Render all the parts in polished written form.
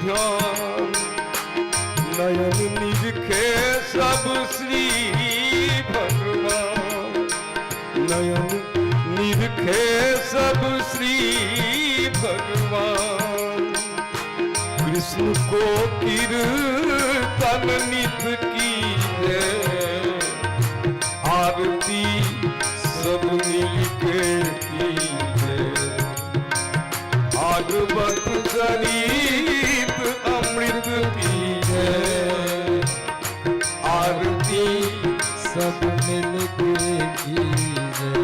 ध्यान। नयन निरखे सब श्री भगवान, नयन निरखे सब श्री भगवान। कृष्ण को कीर्तन नित कीजे, आरती सब मिलके कीजे। भागवत चरित अमृत पीजे, आरती सब मिल के कीजे।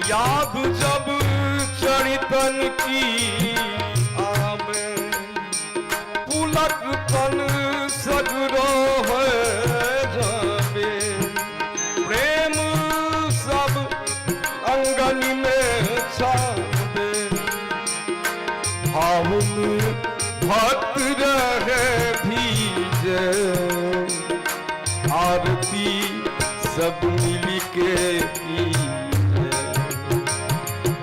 याद जब चरितन की आवे, पुलक तन सगरो है जावे। प्रेम सब अंगन में छावे, भावन भक्त रहे भीजे। आरती सब मिल के कीजे।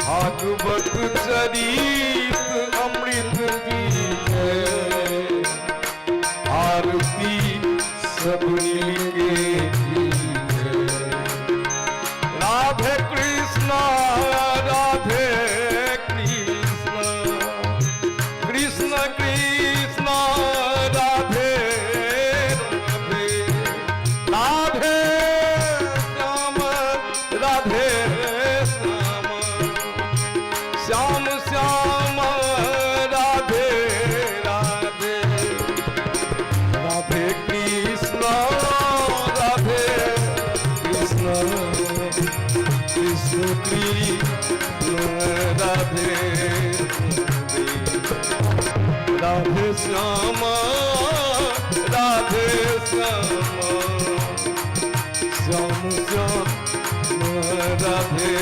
भागवत चरित अमृत पीजे, आरती सब मिल के कीजे। राधे कृष्णा राधे कृष्णा, कृष्ण कृष्ण राधे राधे, राधे श्याम राधे श्याम, श्याम श्याम राधे राधे, राधे कृष्ण राधे कृष्ण, कृष्ण कृष्ण राधे राधे, श्याम राधे श्याम, श्याम श्याम राधे।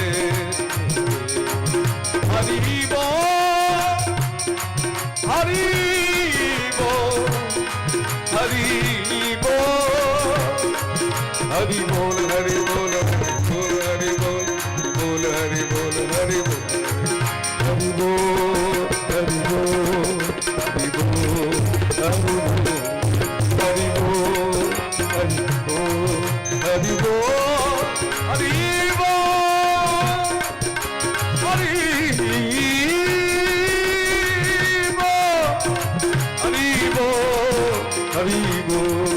हरि बोल हरि बोल हरि बोल, हरि बोल हरि बोल हरि बोल बोल हरि बोल हरि बोल हरि बोल हरि बोल हरि बोल हरि बोल हरि बोल हरि बोल हरि बोल हरि बोल हरि बोल हरि बोल।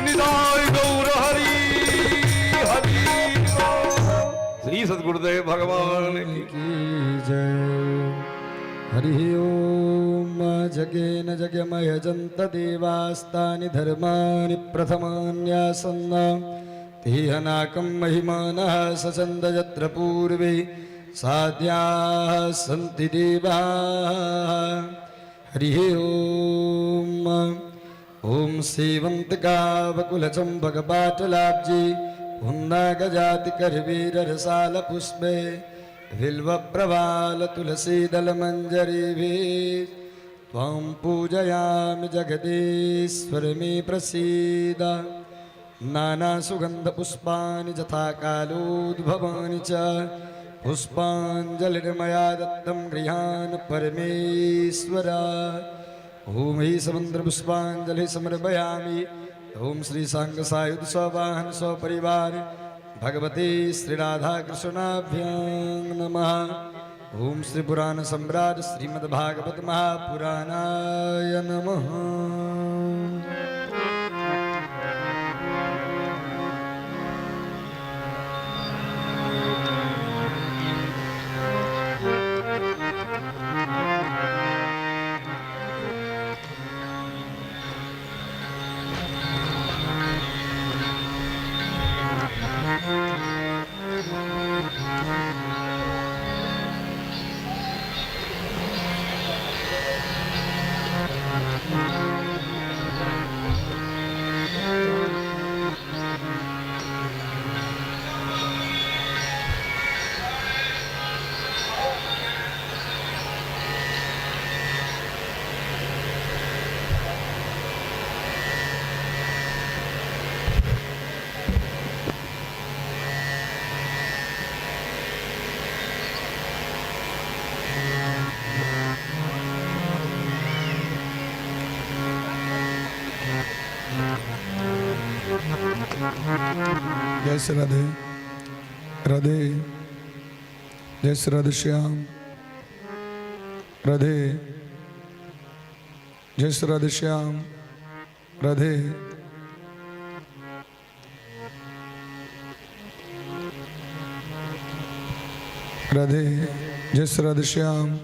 निताई गौर हरि हरि बोल। श्री सदगुरुदेव भगवान की की जय। हरिः ॐ। जगेन जगमयजन्त देवास्तानि धर्माणि प्रथमान्यासन्न, तेहनाकं महिमानः सचन्द यत्र पूर्वे साध्याः सन्ति देवाः। हरिः ॐ। ॐ सेवन्तकावकुलचम्पकपाटलाब्जे पुन्नागजातिकरवीररसालपुष्पे बिल्वप्रवालतुलसीदलमञ्जरीभिः त्वां पूजयामि जगदीश्वर मे प्रसीद। नानासुगन्धपुष्पाणि यथा कालोद्भवानि च पुष्पाञ्जलिर्मया दत्तं गृहान् परमेश्वर। ॐ हि समुद्रपुष्पाञ्जलि समर्पयामि। ॐ श्री साङ्गसायुध सवाहन सपरिवार भगवती श्री राधा कृष्णाभ्यां नमः। ॐ श्री पुराण सम्राट श्रीमद्भागवत महापुराणाय नमः। जय श्री राधे राधे। जय श्री राधे श्याम राधे। जय श्री राधे श्याम राधे। राधे। जय श्री राधे श्याम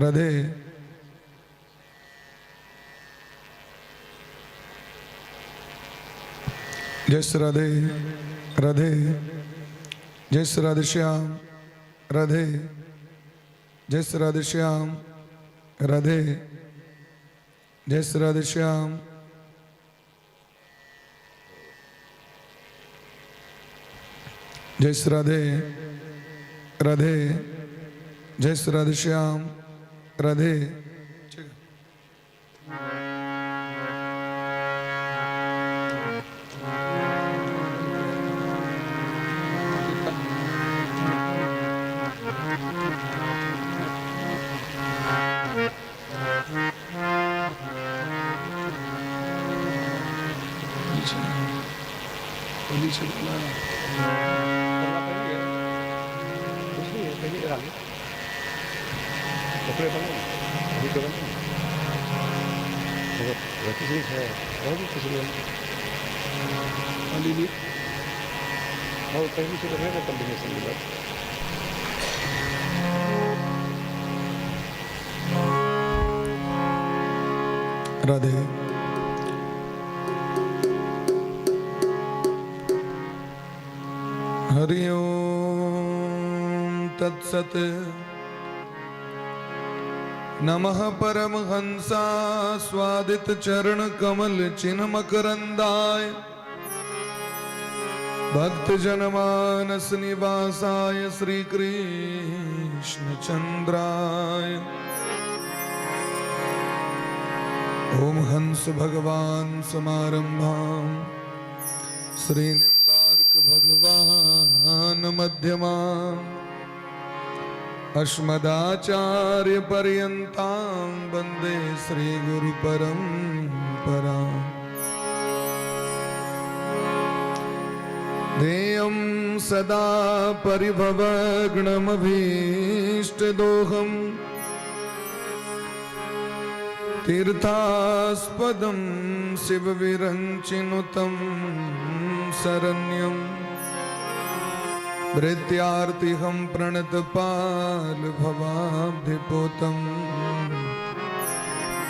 राधे। जय श्री राधे राधे। जय श्री राधे श्याम राधे। जय श्री राधे श्याम राधे। जय श्री राधे श्याम। जय श्री राधे राधे। जय श्री राधे श्याम राधे। राधे। हरि ओम तत्सत। नमः परमहंसा स्वादित चरण कमल चिन्ह मकरंदाय, भक्त जनमानस निवासाय श्री कृष्ण चंद्राय। ओम हंस भगवान समारंभां श्री निम्बार्क भगवान मध्यमां, अस्मदाचार्य पर्यन्तां वंदे श्री गुरु परंपरा। ध्येयं सदा परिभवग्नमभीष्टदोहं, तीर्थास्पदं शिवविरञ्चिनुतं शरण्यं, भृत्यार्तिहं प्रणतपाल भवाब्धिपोतं,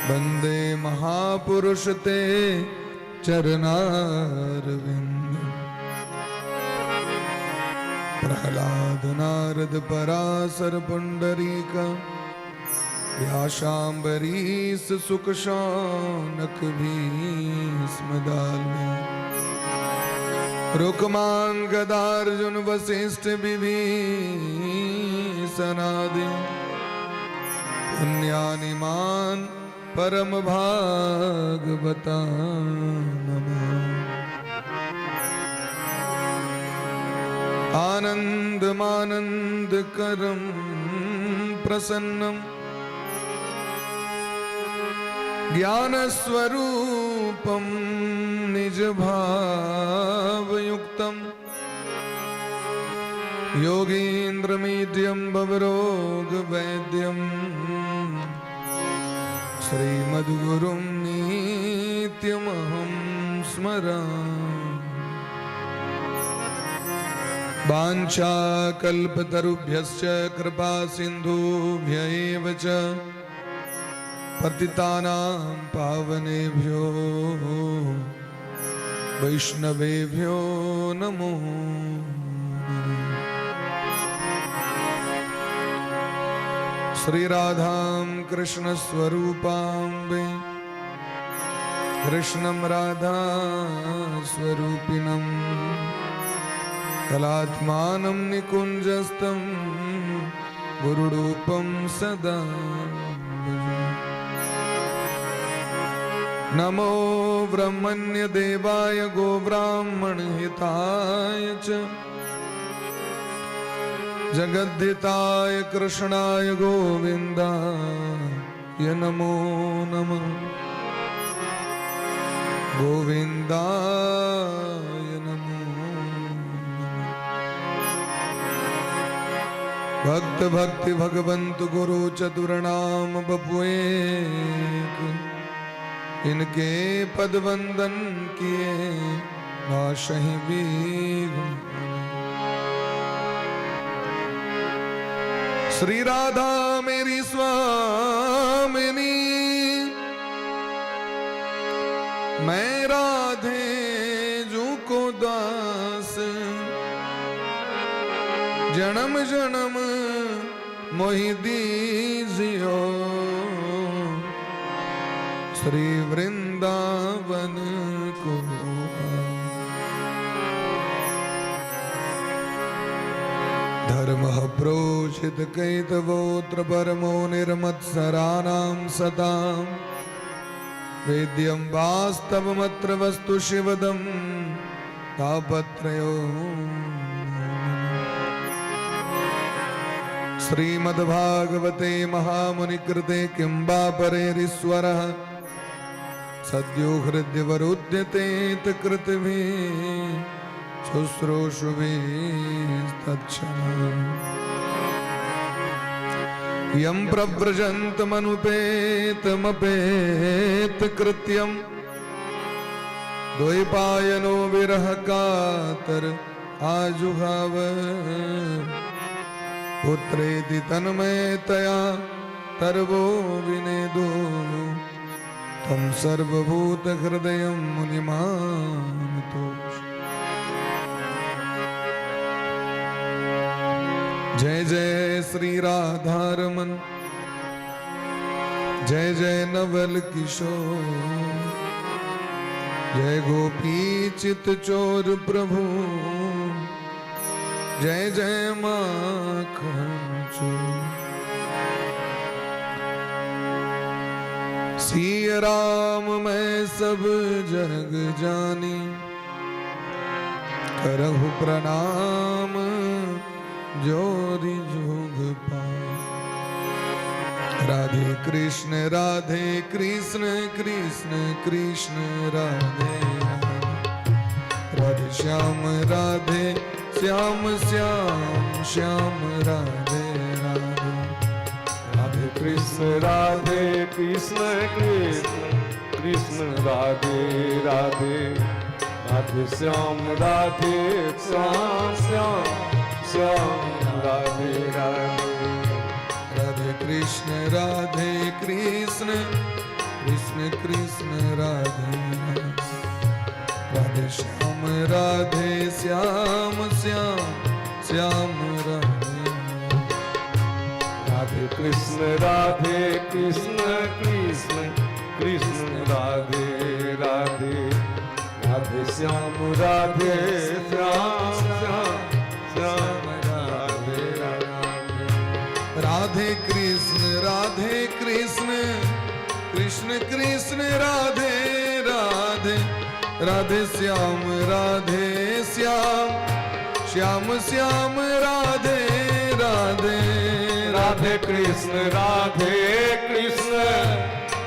वंदे महापुरुष ते चरणारविन्द। प्रहलाद नारद पराशर पुंडरीक, व्यासाम्बरीश सुख शौनक भीष्म दाल्भ्य, रुक्मांगदार्जुन वशिष्ठ विभीषणादि, पुण्यानिमान परम भागवता नमः। आनंदमानंद करम प्रसन्नम, ज्ञानस्वरूपं निज भावयुक्तं, योगीन्द्रमीड्यं भवरोगवैद्यं, श्रीमद्गुरुं नित्यमहं स्मरामि। वाञ्छाकल्पतरुभ्यश्च कृपा सिन्धुभ्य एव च, पतितानां पावनेभ्यो वैष्णवेभ्यो नमो। श्री राधां कृष्ण स्वरूपां, कृष्णं राधा स्वरूपिणं, कलात्मानं निकुञ्जस्थं गुरुरूपं सदा। नमो ब्रह्मण्य देवाय गोब्राह्मण हिताय च, जगद्धिताय कृष्णाय गोविंदाय नमो नमः। गोविंदाय नमो। भक्त भक्ति भगवंत गुरु चतुर नाम बपु एक। इनके पद वंदन किए नाशहि विघ्न। श्री राधा मेरी स्वामिनी, मैं राधे जू को दास। जन्म जन्म मोहि दीजियो, श्री वृंदावन को। धर्म प्रोषित कैतवोत्र परमो निर्मत्सराणां सतां। वेद्यं वास्तवमत्र वस्तु शिवदं तापत्रयो। श्रीमद्भागवते महामुनिकृते किं वा परेरीश्वरः। सद्यो हृद्यवरुध्यते कृतिभिः शुश्रूषुभिस्तत्क्षणात्। यं प्रव्रजन्तमनुपेतमपेतकृत्यं द्वैपायनो विरह कातर आजुहाव। पुत्रेति तन्मयतया तर्वो विनेदो तं सर्वभूतहृदयं मुनिमानतोष। जय जय श्री राधारमन, जय जय नवल किशोर, जय गोपी चित चोर प्रभु, जय जय माखन चोर। सिय राम मैं सब जग जानी, करहु प्रणाम जोरी जोग पा। राधे कृष्ण राधे कृष्ण कृष्ण कृष्ण राधे राधे, राधे श्याम राधे श्याम श्याम श्याम राधे राधे। राधे कृष्ण राधे कृष्ण कृष्ण कृष्ण राधे राधे, राधे श्याम राधे श्याम श्याम श्याम राधे राधे। राधे कृष्ण राधे कृष्ण कृष्ण कृष्ण राधे राधे, राधे श्याम राधे श्याम श्याम श्याम राधे। राधे कृष्ण राधे कृष्ण कृष्ण कृष्ण राधे राधे, राधे श्याम राधे श्याम श्याम श्याम राधे राधे। राधे कृष्ण राधे कृष्ण कृष्ण कृष्ण राधे राधे, राधे श्याम राधे श्याम श्याम श्याम राधे राधे। राधे कृष्ण राधे कृष्ण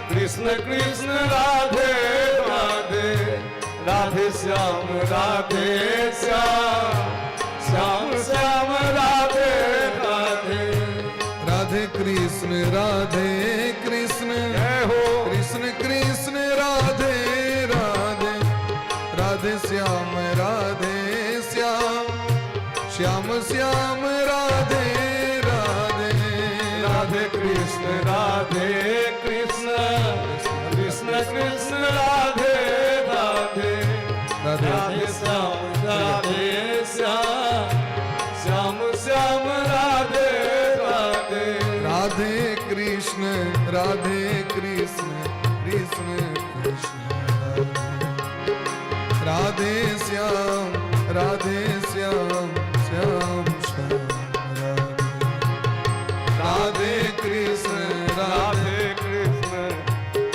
कृष्ण कृष्ण राधे राधे, राधे श्याम राधे श्याम श्याम श्याम राधे राधे। राधे कृष्ण राधे कृष्ण जय हो। कृष्ण कृष्ण राधे राधे, राधे श्याम राधे श्याम श्याम श्याम राधे राधे। राधे कृष्ण राधे कृष्ण कृष्ण कृष्ण राधे राधे, राधे राधे श्याम राधे श्याम श्याम श्याम राधे राधे। राधे कृष्ण राधे कृष्ण कृष्ण कृष्ण राधे, राधे श्याम राधे श्याम श्याम श्याम राधे, राधे कृष्ण राधे राधे कृष्ण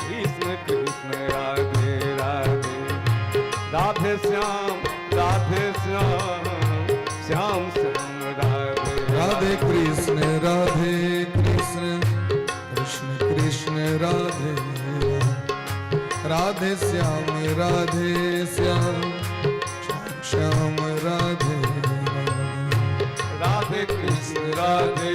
कृष्ण कृष्ण राधे राधे, राधे श्याम राधे श्याम श्याम श्याम राधे। राधे कृष्ण राधे कृष्ण कृष्ण कृष्ण राधे राधे, श्याम राधे श्याम श्याम श्याम राधे राधे। राधे कृष्ण राधे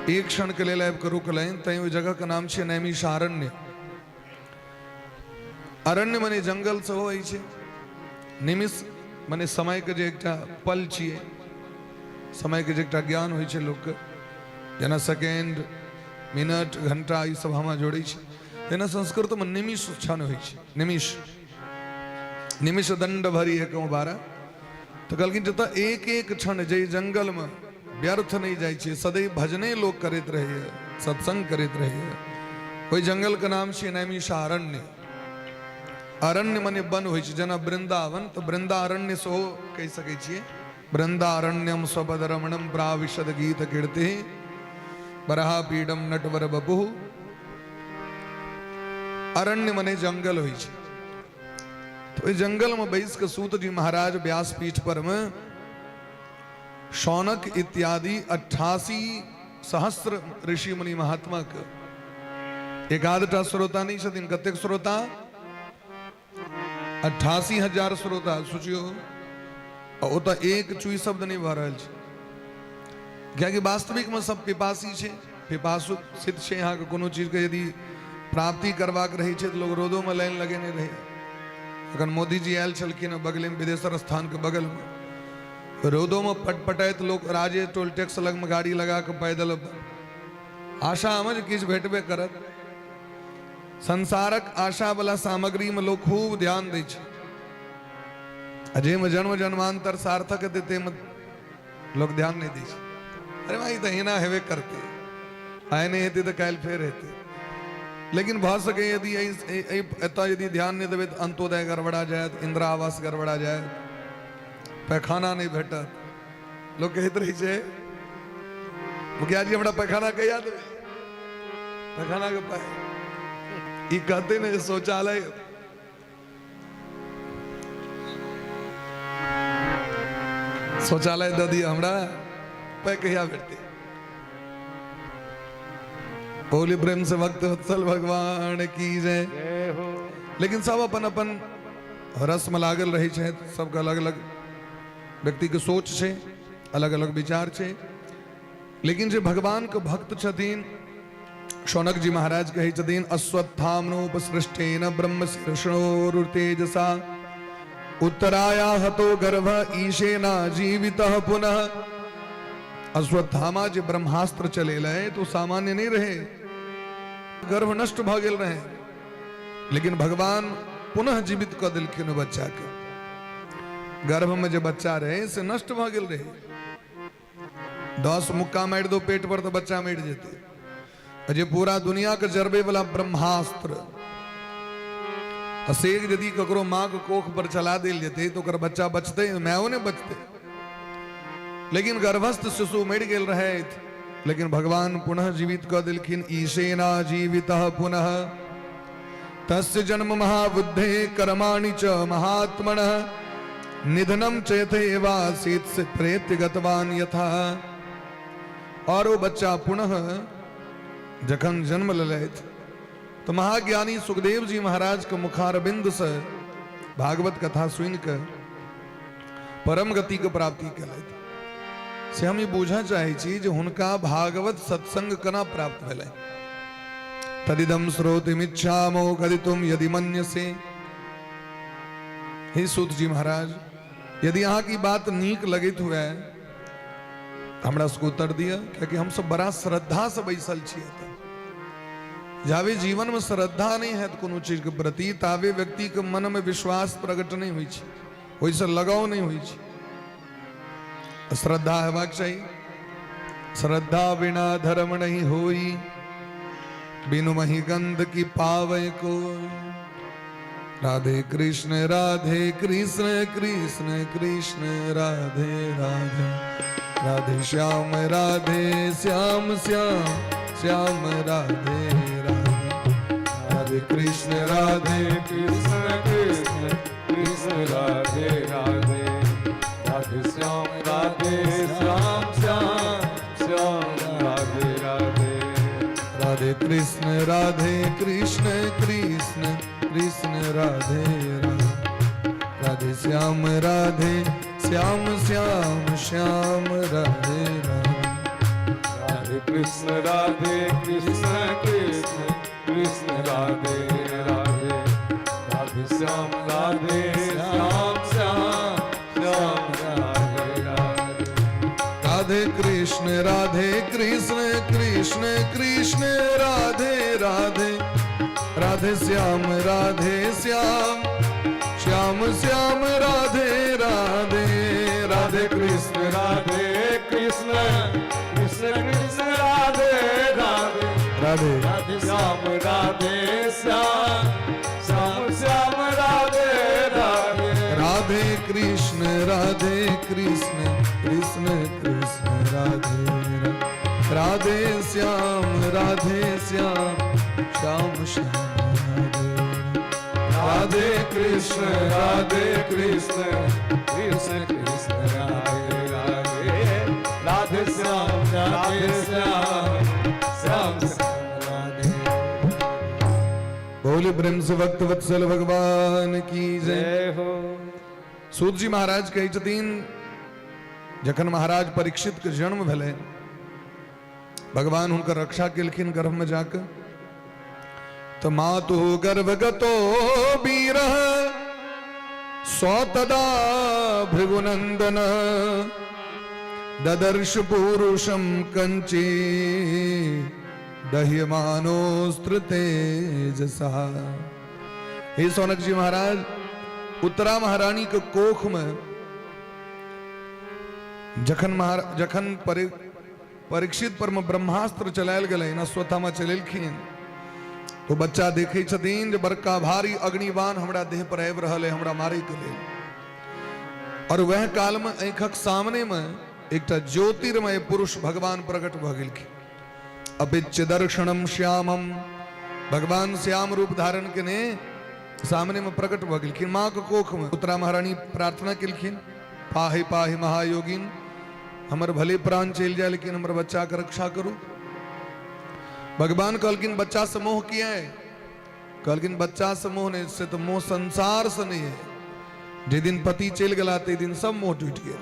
एक क्षणके लेल आबि कऽ रुकलनि, तैं ओहि जगहके नाम छै नैमिषारण्य। अरण्य मने जंगल सेहो अछि, निमिष मने समयके जे एकटा पल छियै, समयके जे एकटा ज्ञान होइ छै लोकके, जेना सेकेंड, मिनट, घंटा ई सब हमरा जोड़ै छै, तेना संस्कृतमे निमिष क्षण होइ छै। निमिष, निमिष दंड भरी एक बारह। तऽ कहलखिन जतऽ एक एक क्षण जाहि जंगलमे व्यर्थ नहि जाइ छै, सदैव भजने लोक करैत रहैए, सत्संग करैत रहैए, ओहि जंगलके नाम छै नैमिषारण्य। अरण्य मने वन होइ छै, जेना वृंदावन, तऽ वृंदारण्य सेहो कहि सकै छियै। वृंदारण्यम स्वपद रमणम प्राविशद गीत कीर्ति बरहा पीडम नटवर बपुः। अरण्य मने जंगल होइ छै। तऽ ओहि जंगलमे बैस कऽ सूत जी महाराज व्यासपीठ पर मे शौनक इत्यादि 88 सहस्र ऋषि मुनि महात्मा के एक आधटा श्रोता नहीं छथिन, कतेक श्रोता? 88,000 श्रोता। सोचियो, ओतऽ एक चुई शब्द नहीं भऽ रहल छै, कियाकि वास्तविक में सब पिपासी छै, पिपासु सिद्ध छै। अहाँके कोनो चीजके यदि प्राप्ति करबाक रहै छै तऽ लोग रोदोमे लाइन लगेने रहै। अखन मोदीजी आयल छलखिन बगलेमे, विदेशर स्थानके बगलमे, रौदोमे पटपटाइत लोक राजे टोल टैक्स लगमे गाड़ी लगा कऽ पैदल, आशा मे जे किछु भेटबे करत। संसारक आशा वाला सामग्री में लोग खूब ध्यान दै छै, आ जाहिमे जन्म जन्मांतर सार्थक हेतै ताहिमे लोक ध्यान नहि दै छै। अरे भाई, तऽ एना हेबे करतै, आइ नहि हेतै तऽ काल्हि फेर हेतै। लेकिन भऽ सकै यदि एतऽ यदि ध्यान नहि देबै तऽ अंत्योदय गड़बड़ा जायत, इंदिरा आवास गड़बड़ा जायत, पैखाना नहि भेटत। लोक कहैत रहै छै, मुखिया जी हमरा पैखाना कहिया देबै, पैखाना के पाइ। ई कहते ने शौचालय शौचालय दऽ दिअ हमरा, पाइ कहिया भेटतै। बोली प्रेम से भक्त वत्सल भगवान की जय। लेकिन सब अपन अपन रस्म लागल रहै छथि, सबके अलग अलग व्यक्तिके सोच छै, अलग अलग विचार छै। लेकिन जे भगवानके भक्त छथिन, शौनक जी महाराज कहै छथिन, अश्वत्थाम्नोपसृष्टेन ब्रह्म शीर्षणोरुतेजसा उत्तराया हतो गर्भ ईशेना जीवितः पुनः। अश्वत्थामा जे ब्रह्मास्त्र चलेलै तो सामान्य नहीं रहे, गर्भ नष्ट भऽ गेल रहे, लेकिन भगवान पुनः जीवित कऽ देलखिन ओहि बच्चा के। गर्भ में जे बच्चा रहे से नष्ट भऽ गेल रहे, 10 मुक्का मारि दो पेट पर तऽ बच्चा मरि जेतै। आ जे पूरा दुनिया के जरबे वाला ब्रह्मास्त्र आ से यदि ककरो माँ के कोख पर चला देल जेतै तऽ ओकर बच्चा बचतै? मायो नहि बचतै। लेकिन गर्भस्थ शिशु मरि गेल रहथि, लेकिन भगवान पुनः जीवित कऽ देलखिन। ईशेना जीवित पुनः तस्य जन्म महाबुद्धे कर्माणि च महात्मनः निधनम च यथैवासीत् से प्रेत्य गतवान यथा। और वो बच्चा पुनः जखन जन्म लेलथि तो महाज्ञानी सुखदेव जी महाराज के मुखारबिंद से भागवत कथा सुनि के परम गति के प्राप्ति केलथि। से हम ई बूझऽ चाहै छी जे हुनका भागवत सत्संग केना प्राप्त भेलै। तदिदम श्रोतिमिच्छामो कथितुम यदि मन्यसे। हे सूत जी महाराज, यदि अहाँके ई बात नीक लगैत हुए तऽ हमरा सबके उत्तर दिअ, कियाकि हमसब बड़ा श्रद्धासँ बैसल छी एतऽ। जाबे जीवनमे श्रद्धा नहि हैत कोनो चीजके प्रति, ताबे व्यक्तिके मनमे विश्वास प्रकट नहि होइ छै, ओहिसँ लगाव नहि होइ छै। श्रद्धा हेबाक चाही। श्रद्धा बिना धर्म नहीं होई, बिनु मही गंध की पावे को। राधे कृष्ण राधे कृष्ण कृष्ण कृष्ण राधे राधे, राधे श्याम राधे श्याम श्याम श्याम राधे राधे, राधे कृष्ण राधे कृष्ण कृष्ण कृष्ण राधे राधे, राधे श्याम राधे श्याम श्याम श्याम राधे राधे, राधे कृष्ण राधे कृष्ण कृष्ण कृष्ण राधे राधे, राधे श्याम राधे श्याम श्याम श्याम राधे राधे, राधे राधे कृष्ण राधे कृष्ण कृष्ण कृष्ण राधे राधे, राधे श्याम राधे श्याम श्याम श्याम राधे राधे। राधे कृष्ण राधे कृष्ण कृष्ण कृष्ण राधे राधे, राधे श्याम राधे श्याम श्याम श्याम राधे राधे। राधे कृष्ण राधे कृष्ण कृष्ण कृष्ण राधे राधे, राधे राधे श्याम राधे श्याम श्याम श्याम राधे राधे। राधे कृष्ण राधे कृष्ण कृष्ण कृष्ण राधे राधे, राधे श्याम राधे श्याम श्याम श्याम राधे। राधे कृष्ण राधे कृष्ण कृष्ण कृष्ण राधे राधे, राधे श्याम राधे श्याम श्याम श्याम राधे। बोले प्रेम से भक्त वत्सल भगवान की जय। जय हो। सूत जी महाराज कहै छथिन, जखन महाराज परीक्षित के जन्म भेलै, भगवान हुनकर रक्षा केलखिन गर्भ में जाके, तऽ मातु गर्भगतो वीर सौ तदा भृगुनंदन ददर्श पुरुषम कंचे दह्यमानोस्त्र तेजसा। हे सौनक जी महाराज, उत्तरा महारानी के कोख में जखन महाराज जखन परीक्षित पर में ब्रह्मास्त्र चलायल गेलै, अश्वत्थामा चलेलखिन, तो बच्चा देखै छथिन जे बड़का भारी अग्निबाण हमरा देह पर आबि रहल है हमरा मारै के लेल, और वह काल में आँखक सामने में एकटा ज्योतिर्मय पुरुष भगवान प्रकट भऽ गेलखिन। अपिच्य दर्शनम श्यामम, भगवान श्याम रूप धारण केने सामने में प्रकट भऽ गेलखिन माँ के कोख में। उत्तरा महारानी प्रार्थना केलखिन, पाहि पाहि महायोगिन, हमर भले प्राण चलि जाय लेकिन हमर बच्चा के रक्षा करू। भगवान कहलखिन बच्चा से मोह किया है? कहलखिन बच्चा से मोह नहीं, से तो मोह संसार से नहीं है। जे दिन पति चलि गेला ते दिन सब मोह टूटि गेल।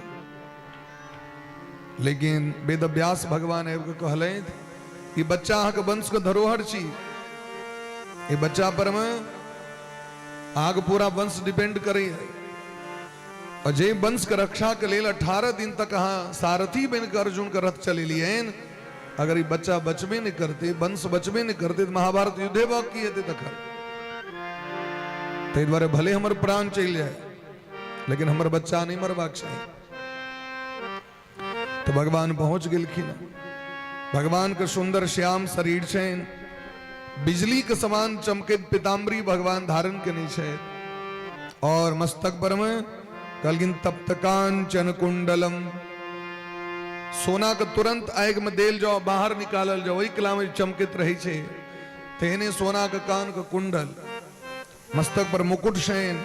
लेकिन वेद व्यास भगवान आबि कऽ कहलथि ई बच्चा अहाँके वंशके धरोहर छी, ई बच्चा पर मे अहाँके पूरा वंश डिपेंड करैए, और जे वंश के रक्षा के लेल 18 दिन तक अहाँ सारथी बनि कऽ अर्जुन के रथ चलेलियनि, अगर ई बच्चा बचबे नहि करते, वंश बचबे नहि करते, तऽ महाभारत युद्धे भऽ की हेतै तखन? ताहि दुआरे भले हमर प्राण चलि जाय लेकिन हमर बच्चा नहि मरबाक चाही। तऽ भगवान पहुँच गेलखिन। भगवान के सुंदर श्याम शरीर छनि, बिजली के समान चमकैत पीताम्बरी भगवान धारण केने छथि, और मस्तक पर में कहलखिन तप्त कांचन कुंडलम, सोना के तुरंत आगि में देल जाओ बाहर निकालल जाओ ओहि कला में चमकैत रहै छै, तेहने सोना के कान के कुंडल, मस्तक पर मुकुट शयन,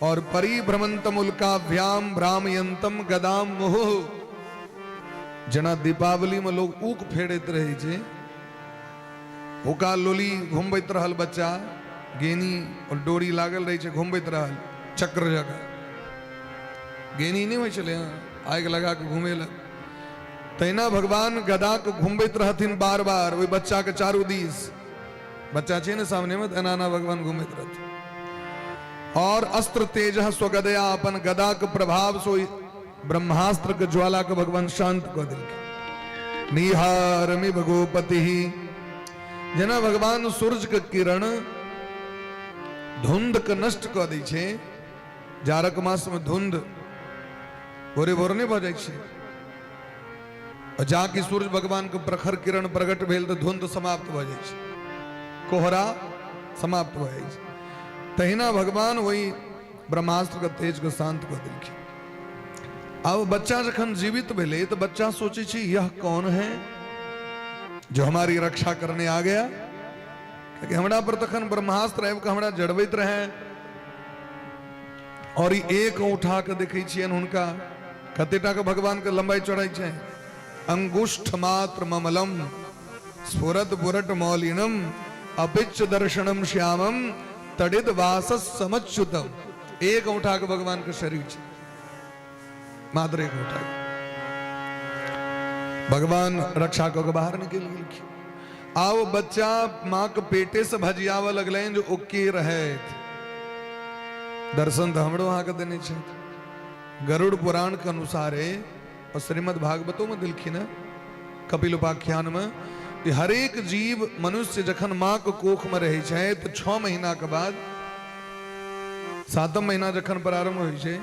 और परिभ्रमंतम उल्काभ्याम भ्रामयंतम गदाम मुहु। जेना दीपावली में लोग ऊक फेरैत रहै छै, हुक्का लोली घुमबैत रहल बच्चा, गेनी और डोरी लागल रहै छै, घुमबैत रहल चक्र जकाँ। गेनी नहि होइ छलै, आगि लगा कऽ घुमेलक, तहिना भगवान गदा के घुमबैत रहथिन बार बार ओहि बच्चा के चारू दिस। बच्चा छै ने सामने में, एना एना भगवान घुमैत रहथिन। और अस्त्र तेज स्वगदया, अपन गदा के प्रभाव से ओहि ब्रह्मास्त्र के ज्वाला के भगवान शांत कऽ देलखिन। निहारमि भगोपति, जेना भगवान सूर्य के किरण धुंध के नष्ट कऽ दै छै, जाड़क मास में धुंध भोरे भोर नहि भऽ जाइ छै, और जाकि सूर्य भगवान के प्रखर किरण प्रकट भेल तऽ धुंध समाप्त भऽ जाइ छै, कोहरा समाप्त भऽ जाइ छै, तहिना भगवान वही ब्रह्मास्त्र के तेज के शांत कऽ देलखिन। आब बच्चा जखन जीवित भेलै तऽ बच्चा सोचै छै यह कौन है जो हमारी रक्षा करने आ गया, कियाकि हमरा पर तखन ब्रह्मास्त्र आबि कऽ हमरा जड़बैत रहै, और ई एक उठा के देखै छियनि हुनका कतेटा के भगवान के लंबाई चढ़ाई छै, अंगुष्ठ मात्र ममलम स्फुरत पुरट मौलिनम अपिच्च दर्शनम श्यामम तडित वासस समच्युतम। एक उठा के भगवान के शरीर छै, मात्र एक उठा के। भगवान रक्षा कऽ के बाहर निकलि गेलखिन। आ ओ बच्चा माँके पेटेसँ भजियाबऽ लगलनि जे ओ के रहथि। दर्शन तऽ हमरो अहाँके देने छथि। गरुड़ पुराण के अनुसारे और श्रीमद् भागवतो में देलखिन हँ कपिल उपाख्यान में कि हरेक जीव मनुष्य जखन माँ के कोख में रहै छै तऽ 6 महीना के बाद 7म महीना जखन प्रारंभ होइ छै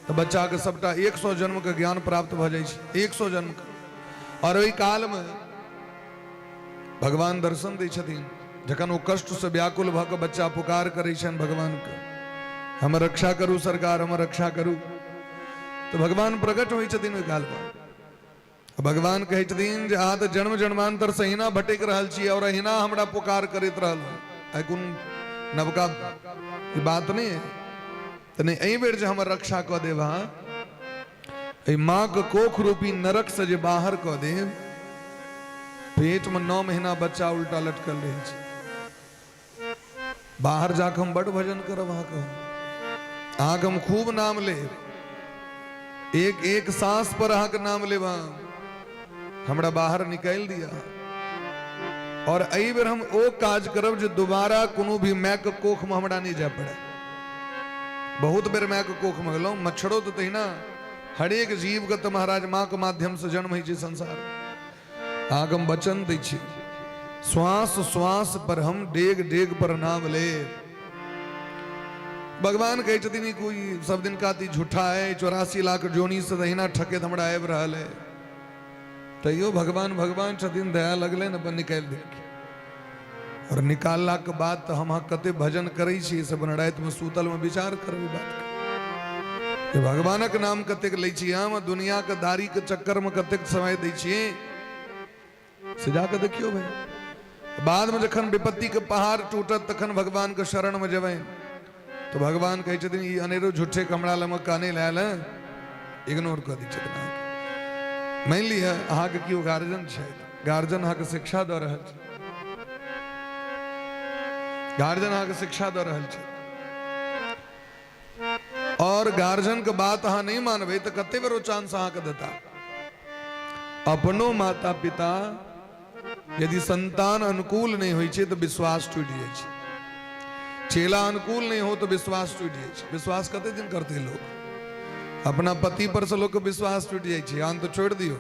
तऽ बच्चाके सबटा 100 जन्मके ज्ञान प्राप्त भऽ जाइ छै, 100 जन्मके। आओर ओहि कालमे भगवान दर्शन दै छथिन। जखन ओ कष्टसँ व्याकुल भऽ कऽ बच्चा पुकार करै छनि भगवानके, हमर रक्षा करू सरकार, हमर रक्षा करू, तऽ भगवान प्रकट होइ छथिन ओहि कालमे। भगवान कहै छथिन जे अहाँ तऽ जन्म जन्मांतर से अहिना भटकि रहल छी और अहिना हमरा पुकार करैत रहल। आइ कोनो नवका ई बात नहि है। तऽ नहि, एहि बेर जे हमर रक्षा कऽ देब अहाँ, एहि माँके कोख रूपी नरक से जे बाहर कऽ देब, पेटमे 9 महीना बच्चा उल्टा लटकल रहै छै, बाहर जाके हम बड भजन करब अहाँके, अहाँके हम खूब नाम लेब, एक एक सांस पर अहाँके नाम लेब, हम हमरा बाहर निकालि दिया। और एहि बेर हम ओ काज करब जे दोबारा कोनो भी मायके कोखमे हमरा नहि जाय पड़े। बहुत बेर मायके कोखमे गेलहुँ, मच्छरो तऽ तहिना हरेक जीवके तऽ महाराज माँके माध्यमसँ जन्म होइ छै संसार। अहाँके हम वचन दै छी, श्वास श्वास पर हम डेग डेग पर नाम लेब। भगवान कहै छथिन ई कोई सब दिन का ती झूठा है, 84 लाख जोनी से तहिना ठकैत हमरा आबि रहल है। तैयो भगवान भगवान छथिन, दया लगलै ने, अपन निकालि देलखिन। और निकाललाके के बाद तऽ हम अहाँ कते भजन करै छी से अपन रातिमे सुतलमे विचार करबै बात के। भगवानक नाम कतेक लै छी हम, दुनियाके दाढ़ीके चक्करमे कतेक समय दै छियै से जाके देखियौ भाई। बादमे जखन विपत्तिके पहाड़ टूटत तखन भगवानके शरणमे जेबै तऽ भगवान कहै छथिन ई अनेरो झूठेके हमरा लगमे काने लए आयल है, इग्नोर कऽ दै छथिन अहाँके। मानि लिअ अहाँके केओ गार्जियन छथि, गार्जियन अहाँके शिक्षा दऽ रहल छै, गार्जियन अहाँके शिक्षा दऽ रहल छै और गार्जियन के बात अहाँ नहि मानबै तऽ कते बेर ओ चांस अहाँके देता। अपनो माता पिता यदि संतान अनुकूल नहि होइ छै तऽ विश्वास टूटि जाइ छै, चेला अनुकूल नहि हो तऽ विश्वास टूटि जाइ छै। विश्वास कते दिन करतै लोक? अपना पति पर से लोकके विश्वास टूटि जाइ छै, आन तऽ छोड़ि दियौ।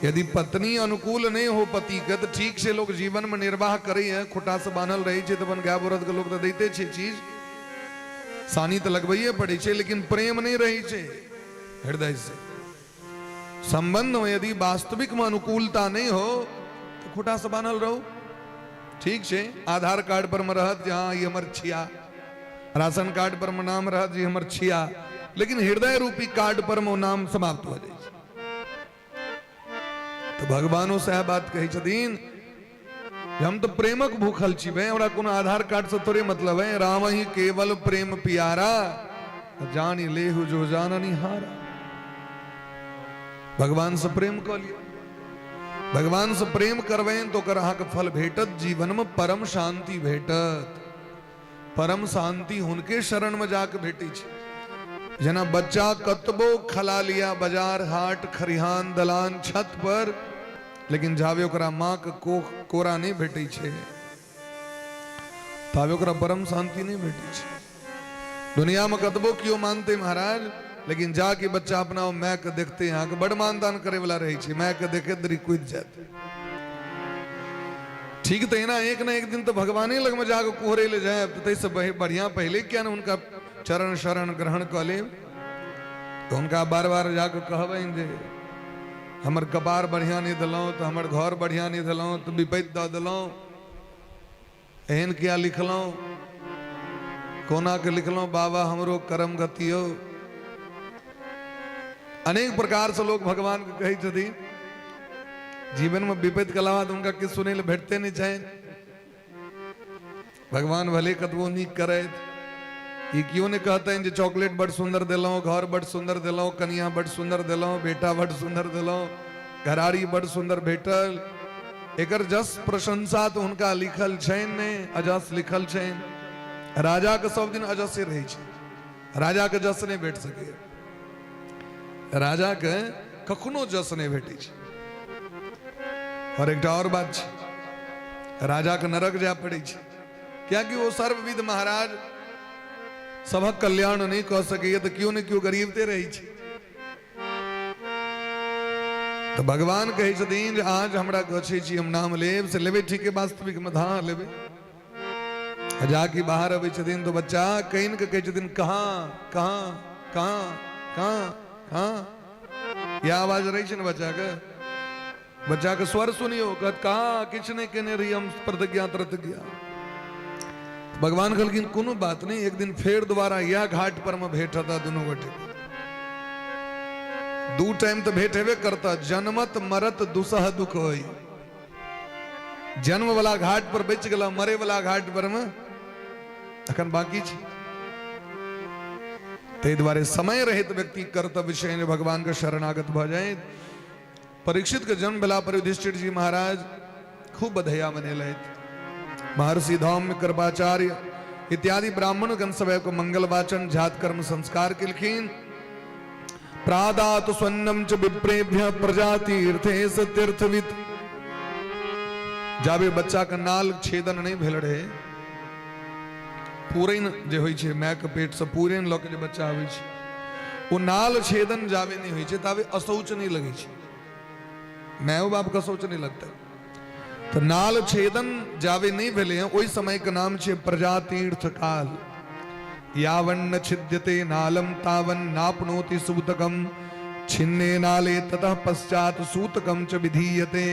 यदि पत्नी अनुकूल नहीं हो पति के तो ठीक से लोग जीवन में निर्वाह करे है, खुटा से बान्हल रहे छै तऽ अपन गाय बरद के लोग तऽ दैते छै चीज, सानी तऽ लगबैए पड़ै छै, लेकिन प्रेम नहीं रहै छै हृदय से। संबंध में यदि वास्तविक में अनुकूलता नहीं हो तो खुटा से बान्हल रहू, ठीक छै। आधार कार्ड पर में रहत जे हाँ ई हमर छिया, राशन कार्ड पर में नाम रहत जे हमर छिया, लेकिन हृदय रूपी कार्ड पर में ओ नाम समाप्त हो जाइ छै। तऽ भगवानो सएह बात कहै छथिन जे हम तऽ प्रेमक भूखल छी भाई, हमरा कोनो आधार कार्ड से थोड़े मतलब है। राम ही केवल प्रेम पियारा, जानी लेहु जो जाननी हारा। भगवान से प्रेम कऽ लिअ, भगवान से प्रेम करबनि तऽ ओकर अहाँके फल भेटत, जीवन में परम शांति भेटत। परम शांति हुनके शरण में जाके भेटै छै। जेना बच्चा कतबो खला लिया बाजार हाट खरिहान दलान छत पर, लेकिन जाबे ओकरा माँ के कोख कोरा नहि भेटै छै ताबे ओकरा परम शांति नहि भेटै छै। दुनिया में कतबो केओ मानते महाराज, लेकिन जाके बच्चा अपना माय के देखते अहाँके बड़ मानदान करे वाला रहै छै, माय के देखे देरी कूदि जायत। ठीक तहिना एक न एक दिन तऽ भगवाने लगमे जाके कुहरै लए जायब, तऽ ताहिसँ बढ़िआँ पहिले किया ने हुनका चरण शरण ग्रहण कऽ लेब। तऽ हुनका बार बार जाके कहबनि जे हमर कपार बढ़िआँ नहि देलहुँ, तऽ हमर घर बढ़िआँ नहि देलहुँ, तऽ विपत्ति दऽ देलहुँ, एहन किया लिखलहुँ, कोना के लिखलहुँ बाबा हमरो कर्म गति हो। अनेक प्रकार से लोग भगवान के कहै छथिन। जीवन में विपत्ति के अलावा तऽ हुनका किछु सुनै लए भेटते नहि छनि। भगवान भले कतबो नीक करथि, ई केओ नहि कहतनि जे चॉकलेट बड़ सुन्दर देलहुँ, घर बड़ सुन्दर देलहुँ, कनिया बड़ सुन्दर देलहुँ, बेटा बड़ सुन्दर देलहुँ, घरारी बड़ सुन्दर भेटल। एकर जस प्रशंसा तऽ हुनका लिखल छनि नहि, अजस लिखल छनि। राजाके सब दिन अजसे रहै छै, राजाके जस नहि भेट सकैए, राजाके कखनो जस नहि भेटै छै। आओर एकटा आओर बात छै, राजाके नरक जाय पड़ै छै, कियाकि ओ सर्वविद महाराज सभक कल्याण नहि कऽ सकैए, तऽ केओ ने केओ गरीबते रहै छै। तऽ भगवान कहै छथिन जे अहाँ जे हमरा गछै छी, हम नाम लेब से लेबै ठीके, वास्तविकमे धाँ लेबै। आ जाकि बाहर अबै छथिन तऽ बच्चा कानि कऽ कहै छथिन, कहाँ कहाँ कहाँ कहाँ कहाँ। इएह आवाज रहै छै ने बच्चाके। बच्चाके स्वर सुनियौ, कहत कहाँ किछु नहि केने रही हम प्रतिज्ञा प्रतिज्ञा। भगवान कहलखिन कोनो बात नहि, एक दिन फेर दोबारा इएह घाट पर मे भेंट हेता दुनू गोटे। दू टाइम तऽ भेंट हेबे करता, जन्मत मरत दुसह दुख होई। जन्म वाला घाट पर बचि गेला, मरे वाला घाट पर मे अखन बाकी छै। ताहि दुआरे समय रहैत व्यक्ति कर्तव्य छै भगवान के शरणागत भऽ जाय। परीक्षित के जन्म भेला पर युधिष्ठिर जी महाराज खूब बधैया मनेलथि। महर्षि धौम्य, कृपाचार्य इत्यादि ब्राह्मण गण सब को मंगल वाचन जात कर्म संस्कार केलखिन। प्रादात स्वन्नम च विप्रेभ्य प्रजा तीर्थे स तीर्थवित। जाबे बच्चा के नाल छेदन नहीं भेल रहे, पूरैन जे होइ छै माय के पेट से पूरैन लऽ के जे बच्चा आबै छै, ओ नाल छेदन जाबे नहि होइ छै ताबे अशौच नहि लगै छै, मायो बाप के अशौच नहि लगतै। तऽ नाल छेदन जाबे नहि भेलै हँ ओहि समय के नाम छै प्रजातीर्थ काल। यावन्न छिद्यते नालम तावन नापनोति सूतकम, छिन्ने नाले ततः पश्चात सूतकम च विधीयते।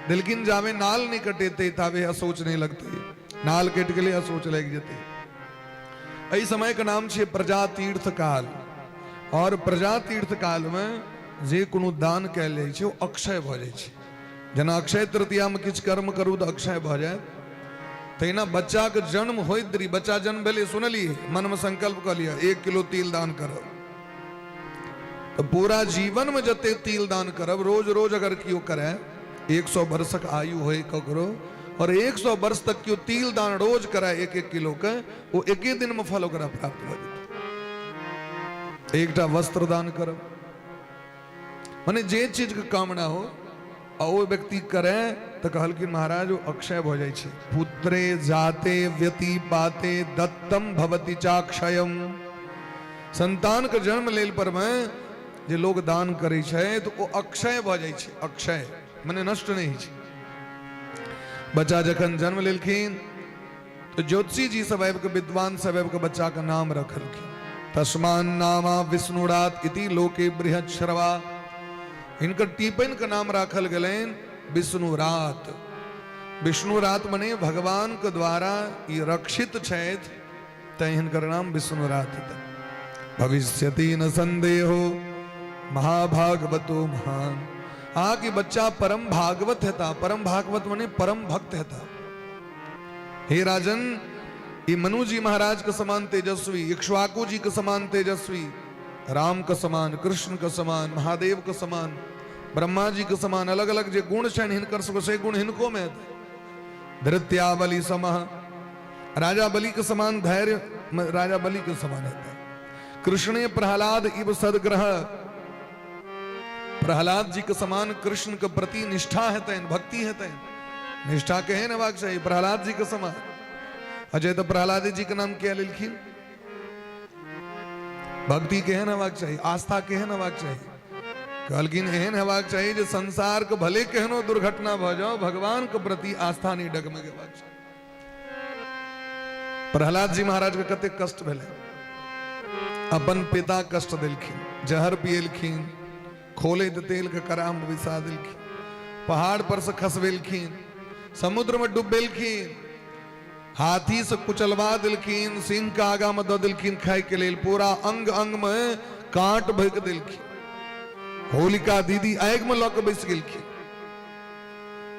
लेकिन जाबे नाल नहि कटेतै ताबे अशौच नहि लगतै, नाल कटि गेलै अशौच लागि जेतै। एहि समय के नाम छै प्रजा तीर्थ काल। और प्रजा तीर्थ काल में जे कोनो दान कयल जाइ छै ओ अक्षय भऽ जाइ छै। जेना अक्षय तृतीया में किछु कर्म करू तऽ अक्षय भऽ जायत, तहिना बच्चाके जन्म होइत देरी, बच्चा जन्म भेलै सुनलियै, मनमे संकल्प कऽ लिअ 1 किलो तिल दान करब, तऽ पूरा जीवनमे जते तिल दान करब, रोज रोज अगर केओ करय, 100 वर्षक आयु होय ककरो और 100 वर्ष तक केओ तिल दान रोज कराय 1-1 किलो के, ओ एके दिन में फल ओकरा प्राप्त भऽ जेतै। एकटा वस्त्र दान करब, माने जे चीज के कामना हो आ ओ व्यक्ति करे तऽ कहलखिन महाराज ओ अक्षय भऽ जाइ छै। पुत्रे जाते व्यतिपाते दत्तम भवति चाक्षयम। संतान के जन्म लेल पर में जे लोग दान करै छै तऽ ओ अक्षय भऽ जाइ छै। अक्षय मने नष्ट नहि होइ छै। बच्चा जखन जन्म लेलखिन तऽ ज्योतिषी जी सब आबि कऽ, विद्वान सब आबि कऽ बच्चा के नाम रखलखिन। तस्मान नामा विष्णुरात इति लोके बृहच्छ्रवा। हिनकर टीपन के नाम राखल गेलनि विष्णुरात। विष्णुरात मने भगवान के द्वारा ई रक्षित छथि, तैं हिनकर नाम विष्णुरात हेतनि। भविष्यति न संदेहो महाभागवतो महान। अहाँके बच्चा परम भागवत हेता। परम भागवत मने परम भक्त हेता। हे राजन, ये मनु जी महाराज के समान तेजस्वी, इक्ष्वाकु जी के समान तेजस्वी, राम के समान, कृष्ण के समान, महादेव के समान, ब्रह्मा जी के समान अलग अलग जे गुण छनि हिनकर सबके से गुण हिनको में हेतै। धृत्यावली समह, राजा बलि के समान धैर्य, राजा बलि के समान हेतै। कृष्णे प्रहलाद इव सदग्रह, प्रहलाद जी के समान कृष्ण के प्रति निष्ठा हेतनि, भक्ति हेतनि। निष्ठा केहन हेबाक चाही? प्रहलाद जी के समान। अजय तऽ प्रहलाद जी के नाम किया लेलखिन? भक्ति केहन हेबाक चाही, आस्था केहन हेबाक चाही? कहलखिन एहन हेबाक चाही जे संसार के भले केहनो दुर्घटना भऽ जाओ, भगवान के प्रति आस्था नहीं डगमगेबाक चाही। प्रहलाद जी महाराज के कतेक कष्ट भेलै। अपन पिता कष्ट देलखिन, जहर पियलखिन, खोलैत तेल के कराम में बैसा देलखिन, पहाड़ पर से खसबेलखिन, समुद्र में डुबेलखिन, हाथी से कुचलवा देलखिन, सिंह के आगा में दऽ देलखिन खाय के लेल, पूरा अंग अंग में कांट भोंकि देलखिन, होलिका दीदी आगि में लऽ के बैस गेलखिन,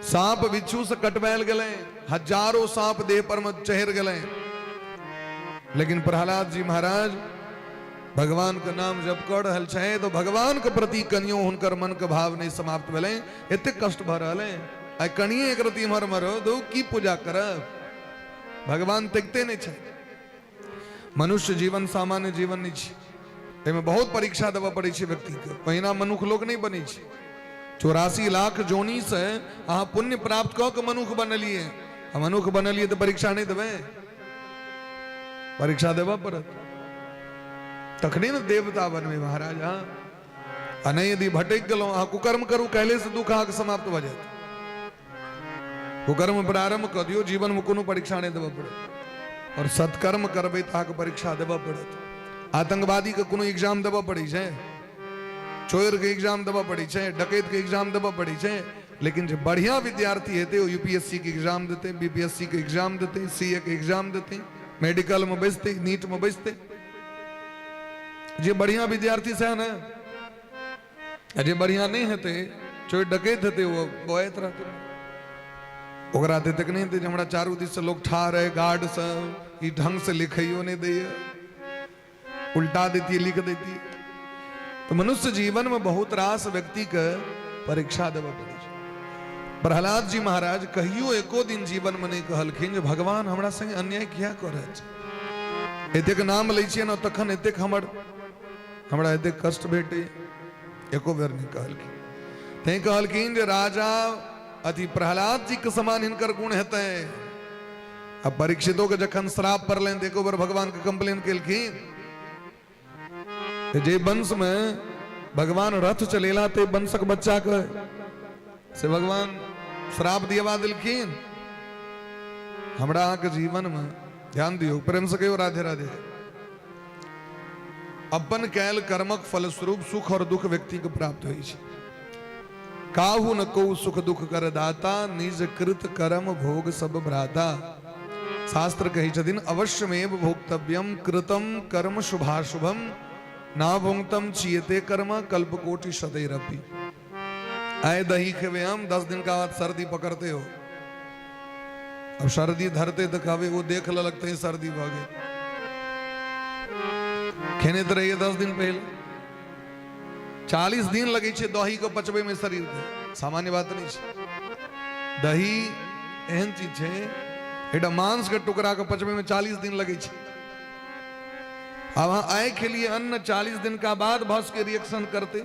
सांप बिच्छू से कटवायल गेलै, हजारों सांप देह पर में चढ़ गेलै, लेकिन प्रहलाद जी महाराज भगवान के नाम जप कर रहल छै तो भगवान के प्रति कनियो हुनकर मन के भाव नहीं समाप्त भेलै। एते कष्ट भऽ रहल है, आइ कनिये एक रति इम्हर उम्हर हो तो की पूजा करब, भगवान तकिते नहीं छै। मनुष्य जीवन सामान्य जीवन नहीं छै, एहिमे बहुत परीक्षा देबऽ पड़ै छै व्यक्ति के। ओहिना मनुख लोक नहीं बनै छै। 84 लाख जोनीसँ अहाँ पुण्य प्राप्त कऽ के मनुख बनलियै आ मनुख बनलियै तऽ परीक्षा नहि देबै? परीक्षा देबऽ पड़त, तखने ने देवता बनबै महाराज। अहाँ आ नहि यदि भटकि गेलहुँ, अहाँ कुकर्म करू, काल्हिसँ दुख अहाँके समाप्त भऽ जायत। कुकर्म प्रारंभ कऽ दियौ, जीवनमे कोनो परीक्षा नहि देबऽ पड़त। आओर सत्कर्म करबै तऽ अहाँके परीक्षा देबऽ पड़त। आतंकवादीके कोनो एग्जाम देबऽ पड़ै छै? चोरके एग्जाम देबऽ पड़ै छै? डकैतके एग्जाम देबऽ पड़ै छै? लेकिन जे बढ़िया विद्यार्थी हेतै, ओ यूपीएससी के एग्जाम देतै, बीपीएससी के एग्जाम देतै, सीए के एग्जाम देतै, मेडिकलमे बैसतै, नीटमे बैसतै। जे बढ़िया विद्यार्थी सएह ने। आ जे बढ़िया नहि हेतै, चोर डकैत हेतै, ओ बौआइत रहतै। ओकरा तऽ एतेक नहि हेतै जे हमरा चारू दिससँ लोक ठाढ़ अइ, गार्ड सब, ई ढङ्गसँ लिखैयो नहि दैए, उल्टा दैतियै, लिख दैतियै। तऽ मनुष्य जीवनमे बहुत रास व्यक्तिके परीक्षा देबऽ पड़ै छै। प्रहलाद जी महाराज कहियो एको दिन जीवनमे नहि कहलखिन जे भगवान हमरा संगे अन्याय किया कऽ रहल छै, एतेक नाम लै छियै ने तखन एतेक हमर हमरा एतेक कष्ट भेटै। एको बेर नहि कहलखिन। तैं कहलखिन जे राजा अथी प्रहलाद जी के समान हिनकर गुण हेतै। आ परीक्षितो के जखन श्राप पड़लनि तऽ एको बेर भगवान के कंप्लेन केलखिन? जे वंश में भगवान रथ चलेला ते वंशक बच्चा के से भगवान श्राप दियवा देलखिन। हमरा अहाँके जीवन में ध्यान दियौ, प्रेम से कहियौ राधे राधे। अपन कैल कर्मक फलस्वरूप सुख और दुख व्यक्ति के प्राप्त होइ छै। काहू न को सुख दुख कर दाता, निज कृत कर्म भोग सब भ्राता। शास्त्र कहै छथिन, अवश्यमेव भोक्तव्यम कृतम कर्म शुभाशुभम, ना भुंक्तम चीयते कर्म कल्पकोटि शतैरपि। आए दही खेबे हम, 10 दिन का बाद सर्दी पकड़ते हो। अब सर्दी धरते तो कहबे वो देख लगते हैं सर्दी भऽ गेल। खेने तऽ रहिए 10 दिन पहले। 40 दिन लगै छै दही के पचबै में शरीर के, सामान्य बात नहीं छै। दही एहन चीज छै, एकटा मांस के टुकड़ा के पचबै में 40 दिन लगै छै। अब अहाँ आइ खेलिए अन्न, 40 दिन का बाद भस के रिएक्शन करते।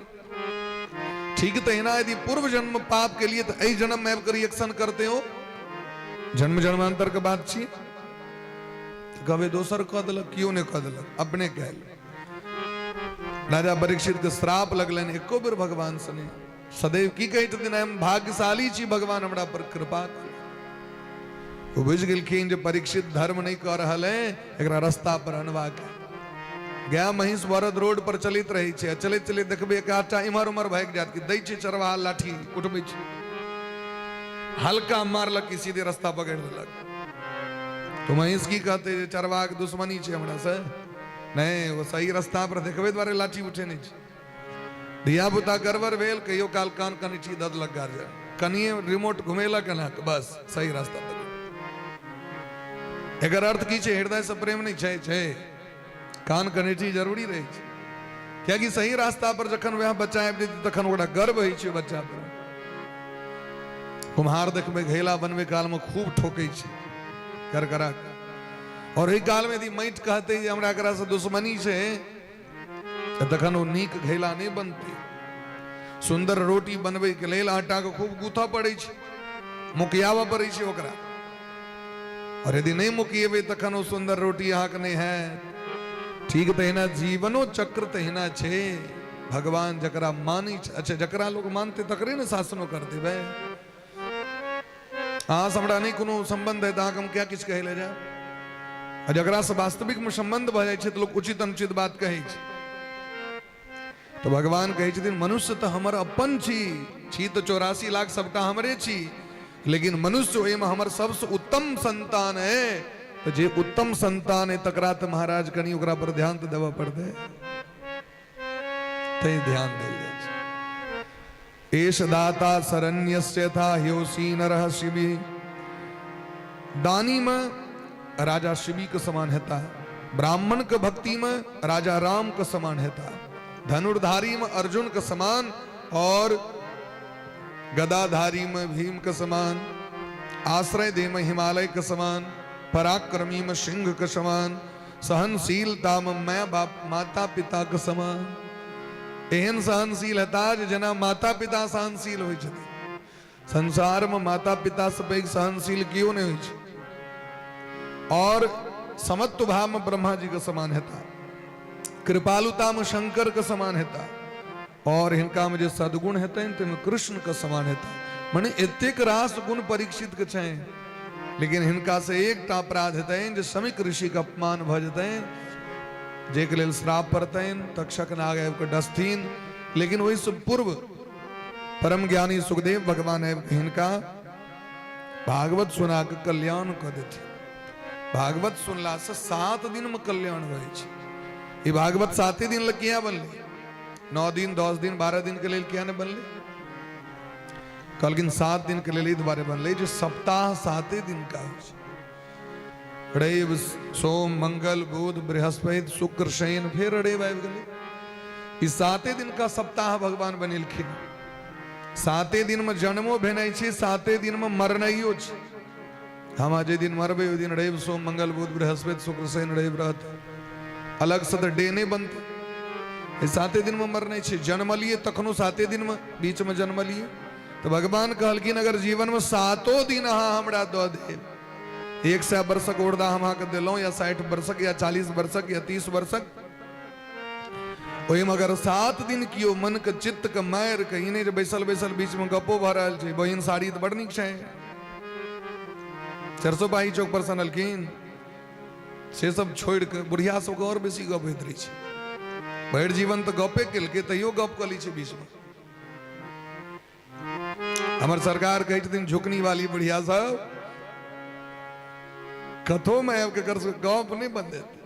ठीक तहिना यदि पूर्व जन्म पाप के लिए तऽ एहि जन्म में आबि के रिएक्शन करते हो। जन्म जन्मांतर के बात छी। तऽ कहबै दोसर कऽ देलक, केओ नहि कऽ देलक, अपने कयल। राजा परीक्षित के श्राप लगलनि, एको बेर भगवान से नहि। सदैव की कहै छथिन? हम भाग्यशाली छी, भगवान हमरा पर कृपा करू। ओ बुझि गेलखिन जे परीक्षित धर्म नहि कऽ रहल है, एकरा रास्ता पर अनबाक। गाय महींस बरद रोड पर चलैत रहै छै आ चलैत चलैत देखबै एक आधटा इम्हर उम्हर भागि जायत कि दै छै चरवाहा लाठी, उठबै छै, हल्का मारलक कि सीधे रास्ता पकड़ि लेलक। तो महींस की कहते जे चरवाहा के दुश्मनी छै हमरा से? नहि, ओ सही रास्ता पर देखबै दुआरे लाठी उठेने छै। धिया पुता गड़बड़ भेल, कहियो काल कान कनि दऽ देलक गार्जियन, कनिए रिमोट घुमेलक एना, बस सही रास्ता पकड़। एकर अर्थ की छै? हृदय से प्रेम नहि छै? छै। कान कनेठी जरूरी रहै छै, कियाकि सही रास्ता पर जखन वएह बच्चा आबि जेतै तखन ओकरा गर्व होइ छै बच्चा पर। कुम्हार देखबै घैला बनबै कालमे खूब ठोकै छै करकरा के। और एहि कालमे यदि माटि कहतै जे हमरा एकरासँ दुश्मनी छै, तऽ तखन ओ नीक घैला नहि बनतै। सुन्दर रोटी बनबैके लेल आटाके खूब गूँथऽ पड़ै छै, मुकियाबऽ पड़ै छै ओकरा। और यदि नहि मुकिएबै तखन ओ सुन्दर रोटी अहाँके नहि हैत। ठीक तहिना जीवनो चक्र तहिना छै। भगवान जकरा मानै छै, अच्छा, जकरा लोक मानतै तकरे ने शासनो करतै। भाय, अहाँसँ हमरा नहि कोनो सम्बन्ध है तऽ अहाँके हम किया किछु कहै लए जायब? आ जकरासँ वास्तविकमे सम्बन्ध भऽ जाइ छै तऽ लोक उचित अनुचित बात कहै छै। तऽ भगवान कहै छथिन, मनुष्य तऽ हमर अपन छी, छी तऽ 84 लाख सबटा हमरे छी, लेकिन मनुष्य ओहिमे हमर सबसँ उत्तम संतान है। तऽ जे उत्तम संतान है तकरा तऽ महाराज कनि ओकरा पर ध्यान तऽ देबऽ पड़तै। तैं ध्यान देल जाइ छै। एष दाता शरण्यस्य था ह्योसी नरः शिवि। दानी में राजा शिवी के समान हेता, ब्राह्मण के भक्ति में राजा राम के समान हेता, धनुर्धारी में अर्जुन के समान और गदाधारी में भीम के समान, आश्रय दे में हिमालय के समान, पराक्रमी में सिंह के समान, सहनशीलता में मैं बाप माता पिता के समान। एहन सहनशील हेता जे जेना माता पिता सहनशील होइ छथिन। संसारमे माता पितासँ पैघ सहनशील केओ नहि होइ छै। और समत्व भावमे ब्रह्मा जी के समान हेता, कृपालुतामे शंकर के समान हेता, और हिनकामे जे सद्गुण हेतनि ताहिमे कृष्ण के समान हेता। मने एतेक रास गुण परीक्षित के छनि, लेकिन हिनका से एकटा अपराध हेतनि जे शमिक ऋषि के अपमान भऽ जेतनि, जाहिके लेल श्राप पड़तनि, तक्षक नाग आबि कऽ डसथिन। लेकिन ओहिसँ पूर्व परम ज्ञानी सुखदेव भगवान आबि कऽ हिनका भागवत सुना कऽ कल्याण कऽ देथिन। भागवत सुनलासँ 7 दिनमे कल्याण होइ छै। ई भागवत 7 दिन लए किया बनलै? 9 दिन, 10 दिन, 12 दिन के लेल किया नहि बनलै? कहलखिन 7 दिन के लेल एहि दुआरे बनलै जे सप्ताह 7 दिन का होइ छै। रवि, सोम, मंगल, बुध, बृहस्पति, शुक्र, शनि, फेर रवि आबि गेलै। ई 7 दिन का सप्ताह भगवान बनेलखिन। 7 दिन में जन्मो भेनाइ छै, 7 दिन में मरनाइयो छै। हम जे दिन मरबै ओहि दिन रवि, सोम, मंगल, बुध, बृहस्पति, शुक्र, शनि, रवि रहत, अलग से तऽ डे नहि बनतै। एहि 7 दिन में मरनाइ छै। जन्मलियै तखनो 7 दिन में, बीच में जन्मलियै। तऽ भगवान कहलखिन अगर जीवन में 7 दिन अहाँ हमरा दऽ देब, 100 वर्षक औरदा हम अहाँके देलहुँ, या 60 वर्षक, या 40 वर्षक, या 30 वर्षक, ओहिमे अगर 7 दिन केओ मनके चित्तके मारि के, ई नहि जे बैसल बैसल बीचमे गप्पो भऽ रहल छै, बहिन साड़ी तऽ बड़ नीक छै, सरसोपाही चौक पर सनलखिन, से सब छोड़ि कऽ बुढ़िया सबके आओर बेसी गप होइत रहै छै। भरि जीवन तऽ गपे केलकै, तैयो गप कऽ लै छै बीचमे। हमर सरकार कहै छथिन झुकनी वाली बुढ़िया सब कथोमे आबि कऽ कर गप नहि बंद हेतै।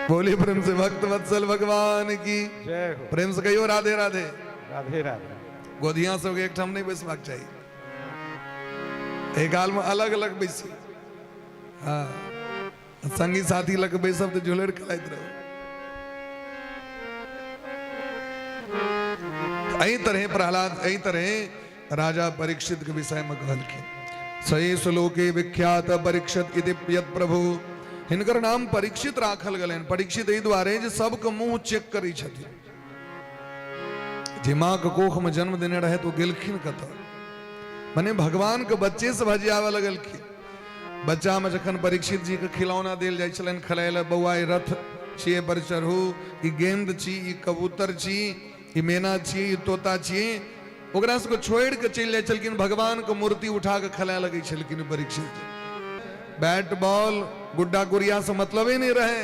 बोलिए प्रेम से भक्त वत्सल भगवान की जय हो। प्रेम से कहियो राधे राधे। राधे राधे। गोधिया सबके एकठाम नहि बैसबाक चाही, एक हाल में अलग अलग बैसी। हाँ, संगी साथी लग बैसब तऽ झुलरि खेलाइत रहू। एहि तरहे प्रहलाद, एहि तरहे राजा परीक्षित के विषय में कहलखिन। सही श्लोके विख्यात परीक्षित इति यत प्रभु। हिनकर नाम परीक्षित राखल गेलनि। परीक्षित एहि दुआरे जे सबके मुंह चेक करै छथिन। जे माँ के कोख में जन्म देने रहे तो गेलखिन कतऽ, मने भगवान के बच्चे से भजियाबऽ लगलखिन। बच्चा में जखन परीक्षित जी के खिलौना देल जाइ छलनि खेलाय लए, बौआ ई रथ छियै पर चढ़ू, ई गेंद छी, ई कबूतर छी, ई मेना छी, ई तोता छी, ओकरा सबके छोड़ि कऽ चलि जाइ छलखिन, भगवान के मूर्ति उठा कऽ खेलाय लगै छलखिन परीक्षित जी। बैट बॉल गुड्डा गुड़िया से मतलबे नहि रहे,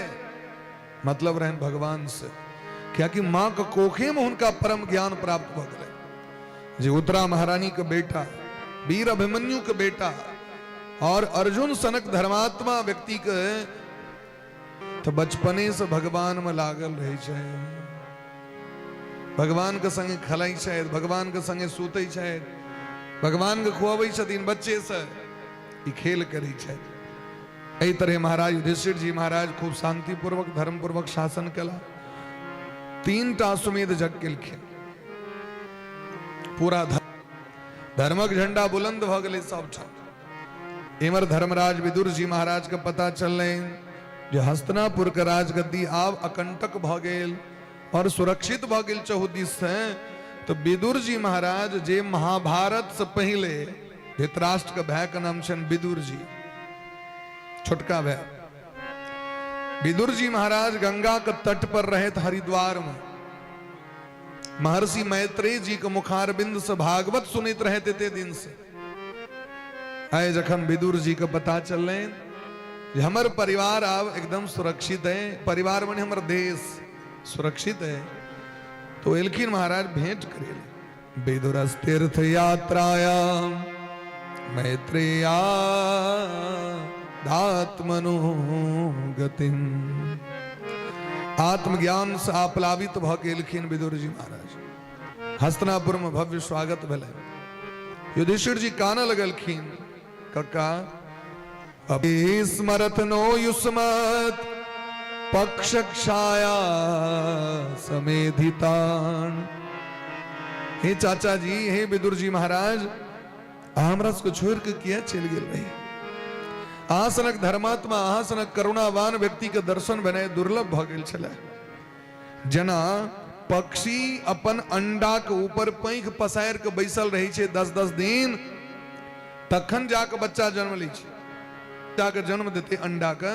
मतलब रहनि भगवान से, कियाकि माँ के कोखे में हुनका परम ज्ञान प्राप्त भऽ गेलै। जे उत्तरा महारानी के बेटा, वीर अभिमन्यु के बेटा और अर्जुन सनक धर्मात्मा व्यक्ति के तो बचपने से भगवान में लागल रहे छै, भगवान के संगे खेलै छै, भगवान के संगे सुतै छै, भगवान के खुआबै छथिन बच्चे से, ई खेल करै छै। एहि तरह महाराज युधिष्ठिर जी महाराज खूब शांतिपूर्वक धर्मपूर्वक शासन केला। 3 टा अश्वमेध यज्ञ केलखिन, पूरा धर्मक झंडा बुलंद भऽ गेलै सबठाम। इमर धर्मराज विदुर जी महाराज के पता चललनि जे हस्तिनापुर के राजगद्दी आब अकंटक भऽ गेल और सुरक्षित भऽ गेल चहुदिस से। तो विदुर जी महाराज जे महाभारत से पहले धृतराष्ट्र के भाई के नाम छनि विदुर जी, छोटका भाई विदुर जी महाराज गंगा के तट पर रहत हरिद्वार में महर्षि मैत्रेय जी के मुखारबिंद से भागवत सुनैत रहते एते दिन से। आइ जखन विदुर जी के पता चललनि जे हमर परिवार आब एकदम सुरक्षित है, परिवार मने हमर देश सुरक्षित है, तो एलखिन महाराज भेंट करे। विदुरस तीर्थ यात्रायाम मैत्रेया दात्मनो गतिम। आत्मज्ञान से आप्लावित भऽ के एलखिन विदुर जी महाराज। हस्तिनापुर में भव्य स्वागत भेलै। युधिष्ठिर जी कानऽ लगलखिन, कक्का अभी स्मरत नो युष्मत पक्ष छाया समेधितान। हे चाचा जी, हे विदुर जी महाराज, अहाँ हमरा सबके छोड़ के किया चलि गेल रही? अहाँ सनक धर्मात्मा, अहाँ सनक करुणावान व्यक्तिके दर्शन भेनाइ दुर्लभ भऽ गेल छलै। जेना पक्षी अपन अंडाके ऊपर पंख पसारि कऽ बैसल रहै छै 10-10 दिन, तखन जाकऽ बच्चा जन्म लै छै। बच्चाके जन्म देतै अंडाके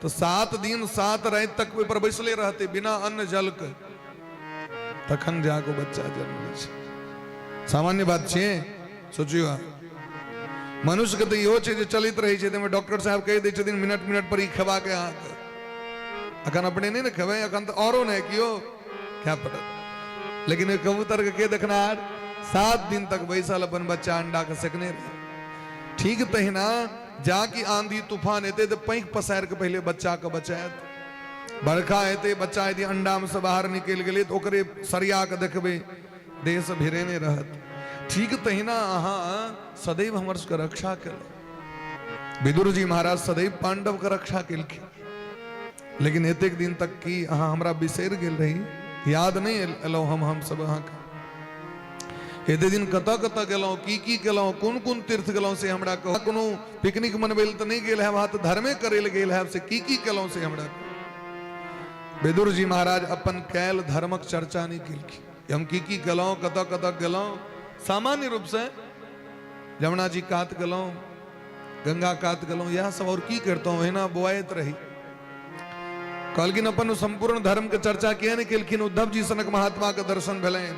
तऽ 7 दिन 7 राति तक ओहि पर बैसले रहतै बिना अन्न जलके, तखन जाकऽ बच्चा जन्म लै छै। सामान्य बात छै? सोचियौ अहाँ। मनुष्यके तऽ इहो छै जे चलैत रहै छै, ताहिमे डॉक्टर साहब कहि दै छथिन मिनट मिनट पर ई खेबाक अहाँके। अखन अपने नहि ने खेबै, अखन तऽ औरो नहि केओ खाय पड़त। लेकिन ओहि कबूतरके के देखनाहार 7 दिन तक बैसल अपन बच्चा अंडाके सेकने रहै। ठीक तहिना जा कि आंधी तूफान एतै तऽ पैंख पसारि कऽ पहिले बच्चाके बचायत। बरखा हेतै, बच्चा यदि अंडामे से बाहर निकलि गेलै तऽ ओकरे सरिया कऽ देखबै, देहसँ भिरेने रहत। ठीक तहिना अहाँ सदैव हमर सबके रक्षा केलहुँ। विदुर जी महाराज सदैव पांडव के रक्षा केलखिन, लेकिन एतेक दिन तक की अहाँ हमरा बिसरि गेल रही? याद नहि एलहुँ हम सब अहाँके। एते दिन कतऽ कतऽ गेलहुँ, की की केलहुँ, कोन कोन तीर्थ गेलहुँ से हमरा कहू। कोनो पिकनिक मनबै लए तऽ नहि गेल हैब, अहाँ तऽ धर्मे करै लए गेल हैब, से की की केलहुँ से हमरा कहू। विदुर जी महाराज अपन कैल धर्मक चर्चा नहि केलखिन, हम की की केलहुँ, कतऽ कतऽ गेलहुँ। सामान्य रूपसँ यमुना जी कात गेलहुँ, गंगा कात गेलहुँ, इएह सब और की करितहुँ, ओहिना बौआइत रही। कहलखिन अपन संपूर्ण धर्म के चर्चा किया नहि केलखिन? उद्धव जी सनक महात्मा के दर्शन भेलनि,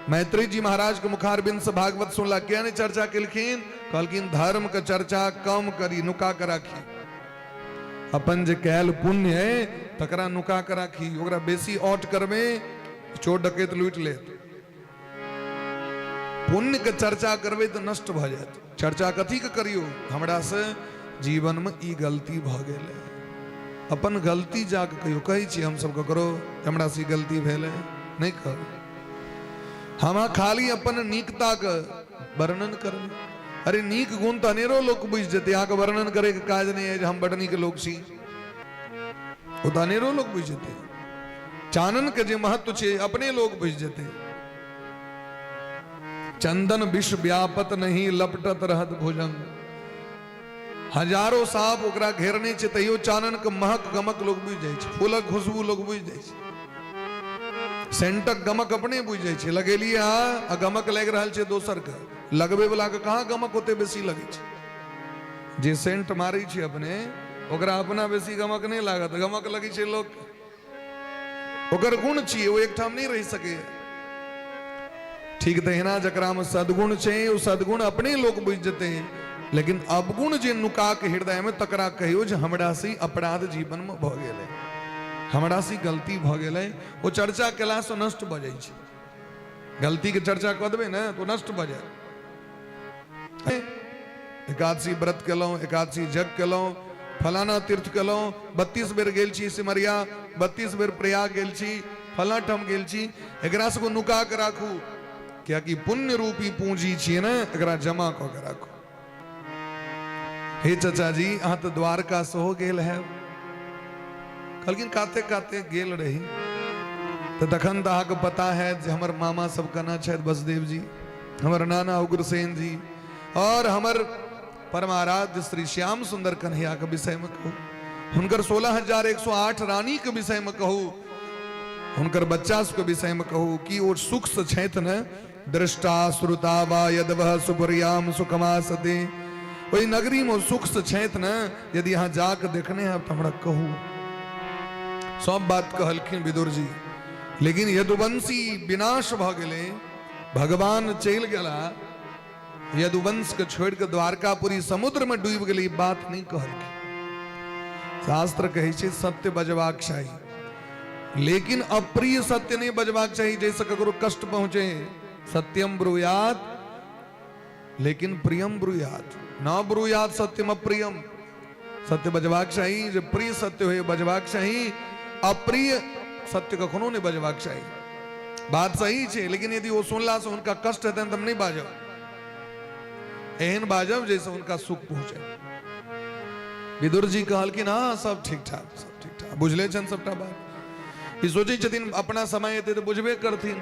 मैत्री जी महाराज के मुखारबिंद से भागवत सुनला, किया नहि चर्चा केलखिन? कहलखिन धर्म के चर्चा कम करी, नुका के राखी। अपन जे कैल पुण्य है तकरा नुका के राखी, ओकरा बेसी औट करबे चोर डकैत लूटि लेत। पुण्य के चर्चा करबै तऽ नष्ट भऽ जायत। चर्चा कथी के करियौ? हमरा से जीवन में ई गलती भऽ गेलै, अपन गलती जाके कहियौ। कहै छी हमसब ककरो हमरा से ई गलती भेलै? नहि कहबै। हम खाली अपन नीकता के वर्णन करबै। अरे नीक गुण तऽ अनेरो लोक बुझि जेतै, अहाँके वर्णन करैके काज नहि है जे हम बड नीक लोक छी, ओ तऽ अनेरो लोक बुझि जेतै। चानन के जे महत्व छै अपने लोक बुझि जेतै। चंदन विष व्यापत नहीं लपटत रहत भुजंग, हजारो सांप ओकरा घेरने छै तैयो चानन के महक गमक लोक बुझि जाइ छै, फूलक खुशबू लोक बुझि जाइ छै, सेंटक गमक अपने बुझि जाइ छै। लगेलियै अहाँ आ गमक लागि रहल छै दोसर के, लगबै वाला के कहाँ गमक ओते बेसी लगै छै। जे सेंट मारै छै अपने, ओकरा अपना बेसी गमक नहि लागत, गमक लगै छै लोक। ओकर गुण छियै, ओ एकठाम नहि रहि सकैए। ठीक तहिना जकरामे सद्गुण छै ओ सद्गुण अपने लोक बुझि जेतै, लेकिन अवगुण जे नुका के हृदयमे तकरा कहियौ जे हमरा से अपराध जीवनमे भऽ गेलै, हमरा से गलती भऽ गेलै। ओ चर्चा केलासँ नष्ट भऽ जाइ छै। गलतीके चर्चा कऽ देबै ने तऽ ओ नष्ट भऽ जायत। एकादशी व्रत केलहुँ, एकादशी यज्ञ केलहुँ, फलाना तीर्थ केलहुँ, 32 बेर गेल छी सिमरिया, 32 बेर प्रयाग गेल छी, फलाना ठाम गेल छी, एकरा सबके नुका के राखू, कियाकि पुण्य रूपी पूंजी छियै ने, एकरा जमा कऽ के राखू। हे चाचा जी, अहाँ तऽ द्वारका सेहो गेल हैब? कहलखिन काते काते गेल रही। तऽ तखन तऽ अहाँके पता हैत जे हमर मामा सब केना छथि, वसुदेव जी, हमर नाना उग्रसेन जी, और हमर परमाराध्य श्री श्याम सुंदर कन्हैया के विषय में कहू, हुनकर 16,108 रानी के विषय में कहू, हुनकर बच्चा सबके विषय में कहू कि ओ सुख से छथि ने। दृष्टा श्रुता वा यदवह सुपुर्याम सुखमासते, ओहि नगरी में सुख से छथि ने, यदि अहाँ जाके देखने हैब तऽ हमरा कहू। सब बात कहलखिन विदुर जी, लेकिन यदुवंशी विनाश भऽ गेलै, भगवान चलि गेला, यदुवंश के छोड़ि कऽ द्वारकापुरी समुद्र में डूबि गेलै, ई बात नहि कहलखिन। शास्त्र कहै छै सत्य बजबाक चाही, लेकिन अप्रिय सत्य नहि बजबाक चाही जाहिसँ ककरो कष्ट पहुँचे। सत्यम ब्रूयात लेकिन प्रियम ब्रूयात, न ब्रूयात सत्यम अप्रियम। सत्य बजबाक चाही, जे प्रिय सत्य होय बजबाक चाही, अप्रिय सत्य कखनो नहि बजबाक चाही। बात सही छै, लेकिन यदि ओ सुनलासँ हुनका कष्ट हेतनि तऽ हम नहि बाजब, एहन बाजब जाहिसँ हुनका सुख पहुँचे। विदुर जी कहलखिन हँ सब ठीक ठाक, सब ठीक ठाक, बुझले छनि सबटा बात। ई सोचै छथिन अपना समय एतै तऽ बुझबे करथिन,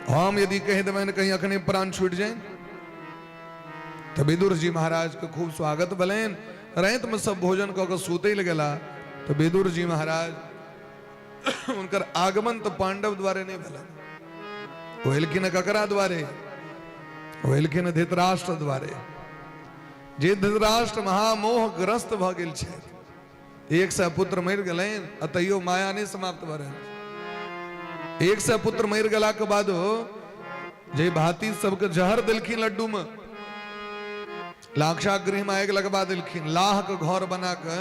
हम यदि कहि देबनि कहीं अखने प्राण छूटि जानि। तऽ विदुर जी महाराज के खूब स्वागत भेलनि रातिमे सब भोजन कऽ कऽ सुतै लए गेला तऽ विदुर जी महाराज हुनकर आगमन तऽ पांडव द्वारे नहि भेलनि। ओ एलखिन ककरा द्वारे? ओ एलखिन धृतराष्ट्र द्वारे। जे धृतराष्ट्र महामोहग्रस्त भऽ गेल छथि, 100 पुत्र मरि गेलनि आ तैयो माया नहि समाप्त भऽ रहल। 100 पुत्र मरि गेलाके बादो जे भाती सबके जहर देलखिन लड्डू में, लाक्षागृह में आगि लगबा देलखिन, लाह के घर बना के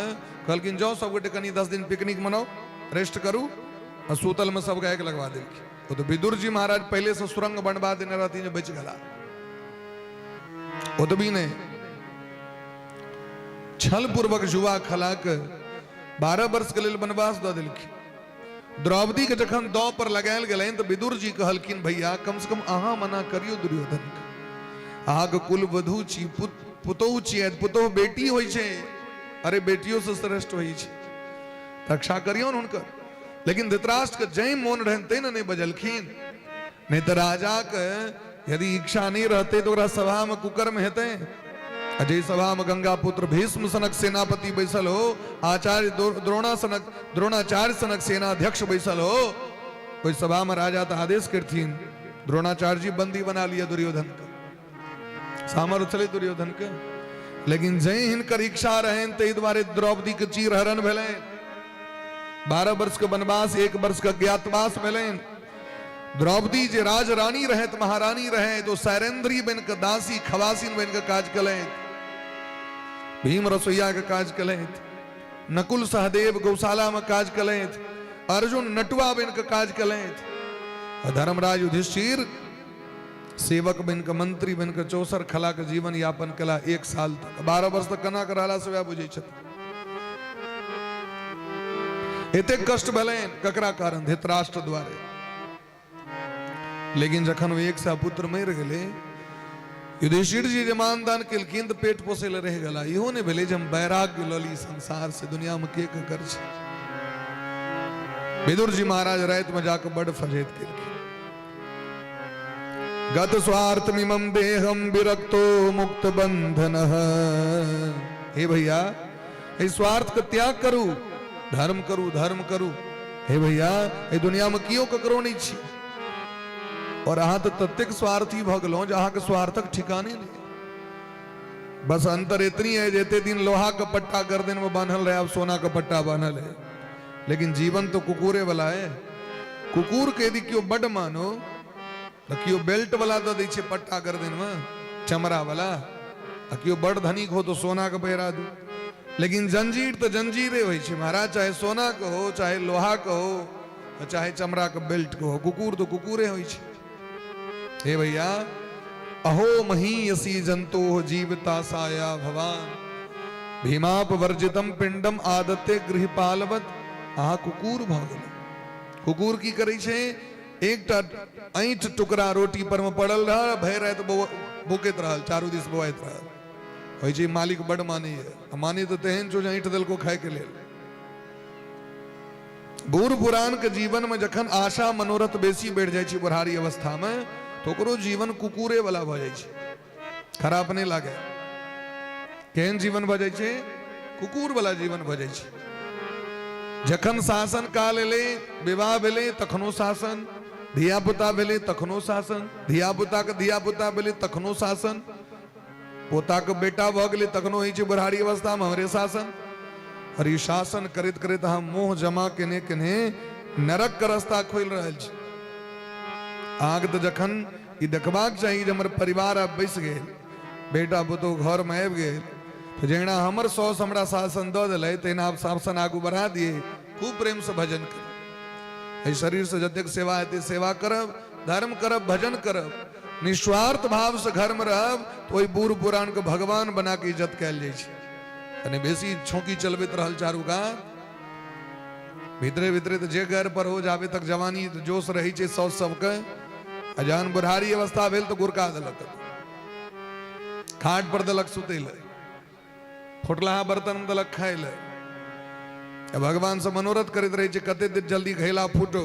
कहलखिन जाओ सब गोटे कनी 10 दिन पिकनिक मनाओ, रेस्ट करू, आ सूतल में सबके आगि लगबा देलखिन। ओ तो विदुर जी महाराज पहले से सुरंग बनवा देने रहथिन जे बचि गेला। ओतबी नहीं, छल पूर्वक जुआ खला के 12 वर्ष के लेल वनवास दऽ देलखिन। द्रौपदी के जखन दांव पर लगायल गेलनि तऽ विदुर जी कहलखिन भैया कम से कम अहाँ मना करियौ दुर्योधन के, अहाँके कुल वधू छी, पुतोहु छी, पुतोहु बेटी होइ छै, अरे बेटियो से श्रेष्ठ होइ छै, रक्षा करियौ ने हुनकर। लेकिन धृतराष्ट्र के जै मोन रहनि तै ने नहि बजलखिन, नहीं तऽ राजा के यदि इच्छा नहीं रहते तो ओकरा सभा में कुकर्म हेतै। आ जाहि सभा में गंगा पुत्र भीष्म सनक सेनापति बैसल हो, आचार्य द्रोणा सनक, द्रोणाचार्य सनक सेनाध्यक्ष बैसल हो, ओहि सभा में राजा तऽ आदेश करथिन द्रोणाचार्य जी बंदी बना लिया दुर्योधन के, सामर्थ्य छलै दुर्योधन के। लेकिन जै हिनकर इच्छा रहनि ताहि दुआरे द्रौपदी के चीर हरण भेलनि, 12 वर्ष के वनवास, 1 वर्ष के अज्ञातवास भेलनि। द्रौपदी जे राज रानी रहत, महारानी रहे, तो सैरेंद्री बन के दासी खवासिन बन के काज कलैत, भीम रसोईया के काज कलैत, नकुल सहदेव गौशाला में काज कलैत, अर्जुन नटुआ बन के काज कलैत, धर्मराज युधिष्ठिर सेवक बन के मंत्री बन के चौसर खला के जीवन यापन कला 1 साल तक, 12 वर्ष तक कना के रहला से वएह बुझै छथिन। एतेक कष्ट भेलनि ककरा कारण? धृतराष्ट्र द्वारे। लेकिन जखन ओ 100 पुत्र मरि गेलै, युधिष्ठिर जी जे मानदान केलखिन तऽ पेट पोसै लए रहि गेला। इहो नहि भेलै जे हम वैराग्य लऽ ली संसार से, दुनिया में के ककर छै। विदुर जी महाराज राति में जाके बड़ फजेत केलखिन। गत स्वार्थमिमं देहम विरक्तो मुक्त बंधन। हे भैया, एहि स्वार्थ के त्याग करू, धर्म करू, धर्म करू। हे भैया, एहि दुनिया में कियो ककरो नहीं छी, और अहाँ तो ततेक स्वार्थी भऽ गेलहुँ जे अहाँके स्वार्थक ठिकाने नहीं। बस अंतर इतनी है जे एते दिन लोहा के पट्टा गर्दन में बान्हल रहे, अब सोना के पट्टा बान्हल है, लेकिन जीवन तो कुकुरे वाला है। कुकुर के यदि केओ बड मानो तो केओ बेल्ट वाला दऽ दै छै पट्टा गर्दन में, चमड़ा वाला, आ केओ बड़ धनिक हो तो सोना के पहिरा दू। लेकिन जंजीर तो जंजीरे होइ छै महाराज, चाहे सोना के हो, चाहे लोहा के हो, चाहे चमड़ा के बेल्ट के हो, कुकुर तो कुकुरे होइ छै। हे भैया, अहो महीयसी जंतो जीवता साया भवान भीमाप वर्जितम पिंडम आदत्ते गृहपालवत। अहाँ कुकुर भऽ गेल। कुकुर की करै छै? एकटा ऐंठ टुकड़ा रोटी पर में पड़ल रहल, भरि राति भूकैत रहल, चारू दिस बौआइत रहल। होइ छै मालिक बड मानैए, आ मानै तऽ तेहन छौ जे ऐंठ देलको खायके लेल। बूढ़ पुरान के जीवन में जखन आशा मनोरथ बेसी बढ़ि जाइ छै बुढ़ारी अवस्था में, तऽ ओकरो जीवन कुकुरे वाला भऽ जाइ छै, खराब नहि लागे। केहन जीवन भऽ जाइ छै? कुकुर वाला जीवन भऽ जाइ छै। जखन शासन काल एलै, विवाह भेलै तखनो शासन, धियापुता भेलै तखनो शासन, धियापुताके धियापुता भेलै तखनो शासन, पोताके बेटा भऽ गेलै तखनो होइ छै बुढ़ारी अवस्थामे हमरे शासन। और ई शासन करैत करैत अहाँ मोह जमा केने केने नरक के रास्ता खोलि रहल छी। अहाँके तऽ जखन ई देखबाक चाही जे हमर परिवार आब बैसि गेल, बेटा पुतोहु घरमे आबि गेल, तऽ जहिना हमर साउस हमरा शासन दऽ देलथि तहिना आब शासन आगू बढ़ा दिए, खूब प्रेमसँ भजन करू। एहि शरीरसँ जतेक सेवा हेतै सेवा करब, धर्म करब, भजन करब, निस्वार्थ भावसँ घरमे रहब तऽ ओहि बूढ़ पुरानके भगवान बना कऽ इज्जत कयल जाइ छै। कने बेसी छौंकी चलबैत रहल चारू कात, भीतरे भीतरे तऽ जे गैर पर हो, जाबे तक जवानी जोश रहै छै साउस सबके, आ जहन बुढ़ारी अवस्था भेल तऽ गुरका देलक, खाट पर देलक सुतै लए, फुटलाहा बर्तन मे देलक खाय लए। भगवान से मनोरथ करैत रहै छै कते दिन जल्दी घैला फूटो।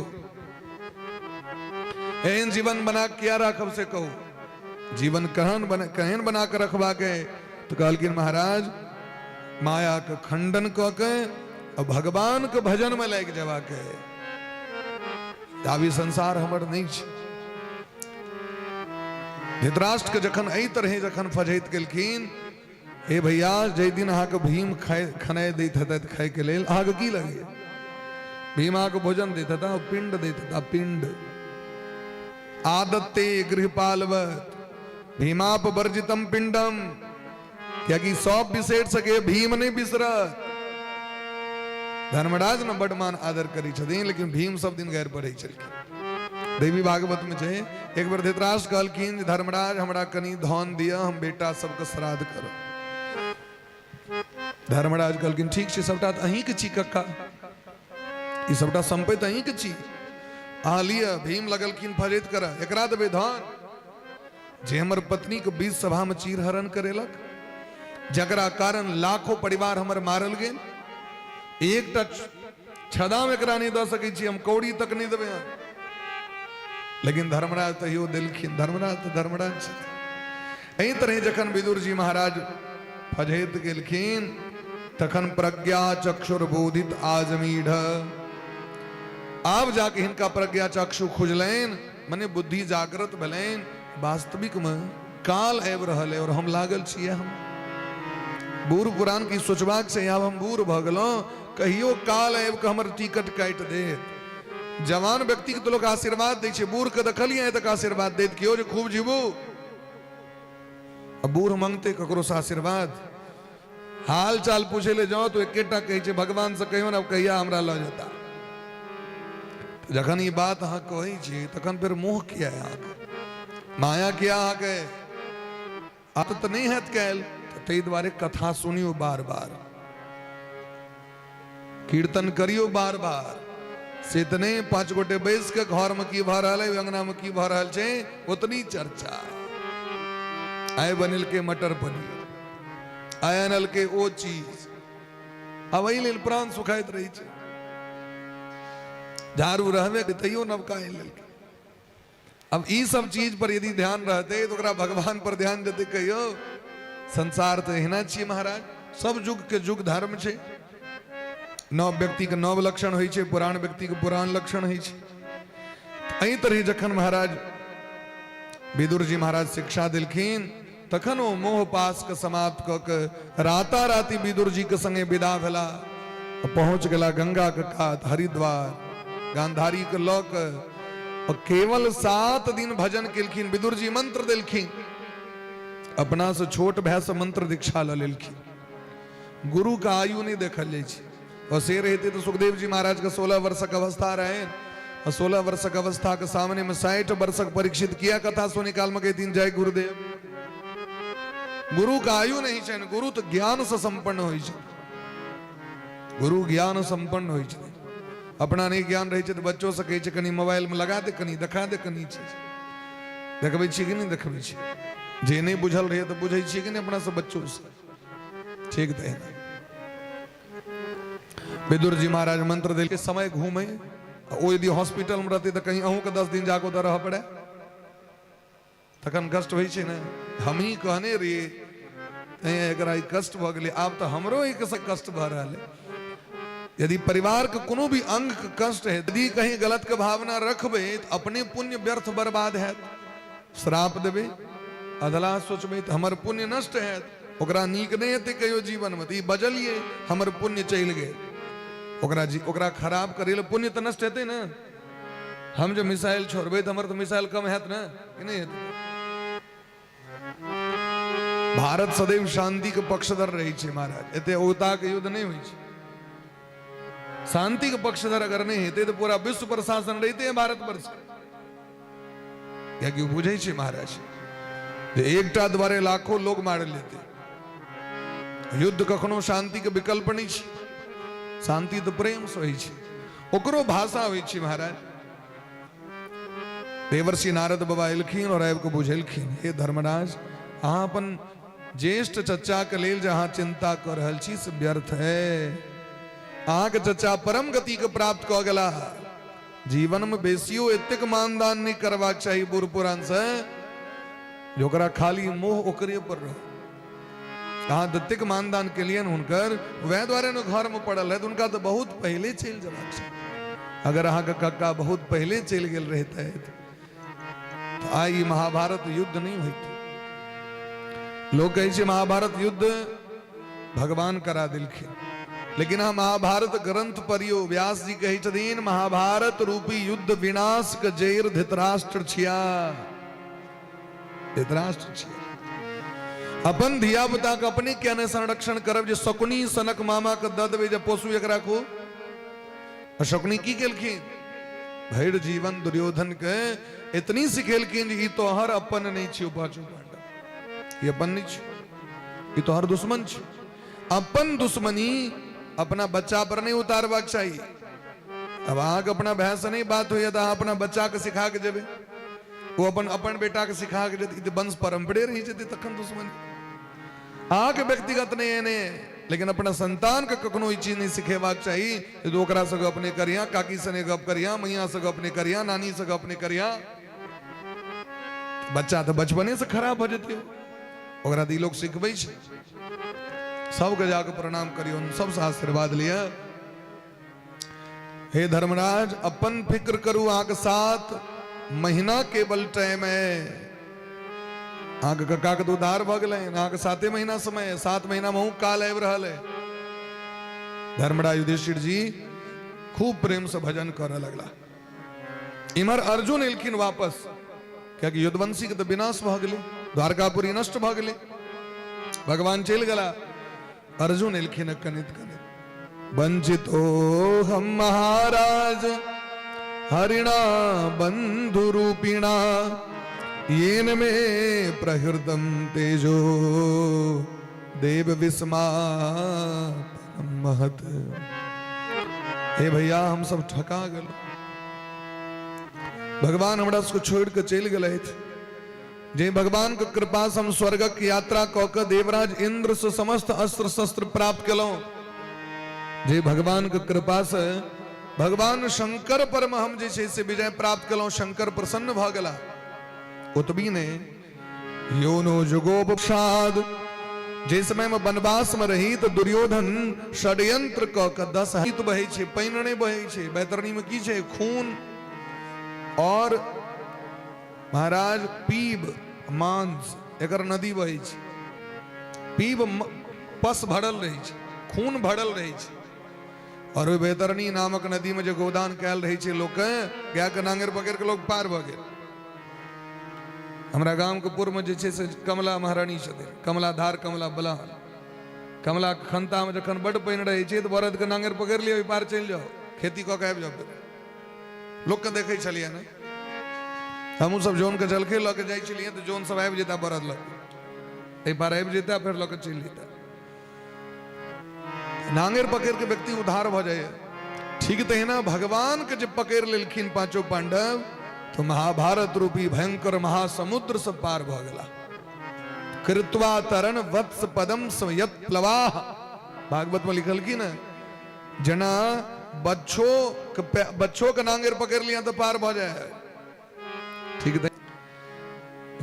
एहन जीवन बना किया राखब से कहू? जीवन केहन बना के रखबाक है? तो कहलखिन महाराज माया के खंडन कऽ के आ भगवान के भजन में लागि जेबाक है। आब ई संसार हमर नहि छै। धृतराष्ट्र के जखन एहि तरहे जखन फजैत केलखिन, हे भैया, जाहि दिन अहाँके भीम खाय खेनाइ दैत हेतै खायके लेल, अहाँके की लगैए? भीम अहाँके भोजन दैत हेता, पिंड दैत हेता, पिंड आदत्ते गृहपालवत भीमाप वर्जितम पिंडम, कियाकि सब बिसरि सके, भीम नहि बिसरत। धर्मराज ने बड मान आदर करै छथिन, लेकिन भीम सब दिन गैर पड़ै छलखिन। देवी भागवत में छै, एक बेर धृतराष्ट्र कहलखिन, धर्मराज, हमरा कनि धन दिअ, हम बेटा सबके श्राद्ध करब। धर्मराज कहलखिन, ठीक छै, सबटा तऽ अहीँके छी कक्का, ई सबटा सम्पत्ति अहीँके छी, अहाँ लिअ। भीम लगलखिन फजैत करऽ, एकरा देबै धन जे हमर पत्नीके बीच सभामे चीरहरण करेलक, जकरा कारण लाखों परिवार हमर मारल गेल? एकटा छदाम एकरा नहि दऽ सकै छी हम, कौड़ी तक नहि देबै हम। लेकिन धर्मराज तैयो देलखिन। धर्मराज तऽ धर्मराज छथिन। एहि तरहे जखन विदुर जी महाराज फजैत गेलखिन, तखन प्रज्ञा चक्षुर्बोधित आजमीढ़, आब जाके हिनका प्रज्ञा चक्षु खुजलनि, मने बुद्धि जागृत भेलनि। वास्तविक में काल आबि रहल है और हम लागल छियै। हम बूढ़ पुरान की सोचबाक छै, आब हम बूढ़ भऽ गेलहुँ, कहियो काल आबि कऽ हमर टिकट काटि देत। जवान व्यक्ति के तऽ लोक आशीर्वाद दै छै, बूढ़ के देखलियै आइ तक आशीर्वाद दैत केओ जे खूब जीबू? आ बूढ़ मंगते ककरो से आशीर्वाद? हाल चाल पूछे ले जाओ तो एकेटा कहै छै, भगवान से कहियो ने, कहिया हमरा लऽ जेता। जखन ई बात अहाँ कहै छी, तखन फेर मोह किया है अहाँके, माया किया अहाँके आत तऽ नहि हैत कैल? तऽ ताहि दुआरे कथा सुनियौ बार बार, कीर्तन करियौ बार बार। से तऽ नहि, पांच गोटे बैस के घर में की भऽ रहल है, अंगना में की भऽ रहल छै, ओतनी चर्चा। आइ बनेलकै मटर पनीर, आइ अनलकै ओ चीज। आब एहि लेल प्राण सुखाइत रहै छै। झाड़ू रहबे तैयो नवका आनि लेलकै। अब ई सब चीज पर यदि ध्यान रहते तो ओकरा भगवान पर ध्यान देते कहियो? संसार तऽ एहिना छियै महाराज, सब युग के युग धर्म छै। नव व्यक्ति के नव लक्षण होइ छै, पुरान व्यक्ति के पुरान लक्षण होइ छै। एहि तरह जखन महाराज विदुर जी महाराज शिक्षा देलखिन, तखन ओ मोह पास के समाप्त कऽ के राता राति विदुर जी के संगे विदा भेला, पहुंच गेला गंगा के कात हरिद्वार, गांधारी के लऽ के, और केवल 7 दिन भजन केलखिन। विदुर जी मंत्र देलखिन, अपना से छोट भाय से मंत्र दीक्षा लऽ लेलखिन। गुरु के आयु नहीं देखल जाइ छै। और से रहते तो सुखदेव जी महाराज के 16 वर्षक अवस्था रहे, और 16 वर्षक अवस्था के सामने में 60 वर्षक परीक्षित किया कथा सुनी काल में कहतीन जय गुरुदेव। गुरु का आयु नहीं छै, गुरु तो ज्ञान से संपन्न होइ छै। गुरु ज्ञान संपन्न होइ छै। अपना नहि ज्ञान रहै छै तऽ बच्चो से कहै छै, कनि मोबाइल में लगा दे, कनि देखा दे, कनि चीज देखबै छियै कि नहि देखबै छियै? जे नहि बुझल रहै तऽ बुझै छियै कि नहि अपना सब बच्चो से? ठीक तहिना विदुर जी महाराज मंत्र देलकै, समय घूमे। ओ यदि हॉस्पिटल में रहते तऽ कहीं अहूँके 10 दिन जाके ओतऽ रहऽ पड़े, तखन कष्ट होइ छै ने? हमही कहने रहियै, तैं एकरा ई कष्ट भऽ गेलै, आब तऽ हमरो एहिसँ कष्ट भऽ रहल है। यदि परिवार के कोनो भी अंग के कष्ट है, यदि कहीं गलत के भावना रखबै तऽ अपने पुण्य व्यर्थ बर्बाद हैत। श्राप देबै, अधलाह सोचबै तऽ हमर पुण्य नष्ट हैत, ओकरा नीक नहि हेतै कहियो जीवनमे। तऽ ई बजलियै, हमर पुण्य चलि गेल। ओकरा जी ओकरा खराब करै लए पुण्य तऽ नष्ट हेतै ने? हम जे मिसाइल छोड़बै तऽ हमर तऽ मिसाइल कम हैत ने, कि नहि हेतै? भारत सदैव शांति के पक्षधर रहै छै महाराज। एते औताके युद्ध नहि होइ छै। शांति के पक्षधर अगर नहि हेतै तऽ पूरा विश्व पर शासन रहिते भारत वर्ष, कियाकि ओ बुझै छै महाराज जे एकटा द्वारे लाखों लोग मारल जेतै। युद्ध कखनो शांति के विकल्प नहि छै। शांति तऽ प्रेम से होइ छै, ओकरो भाषा होइ छै महाराज। देवर्षि नारद बाबा एलखिन और आबि कऽ बुझेलखिन, हे धर्मराज, अहाँ अपन ज्येष्ठ चच्चा के लेल जे अहाँ चिंता कऽ रहल छी से व्यर्थ है। अहाँके चच्चा परम गति के प्राप्त कऽ गेला। जीवन में बेसियो एतेक मानदान नहीं करबाक चाही बूढ़ पुरान से जे ओकरा खाली मोह ओकरे पर रह। अहाँ ततेक मानदान केलियनि हुनकर, वएह दुआरे ने घरमे पड़ल रहथि। हुनका तऽ बहुत पहिले चलि जेबाक छै। अगर अहाँके कक्का बहुत पहिले चलि गेल रहितथि तऽ आइ ई महाभारत युद्ध नहि होइत। लोक कहै छै महाभारत युद्ध भगवान करा देलखिन, लेकिन अहाँ महाभारत ग्रंथ पढ़ियौ, व्यास जी कहै छथिन महाभारत रूपी युद्ध विनाश के जैर धृतराष्ट्र छिया, धृतराष्ट्र छिया। अपन धिया पुता के अपने किया नहि संरक्षण करब जे शकुनी सनक मामा के दऽ देबै जे पोसू एकरा खूब। आ शकुनी की केलखिन, भरि जीवन दुर्योधन के इतनी सिखेलखिन जे ई तोहर अपन नहि छियौ पाँचो पांडव, ई अपन नहि छियौ, ई तोहर दुश्मन छियौ। अपन दुश्मनी अपना बच्चा पर नहि उतारबाक चाही। अब अहाँके अपना भाय से नहि बात होइए तऽ अहाँ अपना बच्चा के सिखा के जेबै, ओ अपन अपन बेटा के सिखा के जेतै, ई तऽ वंश परम्परे रहि जेतै तखन दुश्मनी। अहाँके व्यक्तिगत नहि एने, लेकिन अपना संतान के कखनो ई चीज नहि सिखेबाक चाही जे तू ओकरा से गप नहि करिहा, काकी से नहि गप करिहा, मैया से गप नहि करिहा, नानी से गप नहि करिहा। बच्चा तऽ बचपने से खराब भऽ जेतै, ओकरा तऽ ई लोक सिखबै छै। सबके जाके प्रणाम करियौ, सबसँ आशीर्वाद लिअ। हे धर्मराज, अपन फिक्र करू, अहाँके 7 महीना केवल टाइम है। अहाँके कक्का के तऽ उधार भऽ गेलै, अहाँके 7 महीना समय है, 7 महीना में अहूँ काल आबि रहल है। धर्मराज युधिष्ठिर जी खूब प्रेम से भजन करऽ लगला। इम्हर अर्जुन एलखिन वापस, कियाकि यदुवंशी के तऽ विनाश भऽ गेलै, द्वारकापुरी नष्ट भऽ गेलै, भगवान चलि गेला। अर्जुन एलखिन कनित कनित, वंचितो हम महाराज हरिणा बंधु रूपिणा येन मे प्रहृतम तेजो देव विस्मा महत। हे भैया, हम सब ठका गेल, भगवान हमरा सबके छोड़ के चलि गेलथि। जे भगवान के कृपा से हम स्वर्गक यात्रा कऽ के देवराज इंद्र से समस्त अस्त्र शस्त्र प्राप्त केलहुँ, जे भगवान के कृपा से भगवान शंकर पर में हम जे छै से विजय प्राप्त केलहुँ, शंकर प्रसन्न भऽ गेला। ओतबी नहि, योनो जुगोपसाद, जे समय में वनवास में रही तो दुर्योधन षड्यंत्र कऽ के 10 हित बहै छै, पानि नहि बहै छै, बैतरणी में की छै, खून और महाराज पीब मांस, एकर नदी बहै छै, पीब पस भरल रहै छै, खून भरल रहै छै। और ओहि बैतरणी नामक नदी में जे गोदान कयल रहै छै लोकके, गाय के नांगरि पकड़ि के लोक पार भऽ गेल। हमरा गाम के पूर्व में जे छै से कमला महारानी छथिन, कमला धार, कमला बलान, कमला खंता में जखन बड्ड पानि रहै छै तऽ बरद के नांगरि पकड़ि लिअ, ओहि पार चलि जाउ, खेती कऽ के आबि जाउ। फेर लोकके देखै छलियै ने, हमहूँ सब जनके जलखै लऽ के जाइ छलियै तऽ जन सब आबि जेता बरद लऽ के, एहि पार आबि जेता, फेर लऽ के चलि जेता। नांगरि पकड़ि के व्यक्ति उद्धार भऽ जाइए। ठीक तहिना भगवान के जे पकड़ि लेलखिन पांचों पांडव, तो महाभारत रूपी भयंकर महासमुद्र से पार भऽ गेला। कृत्वा तरण वत्स पदम यत प्लवाह, भागवत में लिखल की ने, जेना बच्छो बच्छो के नांगरि पकड़ लिया तो पार भऽ जाए। ठीक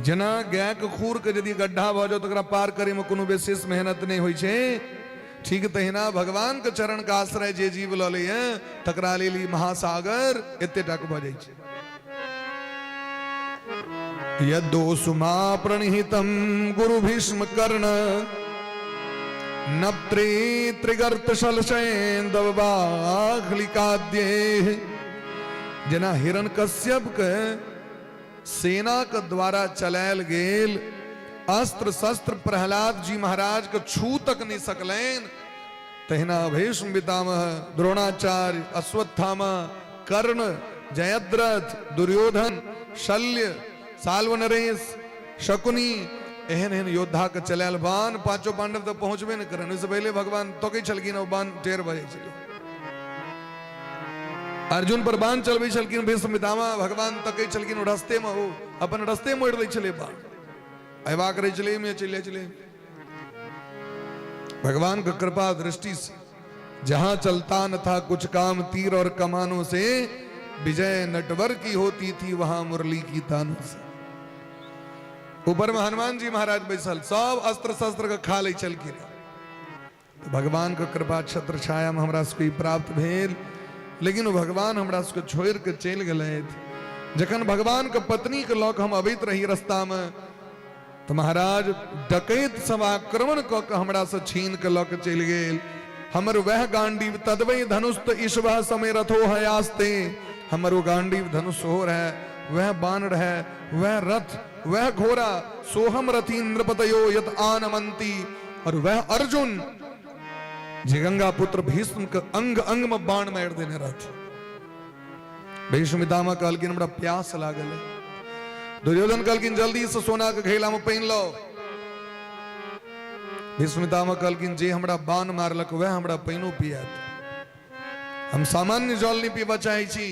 जेना गाय के खूर के यदि गड्ढा भऽ जाओ तो ओकरा पार करे में कोनो विशेष मेहनत नहीं होइ छै, ठीक तहिना भगवान के चरण के आश्रय जे जीव लऽ लैए तकरा लेल ई महासागर एते टाक भऽ जाइ छै। यदोषुमा प्रणिहितम गुरु भीष्म कर्ण नप्त्री त्रिगर्त शलशेन्दव बाघलिकाद्ये, जेना हिरण्यकश्यप के सेना के द्वारा चलायल गेल अस्त्र शस्त्र प्रहलाद जी महाराज के छू तक नहीं सकलनि, तहिना भीष्म पितामह, द्रोणाचार्य, अश्वत्थामा, कर्ण, जयद्रथ, दुर्योधन, शल्य, साल्व नरेश, शकुनी, एहन एहन योद्धा के चलायल बाण पांचों पांडव तक पहुंचबे नहि करनि। ओहिसँ पहिले भगवान तकै छलखिन, ओ बाण टेर भऽ जाइ छलै। अर्जुन पर बाण चलबै छलखिन भीष्म पितामह, भगवान तकै छलखिन, ओ रस्ते मे ओ अपन रस्ते मोड़ि लै छलै, बाण अयबाक रहै छलै एहिमे चलि जाइ छलै। भगवान के कृपा दृष्टि से जहां चलता न था कुछ काम तीर और कमानों से, विजय नटवर की होती थी वहां मुरली की तानों से। ऊपर में हनुमान जी महाराज बैसल सब अस्त्र शस्त्र के खा लै छलखिन। तऽ भगवान के कृपा छत्र छाया में हमरा सबके ई प्राप्त भेल, लेकिन ओ भगवान हमरा सबके छोड़ि के चलि गेलथि। जखन भगवान के पत्नी के लऽ कऽ हम अबैत रही रस्ता में, तऽ महाराज डकैत सब आक्रमण कऽ के हमरा से छीन के लऽ के चलि गेल। हमर वह गांडीव तदवै धनुष त ईशवः समय रथो हयास्ते, हमर ओ गांडीव धनुष हो रहे, वह बाण रहे, वह रथ, वह घोड़ा, सोहम रथी नृपतयो यत आनमंती, और वह अर्जुन जे गंगा पुत्र भीष्म के अंग अंग में बाण मारि देने रहथि। भीष्म पितामह कहलखिन हमरा प्यास लागल है। दुर्योधन कहलखिन जल्दी से सोना के घैला में पानि लाओ। भीष्म पितामह कहलखिन जे हमरा बाण मारलक वह हमरा पानिओ पियात, हम सामान्य जल नहीं पीबा चाहे छी।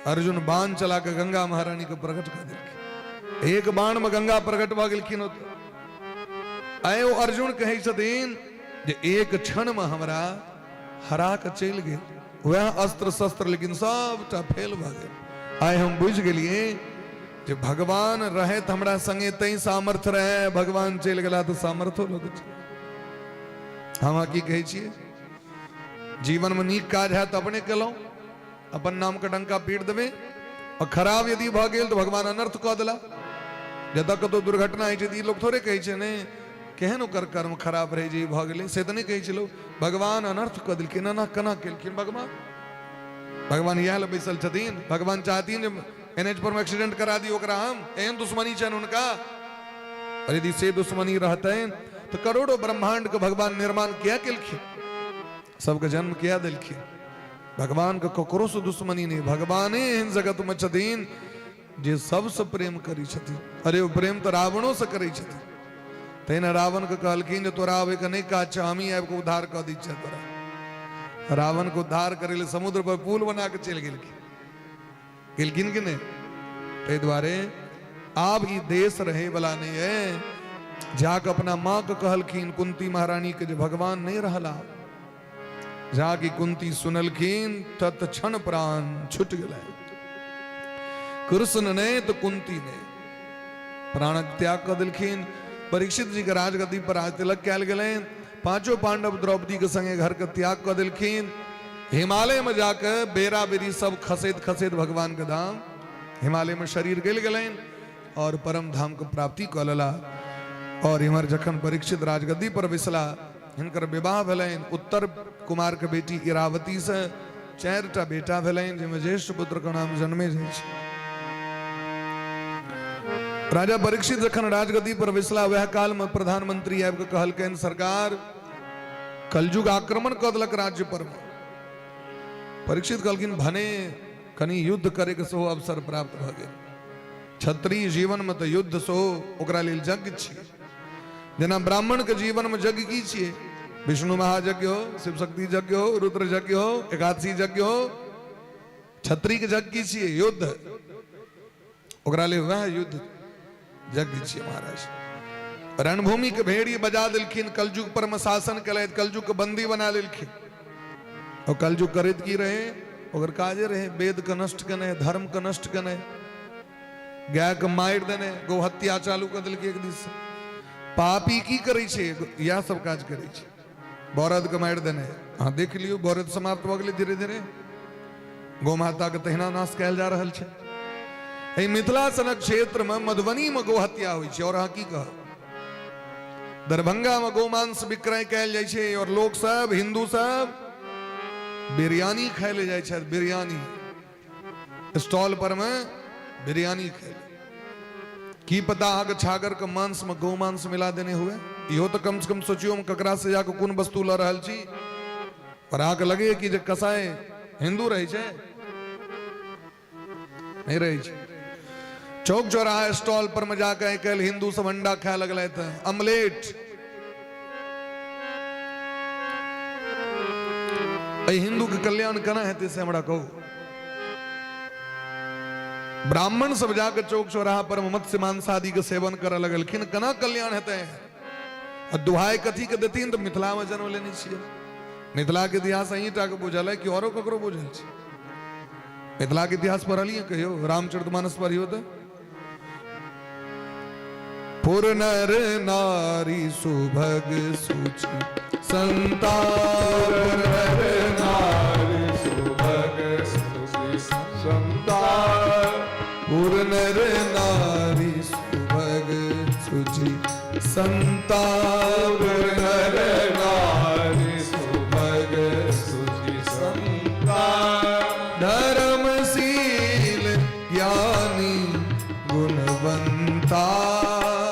अर्जुन बाण चला के गंगा महारानी के प्रकट कर देलखिन। एक बाण में गंगा प्रकट भऽ गेलखिन। आइ ओ अर्जुन कहै छथिन जे एक क्षण में हमरा हरा के चलि गेल वएह अस्त्र शस्त्र, लेकिन सबटा फेल भऽ गेल। आइ हम बुझि गेलियै जे भगवान रहैत हमरा संगे तैं सामर्थ्य रहे, भगवान चलि गेला तऽ सामर्थ्यो लोक छै। हम अहाँ की कहै छियै, जीवन में नीक काज हैत अपने केलहुँ, अपन नाम के डंका पीट देबै, और खराब यदि भऽ गेल तऽ भगवान अनर्थ कऽ देला। जतऽ कतौ दुर्घटना होइ छै तऽ ई लोक थोड़े कहै छै ने केहन ओकर कर्म खराब रहै जे ई भऽ गेलै, से तऽ नहि कहै छै लोक, भगवान अनर्थ कऽ देलखिन। एना केना केलखिन भगवान? भगवान इएह लए बैसल छथिन। भगवान चाहथिन जे एन एच पर मे एक्सीडेंट करा दी ओकरा, हम एहन दुश्मनी छनि हुनका। और यदि से दुश्मनी रहतनि तऽ करोड़ो ब्रह्मांड के भगवान निर्माण किया केलखिन, सबके जन्म किया देलखिन? भगवान के ककरो से दुश्मनी नहीं, भगवाने एहन जगत में छथिन जे सबसे प्रेम करै छथिन। अरे ओ प्रेम तऽ रावणो से करै छथिन, तहिना रावण के कहलखिन जे तोरा आबै के नहि काज छौ, हमही आबि के उद्धार कऽ दै छियौ तोरा। रावण के उद्धार करै लए समुद्र पर पुल बना के चलि गेलखिन, गेलखिन कि नहि? ताहि दुआरे आब ई देश रहै वाला नहि है। जाके अपना माँ के कहलखिन कुंती महारानी के जे भगवान नहीं रहला। जाके कुंती सुनलखिन तत्क्षण प्राण छूट गेलै। कृष्ण नहि तऽ कुंती नहि, प्राणक त्याग कऽ देलखिन। परीक्षित जी के राजगद्दी पर राज तिलक कयल गेलनि। पांचों पांडव द्रौपदी के संगे घर के त्याग कऽ देलखिन। हिमालय में जाके बेरा बेरी सब खसैत खसैत भगवान के धाम हिमालय में शरीर गलि गेलनि और परम धाम के प्राप्ति कऽ लेला। और इम्हर जखन परीक्षित राजगद्दी पर बैसला, हिनकर विवाह भेलनि उत्तर कुमार के बेटी इरावती से। 4टा बेटा भेलनि, जाहिमे ज्येष्ठ पुत्र के नाम जन्मेजय छै। राजा परीक्षित जखन राजगद्दी पर बैसला, वएह काल में प्रधानमंत्री आबि कऽ कहलकनि सरकार कलयुग आक्रमण कऽ देलक राज्य पर। परीक्षित कहलखिन भने कनि युद्ध करे के सेहो अवसर प्राप्त भऽ गेल। क्षत्रिय जीवन में तऽ युद्ध सेहो ओकरा लेल यज्ञ छियै। जेना ब्राह्मण के जीवन में यज्ञ की छियै, विष्णु महायज्ञ हो, शिव शक्ति यज्ञ हो, रुद्र यज्ञ हो, एकादशी यज्ञ हो, क्षत्रिय के यज्ञ की छियै, युद्ध। ओकरा लेल वएह युद्ध यज्ञ छियै। महाराज रणभूमि के भेड़ी बजा देलखिन, कलयुग पर में शासन केलथि, कलयुग के बंदी बना लेलखिन। और कलयुग करैत की रहे, ओकर काजे रहे वेद के नष्ट केने, धर्म के नष्ट केने, गाय के मारि देने, गौ हत्या चालू कर देलकै एक दिस से। पापी की करै छै, इएह सब काज करै छै। बरद के मारि देने, अहाँ देख लियौ बरद समाप्त भऽ गेलै धीरे धीरे, गौ माता के तहिना नाश कयल जा रहल छै। एहि मिथिला सनक क्षेत्र में मधुबनी में गौ हत्या होइ छै, और अहाँ की कहब, दरभंगा में गौमांस विक्रय कयल जाइ छै और लोक सब हिंदू सब बिरयानी खाय ले जाइ छथि, बिरयानी स्टॉल पर में बिरयानी खाय ले। की पता अहाँके छागर के मांस में गौ मांस मिला देने हुए, इहो तऽ कम से कम सोचियो हम ककरा से जाके कोन वस्तु लऽ रहल छी। पर अहाँके लगैए कि जे कसाई हिंदू रहै छै? नहि रहै छै। चौक चौराहा स्टॉल पर में जाके आइ काल्हि हिंदू सब अंडा खाए लगलथि हँ, अमलेट। एहि हिंदू के कल्याण केना हेतै से हमरा कहू। ब्राह्मण सब जाके चौक चौराहा पर मत्स्य मांस आदि के सेवन करऽ लगलखिन, केना कल्याण हेतै? आ दुहाई कथी के देथिन? तऽ मिथिला में जन्म लेने छियै, मिथिला के इतिहास अहीं टा के बुझल है कि औरो ककरो बुझल छै? मिथिला के इतिहास पढ़लियै कहियो? रामचरितमानस पढ़ियो तऽ पुर नर नारी सुभग सुचि संता, नर नारी सुभग सुचि संता, पुर नर नारी सुभग सुचि संता, पुर नर नारी सुभग सुचि संता, धर्मशील ज्ञानी गुणवंता,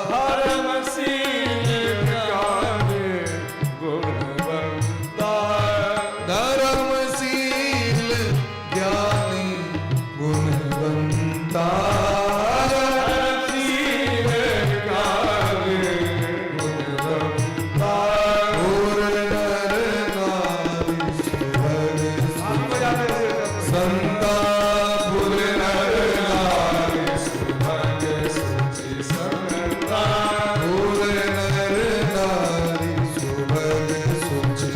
धर्मशील ज्ञानी गुणवंता, धर्मशील ज्ञानी गुणवंता, धर्मशील ज्ञानी गुणवंता, पूर्ण नर नारी सुभग संता, पुर नर नारी सुभग सुचि संता, पुर नर नारी सुभग सुचि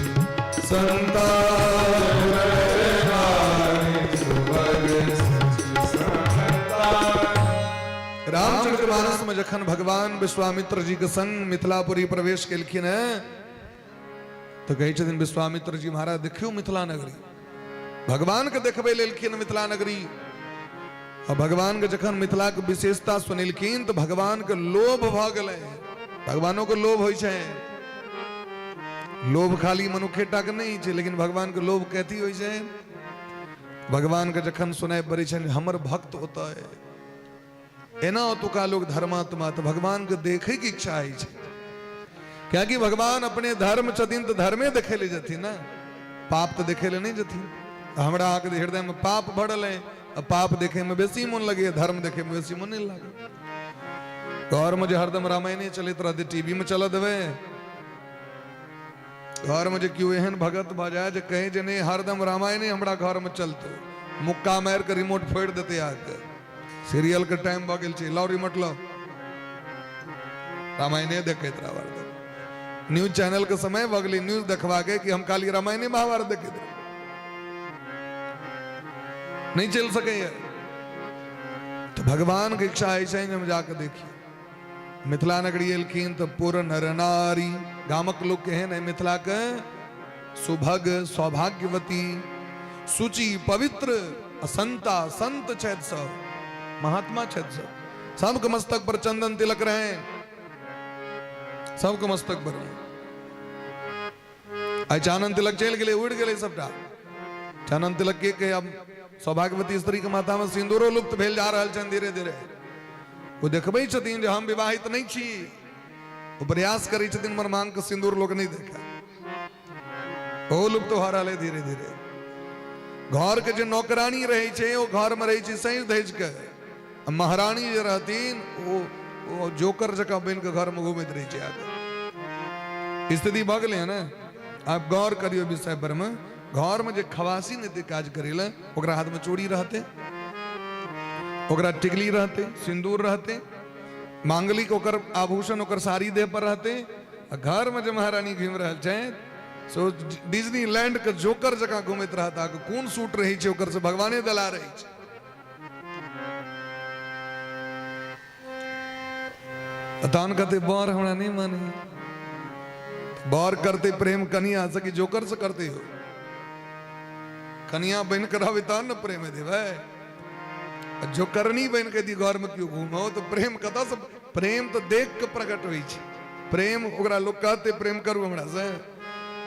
संता, नर नारी सुभग सुचि संता। रामचरितमानस में जखन भगवान विश्वामित्र जी के संग मिथिलापुरी प्रवेश केलखिन हैं, तऽ कहै छथिन विश्वामित्र जी, महाराज देखियौ मिथिला नगरी। भगवान के देखबै लेलखिन मिथिला नगरी। आ भगवान के जखन मिथिला के विशेषता सुनेलखिन तऽ भगवान के लोभ भऽ गेलै। भगवानो के लोभ होइ छै। लोभ खाली मनुखे टा के नहि छै, लेकिन भगवान के लोभ कथी होइ छै? भगवान के जखन सुनाइ पड़ै छनि हमर भक्त ओतऽ, एना ओतुका लोग धर्मात्मा, तऽ भगवान के देखै के इच्छा होइ छै। कियाकि भगवान अपने धर्म छथिन तऽ धर्मे देखै लए जेथिन ने, पाप तऽ देखै लए नहि जेथिन। हमरा अहाँके हृदय में पाप भरल है, आ पाप देखै में बेसी मोन लगैए, धर्म देखै में बेसी मोन नहि लागै। घर में जे हरदम रामायणे चलैत रहतै, टीवी में चलऽ देबै? घर में जे केओ एहन भगत भऽ जाय जे कहे जे नहि, हरदम रामायणे हमरा घर में चलतै, मुक्का मारि कऽ रिमोट फोड़ि देतै अहाँके। सीरियल के टाइम भऽ गेल छै, लाउ रिमोट लाउ, रामायणे देखैत रहब हरदम। न्यूज चैनल के समय भऽ गेलै न्यूज देखबाके, कि हम खाली रामायणे महाभारत देखैत रहब? नहि चलि सकैए। तऽ भगवान के इच्छा होइ छै जे हम जाके देखी। मिथिला नगरी एलखिन तऽ पुर नर नारी, गामक लोक केहन है मिथिला के, सुभग सौभाग्यवती, शुचि पवित्र, संता संत छथि सब, महात्मा छथि सब। सबके मस्तक पर चंदन तिलक रहे, सबके मस्तक पर। आइ चानन तिलक चलि गेलै, उड़ि गेलै सबटा चानन तिलक। के कहे, आब सौभाग्यवती स्त्री के माथा में सिंदूरो लुप्त भेल जा रहल छनि धीरे धीरे। ओ देखबै छथिन जे हम विवाहित नहि छी। ओ प्रयास करै छथिन हमर मांग के सिंदूर लोक नहि देखा। ओ लुप्त भऽ रहल है धीरे धीरे। घर के जे नौकरानी रहै छै, ओ घर में रहै छै सैज धैज के। आ महारानी जे रहथिन, ओ जोकर जकाँ बनि कऽ घर में घूमैत रहै छै। आगे स्थिति भऽ गेलै हँ ने। आब गौर करियौ विषय पर में। घर में जे खवासी नहि काज करै लए, ओकरा हाथ में चूड़ी रहतै, ओकरा टिकली रहतै, सिन्दूर रहतै, मांगलिक ओकर आभूषण ओकर साड़ी देह पर रहतै। आ घर में जे महारानी घूमि रहल छै, सो डिज्नी लैंड के जोकर जकाँ घूमैत रहत। अहाँके कोन सूट रहै छै ओकर से भगवाने दला रहै छै। तहन कहते बर हमरा नहि माने। बर करते प्रेम कनिया से कि जोकर से करते हो? कनिया बनि के रहबै तहन ने प्रेम देबै। जोकरनी बनि के यदि घर में केओ घूमो तऽ प्रेम कतऽ से? प्रेम तऽ देख के प्रकट होइ छै। प्रेम ओकरा लोक कहते प्रेम करू हमरा से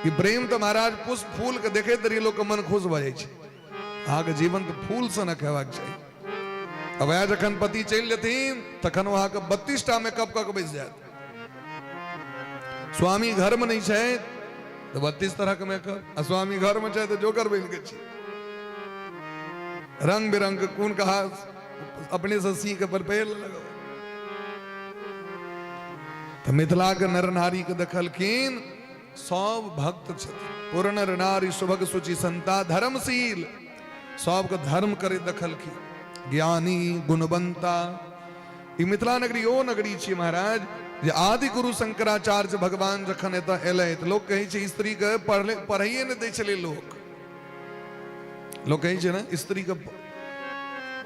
कि प्रेम तऽ महाराज पुष्प फूल के देखैत रही लोक के मन खुश भऽ जाइ छै। अहाँके जीवन तऽ फूल सनक हेबाक चाही। अब वएह जखन पति चलि जेथिन तखन ओ अहाँके 32 टा मेकअप कऽ के बैस जायत। स्वामी घरमे नहि छै तऽ 32 तरहके मेकअप, आ स्वामी घरमे छै तऽ जोकर बनि के छै। रंग बिरंग के कोन कहा अपने से सी के पर पहिर लेलक। तऽ मिथिलाके नर नारीके देखलखिन, सब भक्त छथिन। पूर्ण नर नारी सुभग सुचि संता धर्मशील, सबके धर्म करैत देखलखिन, ज्ञानी गुणवंता। ई मिथिला नगरी ओ नगरी छी महाराज जे आदि गुरु शंकराचार्य भगवान जखन एतऽ एलै तऽ लोक कहै छै स्त्रीके पढ़ले पढ़ैए नहि दै छलै लोक। लोक कहै छै ने स्त्रीके।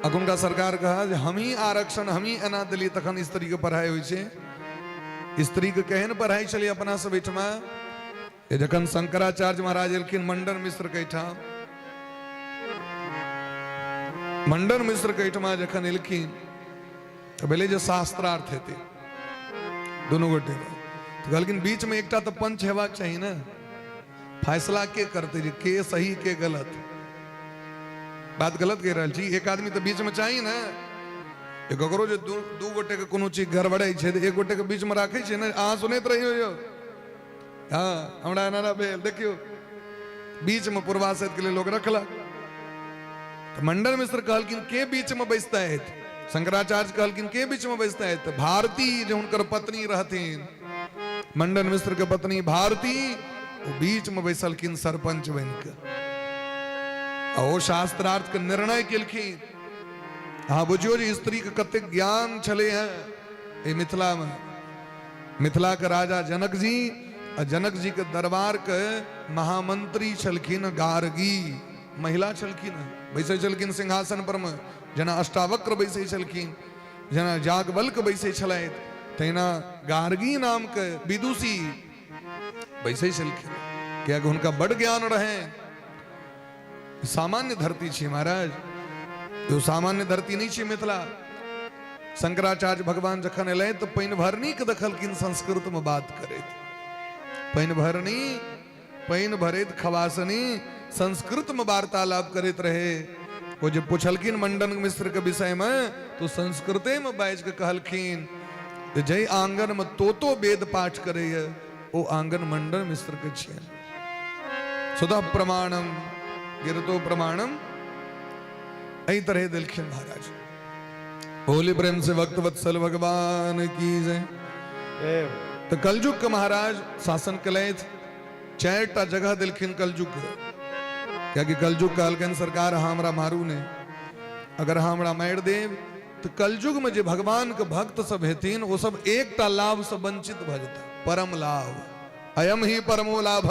अखुनका सरकार कहा जे हमही आरक्षण हमही एना देलियै तखन स्त्रीके पढ़ाइ होइ छै। स्त्रीके केहन पढ़ाइ छलै अपना सब एहिठमा जे जखन शंकराचार्य महाराज एलखिन मंडन मिश्र के एहिठाम, मंडन मिश्र के एहिठमा जखन एलखिन तऽ भेलै जे शास्त्रार्थ हेतै दुनू गोटे तऽ कहलखिन बीचमे एकटा तऽ पंच हेबाक चाही ने, फैसला के करतै जे के सही के गलत। बात गलत कहि रहल छी, एक आदमी तऽ बीचमे चाही ने। ककरो जे दू गोटे के कोनो चीज गड़बड़ाइ छै तऽ एक गोटे के बीचमे राखै छै ने। अहाँ सुनैत रहियौ यौ, हँ हमरा एना एना भेल, देखियौ बीचमे पूर्वासत के लेल लोक रखलक। तऽ मंडन मिश्र कहलखिन के बीचमे बैसतै? शंकराचार्य कहलखिन के बीचमे बैसतै? तऽ भारती जे हुनकर पत्नी रहथिन, मंडन मिश्र के पत्नी भारती, ओ बीचमे बैसलखिन सरपंच बनि कऽ आ ओ शास्त्रार्थ के निर्णय केलखिन। अहाँ बुझियौ जे स्त्रीके कतेक ज्ञान छलै हेँ एहि मिथिलामे। मिथिलाके राजा जनक जी आ जनक जी के दरबार के महामंत्री छलखिन गार्गी, महिला छलखिन, बैसै छलखिन सिंहासन पर मे, जेना अष्टावक्र बैसै छलखिन, जेना याज्ञवल्क्य बैसै छलथि, तहिना गार्गी नाम के विदुषी बैसै छलखिन, कियाकि हुनका बड ज्ञान रहनि। सामान्य धरती छी महाराज, यो सामान्य धरती नहीं छी मिथिला। शंकराचार्य भगवान जखन एलै तऽ पानि भरनी के देखलखिन संस्कृत में बात करैत। पानि भरनी, पानि भरैत खवासनी संस्कृत में वार्तालाप करैत रहे। ओ जे पुछलखिन मंडन मिश्र के विषय में तो संस्कृते में बाजि के कहलखिन जे जै आंगन में तोतो वेद पाठ करैए ओ आंगन मंडन मिश्र के छियनि। सुधा प्रमाणम गिरतो प्रमाणम, एहि तरह देलखिन महाराज। बोली प्रेम से भक्त वत्सल भगवान की जय। तो कलयुग के महाराज शासन कलथि, चारिटा जगह देलखिन कलयुग के, कियाकि कलयुग कहलखिन सरकार अहाँ हमरा मारू नहि, अगर अहाँ हमरा मारि देब तो कलयुग में जे भगवान के भक्त सब हेथिन ओ सब एकटा लाभ से वंचित भऽ जेता, परम लाभ। अयम ही परमो लाभ।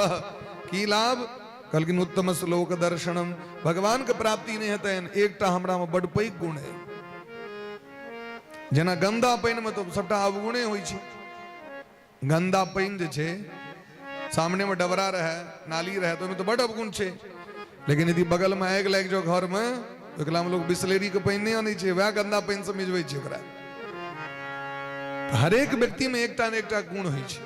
की लाभ? कहलखिन उत्तम श्लोक दर्शनम, भगवान के प्राप्ति नहीं हेतनि। एकटा हमरा में बड पैघ गुण है, जेना गंदा पानि में तो सबटा अवगुणे होइ छै। गंदा पानि जे छै सामने में डबरा रहे, नाली रहे, तो ओहिमे तो बड अवगुण छै, लेकिन यदि बगल में आगि लागि जाओ घर में, ओकरा में लोग बिसलेरी के पानि नहि आनै छै, वएह गंदा पानि से मिझबै छै ओकरा। हरेक व्यक्ति में एकटा ने एकटा गुण होइ छै,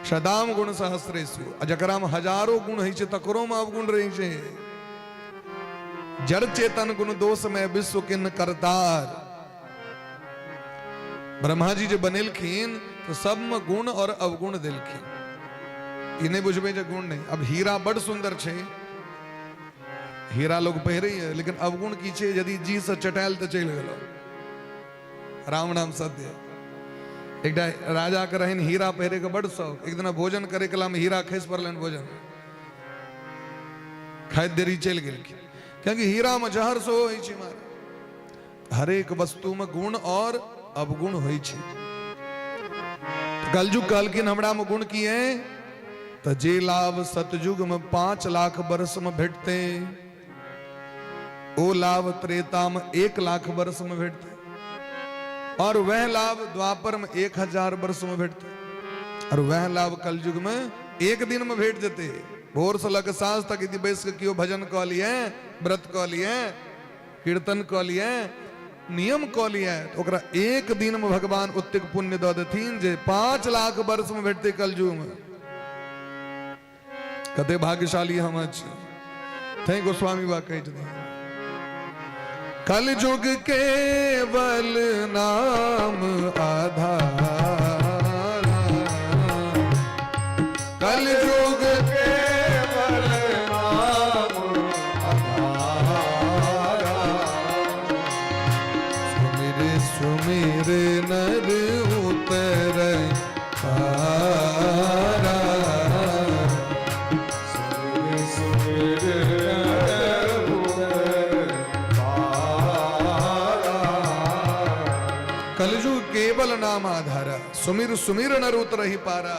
सदाम गुण सहस्रेशु, आ जकरा में हजारो गुण होइ छै तकरो में अवगुण रहै छै। जड़ चेतन गुण दोष में विश्व किन्न करतार। ब्रह्मा जी जे बनेलखिन तो सब में गुण और अवगुण देलखिन। ई नहि बुझबै जे गुण नहि। अब हीरा बड सुंदर छै, हीरा लोग पहिरैए, लेकिन अवगुण की छै, यदि जी से चटायल तऽ चलि गेलो। राम नाम सत्य। एकटा राजा के रहनि हीरा पहिरे के बड शौक। एक दिना भोजन करे कला में हीरा खसि पड़लनि, भोजन खाइत देरी चलि गेलखिन, कियाकि हीरा में जहर सेहो होइ छै। मार हरेक वस्तु में गुण और अवगुण होइ छै। कलयुग कहलखिन हमरा में गुण की है, तऽ जे लाभ सतयुग में 5 लाख वर्ष में भेटते ओ लाभ त्रेता में 1 लाख वर्ष में भेटते, और वह लाभ द्वापर में 1000 वर्ष में भेटते, और वह लाभ कलयुग में 1 दिन में भेट जेते। भोर से लग साँझ तक यदि बैस के केओ भजन कऽ लिए, व्रत कऽ लिए, कीर्तन कऽ लिए, नियम कऽ लिए, तऽ ओकरा 1 दिन में भगवान ओतेक पुण्य दऽ देथिन जे 5 लाख वर्ष में भेटते कलयुग में। कते भाग्यशाली हम छी। तैं गोस्वामी बा कहै छथिन कलयुग केवल नाम आधार, कलयुग केवल नाम आधार, सुमिर सुमिर नर उतर पारा, सुमिर सुमिर नर उतर पारा। कलयुग केवल नाम आधारा, सुमिर सुमिर नर उतरहि पारा।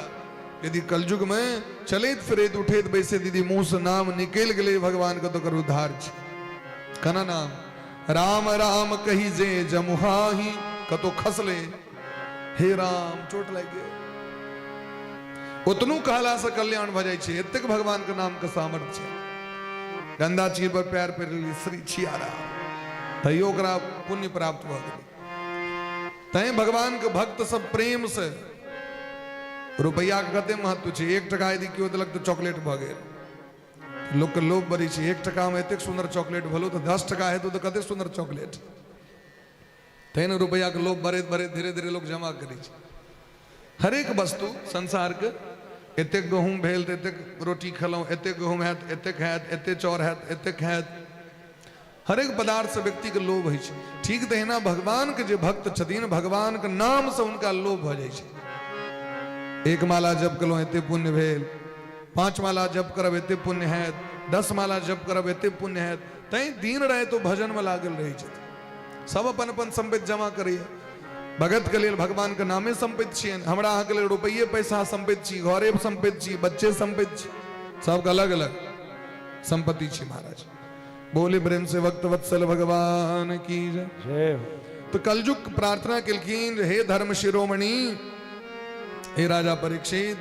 यदि कलयुग में चलैत फिरैत उठैत बैसैत यदि मुंह से नाम निकलि गेलै भगवान के, तो ओकर उद्धार छै। कना नाम? राम राम कही जे जमुहाही, कतो खसले हे राम, चोट लागि गेल। ओतनू कहलासँ कल्याण भऽ जाइ छै, एतेक भगवानके नामके सामर्थ्य छै। गन्दा चीज पर पैर पड़ि गेलै, श्री छियाराम, तैयो ओकरा पुण्य प्राप्त भऽ गेलै। तैं भगवानके भक्त सब प्रेम से, रुपैआके कते महत्व छै, 1 टका यदि केओ देलक तऽ चॉकलेट भऽ गेल। लोकके लोभ बढ़ै छै, 1 टकामे एतेक सुन्दर चॉकलेट भेलौ तऽ 10 टका हेतौ तऽ कतेक सुन्दर चॉकलेट। तैं ने रुपैआके लोभ बढ़ैत बढ़ैत धीरे धीरे लोक जमा करै छै। हरेक वस्तु संसारके, एतेक गहूँम भेल तऽ एतेक रोटी खेलहुँ, एतेक गहूँम हैत एतेक हैत, एतेक चाउर हैत एतेक हैत, हरेक पदार्थसँ व्यक्तिके लोभ होइ छै। ठीक तहिना भगवानके जे भक्त छथिन, भगवानके नामसँ हुनका लोभ भऽ जाइ छै। 1 माला जप केलहुँ एते पुण्य भेल, 5 माला जप करब एते पुण्य हैत, 10 माला जप करब एते पुण्य हैत। तैं दिन राति ओ भजनमे लागल रहै छथिन। सब अपन अपन सम्पत्ति जमा करैए। भगतके लेल भगवानके नामे सम्पत्ति छियनि, हमरा अहाँके लेल रुपैये पैसा सम्पत्ति छी, घरे सम्पत्ति छी, बच्चे सम्पत्ति छी, सबके अलग अलग सम्पत्ति छी। महाराज बोले प्रेम से भक्त वत्सल भगवान की जय। जय हो। तो कलयुग प्रार्थना केलखिन, हे धर्म शिरोमणि, हे राजा परीक्षित,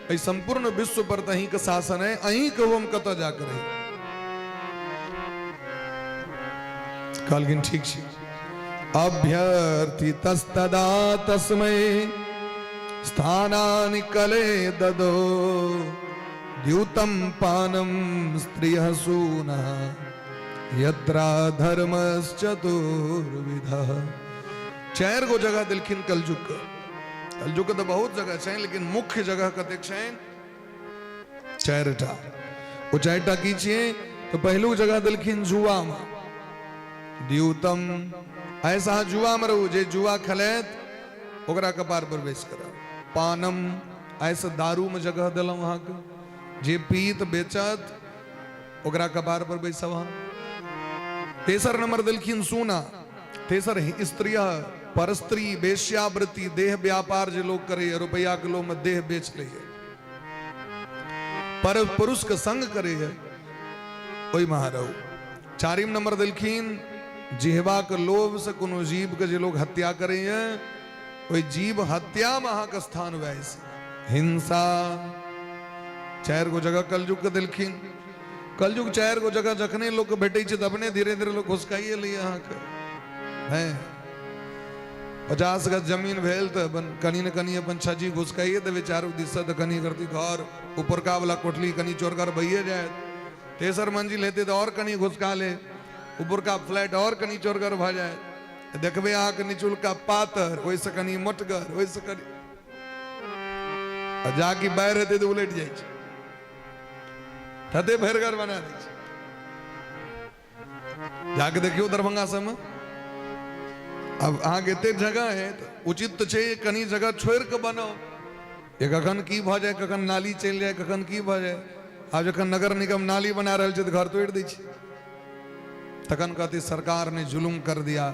एहि संपूर्ण विश्व पर तऽ अहींके शासन है, अहीं कहू हम कतऽ जाके रही। कहलखिन ठीक छै। अभ्यर्थितस्तदा तस्मै स्थानानि कले ददो द्यूतं पानं स्त्रियः सूनः यत्रा धर्मश्चतुर्विधः। 4 गो जगह देलखिन कलयुग के। कलयुग के तऽ बहुत जगह छै, लेकिन मुख्य जगह कतेक छै? 4टा। ओ 4टा की छियै? तऽ पहिलुक जगह देलखिन जुआमे, द्यूतम, ऐसा अहाँ जुआमे रहू, जे जुआ खेलैत ओकरा कपार पर बैस करब। पानम, ऐसे दारूमे जगह देलहुँ अहाँके, जे पीत बेचत ओकरा कपार पर बैसब अहाँ। तेसर नंबर देलखिन सोना। तेसर स्त्री परस्त्री वेश्यावृत्ति, देह व्यापार जे लोग करैए, रुपैआ के लोभ में देह बेच लैए, पर पुरुष के संग करैए, ओहिमे अहाँ रहू। 4 नंबर देलखिन जिहवा के लोभ से कोनो जीव के जे लोग हत्या करैए, ओहि जीव हत्या में अहाँके स्थान वैस हिंसा। 4 गो जगह कलयुग के देलखिन। कलयुग 4 गो जगह जखने लोक के भेटै छै तऽ अपने धीरे धीरे लोक घुसकाइए लैए अहाँके। हैं 50 गज जमीन भेल तऽ अपन कनि ने कनि अपन छज्जी घुसकाइए देबै चारू दिससँ, तऽ कनि करती घर ऊपरका वाला कोठली कनि चोरगर भइए जायत। तेसर मंजिल हेतै तऽ आओर कनि घुसका ले, ऊपरका फ्लैट आओर कनि चोरगर भऽ जायत। देखबै अहाँके निचुलका पातर, ओहिसँ कनि मोटगर, ओहिसँ कनि, आ जाकि बाढ़ि हेतै तऽ उलटि जाइ छै, तते भरिगर बना दै छै। जाके देखियौ दरभंगा सबमे, अब अहाँके एते जगह है तऽ उचित तऽ छै कनि जगह छोड़ि कऽ बनाउ, जे कखन की भऽ जाय, कखन नाली चलि जाय, कखन की भऽ जाय। आब जखन नगर निगम नाली बना रहल छै तऽ घर तोड़ि दै छै, तखन कहती सरकार ने जुलुम कर दिया।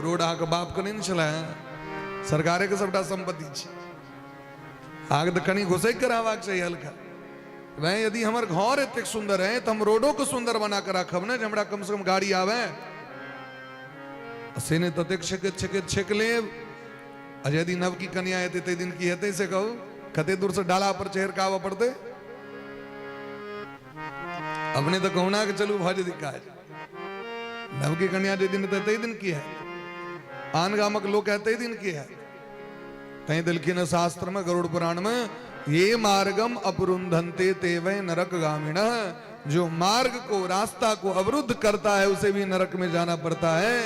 रोड अहाँके बापके नहि ने छलै, सरकारेके सबटा सम्पत्ति छै, अहाँके तऽ कनि घुसैक के रहबाक चाही हल्का। वह यदि हमर घर एतेक सुन्दर है तऽ हम रोडो के सुन्दर बना के राखब ने, जे हमरा कम से कम गाड़ी आवे। से नहि ततेक छेकैत छेकैत छेक लेब, आ यदि नवकी कनिया हेतै ताहि दिन की हेतै से कहू, कते दूर से डाला पर चढ़ि कऽ आबऽ पड़तै। अपने तऽ कहुना के चलू भऽ जेतै काज, नवकी कनिया जे दिन हेतै ताहि दिन की हैत, आन गामक लोक हैत ताहि दिन की हैत। तैं देलखिन हँ शास्त्र में गरुड़ पुराण में, ये मार्गम अपरुंधन्ते ते वै नरक गामिण, जो मार्ग को रास्ता को अवरुद्ध करता है उसे भी नरक में जाना पड़ता है।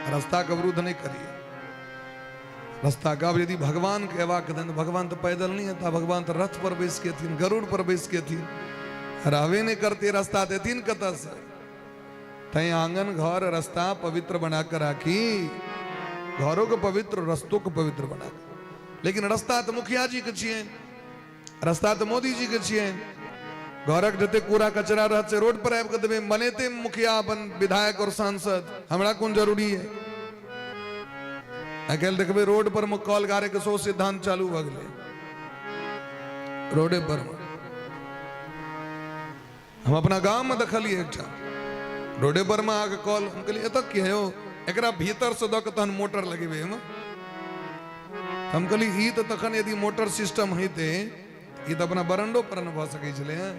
रास्ता के अवरुद्ध नहीं करिए, रास्ता का। अब यदि भगवान के अयबाक हेतनि, भगवान तो पैदल नहीं हेता, भगवान तो रथ पर बैस के एथिन, गरुड़ पर बैस के एथिन, रहबे नहीं करते रास्ता तऽ एथिन कतऽ से। तैं आंगन घर रास्ता पवित्र बना कर राखी, घरों के पवित्र रस्तों के पवित्र बना कर। लेकिन रास्ता तऽ मुखिया जी के छियनि, रास्ता तऽ मोदी जी के छियनि, घरक जते कूड़ा कचरा रहत से रोड पर आबि कऽ देबै, बनेते मुखिया अपन विधायक और सांसद, हमरा कोन जरूरी है। आइ काल्हि देखबै रोड पर मे कल गाड़े के सेहो सिद्धांत चालू भऽ गेलै रोडे पर मे। हम अपना गाम में देखलियै एकटा रोडे पर मे अहाँके कल, हम कहलियै एतऽ की है यौ, एकरा भीतरसँ दऽ कऽ तहन मोटर लगेबै एहिमे। हम कहली ई तऽ तखन यदि मोटर सिस्टम हेतै, ई तऽ अपना बरंडो पर ने भऽ सकै छलै हँ,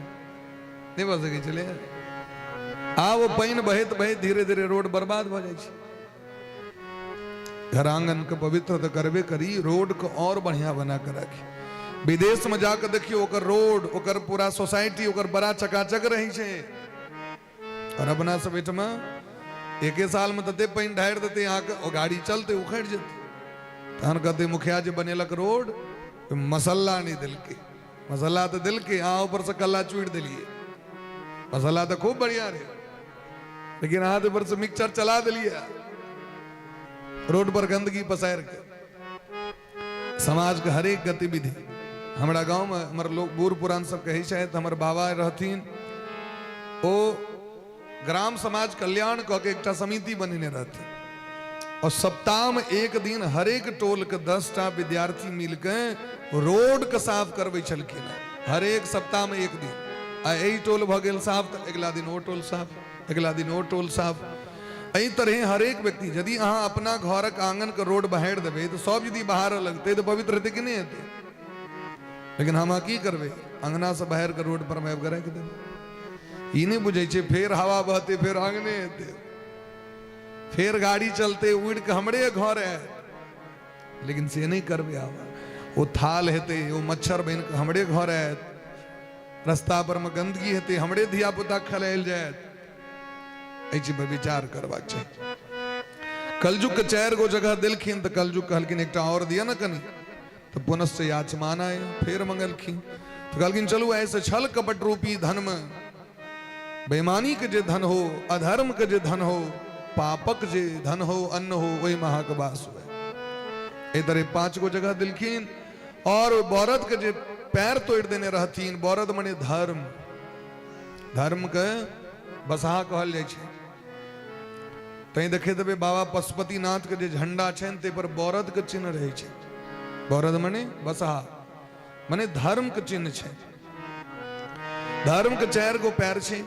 नहि भऽ सकै छलै हँ। आब ओ पानि बहैत बहैत धीरे धीरे रोड बर्बाद भऽ जाइ छै। घर आंगन के पवित्र तऽ करबे करी, रोड के और बढ़िया बना के राखी। विदेश में जाके देखियौ ओकर रोड, ओकर पूरा सोसाइटी, ओकर बड़ा चकाचक रहै छै। और अपना सब एहिठमा एके साल में तते पानि ढारि देतै अहाँके, ओ गाड़ी चलतै उखड़ि जेतै। तहन कहतै मुखिया जे बनेलक रोड मसल्ला नहि देलकै। मसल्ला तऽ देलकै, अहाँ ऊपर से कल्ला चूड़ि देलियै। मसल्ला तऽ खूब बढ़िया रहै, लेकिन अहाँ तऽ ऊपर से मिक्सचर चला देलियै, रोड पर गंदगी पसारि के। समाज के हरेक गतिविधि हमरा गाँव में हमर लोग बूढ़ पुरान सब कहै छथि, हमर बाबा रहथिन, ओ ग्राम समाज कल्याण कऽ के एकटा समिति बनेने रहथिन और सप्ताह में एक दिन हरेक टोल के 10टा विद्यार्थी मिलके रोड के साफ करबै छलखिन हँ, हरेक सप्ताह में एक दिन। आ एहि टोल भऽ गेल साफ तऽ अगिला दिन ओ टोल साफ, अगिला दिन ओ टोल साफ। एहि तरहे हरेक व्यक्ति यदि अहाँ अपना घरक आंगन के रोड बहारि देबै तऽ सब यदि बहारऽ लगतै तऽ पवित्र हेतै कि नहि हेतै? लेकिन हम अहाँ की करबै, अंगना से बाहर के रोड पर मे आबि कऽ राखि देबै। ई नहि बुझै छै फेर हवा बहतै, फेर आंगने हेतै, फेर गाड़ी चलतै, उड़ि कऽ हमरे घर आयत। लेकिन से नहि करबै। आब ओ थाल हेतै, ओ मच्छर बनि कऽ हमरे घर आयत, रस्ता पर मे गंदगी हेतै, हमरे धिया पुता खलायल जायत। एहि चीज पर विचार करबाक चाही। कलयुग के 4 गो जगह देलखिन तऽ कलयुग कहलखिन एकटा और दिअ ने कनि, तऽ पुनश्च याचमान आय फेर मंगलखिन तऽ कहलखिन चलू ऐसे छल कपट रूपी धन में, बेईमानी के जे धन हो, अधर्म के जे धन हो, पापक जे धन हो, अन्न हो, ओहिमे अहाँके वास हुए। एहि तरह 5 गो जगह देलखिन। और ओहि बरद के जे पैर तोड़ि देने रहथिन, बरद मने धर्म, धर्म के बसहा कहल जाइ छै। तैं देखे देबै बाबा पशुपतिनाथ के जे झंडा छनि ताहि पर बरद के चिन्ह रहै छै। बरद मने बसहा, मने धर्म के चिन्ह छै। धर्म के 4 गो पैर छै।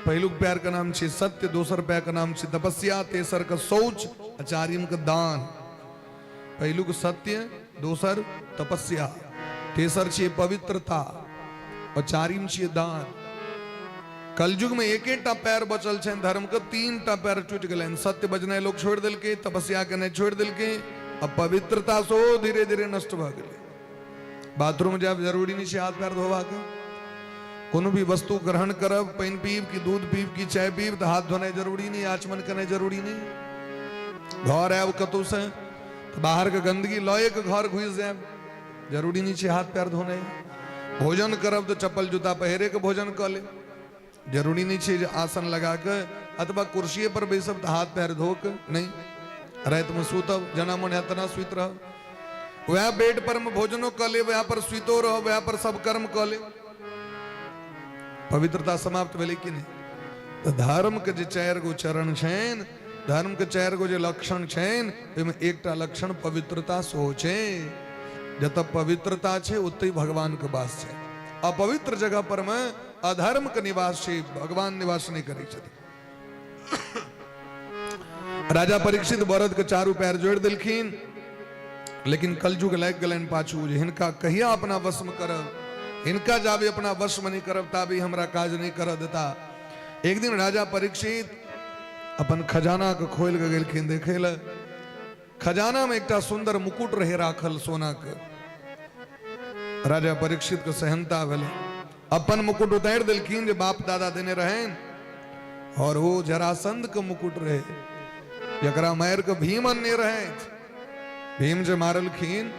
पहिलुक पैर के नाम छै सत्य, दोसर पैर के नाम छै तपस्या, तेसर के शौच, आ चारिम के दान। पहिलुक सत्य, दोसर तपस्या, तेसर छियै पवित्रता, और चारिम छियै दान। कलयुग में एकेटा पैर बचल छनि धर्म के, 3टा पैर टूटि गेलनि। सत्य बजनाइ लोक छोड़ि देलकै, तपस्या केनाइ छोड़ि देलकै, आ पवित्रता सेहो धीरे धीरे नष्ट भऽ गेलै। बाथरूम जायब जरूरी नहि छै हाथ पैर धोबाक। कोनो भी वस्तु ग्रहण करब, पानि पीब कि दूध पीब कि चाय पीब, तऽ हाथ धोनाइ जरूरी नहि, आचमन केनाइ जरूरी नहि। घर आयब कतहुसँ तऽ बाहरके गंदगी लए के घर घुसि जायब, जरूरी नहि छै हाथ पैर धोनाइ। भोजन करब तऽ चप्पल जूता पहिरे के भोजन कऽ लेब, जरूरी नहि छै जे आसन लगा के अथवा कुर्सिए पर बैसब तऽ हाथ पैर धो के नहि। रातिमे सुतब जेना मोन हैत तेना सुति रहब, वएह बेड पर मे भोजनो कऽ लेब, वएह पर सुइतो रहब, वएह पर सब कर्म कऽ लेब। पवित्रता समाप्त भेलै कि नहि? तऽ धर्म के जे 4 गो चरण छनि, धर्म के 4 गो जे लक्षण छनि, ओहिमे एकटा लक्षण पवित्रता सेहो छै। जतऽ पवित्रता छै ओतहि भगवान के वास छै। अपवित्र जगह पर मे अधर्म के निवास छै, भगवान निवास नहि करै छथिन। राजा परीक्षित बरद के चारू पैर जोड़ि देलखिन, लेकिन कलयुग लागि गेलनि पाछू जे हिनका कहिया अपना वशमे करब, हिनका जाबे अपना वशमे नहि करब ताबे हमरा काज नहि करऽ देता। एक दिन राजा परीक्षित अपन खजाना के खोलि के गेलखिन देखै लए। खजाना में एकटा सुंदर मुकुट रहे राखल सोना के। राजा परीक्षित के सहनता भेलै, अपन मुकुट उतारि देलखिन जे बाप दादा देने रहनि, और वो जरासंध के मुकुट रहे जकरा मारि के भीम अनने रहथि। भीम जे मारलखिन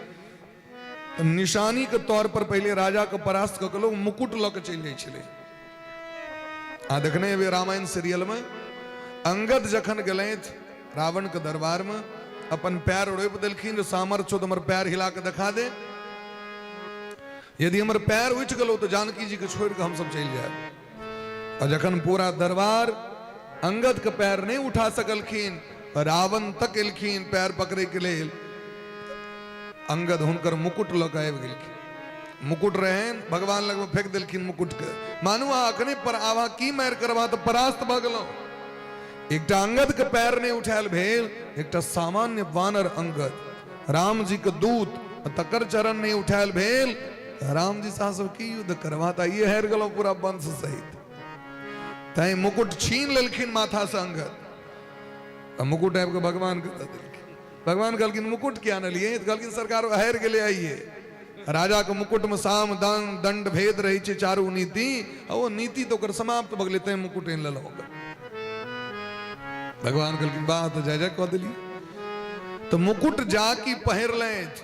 तऽ निशानी के तौर पर पहिले राजा के परास्त कऽ के लोग मुकुट लऽ के चलि जाइ छलै। आ देखने हेबै रामायण सीरियल में अंगद जखन गेलथि रावण के दरबार में, अपन पैर रोपि देलखिन जे सामर्थ्य छौ तऽ हमर पैर हिला के देखा दे, यदि हमर पैर उठि गेलो तऽ जानकी जी के छोड़ि कऽ हमसब चलि जायब। और जखन पूरा दरबार अंगद के पैर नहीं उठा सकलखिन, रावण तक एलखिन पैर पकड़े के लेल, अंगद हुनकर मुकुट लऽ कऽ आबि गेलखिन। मुकुट रहनि भगवान लग में फेंक देलखिन मुकुट के, मानू अहाँ अखने पर आवा की मारि करबा तऽ परास्त भऽ गेलहुँ। एकटा अंगद के पैर नहि उठायल भेल, एकटा सामान्य वानर अंगद राम जी के दूत तकर चरण नहि उठायल भेल। राम जी साहब सब की युद्ध करबा, तऽ आइए हारि गेलहुँ पूरा वंश सहित। तैं मुकुट छीन लेलखिन माथा से अंगद, आ मुकुट आबि कऽ भगवान के दऽ देलखिन। भगवान कहलखिन मुकुट किया आनलियै? तऽ कहलखिन सरकार हारि गेलै आइए। राजा के मुकुट में साम दान दंड भेद रहै छै, चारू नीति, आ ओ नीति तऽ ओकर समाप्त भऽ गेलै, तैं मुकुट आनि लेलहुँ ओकर। भगवान कहलखिन वाह, तऽ जय जय कऽ देलियै। तऽ मुकुट जाकि पहिर लैथ।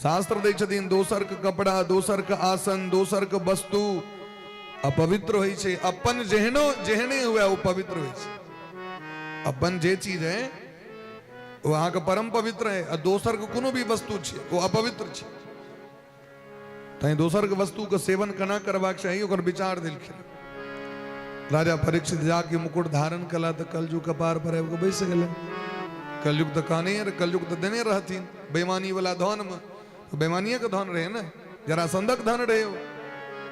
शास्त्र दै छथिन दोसर के कपड़ा, दोसर के आसन, दोसर के वस्तु अपवित्र होइ छै। अपन जेहनो जेहने हुए ओ पवित्र होइ छै। अपन जे चीज है ओ अहाँके परम पवित्र है, आ दोसर के कोनो भी वस्तु छै ओ अपवित्र छै। तैं दोसर के वस्तु के सेवन केना करबाक चाही ओकर विचार देलखिन। राजा परीक्षित जाके मुकुट धारण कला तऽ कलयुग कपार पर आबि कऽ बैस गेलै। कलयुग तऽ कहने रहे, कलयुग तऽ देने रहथिन बेईमानी वाला धन में, बेईमानिए के धन रहे ने, जरासंधक धन रहे ओ।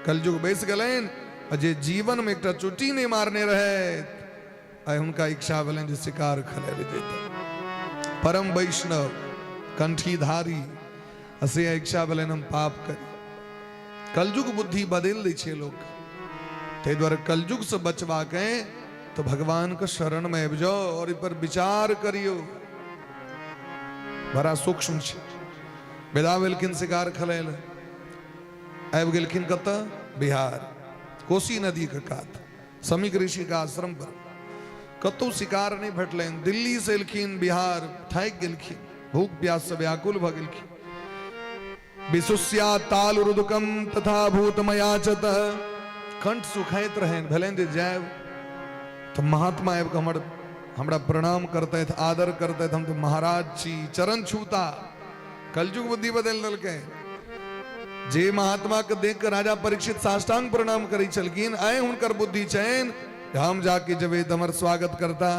कलयुग बैस गेलनि आ जे जीवन में एकटा चोटी नहि मारने रहे, आइ हुनका इच्छा भेलनि जे शिकार खेलाय लए जैतनि। परम वैष्णव कंठीधारी, आ से इच्छा भेलनि हम पाप करी। कलयुग बुद्धि बदलि दै छै लोक, ताहि दुआरे कलयुग से बचबाके तऽ भगवान के शरण में आबि जाउ और एहि पर विचार करियौ। बड़ा सूक्ष्म छै। विदा भेलखिन शिकार खेलाय लए, आबि गेलखिन कतऽ? बिहार, कोसी नदी के कात, समीक ऋषि के आश्रम पर। कतौ शिकार नहि भेटलनि। दिल्ली से एलखिन बिहार, थाकि गेलखिन, भूख प्यास से व्याकुल भऽ गेलखिन। विशुष्या ताल रुदकम तथा भूतमयाचत, कंठ सुखाइत रहनि। भेलनि जे जायब तऽ महात्मा आबि कऽ हमरा प्रणाम करतथि, आदर करतथि, हम तऽ महाराज छी, चरण छूता। कलयुग बुद्धि बदलि देलकै। जे महात्मा के देख के राजा परीक्षित साष्टांग प्रणाम करै छलखिन, आइ हुनकर बुद्धि छनि हम जाके जेबै तऽ हमर स्वागत करता,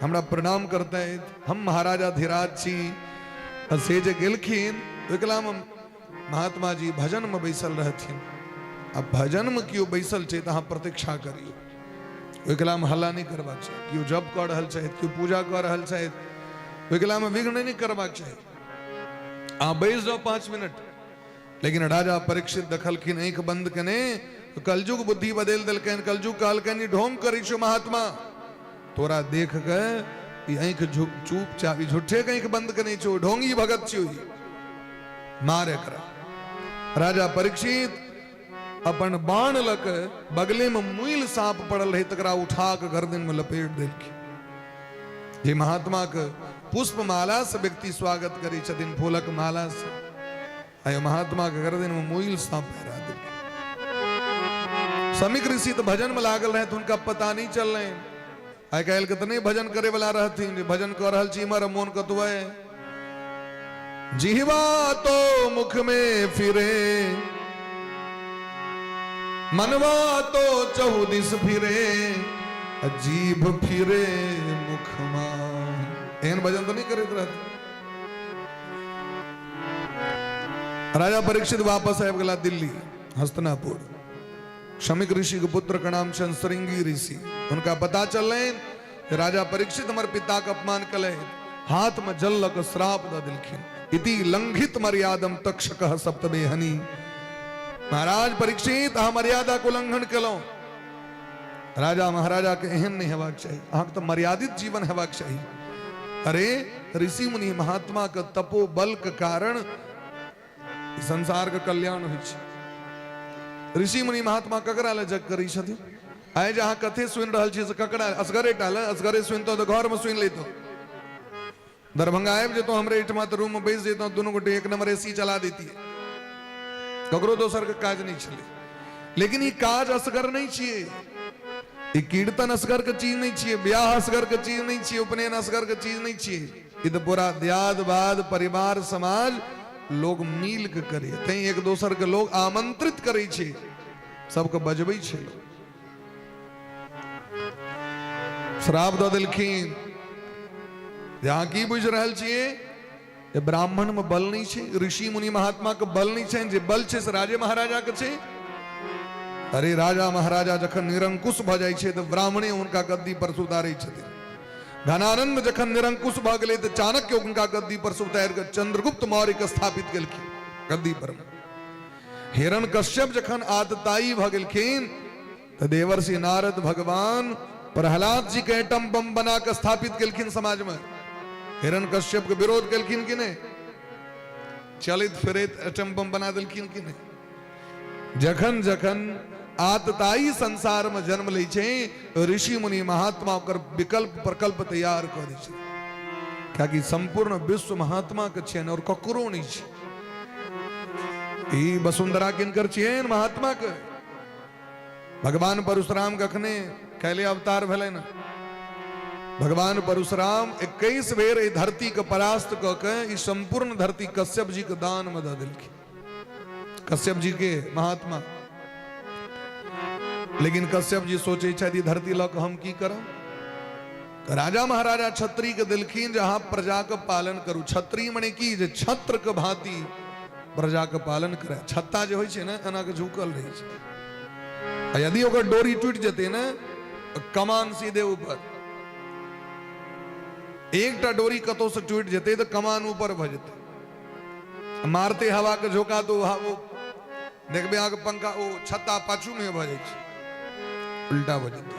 हमरा प्रणाम करतथि, हम महाराजा धीराज छी। आ से जे गेलखिन ओहि मे महात्मा जी भजन में बैसल रहथिन। आ भजन में केओ बैसल छै तऽ अहाँ प्रतीक्षा करियौ, ओहि कला मे हल्ला नहि करबाक चाही। केओ जप कऽ रहल छथि, केओ पूजा कऽ रहल छथि, ओहि कला मे विघ्न नहि करबाक चाही। अहाँ बैस जाउ 5 मिनट। लेकिन राजा परीक्षित देखलखिन आँखि बंद केने, तो कलयुग बुद्धि बदलि देलकनि। कलयुग कहलकनि ढोंग करै छौ महात्मा, तोरा देख के ई आँखि चुपचाप ई झूठे के आँखि बंद केने छौ, ढोंगी भगत छियौ ई, मार एकरा। राजा परीक्षित अपन बाण लऽ के बगले में मुइल सांप पड़ल रहे तकरा उठा के गर्दन में लपेट देलखिन। जे महात्मा के पुष्प माला से व्यक्ति स्वागत करै छथिन, फूलक माला से, आय महात्मा के गर्दन में मुइल सांप पहिरा देलखिन। समीक ऋषि तो भजन में लागल रहे तो उनका पता नहीं चल रहे। आइ काल्हि के तऽ नहि भजन करे वाला रहथिन, जे भजन कऽ रहल छी इम्हर मोन कतौ है। जिहवा तो मुख में फिरे, मनवा तो चहु दिस फिरे, जीभ फिरे मुखमा। एहन भजन तऽ नहि करैत रहथिन। राजा परीक्षित वापस आबि गेला दिल्ली, हस्तिनापुर। शमिक ऋषि के पुत्र के नाम छनि श्रृंगी ऋषि। हुनका पता चललनि राजा परीक्षित हमर पिता के अपमान कलनि, हाथ में जल लऽ कऽ श्राप दऽ देलखिन, इति लंघित मर्यादम तक्षक सप्तमेहनी। महाराज परीक्षित, अहाँ मर्यादा के उल्लंघन केलहुँ। राजा महाराजा के एहन नहि हेबाक चाही, अहाँके तऽ मर्यादित जीवन हेबाक चाही। अरे ऋषि मुनि महात्मा के तपो बल के कारण संसार के कल्याण होइ छै। ऋषि मुनि महात्मा ककरा लए जग करै छथिन? आइ जे अहाँ कथे सुनि रहल छी से ककरा? असगरे टा लए? असगरे सुनितहुँ तऽ घरमे सुनि लैतहुँ, दरभंगा आबि जेतहुँ हमरे एहिठमा तऽ रूममे बैस जैतहुँ, दुनू गोटे एक नंबर एसी चला दैतियै, ककरो दोसरके काज नहि छलै। लेकिन ई काज असगर नहि छियै, ई कीर्तन असगर के चीज नहि छियै, ब्याह असगर के चीज नहि छियै, उपनयन असगर के चीज नहि छियै, ई तऽ पूरा दियाद बाद परिवार समाज लोग मिल के करे। तैं एक दोसर के लोग आमंत्रित करै छै, सबके बजबै छै लोग। श्राप दऽ देलखिन जे अहाँ की बुझि रहल छियै जे ब्राह्मण में बल नहीं छै, ऋषि मुनि महात्मा के बल नहीं छै, जे बल छै से राजे महाराजा के छै। अरे राजा महाराजा जखन निरंकुश भऽ जाइ छै तऽ ब्राह्मणे हुनका गद्दी पर से उतारै छथिन। घनानंद जखन निरंकुश भऽ गेलै तऽ चाणक्य हुनका गद्दी पर से उतारि कऽ चंद्रगुप्त मौर्य के स्थापित केलखिन गद्दी पर। हिरण कश्यप जखन आतताई भऽ गेलखिन तऽ देवर्षि नारद भगवान प्रहलाद जी के एटम बम बना कऽ स्थापित केलखिन समाज में। हिरण कश्यप के विरोध केलखिन कि नहि? चलैत फिरैत एटम बम बना देलखिन कि नहि? जखन जखन आतताई संसार में जन्म लै छै, ऋषि मुनि महात्मा ओकर विकल्प प्रकल्प तैयार कऽ दै छै, कियाकि संपूर्ण विश्व महात्मा के छियनि और ककरो नहि छै। ई वसुंधरा किनकर छियनि? महात्मा के। भगवान परशुराम कखने कैले अवतार भेलै ने? भगवान परशुराम 21 बेर एहि धरती के परास्त कऽ के ई संपूर्ण धरती कश्यप जी के दान में दऽ देलखिन। कश्यप जी के महात्मा। लेकिन कश्यप जी सोचे छथि धरती लऽ कऽ हम की करब? तऽ राजा महाराजा छत्री के देलखिन जे अहाँ प्रजा के पालन करू। छत्री मने की? जे छत्र के भांति प्रजा के पालन करे। छत्ता जे होइ छै ने, एना के झुकल रहै छै, आ यदि ओकर डोरी टूटि जेतै ने, कमान सीधे ऊपर। एकटा डोरी कतौ से टूटि जेतै तऽ कमान ऊपर भऽ जेतै। मारते हवा के झोंका तो ओ देखबै अहाँके पंखा ओ छत्ता पाछू में भऽ जाइ छै, उल्टा भऽ जेतै।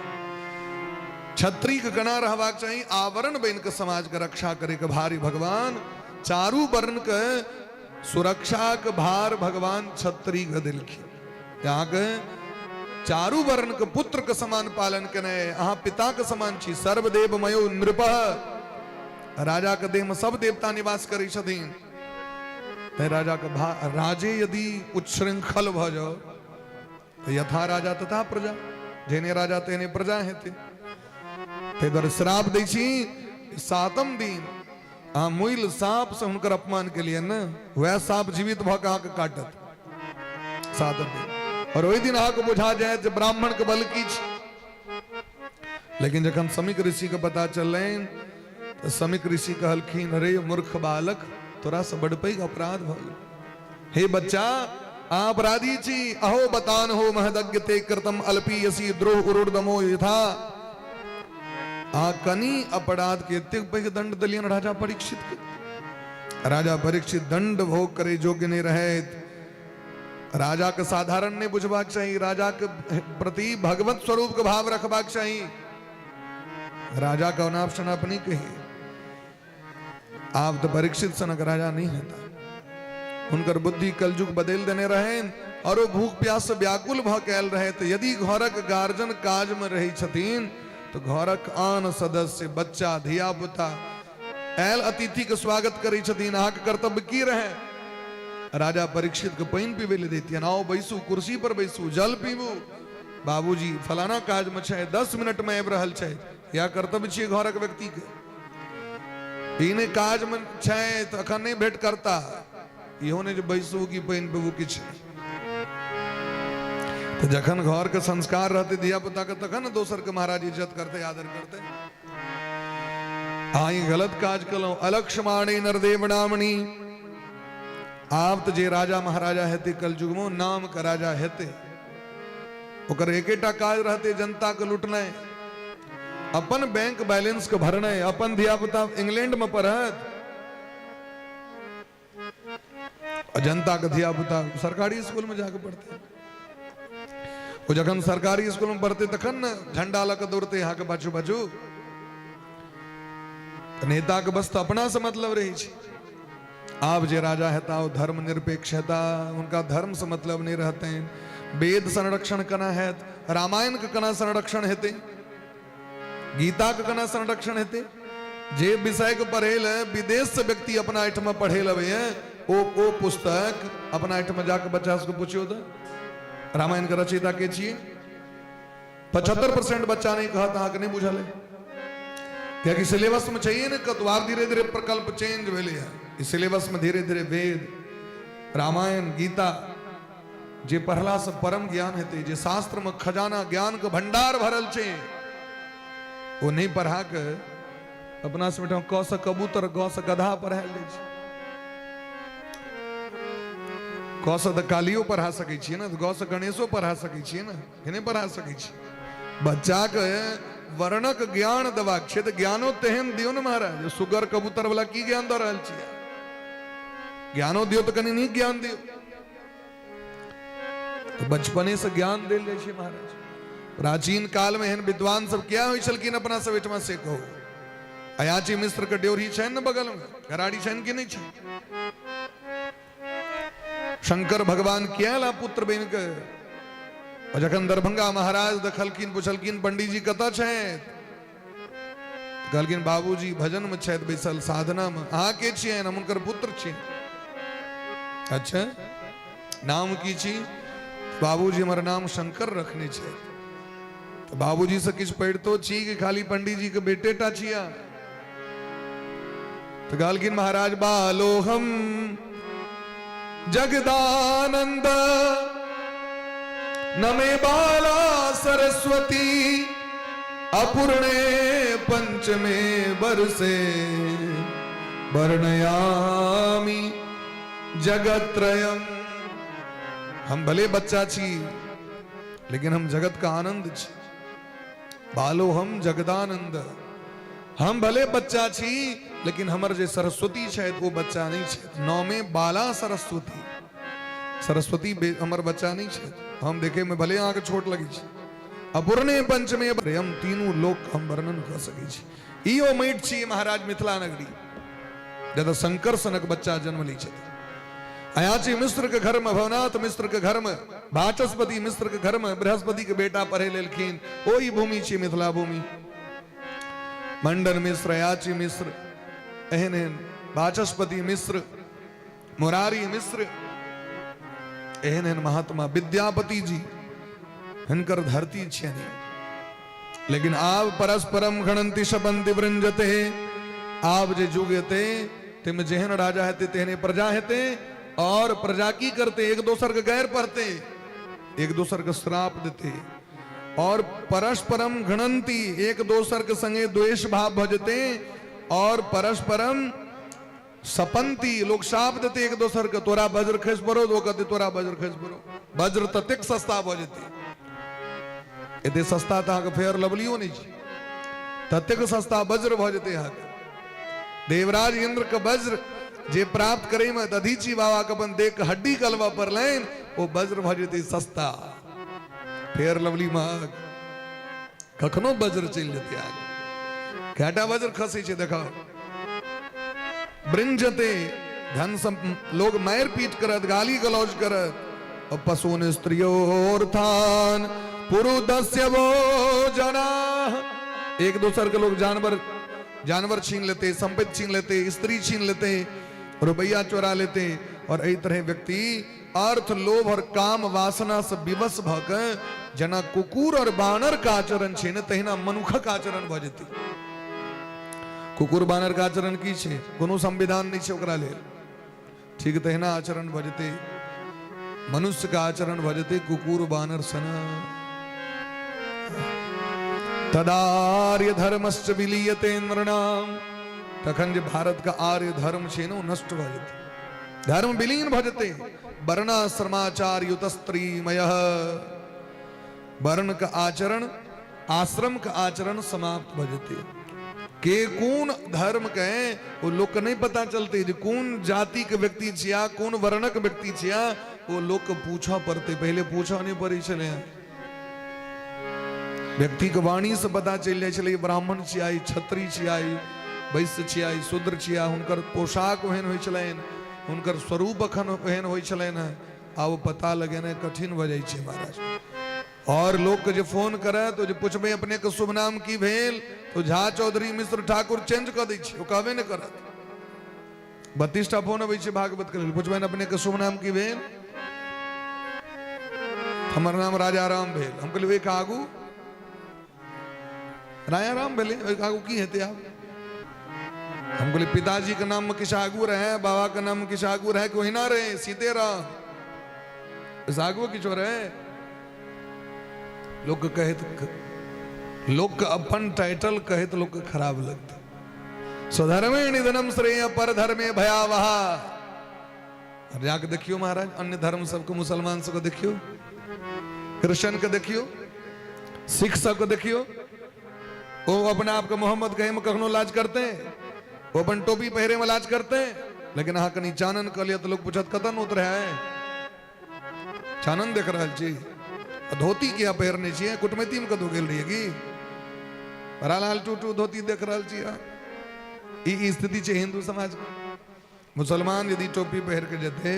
छत्री के कना रहबाक चाही, आवरण बनि के समाज के रक्षा करे के भारी भगवान चारू वर्ण के सुरक्षा के भार भगवान छत्री के देलखिन। अहाँके चारू वर्ण के पुत्र के समान पालन केने, अहाँ पिता के समान छी। सर्वदेवमयो नृप, राजा के देह में सब देवता निवास करै छथिन। तैं राजा के राजे यदि उच्छृंखल भऽ जाओ तऽ यथा राजा तथा प्रजा, जेने राजा तेने प्रजा हेतै। ताहि दुआरे श्राप दै छी, सातम दिन अहाँ मुइल साँप से हुनकर अपमान केलियनि ने, वएह साँप जीवित भऽ कऽ अहाँके काटत सातम दिन। और ओहि दिन अहाँके बुझा जायत जे ब्राह्मण के बल की छै। लेकिन जखन समीक ऋषि के पता चललनि तऽ समीक ऋषि कहलखिन, अरे मूर्ख बालक, तोरा से बड़ पैघ अपराध भऽ गेल। हे बच्चा, अहाँ अपराधी छी। अहो बतान हो महदज्ञ ते कृतम अल्पीयसी द्रोह उरुर्दमो यथा। अहाँ कनि अपराध के एतेक पैघ दंड देलियनि राजा परीक्षित के। राजा परीक्षित दंड भोग करे योग्य नहि रहैत। राजा के साधारण नहीं बुझबाक चाही, राजा के प्रति भगवत स्वरूप के भाव रखबाक चाही। राजा के अनाप शनाप नहीं कही। आप तो परीक्षित सनक राजा नहीं हेता। हुनकर बुद्धि कलयुग बदल देने रहे और वो भूख प्यास से व्याकुल भ के आयल रहे। तो यदि घरक गार्जन काज में रहे छथिन तो घरक आन सदस्य बच्चा धिया पुता आयल अतिथि के स्वागत करै छथिन, अहाँके कर्तव्य की रहे? राजा परीक्षित के पानि पीबै लए दैतियन, आओ बैसू, कुर्सी पर बैसू, जल पीबू, बाबूजी फलाना काज में छै, 10 मिनट में आबि रहल छै। यह कर्तव्य छियै घरक व्यक्ति के। ई नहि काज में छै तऽ अखन नहि भेंट करता, इहो नहि जे बैसू कि पानि पीबू, किछु नहि। तऽ जखन घर के संस्कार रहतै धिया पुता के, तखन ने दोसर के महाराज इज्जत करतै, आदर करतै। अहाँ ई गलत काज केलहुँ। अलक्ष्माणी नरदेव नामनी। आब तऽ जे राजा महाराजा हेतै कलयुग में, नाम के राजा हेतै, ओकर एकेटा काज रहतै, जनता के लूटनाइ, अपन बैंक बैलेंस के भरनाइ। अपन धिया पुता इंग्लैंड में पढ़त आ जनता के धिया पुता सरकारी स्कूल में जाके पढ़ते। ओ जखन सरकारी स्कूल में पढ़ते तखन ने झंडा लऽ के दौड़ते अहाँके पाछू पाछू। नेता के बस तऽ अपना से मतलब रहै छै। आब जे राजा हेता ओ धर्म निरपेक्ष हेता, हुनका धर्म से मतलब नहीं रहते। वेद संरक्षण केना हैत? रामायण के केना संरक्षण हेतै? गीता के केना संरक्षण हेतै? जे विषय के पढ़े ले विदेश से व्यक्ति अपना एहिठाम पढ़े लबैए, ओ पुस्तक अपना एहिठाम जाके बच्चा सबके पुछियौ तऽ रामायण के रचयिता के छियै, 75% बच्चा नहीं कहत, अहाँके नहीं बुझल है, कियाकि सिलेबस में चाहिए ने कतौ। आब धीरे धीरे प्रकल्प चेंज भेलै है। ई सिलेबस में धीरे धीरे वेद, रामायण, गीता जे पढ़ला से परम ज्ञान हेतै, जे शास्त्र में खजाना ज्ञान के भंडार भरल छै, ओ नहीं पढ़ा के अपना सब एहिठाम क से कबूतर, ग से गधा पढ़ायल जाइ छै। क सँ तऽ कालियो पढ़ा सकै छियै ने, ग सँ गणेशो पढ़ा सकै छियै ने, कि नहि पढ़ा सकै छियै? बच्चाके वर्णक ज्ञान देबाक छै तऽ ज्ञानो तेहन दियौ ने महाराज। सुगर कबूतर वाला की ज्ञान दऽ रहल छियै? ज्ञानो दियौ तऽ कनि नीक ज्ञान दियौ। तऽ बचपने से ज्ञान देल जाइ छै महाराज। प्राचीन काल में एहन विद्वान सब किया होइ छलखिन अपना सब एहिठमा से कहू? अयाची मिश्र के ड्योढ़ी छनि ने बगल में, घराड़ी छनि कि नहि छनि? शंकर भगवान किया ला पुत्र बनि के? और जखन दरभंगा महाराज देखलखिन, पुछलखिन पंडीजी कतऽ छथि? कहलखिन बाबूजी भजन में छथि बैसल, साधना में। अहाँ के छियनि? हम हुनकर पुत्र छी। अच्छा, नाम की छी? बाबूजी हमर नाम शंकर रखने छथि। तऽ बाबूजी से किछु पढ़ितो छी कि खाली पंडीजी के बेटे टा छिया? तऽ कहलखिन महाराज बालोहम जगदानंद नमे बाला सरस्वती अपूर्णे पंचमे बरसे वर्णयामि जगत्रयम। हम भले बच्चा छी लेकिन हम जगत का आनंद छी। बालो हम जगदानंद, हम भले बच्चा छी लेकिन हमर जे सरस्वती छथि ओ बच्चा नहीं छथि। नौमे बाला सरस्वती, सरस्वती हमर बच्चा नहीं छथि। हम देखे में भले अहाँके छोट लगै छै। अपूर्णे पंचमे हम तीनू लोक हम वर्णन कऽ सकै छी। ई ओ माटि छी महाराज मिथिला नगरी, जतऽ शंकर सनक बच्चा जन्म लै छथि। अयाची मिश्र के घर में, भवनाथ मिश्र के घर में, वाचस्पति मिश्र के घर में बृहस्पति के बेटा पढ़े लेलखिन। ओही भूमि छी मिथिला भूमि। मंडन मिश्र, अयाची मिश्र, एहन एहन वाचस्पति मिश्र, मुरारी मिश्र, एहन एहन महात्मा विद्यापति जी, हिनकर धरती छियनि। लेकिन आब परस्परम खणंती शपंती वृंजते। आब जे युग एतै ताहिमे जेहन राजा हेतै तेहने प्रजा हेतै, और प्रजा की करते? एक दोसर के गैर पड़ते, एक दोसर के श्राप देते, और परस्परम घणंती, एक दोसर के संगे द्वेष भाव भऽ जेतै, और परस्परम सपंती, लोग शाप देते एक दोसर के, तोरा वज्र खसि पड़ो, तो कहते तोरा वज्र खसि पड़ो। वज्र ततेक सस्ता भऽ जेतै, एते सस्ता तऽ अहाँके फेयर लवलियो नहि छै, ततेक सस्ता वज्र भऽ जेतै अहाँके। देवराज इंद्र के वज्र जे प्राप्त करे में दधीची बाबा के अपन देख हड्डी गलबा पड़लनि, ओ वज्र भऽ जेतै सस्ता। फेयर लवली महग, कखनो वज्र चलि जेतै आगे। कएटा वज्र खसै छै देखाउ। वृंजते धन सम, लोग मारि पीट करत, गाली गलौज करत। और पशुन स्त्रियोर्थान पुरुदस्य वो जना, एक दोसर के लोग जानवर जानवर छीन लेते, संपत्ति छीन लेते, स्त्री छीन लेते, रुपया चोरा लेते। और एहि तरह व्यक्ति अर्थ लोभ और काम वासना से विवश भऽ के जेना कुकुर और बानर के आचरण छै ने, तहिना मनुखक आचरण भऽ जेतै। कुकुर बानर के आचरण की छै? कोनो संविधान नहि छै ओकरा लेल। ठीक तहिना आचरण भऽ जेतै, मनुष्य के आचरण भऽ जेतै कुकुर बानर सन। तदार्य धर्मश्च विलीयते नृणाम, तखन जे भारत के आर्य धर्म छै ने ओ नष्ट भऽ जेतै, धर्म विलीन भऽ जेतै। वर्णाश्रमाचार युत स्त्रीमय, वर्ण के आचरण आश्रम के आचरण समाप्त भऽ जेतै। के कोन धर्म के ओ लोक के नहीं पता चलते जे कोन जाति के व्यक्ति छिया, कोन वर्णक व्यक्ति छिया, ओ लोक के पूछऽ पड़तै। पहिले पूछऽ नहीं पड़ै छलै, व्यक्ति के वाणी से पता चलि जाइ छलै ब्राह्मण छिया, ई क्षत्रिय छिया, ई वैश्य छिया, ई शूद्र छिया। हुनकर पोशाक ओहन होइ छलनि, हुनकर स्वरूप अखन ओहन होइ छलनि हेँ। आब पता लगेनाइ कठिन भऽ जाइ छै महाराज। और लोक के जे फोन करे तो जे पूछबै अपने के शुभ नाम की भेल, तो झा चौधरी मिश्र ठाकुर चेंज कऽ दै छै, ओ कहबे नहि करत। 32 टा फोन अबै छै भागवत के लेल, पूछबनि अपने के शुभ नाम की भेल? हमर नाम राजा राम भेल। हम कहलियै ओहिके आगू राजा राम भेलै, ओहिके आगू की हेतै आब? हम कहलियै पिताजी के नाम में किछु आगू रहे, बाबा के नाम में किछु आगू रहे कि ओहिना रहे सीते राम, ओहिसँ आगू किछो रहे? लोक कहैत, लोक के अपन टाइटल कहैत लोक के खराब लगतै। स्वधर्मे निधनम श्रेय पर धर्मे भयावह। जाके देखियो महाराज, अन्य धर्म सबके, मुसलमान सबके देखियो, क्रिश्चियन के देखियो, सिख सबके देखियो, वो अपना आपके मोहम्मद कहे में कखनो लाज करते हैं, वो अपन टोपी पहिरे में लाज करते हैं, लेकिन अहाँ कनी चानन कह लिया तो लोग पूछत कतऽ नोत रहे है, चानन देख रहल छी, धोती किया पहिरने छियै, कुटमैती में कतौ गेल रहियै की, बड़ा लाल टूटू धोती देख रहल छी अहाँ। ई स्थिति छै हिंदू समाज के। मुसलमान यदि टोपी पहिर के जेतै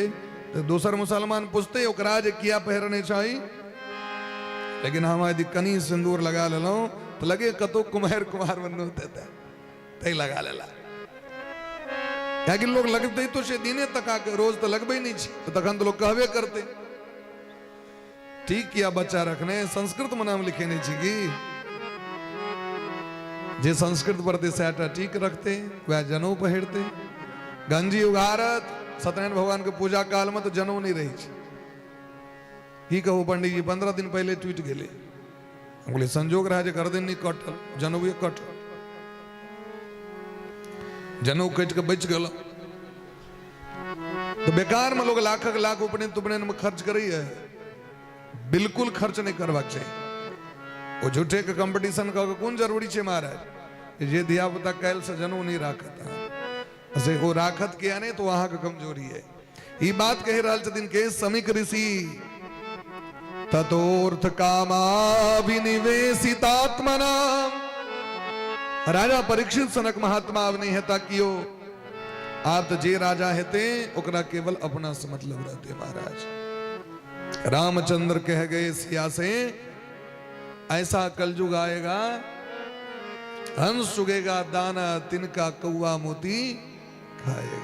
तऽ दोसर मुसलमान पूछतै ओकरा जे किया पहिरने चाही, लेकिन हम यदि कनी सिंदूर लगा लेलहुँ तऽ लगे कतौ कुम्हार कुम्हार बनू तै लगा लेला, कियाकि लोग लगते तो छै दिने तका के, रोज तऽ लगबै नहि छै, तऽ तखन तऽ लोग कहबे करतै। ठीक किया बच्चा रखने, संस्कृत में नाम लिखेने छी की, जे संस्कृत पढ़ते सएहटा ठीक रखते, वएह जनऊ पहिरते। गंजी उघारत सत्यनारायण भगवान के पूजा काल में तो जनऊ नहीं रही छै। की कहू पंडित जी, 15 दिन पहले टूटि गेलै। हम कहलियै संजोग रहा जे गर्दन नहीं कटल, जनउए कटल, जनऊ कटि के बचि गेल। तो बेकार में लोग लाखक लाख उपनयन तुपनयन में खर्च करैया, बिल्कुल खर्च नहीं करबाक चाही। ओ झूठे के कंपटीशन कऽ के कोन जरूरी छै महाराज, जे धिया पुता काल्हि से जनऊ नहीं राखत, से ओ राखत किया नहीं तो अहाँके कमजोरी है। ई बात कहि रहल छथिन के समीक ऋषि, ततोर्थ कामाभिनिवेशितात्मना। राजा परीक्षित सनक महात्मा आब नहीं हेता कियो, आब तो जे राजा हेते ओकरा केवल अपना से मतलब रहते महाराज। रामचंद्र कह गए सिया से, ऐसा कलयुग आएगा, हंस चुगेगा दाना तिनका कौआ मोती खाएगा।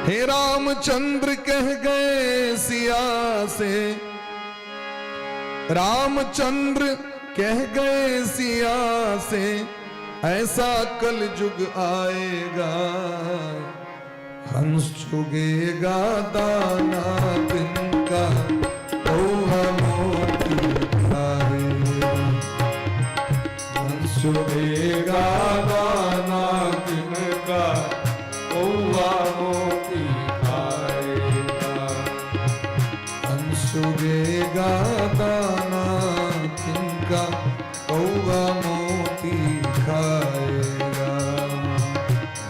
हे रामचंद्र कह गए सिया से, रामचंद्र कह गए सिया से, ऐसा कलयुग आएगा, हंस चुगेगा दाना तिनका कौआ मोती खाएगा। हंस चुगेगा दाना तिनका कौआ मोती खाएगा। हंस चुगेगा दाना तिनका कौआ मोती खाएगा।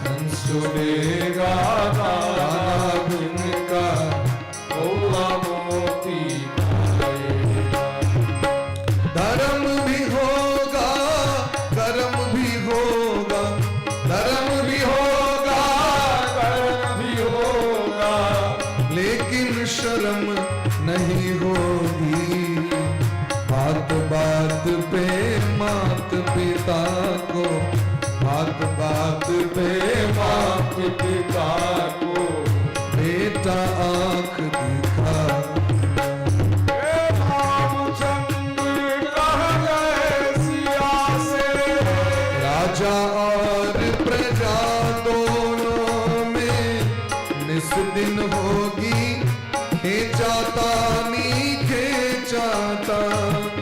हंस चुगेगा दाना तिनका कौआ मोती खाएगा। धर्म भी होगा कर्म भी होगा, धर्म भी होगा कर्म भी होगा, लेकिन शर्म नहीं होगी। बात बात पे मात पिता को, बात बात पे मात पिता को, बेटा आंख दिखा। रामचंद्र कह गए सिया से, राजा और प्रजा दोनों में निस दिन होगी खेचातानी खेचातानी।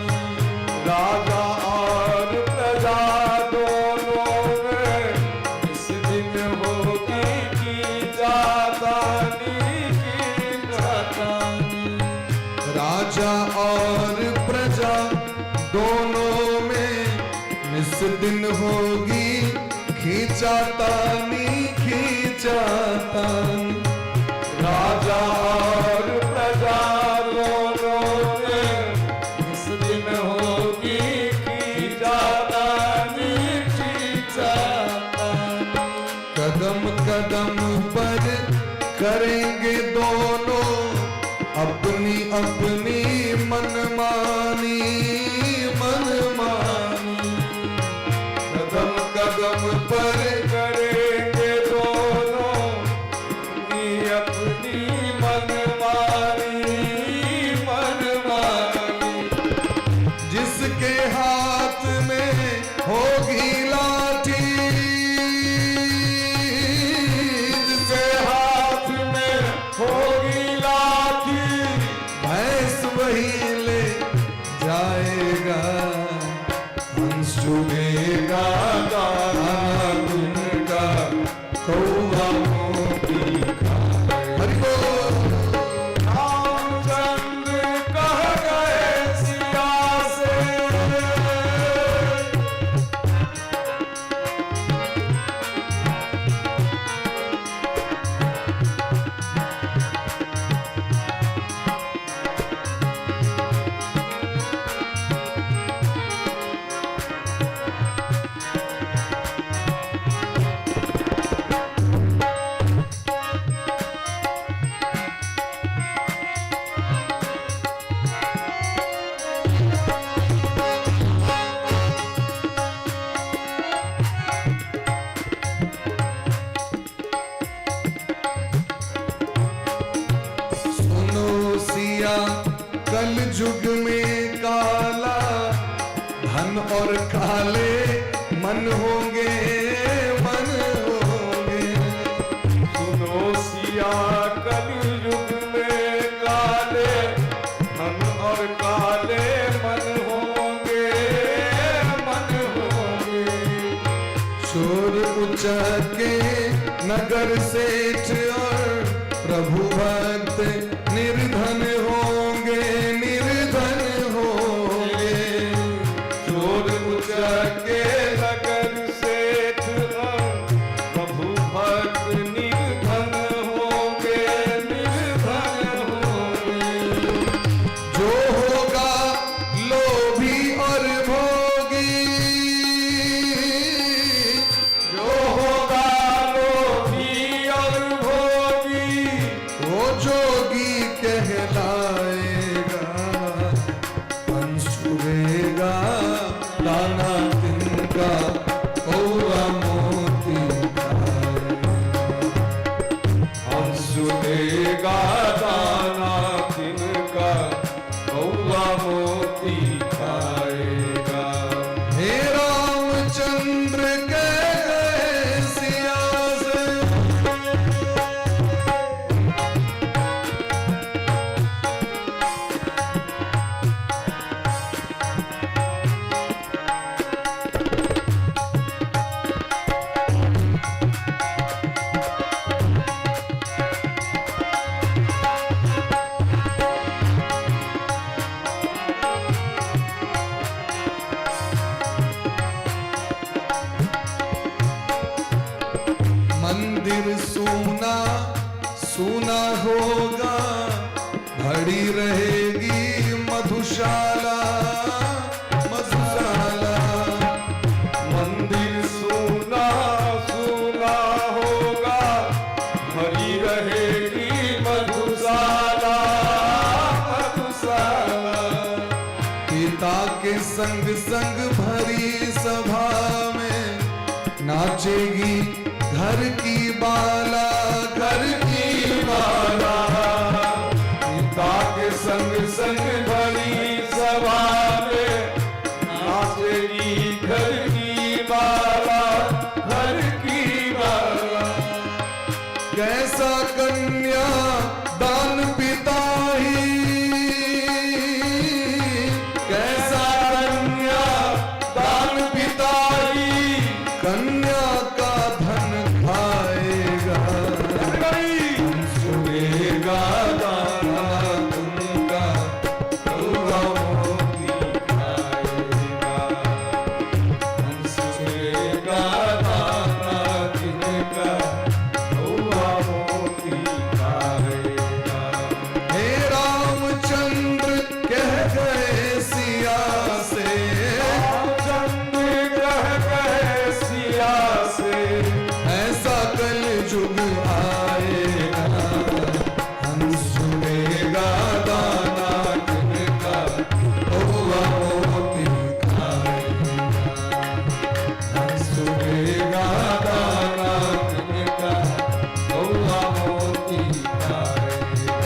राजा और प्रजा दोनों में इस दिन होगी की जातानी की जातानी। राजा और प्रजा दोनों में निस दिन होगी खींचातानी खींचातानी। राजा और प्रजा दोनों में इस दिन होगी की जातानी की जातानी। कदम कदम पर करेंगे दोनों अपनी अपनी मनमानी मनमानी। कदम कदम पर करेंगे दोनों अपनी अपनी मनमानी मनमानी। जिसके हाथ में होगी लाठी, जिसके हाथ में होगी लाठी, भैंस वही ले जाएगा। हंस चुगेगा दाना तिनका कौआ मोती सिया कल युग में काला धन और काले मन होंगे, मन होंगे। सुनो सिया कलयुग में काले धन और काले मन होंगे, मन होंगे। चोर उचके नगर सेठ और प्रभु भक्त निर्धन होंगे, निर्धन होंगे। चोर उचके नगर सेठ और प्रभु भक्त निर्धन होंगे, निर्धन होंगे। जो होगा लोभी और भोगी, जो होगा लोभी और भोगी, वो जोगी कहलाएगा। हंस उड़ेगा दाना तिनका, कौआ मोती खाएगा। हंस देगा दाना तिनका, कौआ मोती खाएगा। हे रामचंद्र कह गए सिया से, मंदिर सूना सूना होगा, भरी रहेगी मधुशाला, मधुशाला। मंदिर सूना सूना होगा, भरी रहेगी मधुशाला, मधुशाला। पिता के संग संग भरी सभा में नाचेगी घर की बाला, घर की बाला। पिता के संग संग भरी सभा में नाचेगी घर की बाला, घर की बाला। कैसा कन्या दान पिता ही, कैसा कन्या दान पिता ही, कन्या का धन खाएगा। सुनेगा दाना तुमका, कौआ मोती खाएगा। सुनेगा दाना तिनका, कौआ मोती खाएगा। हे रामचंद्र कह गए सिया से, रामचंद्र कह गए सिया से, ऐसा कल युग आएगा। हम सुनेगा दाना तिनका, कौआ मोती खाएगा। हम सुनेगा दाना तिनका, कौआ मोती खाएगा।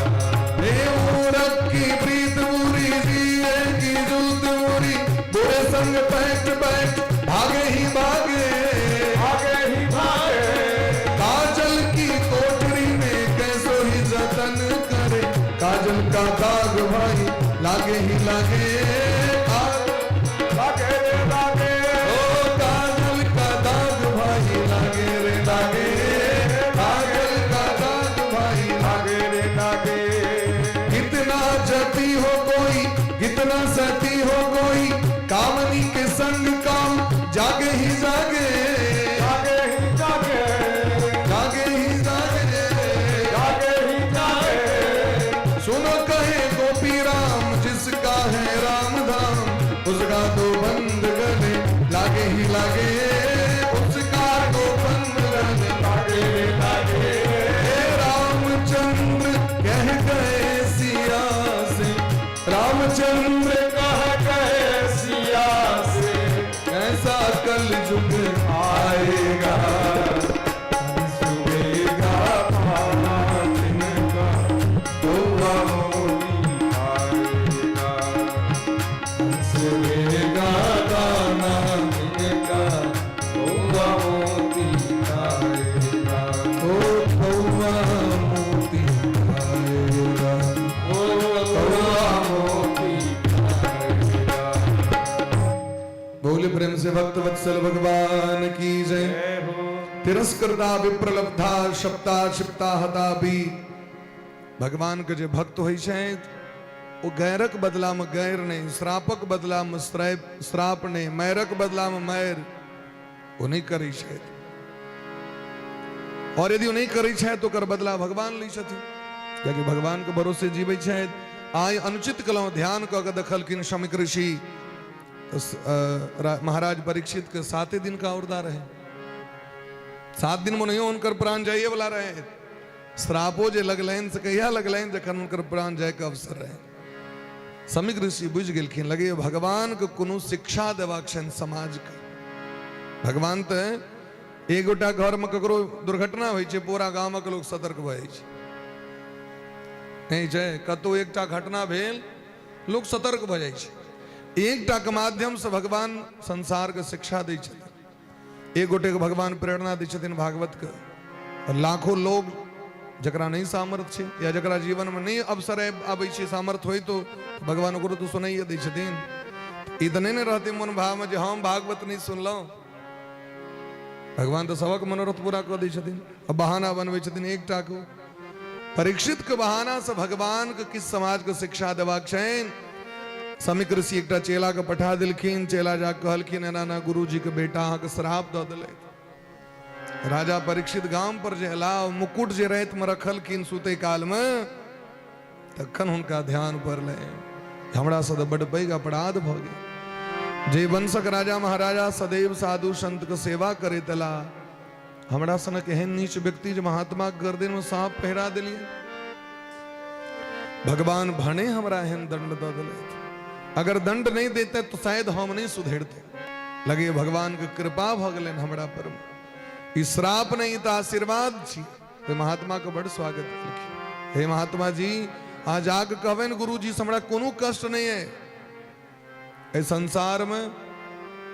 हे मूरख की प्रीत बुरी, जीवे की जूत बुरी, बुरे संग बैठ बैठ भागे ही भागे, भागे ही भागे। काजल की कोठरी में कैसो ही जतन करे, काजल का दाग भाई लागे ही लागे। लागे रे लागे, ओ काजल का दाग भाई लागे रे लागे, काजल का दाग भाई लागे रे लागे। कितना जती हो कोई, कितना सती हो कोई, कामनी के संग काम जागे ही जागे, जागे ही जागे, जागे ही जागे, जागे ही जागे। सुनो कहे गोपी राम, जिसका है राम धाम, उसका तो बंद गले लागे ही लागे, उसका तो बंद गले लागे रे लागे। हे रामचंद्र कह गए सिया से, रामचंद्र कह गए सिया से, ऐसा कल युग आएगा। सुनेगा दाना तिनका, कौआ मोती भक्तवत्सल भगवान की जय। तिरस्कृता विप्रलब्धा शप्ता क्षिप्ता हता भी। भगवान के जे भक्त होइ छथि ओ गैरक बदलामे गैर नहि, श्रापक बदलामे श्राप नहि, मैरक बदलामे मैर ओ नहि करै छथि। और यदि ओ नहि करै छथि तऽ ओकर बदला भगवान लै छथिन, कियाकि भगवानके भरोसे जीबै छथि। आइ अनुचित कलहुँ, ध्यान कऽ के देखलखिन शमिक ऋषि तऽ महाराज परीक्षित के 7 दिन का औरदा रहे, 7 दिन में नहियो हुनकर प्राण जाइए वाला रहे। श्रापो जे लगलनि से कहिया लगलनि, जखन हुनकर प्राण जायके अवसर रहे। शमिक ऋषि बुझि गेलखिन, लगैए भगवानके कोनो शिक्षा देबाक छनि समाजके। भगवान तऽ एक गोटा घरमे ककरो दुर्घटना होइ छै, पूरा गामक लोक सतर्क भऽ जाइ छै। नहि छै, कतहु एकटा घटना भेल, लोक सतर्क भऽ जाइ छै। एकटाके माध्यमसँ भगवान संसारके शिक्षा दै छथिन। एक गोटेके भगवान प्रेरणा दै छथिन भागवतके, और लाखों लोग जकरा नहि सामर्थ्य छै या जकरा जीवनमे नहि अवसर आबै छै, सामर्थ्य होइतो भगवान ओकरो तऽ सुनाइए दै छथिन। ई तऽ नहि ने रहतै मन भावमे जे हम भागवत नहि सुनलहुँ। भगवान तऽ सबक मनोरथ पूरा कऽ दै छथिन आ बहाना बनबै छथिन एकटाके। परीक्षितके बहानासँ भगवानके किछु समाजके शिक्षा देबाक छनि। शमिक ऋषि एकटा चेलाके पठा देलखिन। चेला जा कहलखिन एना एना गुरुजीके बेटा अहाँके श्राप दऽ देलथि। राजा परीक्षित गाम पर जे एला, मुकुट जे रातिमे रखलखिन सुतै कालमे, तखन हुनका ध्यान पड़लै हमरा से तऽ बड पैघ अपराध भऽ गेल। जे वंशक राजा महाराजा सदैव साधु संतके सेवा करैत एला, हमरा सनक एहन नीच व्यक्ति जे महात्मा के गर्दन में सांप पहिरा देलियै, भगवान भने हमरा एहन दंड दऽ देलथि। अगर दंड नहीं देते तो शायद हम नहीं सुधरते। लगे भगवान के कृपा भऽ गेलनि हमरा पर, ई श्राप नहीं तऽ आशीर्वाद छी। तो महात्मा के बड़ स्वागत केलखिन। हे महात्मा जी, अहाँ जाके कहबनि गुरुजी से हमरा कोनो कष्ट नहीं है। एहि संसार में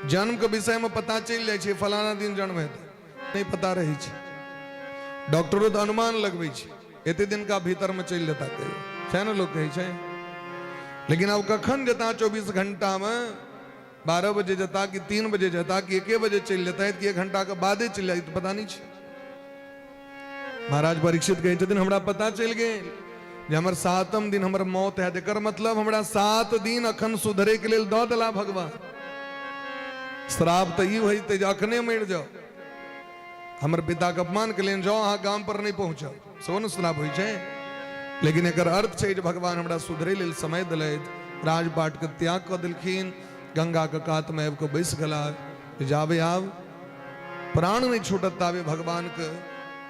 जन्म के विषय में पता चलि जाइ छै फलाना दिन जन्म हेतै, नहीं पता रहै छै। डॉक्टरो तऽ अनुमान लगबै छै एते दिनका भीतर में चलि जेता, कहियो छै ने लोक कहै छै। लेकिन आब कखन जेता, 24 घंटा में 12 बजे जेता कि 3 बजे जेता कि 1 बजे चलि जेता कि 1 घंटा के बादे चलि जाय, तऽ पता नहीं छै। महाराज परीक्षित कहै छथिन हमरा पता चलि गेल जे हमर 7म दिन हमर मौत हैत, एकर मतलब हमरा 7 दिन अखन सुधरे के लेल दऽ देला भगवान। श्राप तऽ ई होइतै जे अखने मरि जाउ, हमर पिताके अपमान के लेल जाउ, अहाँ गाम पर नहीं पहुँचब, सेहो ने श्राप होइ छै। लेकिन एकर अर्थ छै जे भगवान हमरा सुधरे लेल समय देलथि। राजपाट के त्याग कऽ देलखिन, गंगा के कात में आबि कऽ बैस गेला। जाबे आब प्राण नहीं छूटत ताबे भगवान के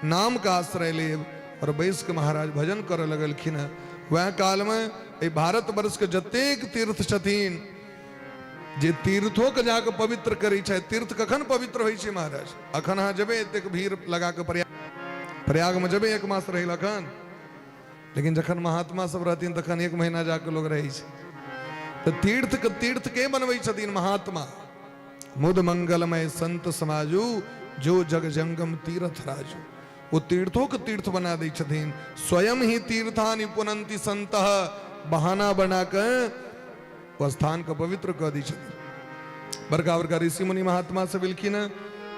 नाम के आश्रय लेब, और बैस के महाराज भजन करऽ लगलखिन हँ। वएह काल में एहि भारतवर्ष के जतेक तीर्थ छथिन, जे तीर्थो के जाके पवित्र करै छै। तीर्थ कखन पवित्र होइ छै महाराज? अखन अहाँ जेबै एतेक भीड़ लगा के प्रयाग में जेबै 1 मास रहै अखन, लेकिन जखन महात्मा सब रहथिन तखन 1 महीना जाके लोग रहै छै। तऽ तीर्थ के तीर्थ के बनबै छथिन महात्मा। मुद मंगलमय संत समाजू, जो जग जंगम तीर्थ राजू। वो तीर्थों के तीर्थ बना दै छथिन। स्वयं ही तीर्थानि पुनंति संत, बहाना बना के वो स्थान के पवित्र कऽ दै छथिन। बड़का बड़का ऋषि मुनि महात्मा सब एलखिन हँ।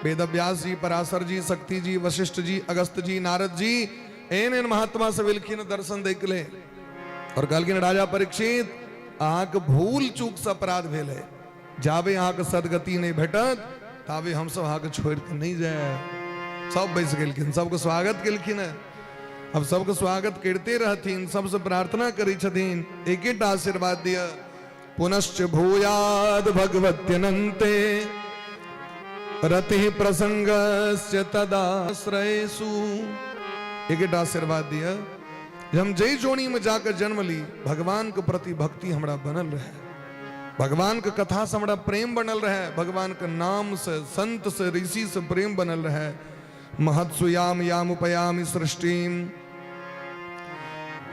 वेद व्यास जी, पराशर जी, शक्ति जी, वशिष्ठ जी, अगस्त जी, नारद जी, एहन एहन महात्मा सब एलखिन दर्शन दै के लेल। और कहलखिन राजा परीक्षित, अहाँके भूल चूक से अपराध भेल है, जाबे अहाँके सदगति नहीं भेटत ताबे हमसब अहाँके छोड़ि कऽ नहीं जायब। सब बैस गेलखिन, सबके स्वागत केलखिन हँ। अब सबके स्वागत करिते रहथिन, सबसे प्रार्थना करै छथिन, एकेटा आशीर्वाद दिअ, पुनश्च भूयाद भगवत्यनन्ते रति प्रसंगस्य तदाश्रयेषु। एकेटा आशीर्वाद दिअ जे हम जै जोनी में जाकर जन्म ली, भगवान के प्रति भक्ति हमरा बनल रहे, भगवान के कथा से हमरा प्रेम बनल रहे, भगवान के नाम से, संत से, ऋषि से प्रेम बनल रहे। महत्सु याम याम उपयामि सृष्टिम,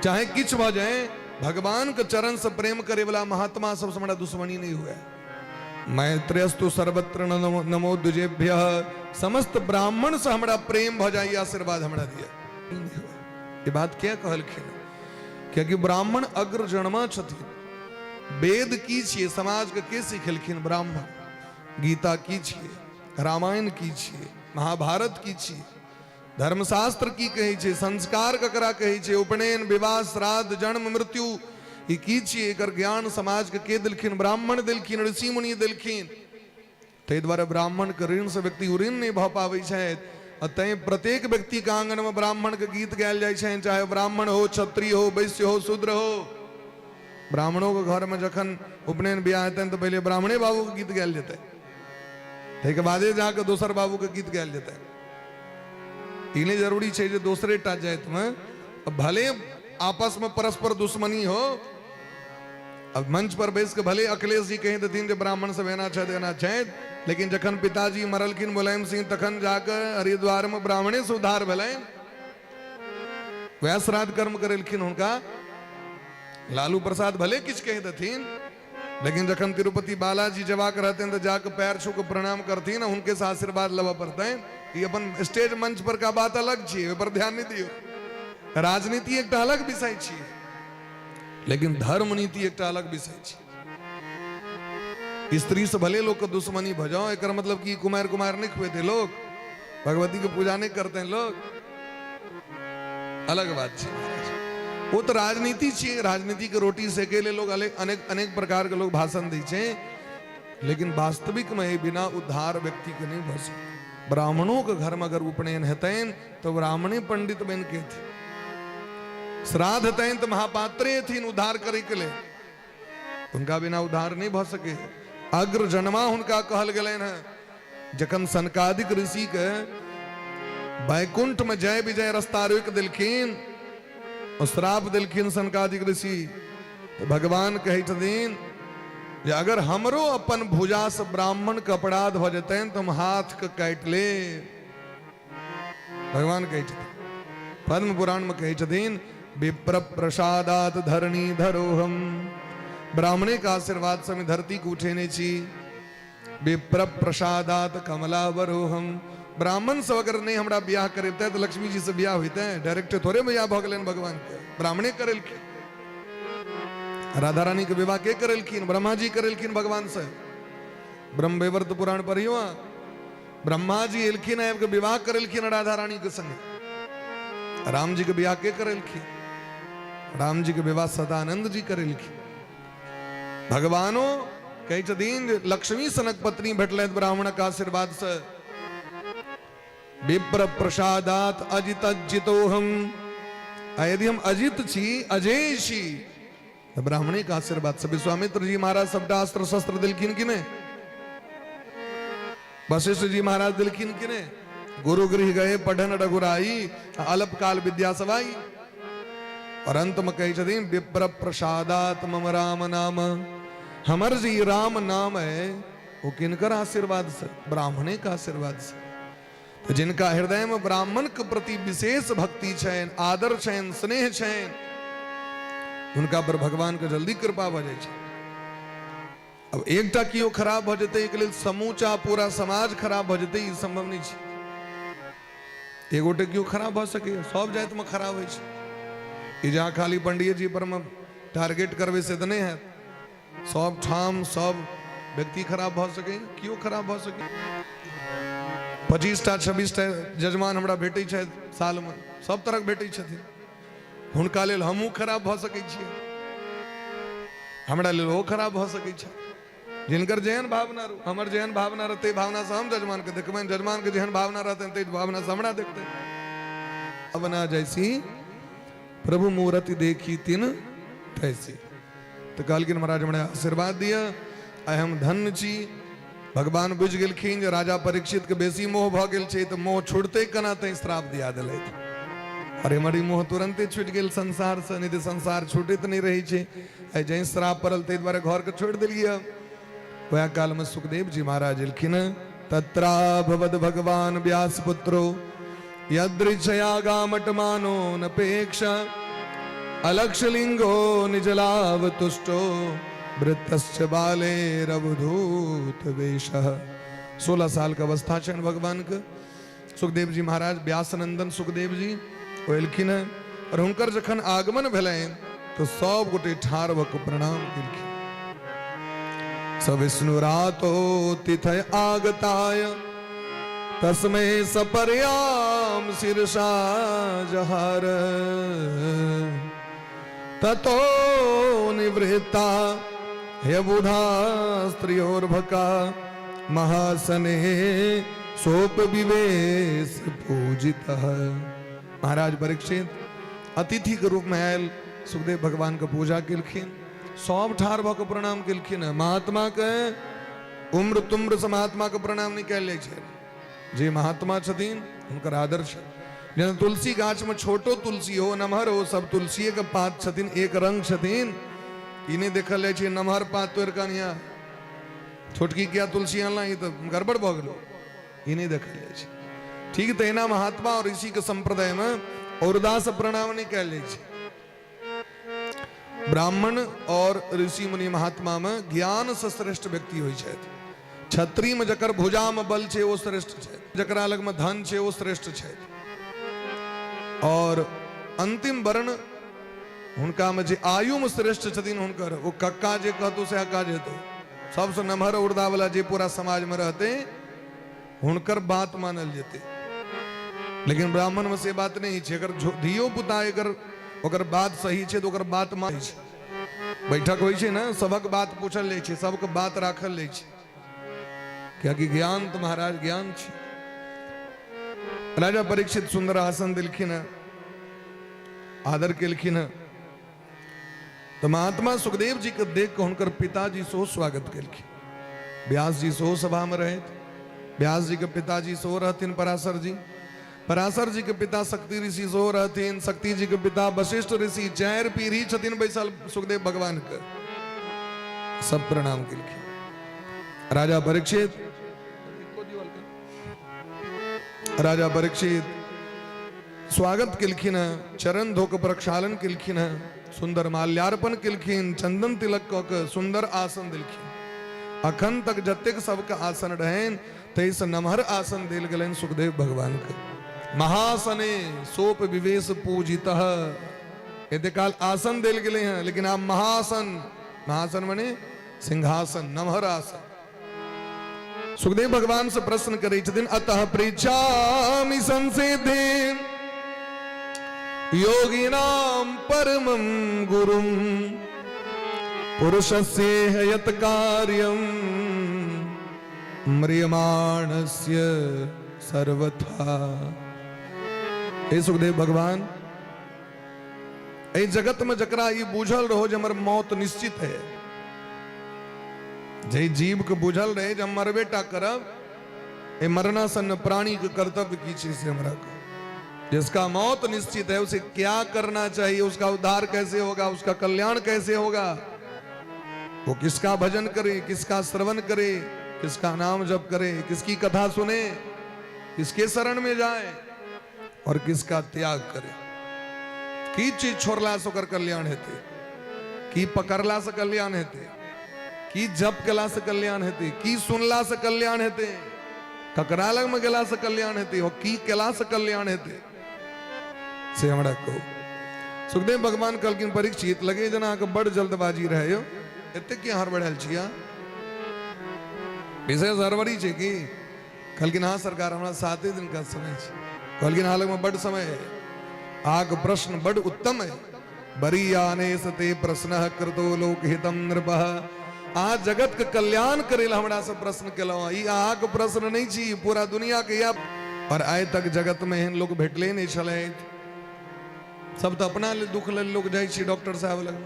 चाहे किछु भऽ जाए, भगवान के चरण से प्रेम करे वाला महात्मा सबसे हमरा दुश्मनी नहीं हुए। मैत्रेयस्तु सर्वत्र नमो नमो द्विजेभ्य, समस्त ब्राह्मण से हमरा प्रेम भऽ जाए, आशीर्वाद हमरा दिया। ये बात क्या कहलखिन? कियाकि ब्राह्मण अग्र जन्मा छथिन। वेद की छियै, समाज के के सिखेलखिन? ब्राह्मण। गीता की छियै, रामायण की छियै, महाभारत की छियै, धर्मशास्त्र की कहै छै, संस्कार ककरा कहै छै, उपनयन, विवाह, श्राद्ध, जन्म, मृत्यु, ई की छियै, एकर ज्ञान समाजके के देलखिन? ब्राह्मण देलखिन, ऋषि मुनि देलखिन। ताहि दुआरे ब्राह्मणके ऋणसँ व्यक्ति उऋण नहि भऽ पाबै छथि आ तैँ प्रत्येक व्यक्तिके आङ्गनमे ब्राह्मणके गीत गायल जाइ छनि, चाहे ब्राह्मण हो, क्षत्रिय हो, वैश्य हो, शूद्र हो। ब्राह्मणोके घरमे जखन उपनयन बियाह हेतनि तऽ पहिले ब्राह्मणे बाबूके गीत गायल जेतै, ताहिके बादे जाकऽ दोसर बाबूके गीत गायल जेतै। ई नहि जरूरी छै जे दोसरे टा जातिमे, भले आपसमे परस्पर दुश्मनी हो, अब मंच पर बैस के भले अखिलेश जी कहि देथिन जे ब्राह्मण सब एना छथि एना छथि, लेकिन जखन पिताजी मरलखिन मुलायम सिंह तखन जाकऽ हरिद्वारमे ब्राह्मणे से उद्धार भेलनि, वएह श्राद्ध कर्म करेलखिन हुनका। लालू प्रसाद भले किछु कहि देथिन, लेकिन जखन तिरुपति बालाजी जेबाक रहतनि तऽ जाकऽ पैर छू कऽ प्रणाम करथिन आ हुनके से आशीर्वाद लेबऽ पड़तनि। ई अपन स्टेज मंच पर का बात अलग छियै, ओहि पर ध्यान नहि दियौ। राजनीति एकटा अलग विषय छियै, लेकिन धर्म नीति एकटा अलग विषय छै। स्त्री से भले लोग के दुश्मनी भऽ जाओ, एकर मतलब कि कुमार कुमार नहीं खुएते लोग, भगवती के पूजा नहीं करते हैं लोग, अलग बात छै। वो तो राजनीति छियै, राजनीति के रोटी सेके ले लोग अनेक अनेक अनेक प्रकार के लोग भाषण दै छै, लेकिन वास्तविक में बिना उद्धार व्यक्ति के नहीं भऽ सकै। ब्राह्मणों के घर में अगर उपनयन हेतनि तो ब्राह्मणे पंडित बन के थे, श्राद्ध हेतनि तऽ महापात्रे हथिन उद्धार करे के लेल, हुनका बिना उद्धार नहीं भऽ सके। अग्र जन्मा हुनका कहल गेलनि हेँ। जखन सनकादिक ऋषि के वैकुंठ में जय विजय रास्ता रोकि देलखिन, श्राप देलखिन सनकादिक ऋषि, तऽ भगवान कहै छथिन जे अगर हमरो अपन भुजा से ब्राह्मण के अपराध भऽ जेतनि तऽ हम हाथ के काटि लेब। भगवान कहै छथिन, पद्म पुराण में कहै छथिन, विप्र प्रसादात धरणी धरोहम, ब्राह्मणे के आशीर्वाद से हम धरती के उठेने छी। विप्र प्रसादात कमला वरोहम, ब्राह्मण सब अगर नहीं हमरा बियाह करेते तो लक्ष्मी जी से बियाह होते, डायरेक्ट थोड़े बियाह भऽ गेलनि भगवान के, ब्राह्मणे करेलखिन। राधा रानी के विवाह के करेलखिन? ब्रह्मा जी करेलखिन भगवान से। ब्रह्मवैवर्त पुराण पढ़ियो, ब्रह्मा जी एलखिन आबि के विवाह करेलखिन राधा रानी के संगे। राम जी के बियाह के करेलखिन? राम जी के विवाह सदानंद जी करेलखिन। भगवानो कहै छथिन जे लक्ष्मी सनक पत्नी भेटलथि ब्राह्मणक आशीर्वाद से। विप्र प्रसादात अजित जितोहम, आ यदि हम अजित छी, अजेय छी, तऽ ब्राह्मणे के आशीर्वाद से। विश्वामित्र जी महाराज सबटा अस्त्र शस्त्र देलखिन कि नहि? वशिष्ठ जी महाराज देलखिन कि नहि? गुरु गृह गए पढ़न रघुराई, अल्पकाल विद्या सवाई। और अंत में कहै छथिन विप्र प्रसादात मम राम नाम, हमर जी राम नाम है वो किनकर आशीर्वाद से? ब्राह्मणे के आशीर्वाद से। तो जिनका हृदय में ब्राह्मण के प्रति विशेष भक्ति छनि, आदर छनि, स्नेह छनि, हुनका पर भगवान के जल्दी कृपा भऽ जाइ छै। अब एकटा केओ खराब भऽ जेतै एहिके लेल समूचा पूरा समाज खराब भऽ जेतै, ई संभव नहि छै। एगोटे केओ खराब भऽ सकैए, सब जातिमे खराब होइ छै। ई जहाँ खाली पंडिये जी पर मे टारगेट करबै से तऽ नहि हैत, सब ठाम सब व्यक्ति खराब भऽ सकैए, केओ खराब भऽ सकैए। 25टा 26टा जजमान हमरा भेटै छथि सालमे, सब तरहक भेटै छथिन, हुनका लेल हमहूँ खराब भऽ सकै छियै, हमरा लेल ओहो खराब भऽ सकै छै। जिनकर जेहन भावना रहू, हमर जेहन भावना रहतै भावनासँ हम जजमानके देखबनि, जजमानके जेहन भावना रहतनि ताहि भावनासँ हमरा देखतै। भावना जैसी प्रभु मूर्ति देखी तिन तैसी। तऽ कहलखिन महाराज हमरा आशीर्वाद दिअ, आइ हम धन्य छी। भगवान बुझि गेलखिन जे राजा परीक्षितके बेसी मोह भऽ गेल छै, तऽ मोह छुटतै केना, तैं श्राप दिया देलथि। और एम्हर ई मोह तुरन्ते छुटि गेल संसारसँ, नहि तऽ संसार छुटैत नहि रहै छै। आइ जैं श्राप पड़ल ताहि दुआरे घरके छोड़ि देलियै। वएह कालमे सुखदेव जी महाराज एलखिन। तत्राभवद भगवान व्यास पुत्रो यदृच्छया गामटमानो नपेक्ष अलक्षलिंगो निजलाभ तुष्टो वृत्तश्च बाले रवधूत वेश। 16 साल के अवस्था छनि भगवान के। सुखदेव जी महाराज व्यासनंदन सुखदेव जी ओ एलखिन हेँ और हुनकर जखन आगमन भेलनि तऽ सब गोटे ठाढ़ भऽ कऽ प्रणाम केलखिन। सविष्णुरातो तिथय आगताय तस्मै सपर्याम शीर्षा जहार। ततो निवृत्ता ह्यबुधा स्त्रियोर्भका महासने सोप विवेश पूजित। महाराज परीक्षित अतिथि के रूप में आयल सुखदेव भगवान के पूजा केलखिन, सब ठाढ़ भऽ के प्रणाम केलखिन। महात्मा के उम्र तुम्र से महात्मा के प्रणाम नहीं कयल जाइ छै। जे महात्मा छथिन हुनकर आदर छै। जेना तुलसी गाछ में छोटो तुलसी हो नमहर हो, सब तुलसीए के पात छथिन, एक रंग छथिन। ई नहि देखल जाइ छै नमहर पात तोड़ि कऽ अनिहा, छोटकी किया तुलसी अनला, ई तऽ गड़बड़ भऽ गेलो, ई नहि देखल जाइ छै। ठीक तहिना महात्मा और ऋषि के संप्रदाय में औरदा से प्रणाम नहीं कयल जाइ छै। ब्राह्मण और ऋषि मुनि महात्मा में ज्ञान से श्रेष्ठ व्यक्ति होइ छथि। क्षत्रिय में जकर भुजा में बल छै ओ श्रेष्ठ छै, जकरा लग में धन छै ओ श्रेष्ठ छै। और अंतिम वर्ण हुनका में जे आयु में श्रेष्ठ छथिन हुनकर ओ कक्का जे कहतो सएह काज हेतौ। सबसँ नमहर उर्दा वाला जे पूरा समाज में रहते हुनकर बात मानल जेतै। लेकिन ब्राह्मण में से बात नहीं छै। अगर धियो पुता अगर ओकर बात सही छै तऽ ओकर बात मानै छै। बैठक होइ छै ने, सबक बात पूछल जाइ छै, सबके बात राखल जाइ छै, कियाकि ज्ञान तऽ महाराज ज्ञान छै। राजा परीक्षित सुंदर आसन देलखिन हँ, आदर केलखिन हँ। तऽ महात्मा सुखदेव जी के देख कऽ हुनकर पिताजी सेहो स्वागत केलखिन। व्यास जी सेहो सभा में रहथि। व्यास जी के पिताजी सेहो रहथिन पराशर जी। पराशर जी के पिता शक्ति ऋषि सेहो रहथिन। शक्ति जी के पिता वशिष्ठ ऋषि। चारि पीढ़ी छथिन बैसल सुखदेव भगवान के, सब प्रणाम केलखिन। राजा परीक्षित, राजा परीक्षित स्वागत केलखिन हँ, चरण धो के प्रक्षालन केलखिन हँ, सुंदर माल्यार्पण केलखिन, चंदन तिलक कऽ के सुंदर आसन देलखिन। अखन तक जतेक सबके आसन रहनि ताहिसँ नमहर आसन देल गेलनि सुखदेव भगवान के। महासने सोप विवेश पूजित। एते काल आसन देल गेलै हँ, लेकिन आब महासन, महासन मने सिंहासन, नमहर आसन। सुखदेव भगवान से प्रश्न करै छथिन, अतः पृच्छामि संसिद्धि योगिनाम परमं गुरुं पुरुषस्य यत् कार्यं म्रियमाणस्य सर्वथा। हे सुखदेव भगवान, एहि जगत में जकरा ई बुझल रहो जे हमर मौत निश्चित है, जे जीव के बुझल रहे जे हम मरबे टा करब, ए मरणासन्न प्राणी के कर्तव्य की छै से हमरा कहू। जिसका मौत निश्चित है उसे क्या करना चाहिए, उसका उद्धार कैसे होगा, उसका कल्याण कैसे होगा, वो किसका भजन करे, किसका श्रवण करे, किसका नाम जप करे, किसकी कथा सुने, किसके शरण में जाए और किसका त्याग करे। की चीज छोड़ला से ओकर कल्याण हेतै, की पकड़ला से कल्याण हेतै, की जप केला से कल्याण हेतै, की सुनला से कल्याण हेतै, ककरा लग में गेला से कल्याण हेतै और की केला से कल्याण हेतै, से हमरा कहू। सुखदेव भगवान कहलखिन परीक्षित, लगे जेना अहाँके बड़ जल्दबाजी रहै यौ, एते किया हड़बड़ायल छी अहाँ, विशेष हड़बड़ी छै की? कहलखिन हाँ सरकार, हमरा 7 दिन का समय छै। कहलखिन अहाँ लगमे बड समय है, अहाँके प्रश्न बड उत्तम है। बरियाने सते प्रश्न कृतो लोकहितम नृपः। अहाँ जगत के कल्याण करे ला हमरा से प्रश्न केलहुँ, ई अहाँके प्रश्न नहीं छी, पूरा दुनिया के या। और आइ तक जगत में एहन लोग भेटले नहीं छलथि, सब तऽ अपना लेल दुख लेल लोग जाइ छै डॉक्टर साहब लग।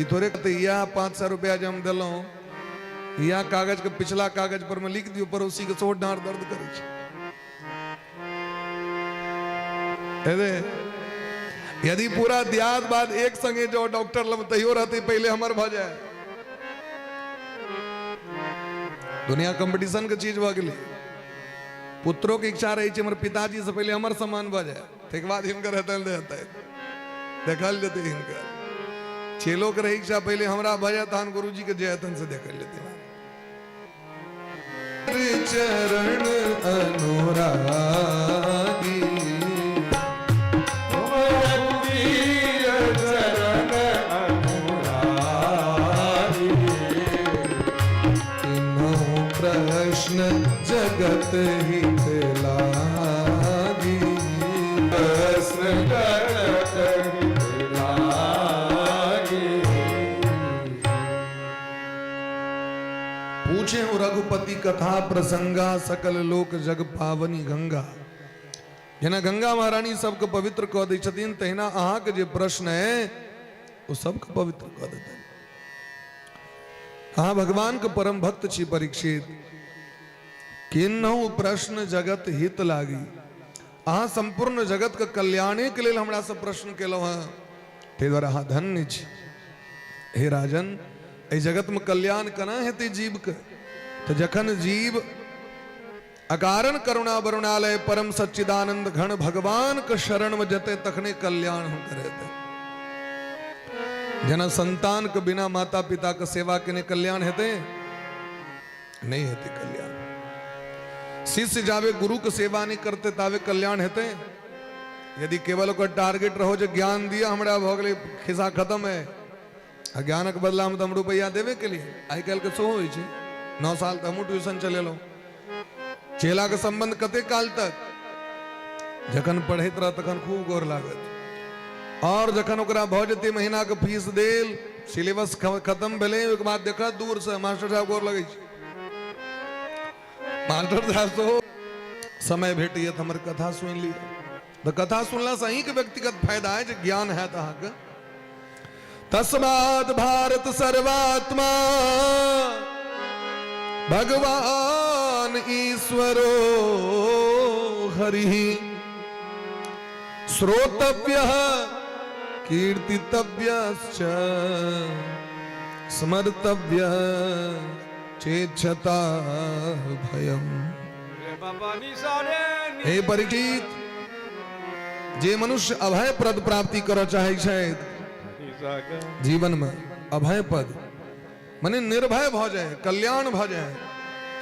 ई थोड़े कहतै इएह 500 रुपया जे हम देलहुँ, इएह कागज के पिछला कागज पर में लिख दियौ, पड़ोसी के सेहो डाँड़ दर्द करै छै। यदि पूरा दियाद बाद एक संगे जाओ डॉक्टर लग तैयो रहते पहले हमर भऽ जाए। दुनिया कंपटीशन के चीज भऽ गेलै। पुत्रो के इच्छा रहै छै हमर पिताजी से पहले हमर सम्मान भऽ जाए, ताहिके बाद हिनकर हेतै नहि हेतै देखल जेतै। हिनकर चेलो के रहै इच्छा पहले हमरा भऽ जाए, तहन गुरुजी के जे हेतनि से देखल जेतै। चरण अनुरागी चरण अनुरागी। करत हित लागी। प्रश्न करत हित लागी। पूछे हूँ रघुपति कथा प्रसंगा, सकल लोक जग पावनी गंगा। जेना गंगा महारानी सबके पवित्र कऽ दै छथिन, तहिना अहाँके जे प्रश्न है ओ सबके पवित्र कऽ देतनि। अहाँ भगवान के परम भक्त छी परीक्षित। किन्नहु प्रश्न जगत हित लागी, अहाँ संपूर्ण जगत के कल्याणे के लेल हमरा से प्रश्न केलहुँ हँ, ताहि दुआरे अहाँ धन्य छी। हे राजन, एहि जगत में कल्याण केना हेतै जीवके? तऽ जखन जीव अकारण करुणा वरुणालय परम सच्चिदानंद घन भगवान के शरण में जते तखने कल्याण हुनकर हेतै। जेना संतान के बिना माता पिता के सेवा केने कल्याण हेतै? नहीं हेतै कल्याण। शिष्य जावे गुरु के सेवा नहीं करते तावे कल्याण हेतै? यदि केवल ओकर टारगेट रहो जे ज्ञान दिया हमरा भऽ गेलै, खिस्सा खत्म है, आ ज्ञानक बदलामे तऽ हम रुपैआ देबे केलियै। आइ काल्हिके सेहो होइ छै। 9 साल तऽ हमहूँ ट्यूशन चलेलहुँ। चेलाके सम्बन्ध कते काल तक? जखन पढ़ैत रह तखन खूब गोर लागत, और जखन ओकरा भऽ जेतै महीनाके फीस देल, सिलेबस खत्म भेलै, ओहिके बाद देखत दूरसँ, मास्टर साहब गोर लगै छै। मास्टर साहब सेहो समय भेटैए तऽ हमर कथा सुनि लिअ। तऽ कथा सुनलासँ अहीँके व्यक्तिगत फायदा है जे ज्ञान हैत अहाँके। तस्मात् भारत सर्वात्मा भगवान ईश्वरो हरि श्रोतव्य कीर्तितव्यश्च स्मर्तव्य चेच्छता भयम। हे परीक्षित, जे मनुष्य अभय पद प्राप्ति करऽ चाहै छथि जीवन में, अभय पद मने निर्भय भऽ जाय, कल्याण भऽ जाय,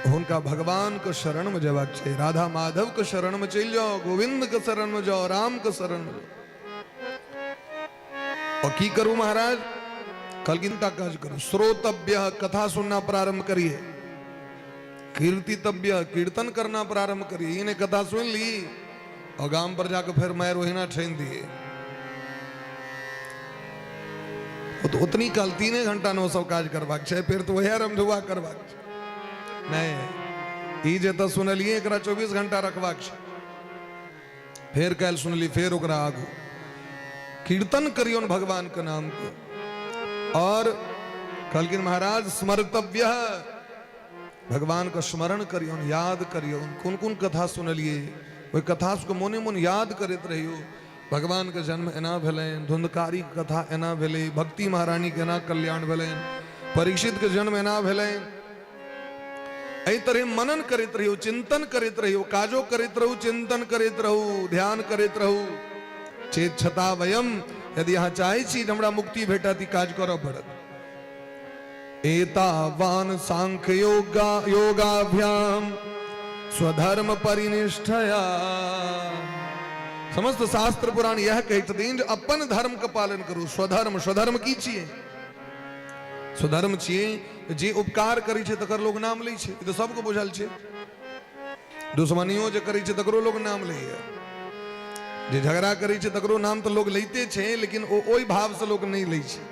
हुनका भगवान के शरण में जेबाक छै। राधा माधव के शरण में चलि जाओ, गोविंद के शरण में जाओ, राम के शरण में जाओ। और की करू महाराज? कहलखिन ता काज करू। श्रोतव्य, कथा सुनना प्रारंभ करिए। कीर्तितव्य, कीर्तन करना प्रारंभ करिए। इन्हें कथा सुन ली और गाम पर जाकर फिर मैं रोहिना ठेन दिए। वो तो उतनी काल 3 घंटा नो सब काज करबाक छै, फिर तो वह रमधुआ करबाक छै। नहीं, ई जे तऽ सुनलिए एकरा 24 घंटा रखबाक छै। फेर काल्हि सुनली, फेर ओकरा आगू कीर्तन करियौन भगवान के नाम के। और कहलखिन महाराज स्मर्तव्य, भगवान के स्मरण करियौन, याद करियौन। कोन कोन कथा सुनलिए ओहि कथा सबके मोने मोन याद करैत रहियौ। भगवान के जन्म एना भेलनि, धुंधकारी के कथा एना भेलै, भक्ति महारानी के एना कल्याण भेलनि, परीक्षित के जन्म एना भेलनि। एहि तरह मनन करैत रहियौ, चिंतन करैत रहियौ, काजो करैत रहू, चिंतन करैत रहू, ध्यान करैत रहू। चेत छता वयम, यदि अहाँ चाहै छी जे हमरा मुक्ति भेटत, ई काज करऽ पड़त। एतावान सांख्य योगा योगाभ्याम स्वधर्म परिनिष्ठया। समस्त शास्त्र पुराण यह कहै छथिन जे अपन धर्म के पालन करू। स्वधर्म, स्वधर्म की छियै? स्वधर्म छियै जे उपकार करै छै तकर लोग नाम लै छै, ई तऽ सबके बुझल छै। दुश्मनियो जे करै छै तकरो लोग नाम लैए, जे झगड़ा करै छै तकरो नाम तऽ लोग लैते छै, लेकिन ओ ओहि भावसँ लोक नहि लै छै।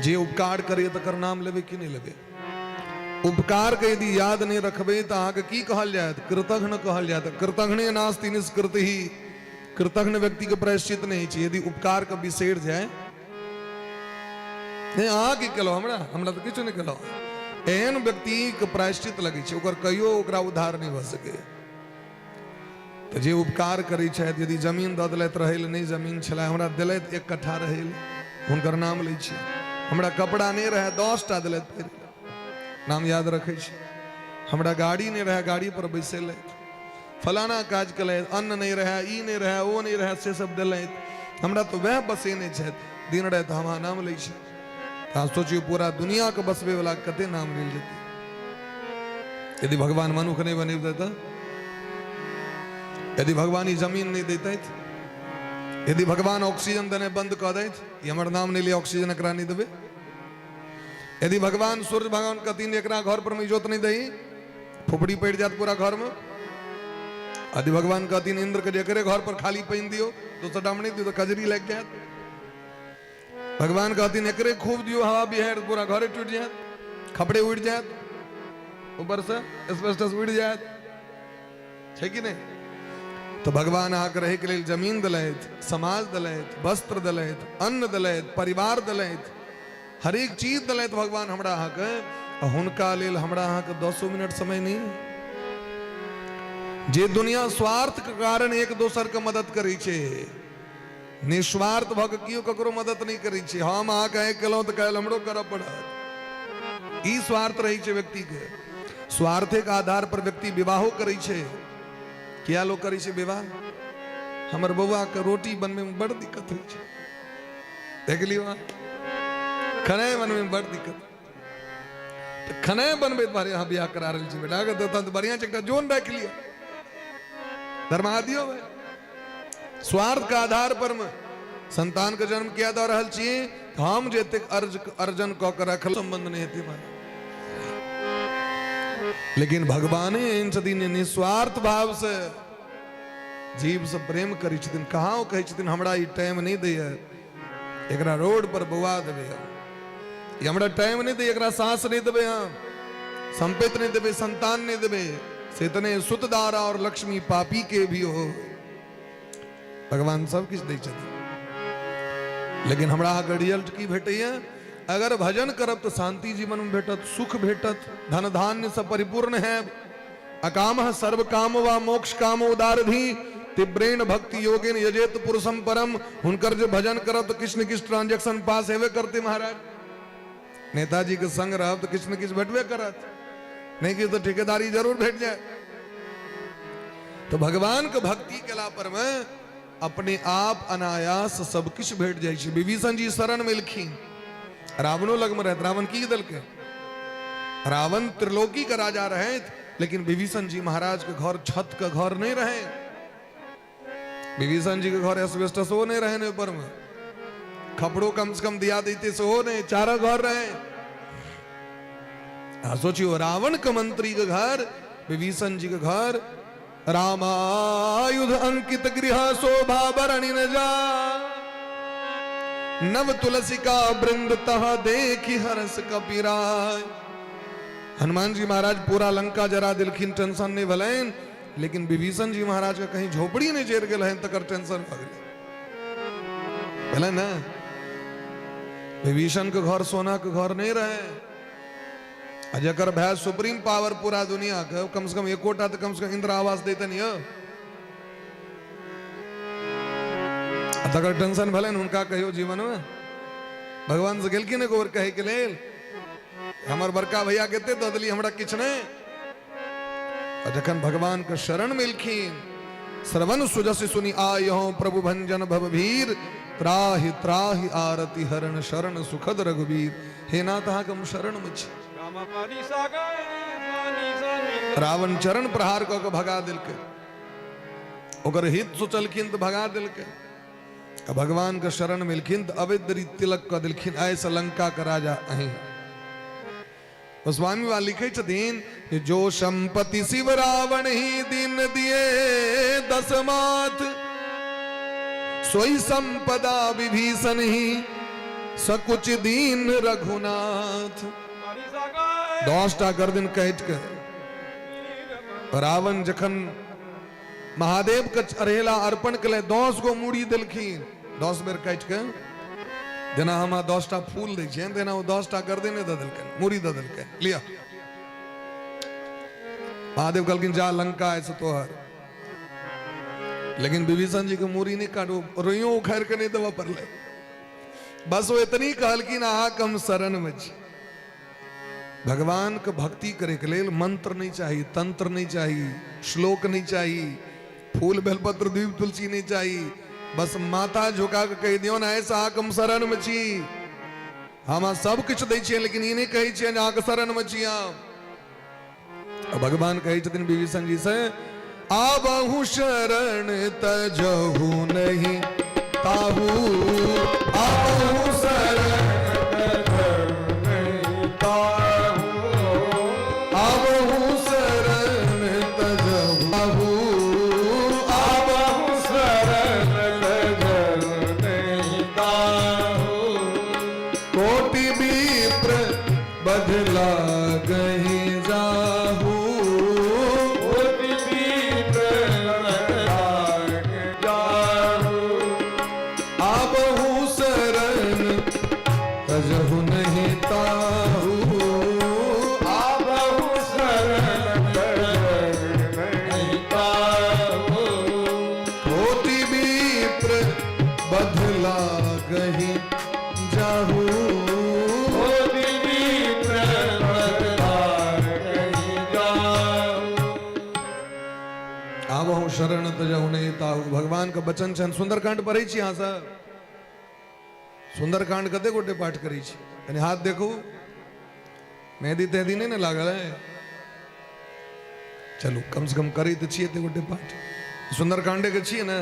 जे उपकार करैए तकर नाम लेबै कि नहि लेबै? उपकार के यदि याद नहि रखबै तऽ अहाँके की कहल जायत? कृतघ्न कहल जायत। कृतघ्ने नास्ति निष्कृति ही, कृतघ्न व्यक्ति के प्रायश्चित नहि छै यदि उपकार के बिसरि जाय। नहि, अहाँ की केलहुँ हमरा? हमरा तऽ किछु नहि केलहुँ। एहन व्यक्ति के प्रायश्चित लगै छै, ओकर कहियो ओकरा उद्धार नहि भऽ सकैए। तऽ जे उपकार करै छथि, यदि जमीन दऽ देलथि रहै लए, नहि जमीन छलै, हमरा देलथि 1 कट्ठा रहै लए, हुनकर नाम लै छी। हमरा कपड़ा नहि रहै, 10टा देलथि पहिरै लए, नाम याद रखै छी। हमरा गाड़ी नहि रहै, गाड़ी पर बैसेलथि, फलाना काज केलथि। अन्न नहि रहै, ई नहि रहै, ओ नहि रहै, से सब देलथि। हमरा तऽ वएह बसेने छथि दिन राति, हम अहाँ नाम लै छी। अहाँ सोचियौ पूरा दुनियाके बसबैवला कते नाम लेल जेतै यदि भगवान मनुख नहि बनेतै तऽ, यदि भगवान ई जमीन नहि दैतथि, यदि भगवान ऑक्सीजन देने बंद कऽ दैत, ई हमर नाम नहि लिअ, ऑक्सीजन एकरा नहि देबै। यदि भगवान सूर्य भगवान कहथिन एकरा घर पर में इजोत नहि दही, फुफड़ी पड़ि जायत पूरा घरमे। आदि भगवान कहथिन इंद्र के जकरे घर पर खाली पानि दियौ, दोसर ठाम नहि दियौ तऽ खजरी लागि जायत। भगवान कहथिन एकरे खूब दियौ हवा बिहाड़ि, पूरा घरे टूटि जायत, खपड़े उड़ि जायत, ऊपरसँ एस्बेस्टस उड़ि जायत, छै कि नहि? तऽ भगवान अहाँके रहैके लेल जमीन देलथि, समाज देलथि, वस्त्र देलथि, अन्न देलथि, परिवार देलथि, हरेक चीज देलथि भगवान हमरा अहाँके। हुनका लेल हमरा अहाँके 10 मिनट समय नहि। जे दुनिया स्वार्थ के कारण एक दोसर के मदद करै छै, निस्वार्थ भऽ कऽ केओ ककरो मदद नहि करै छै। हम अहाँके आइ केलहुँ तऽ काल्हि हमरो करऽ पड़त, ई स्वार्थ रहै छै व्यक्तिके। स्वार्थेके आधार पर व्यक्ति विवाहो करै छै। किया लोक करै छै विवाह? हमर बौआके रोटी बनबैमे बड़ दिक्कत होइ छै, देख लियौ अहाँ, खेनाइ बनबैमे बड़ दिक्कत, तऽ खेनाइ बनबै दुआरे अहाँ बियाह करा रहल छी बेटाके, तहन तऽ बढ़िआँ छै, एकटा जोन राखि लिअ, दरमाहा दियौ भाय। स्वार्थ के आधार पर मे संतान के जन्म किया दऽ रहल छी? हम जे एतेक अर्जन कऽ के रखल संबंध नहि हेतै महाराज। लेकिन भगवाने एहन छथिन जे निस्वार्थ भाव से जीव से प्रेम करै छथिन। कहाँ ओ कहै छथिन हमरा ई टाइम नहि दैए, एकरा रोड पर बौआ देबै हम, ई हमरा टाइम नहि दैए, एकरा सांस नहि देबै हम, संपत्ति नहि देबै, संतान नहि देबै, से तऽ नहि, सुत दारा और लक्ष्मी पापी के भी हो, भगवान सब किछु दै छथिन। लेकिन हमरा अहाँके रिजल्ट की भेटैए? अगर भजन करब तऽ शांति जीवन में भेटत, सुख भेटत, धन धान्य से परिपूर्ण है। अकाम सर्व काम वा मोक्ष काम उदारधि तीव्रेण भक्ति योगेन यजेत पुरुषम परम। हुनकर जे भजन करब तऽ किछु ने किछु ट्रांजेक्शन पास हेबे करते महाराज। नेताजी के संग रहब तऽ किछु ने किछु भेटबे करत, नहीं किछु तऽ ठेकेदारी जरूर भेट जाए। तो भगवान के भक्ति केला पर में अपने आप अनायास सब किछु भेट जाइ छै। विभीषण जी शरण में एलखिन, रावणो लग में रहत, रावण की देलकै? रावण त्रिलोकी के राजा रहथि, लेकिन विभीषण जी महाराज के घर छत के घर नहीं रहे, विभीषण जी के घर एस्बेस्टसो नहीं रहे, ऊपर में खपड़ो कम से कम दिया देते सेहो नहीं, चारो घर रहे। सोचियो, रावण के मंत्री के घर, विभीषण जी के घर, रामायुध अंकित गृह शोभा बरणि न जा, नव तुलसी का वृंद तह देखी हर्ष कपिराय। हनुमान जी महाराज पूरा लंका जरा दिलखिन, टेंशन नहीं भेलनि, लेकिन विभीषण जी महाराज के कहीं झोपड़ी नहीं जरि गेल हन तकर टेंशन भऽ गेलै। भेलै ने? विभीषण के घर सोना के घर नहीं रहे, आ जकर भाय सुप्रीम पावर पूरा दुनिया के, कम से कम एकोटा तऽ कम से कम इंदिरा आवास दैतनि यौ, आ तकर टेंशन भेलनि हुनका कहियो जीवन में? भगवान से गेलखिन एको बेर कहै के लेल, हमर बड़का भैया के एते दऽ देली, हमरा किछु नहि? आ जखन भगवान के शरण मिलखिन, श्रवण सुजस सुनि आय हो प्रभु भंजन भव भीर, त्राहि त्राहि आरती हरण शरण सुखद रघुबीर। हे नाथ, अहाँके हम शरण में छी। रावण चरण प्रहार कऽ के भगा देलकै, ओकर हित सोचलखिन तऽ भगा देलकै, आ भगवान के शरण मिलखिन तऽ अवैध रीत तिलक कऽ देलखिन, आइ से लंका के राजा अहीं। गोस्वामी बा लिखे छथिन कि जो संपत्ति शिव रावण ही दिन दिए दस माथ, सोई संपदा विभीषण ही सकुच दीन रघुनाथ। 10टा गर्दन काटि के रावण जखन महादेव के चढ़ेला अर्पण के 10 गो मूड़ी देलखिन, 10 बेर काटि के, जेना हम 10टा फूल दै छियनि तेना ओ 10टा गर्दने दऽ देलकनि, मूड़ी दऽ देलकनि, लिअ। महादेव कहलखिन जा लंका ऐसे तोहर, लेकिन विभीषण जी के मूड़ी नहीं काटू, रोइयो उखाड़ के नहीं देबऽ पड़लै, बस ओ एतनी कहलखिन अहाँ के हम शरण में छी। भगवान के भक्ति करे के लेल मंत्र नहीं चाहिए, तंत्र नहीं चाहिए, श्लोक नहीं चाहिए, फूल बेलपत्र दीप तुलसी नहीं चाहिए, बस माथा झुका के कहि दियौ ने ऐसा अहाँके हम शरण में छी, हम सब किछु दै छियै लेकिन ई नहि कहै छियै जे अहाँके शरण में छी हम। भगवान कहै छथिन विभीषण जी से, आबहु शरण तजहु नहीं ताहू, आबहु शरण तजहु नहीं ताहू, आबहु शरण ताहू। कोटि विप्र बदला गही जाहू। कोटि विप्र बदला जाहू। आबहु शरण तजहु नहीं ताहू। आबहु शरण तजहु नहीं ताहू। कोटि विप्र बदला गही जाहू। कोटि विप्र बदला गही जाहू। आबहु शरण तजहु नहीं ताहू। भगवान के वचन छनि। सुंदरकांड पढ़ै छी अहाँ सब? सुंदरकांड कते गोटे पाठ करै छी? कनि हाथ देखू। मेहंदी तेहंदी नहि ने लागल है? चलू, कम से कम करै तऽ छियै एते गोटे पाठ। सुंदरकांडे के छियै ने?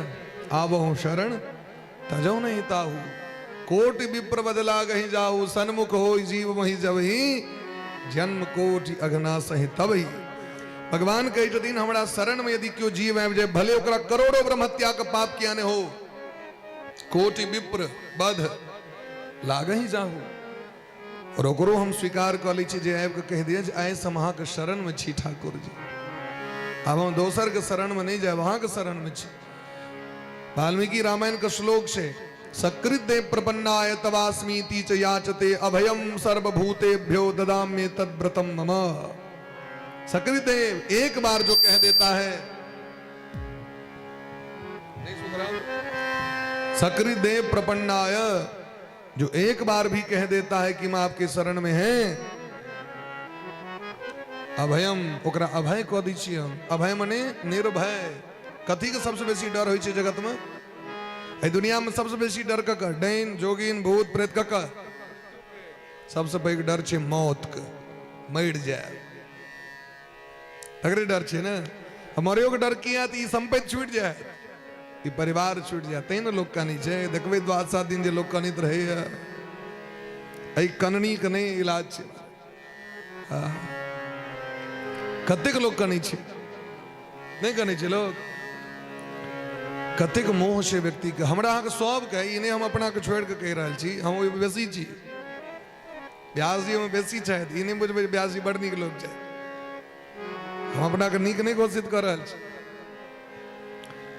आबहु शरण तजहु नहीं ताहू, कोटि विप्र बदला गही जाहू, सन्मुख हो जीव मही जबही, जन्म कोटि अघना सही तबही। भगवान कहै छथिन, हमरा शरण में यदि केओ जीव आबि जाय, भले ओकरा करोड़ों ब्रह्महत्या के पाप किया ने हो, कोटि विप्र बध लागही जाहू, और ओकरो हम स्वीकार कऽ लै छी जे आबि कऽ कहि दिअ जे आइ से हम अहाँके शरण में छी ठाकुर जी, आब हम दोसर के शरण में नहि जायब, अहाँके शरण में छी। वाल्मीकि रामायण के श्लोक छै, सकृत देव प्रपन्नाय तवास्मीति च याचते अभयम सर्वभूतेभ्यो ददाम्य तद्व्रतम मम। सकृत देव एक बार जो कह देता है, नहीं सुन रहा? सकृत देव प्रपन्नाय, जो एक बार भी कह देता है कि मैं आपके शरण में हैं, अभयम, ओकरा अभय कऽ दै छियै हम। अभय मने निर्भय। कथी के सबसे बेसी डर होइ छै जगत में? एहि दुनिया में सबसे बेसी डर ककर? डाइन, जोगिन, भूत प्रेत, ककर सबसे पैघ डर छै? मौत के, मरि जाय, तकरे डर छै ने। आ मरियो के डर किया? तऽ ई संपत्ति छूटि जाय, ई परिवार छूटि जाय, तैं ने लोक कनै छै। देखबै द्वादशा दिन जे लोक कनैत रहैया, एहि कननी के नहि इलाज छै। कतेक लोक कनै छै, नहि कनै छै लोक? कतेक मोह छै व्यक्तिके। हमरा अहाँके सबके, ई नहि हम अपनाके छोड़ि कऽ कहि रहल छी, हम ओहिमे बेसी छी, व्यास जी ओहिमे बेसी छथि। ई नहि बुझबै जे व्यास जी बड़ नीक लोक छथि। हम अपनाके नीक नहि घोषित कऽ रहल छी।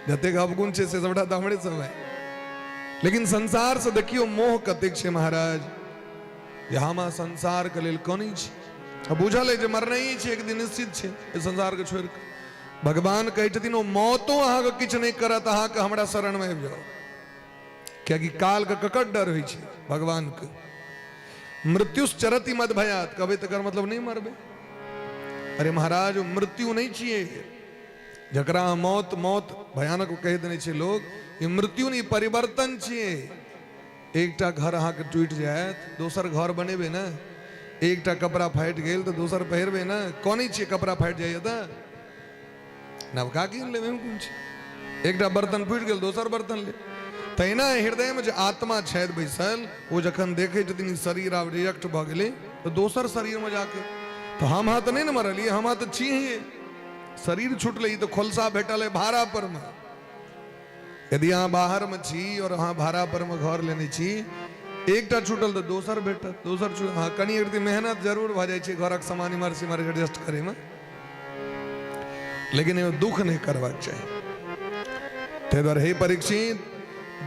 जतेक अवगुण छै से सबटा तऽ हमरे सब है। लेकिन संसार से देखियौ मोह कतेक छै महाराज, जे हम अहाँ संसारके लेल कनै छी। आ बुझल है जे मरनाइ छै एक दिन, निश्चित छै एहि संसारके छोड़ि कऽ। भगवान कहै छथिन, ओ मौतो अहाँके किछु नहि करत, अहाँके हमरा शरणमे आबि जाउ। कियाकि कालके ककर डर होइ छै? भगवानके। मृत्युश्चरति मद भयात कहबै तकर मतलब नहि मरबै। अरे महाराज, ओ मृत्यु नहि छियै जकरा अहाँ मौत मौत भयानक कहि देने छै लोक। ई मृत्यु नहि, परिवर्तन छियै। एकटा घर अहाँके टूटि जायत, दोसर घर बनेबै ने। एकटा कपड़ा फाटि गेल तऽ दोसर पहिरबै ने। कनै छियै कपड़ा फाटि जाइए तऽ? नवका कीन लेबै, कोन छै? एकटा बर्तन फूटि गेल, दोसर बर्तन ले। तहिना हृदयमे जे आत्मा छथि बैसल, ओ जखन देखै छथिन ई शरीर आब रिजेक्ट भऽ गेलै, तऽ दोसर शरीरमे जाके, तऽ हम अहाँ तऽ नहि ने मरलियै, हम अहाँ तऽ छी, शरीर छुटलै। ई तऽ खोलसा भेटल है भाड़ा पर मे। यदि अहाँ बाहरमे छी और अहाँ भाड़ा पर मे घर लेने छी, एकटा छूटल तऽ दोसर भेटत, दोसर छूटल। हँ, कनि एक मेहनत जरूर भऽ जाइ छै घरक सामान इम्हर से इम्हर एडजस्ट करैमे, लेकिन एहिमे दुख नहि करबाक चाही। ताहि दुआरे हे परीक्षित,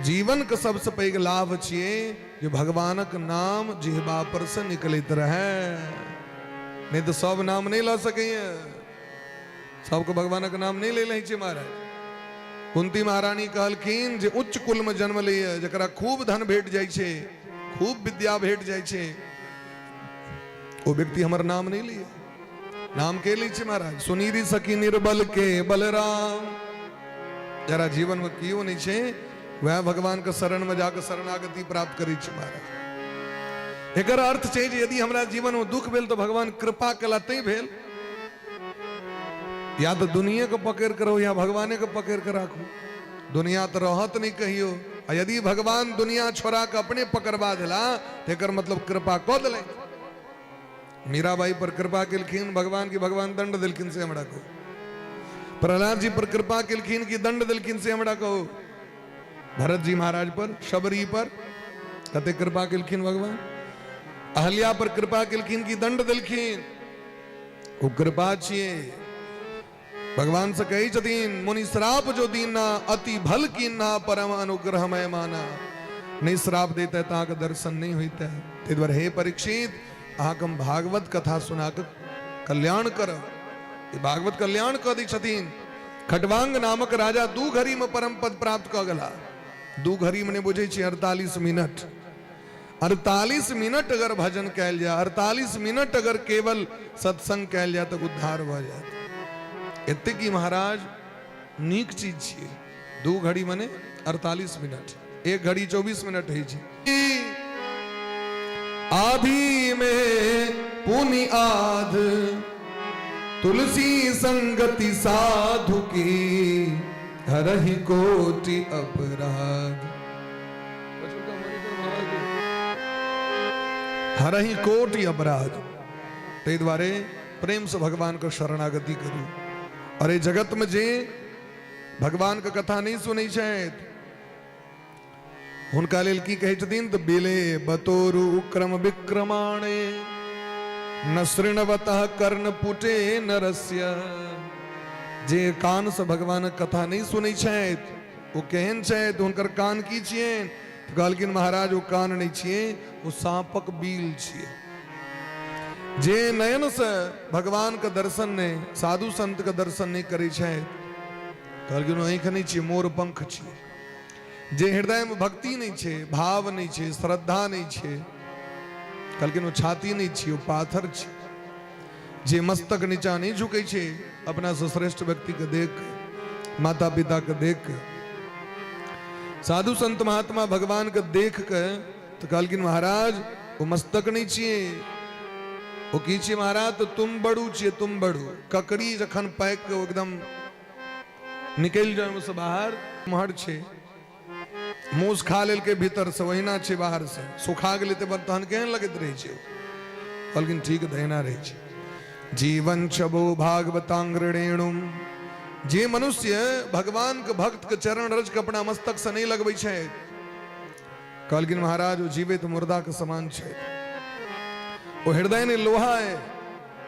जीवनके सबसँ पैघ लाभ छियै जे भगवानक नाम जिहबा पर से निकलैत रहै। नहि तऽ सब नाम नहि लऽ सकैए, सबके भगवानक नाम नहि लै छै महाराज। कुंती महारानी कहलखिन जे उच्च कुल में जन्म लैए, जकरा खूब धन भेट जाइ छै, खूब विद्या भेट जाइ छै, ओ व्यक्ति हमर नाम नहि लैए। नाम के लै छै महाराज? सुनीरी सखी निर्बल के बलराम। जरा जीवन में केओ नहि छै, वएह भगवान के शरण में जाके शरणागति प्राप्त करै छै महाराज। एकर अर्थ छै जे यदि हमरा जीवन में दुख भेल तऽ भगवान कृपा केला तैं भेल। या तऽ दुनिया के पकड़ के रहू या भगवाने के पकड़ के राखू। दुनिया तऽ रहत नहि कहियो, आ यदि भगवान दुनिया छोड़ा के अपने पकड़बा देला तऽ एकर मतलब कृपा कऽ देलनि। मीराबाई पर कृपा केलखिन भगवान की भगवान दंड देलखिन से हमरा कहू। प्रहलाद जी पर कृपा केलखिन कि दंड देलखिन से हमरा कहू। भरत जी महाराज पर, शबरी पर। कते कृपा केलखिन भगवान। अहल्या पर कृपा केलखिन कि दंड देलखिन? ओ कृपा छियै। भगवान से कहै छथिन, मुनि श्राप जो दीना अति भल कीना परम अनुग्रह मैं माना। नहि श्राप देते तऽ अहाँके दर्शन नहि होइते। ताहि दुआरे हे परीक्षित, अहाँके हम भागवत कथा सुना कऽ कल्याण करब। ई भागवत कल्याण कऽ दै छथिन। खटवांग नामक राजा 2 घड़ी में परम पद प्राप्त कऽ गेला। 2 घड़ी में नहि बुझै छी, 48 मिनट। 48 मिनट अगर भजन कयल जाय, 48 मिनट अगर केवल सत्संग कयल जाय तऽ उद्धार भऽ जायत। एतेक ही महाराज नीक चीज छियै। 2 घड़ी मने 48 मिनट, 1 घड़ी 24 मिनट होइ छै। आधी में पुनि आध तुलसी संगति साधु की हरहि कोटि अपराध। हरहि कोटि अपराध। ताहि दुआरे प्रेमसँ भगवानके शरणागति करू। अरे जगतमे जे भगवानके कथा नहि सुनै छथि हुनका लेल की कहै छथिन तऽ बिले बतोरु क्रम विक्रमाणे न शृणवतः कर्ण पुटे नरस्य। जे कानसँ भगवानक कथा नहि सुनै छथि ओ केहन छथि, हुनकर कान की छियनि? तऽ कहलखिन महाराज ओ कान नहि छियै, ओ साँपक बिल छियै। जे नयनसँ भगवानके दर्शन नहि, साधु संतके दर्शन नहि करै छथि, कहलखिन ओ आँखि नहि छियै, मोर पंख छियै। जे हृदयमे भक्ति नहि छै, भाव नहि छै, श्रद्धा नहि छै, कहलखिन ओ छाती नहि छियै, ओ पाथर छै। जे मस्तक नीचा नहि झुकै छै अपनासँ श्रेष्ठ व्यक्तिके देख, माता पिताके देख, साधु संत महात्मा भगवानके देख के, तऽ कहलखिन महाराज ओ मस्तक नहि छियै, ओ की छियै महाराज? तऽ तुम बड़ू छियै, तुम बड़ू। ककड़ी जखन पाकि के एकदम निकलि जाय ओहिसँ बाहर, महर छै, मूस खा लेलकै भीतरसँ, ओहिना छै बाहरसँ, सुखा गेलै तऽ तहन केहन लगैत रहै छै? कहलखिन ठीक तहिना रहै छै। जीवन छबो भागवतांग्रणेणुम। जे मनुष्य भगवान के भक्त के चरण रज के अपना मस्तक से नहि लगबै छै, कहलखिन महाराज ओ जीवित मुर्दा के समान छै। ओ हृदय ने लोहा है।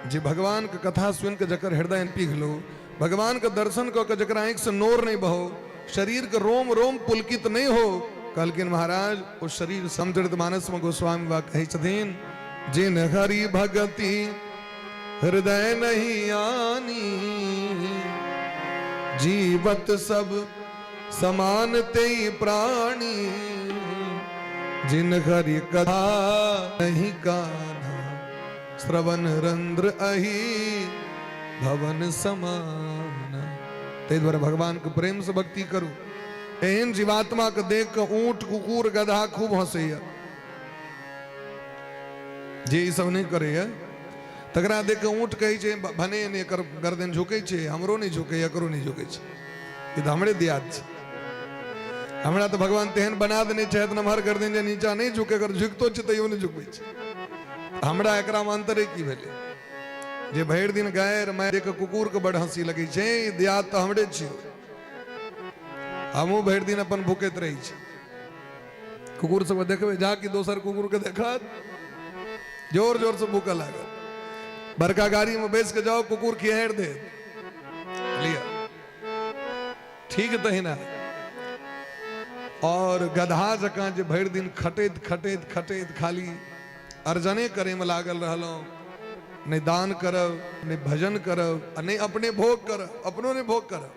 जे भगवान के कथा सुनि के जकर हृदय पिघलो, भगवान के दर्शन कऽ के जकर आँखि से नोर नहीं बहो, शरीर के रोम रोम पुलकित नहीं हो, कहलखिन महाराज ओ शरीर। समचरित मानस में गोस्वामी बा कहै छथिन, जिन हरि भगति हृदय नहीं आनी, जीवत सब समान ते प्राणी, जिन हरि कथा नहीं कान्हा, श्रवण रंध्र अही भवन समान। ताहि दुआरे भगवानके प्रेमसँ भक्ति करू। एहन जीवात्माके देख कऽ ऊँट कुकुर गधा खूब हँसैया। जे ई सब नहि करैया तकरा देख कऽ ऊँट कहै छै भने नहि एकर गर्दन झुकै छै, हमरो नहि झुकै, एकरो नहि झुकै छै, ई तऽ हमरे दियाद छै। हमरा तऽ भगवान तेहन बना देने छथि नमहर गर्दन जे नीचा नहि झुकै, अगर झुकितो छै तैयो नहि झुकबै छै। हमरा एकरामे अन्तरे की भेलै? जे भरि दिन गारि मारि के कुकुर के बड़ हंसी लगै छै, ई दियाद तऽ हमरे छियौ, हमहूँ भरि दिन अपन भुकैत रहै छी। कुकुर सबके देखबै जा कि दोसर कुकुर के देखत जोर जोर से भूकऽ लागत। बड़का गाड़ी में बैस के जाओ, कुकुर खिहारि देत, लिअ ठीक तहिना। और गधा जकाँ जे भरि दिन खटैत खटैत खटैत खाली अर्जने करैमे लागल रहलहुँ, नहि दान करब, नहि भजन करब, आ नहि अपने भोग करब, अपनो नहि भोग करब।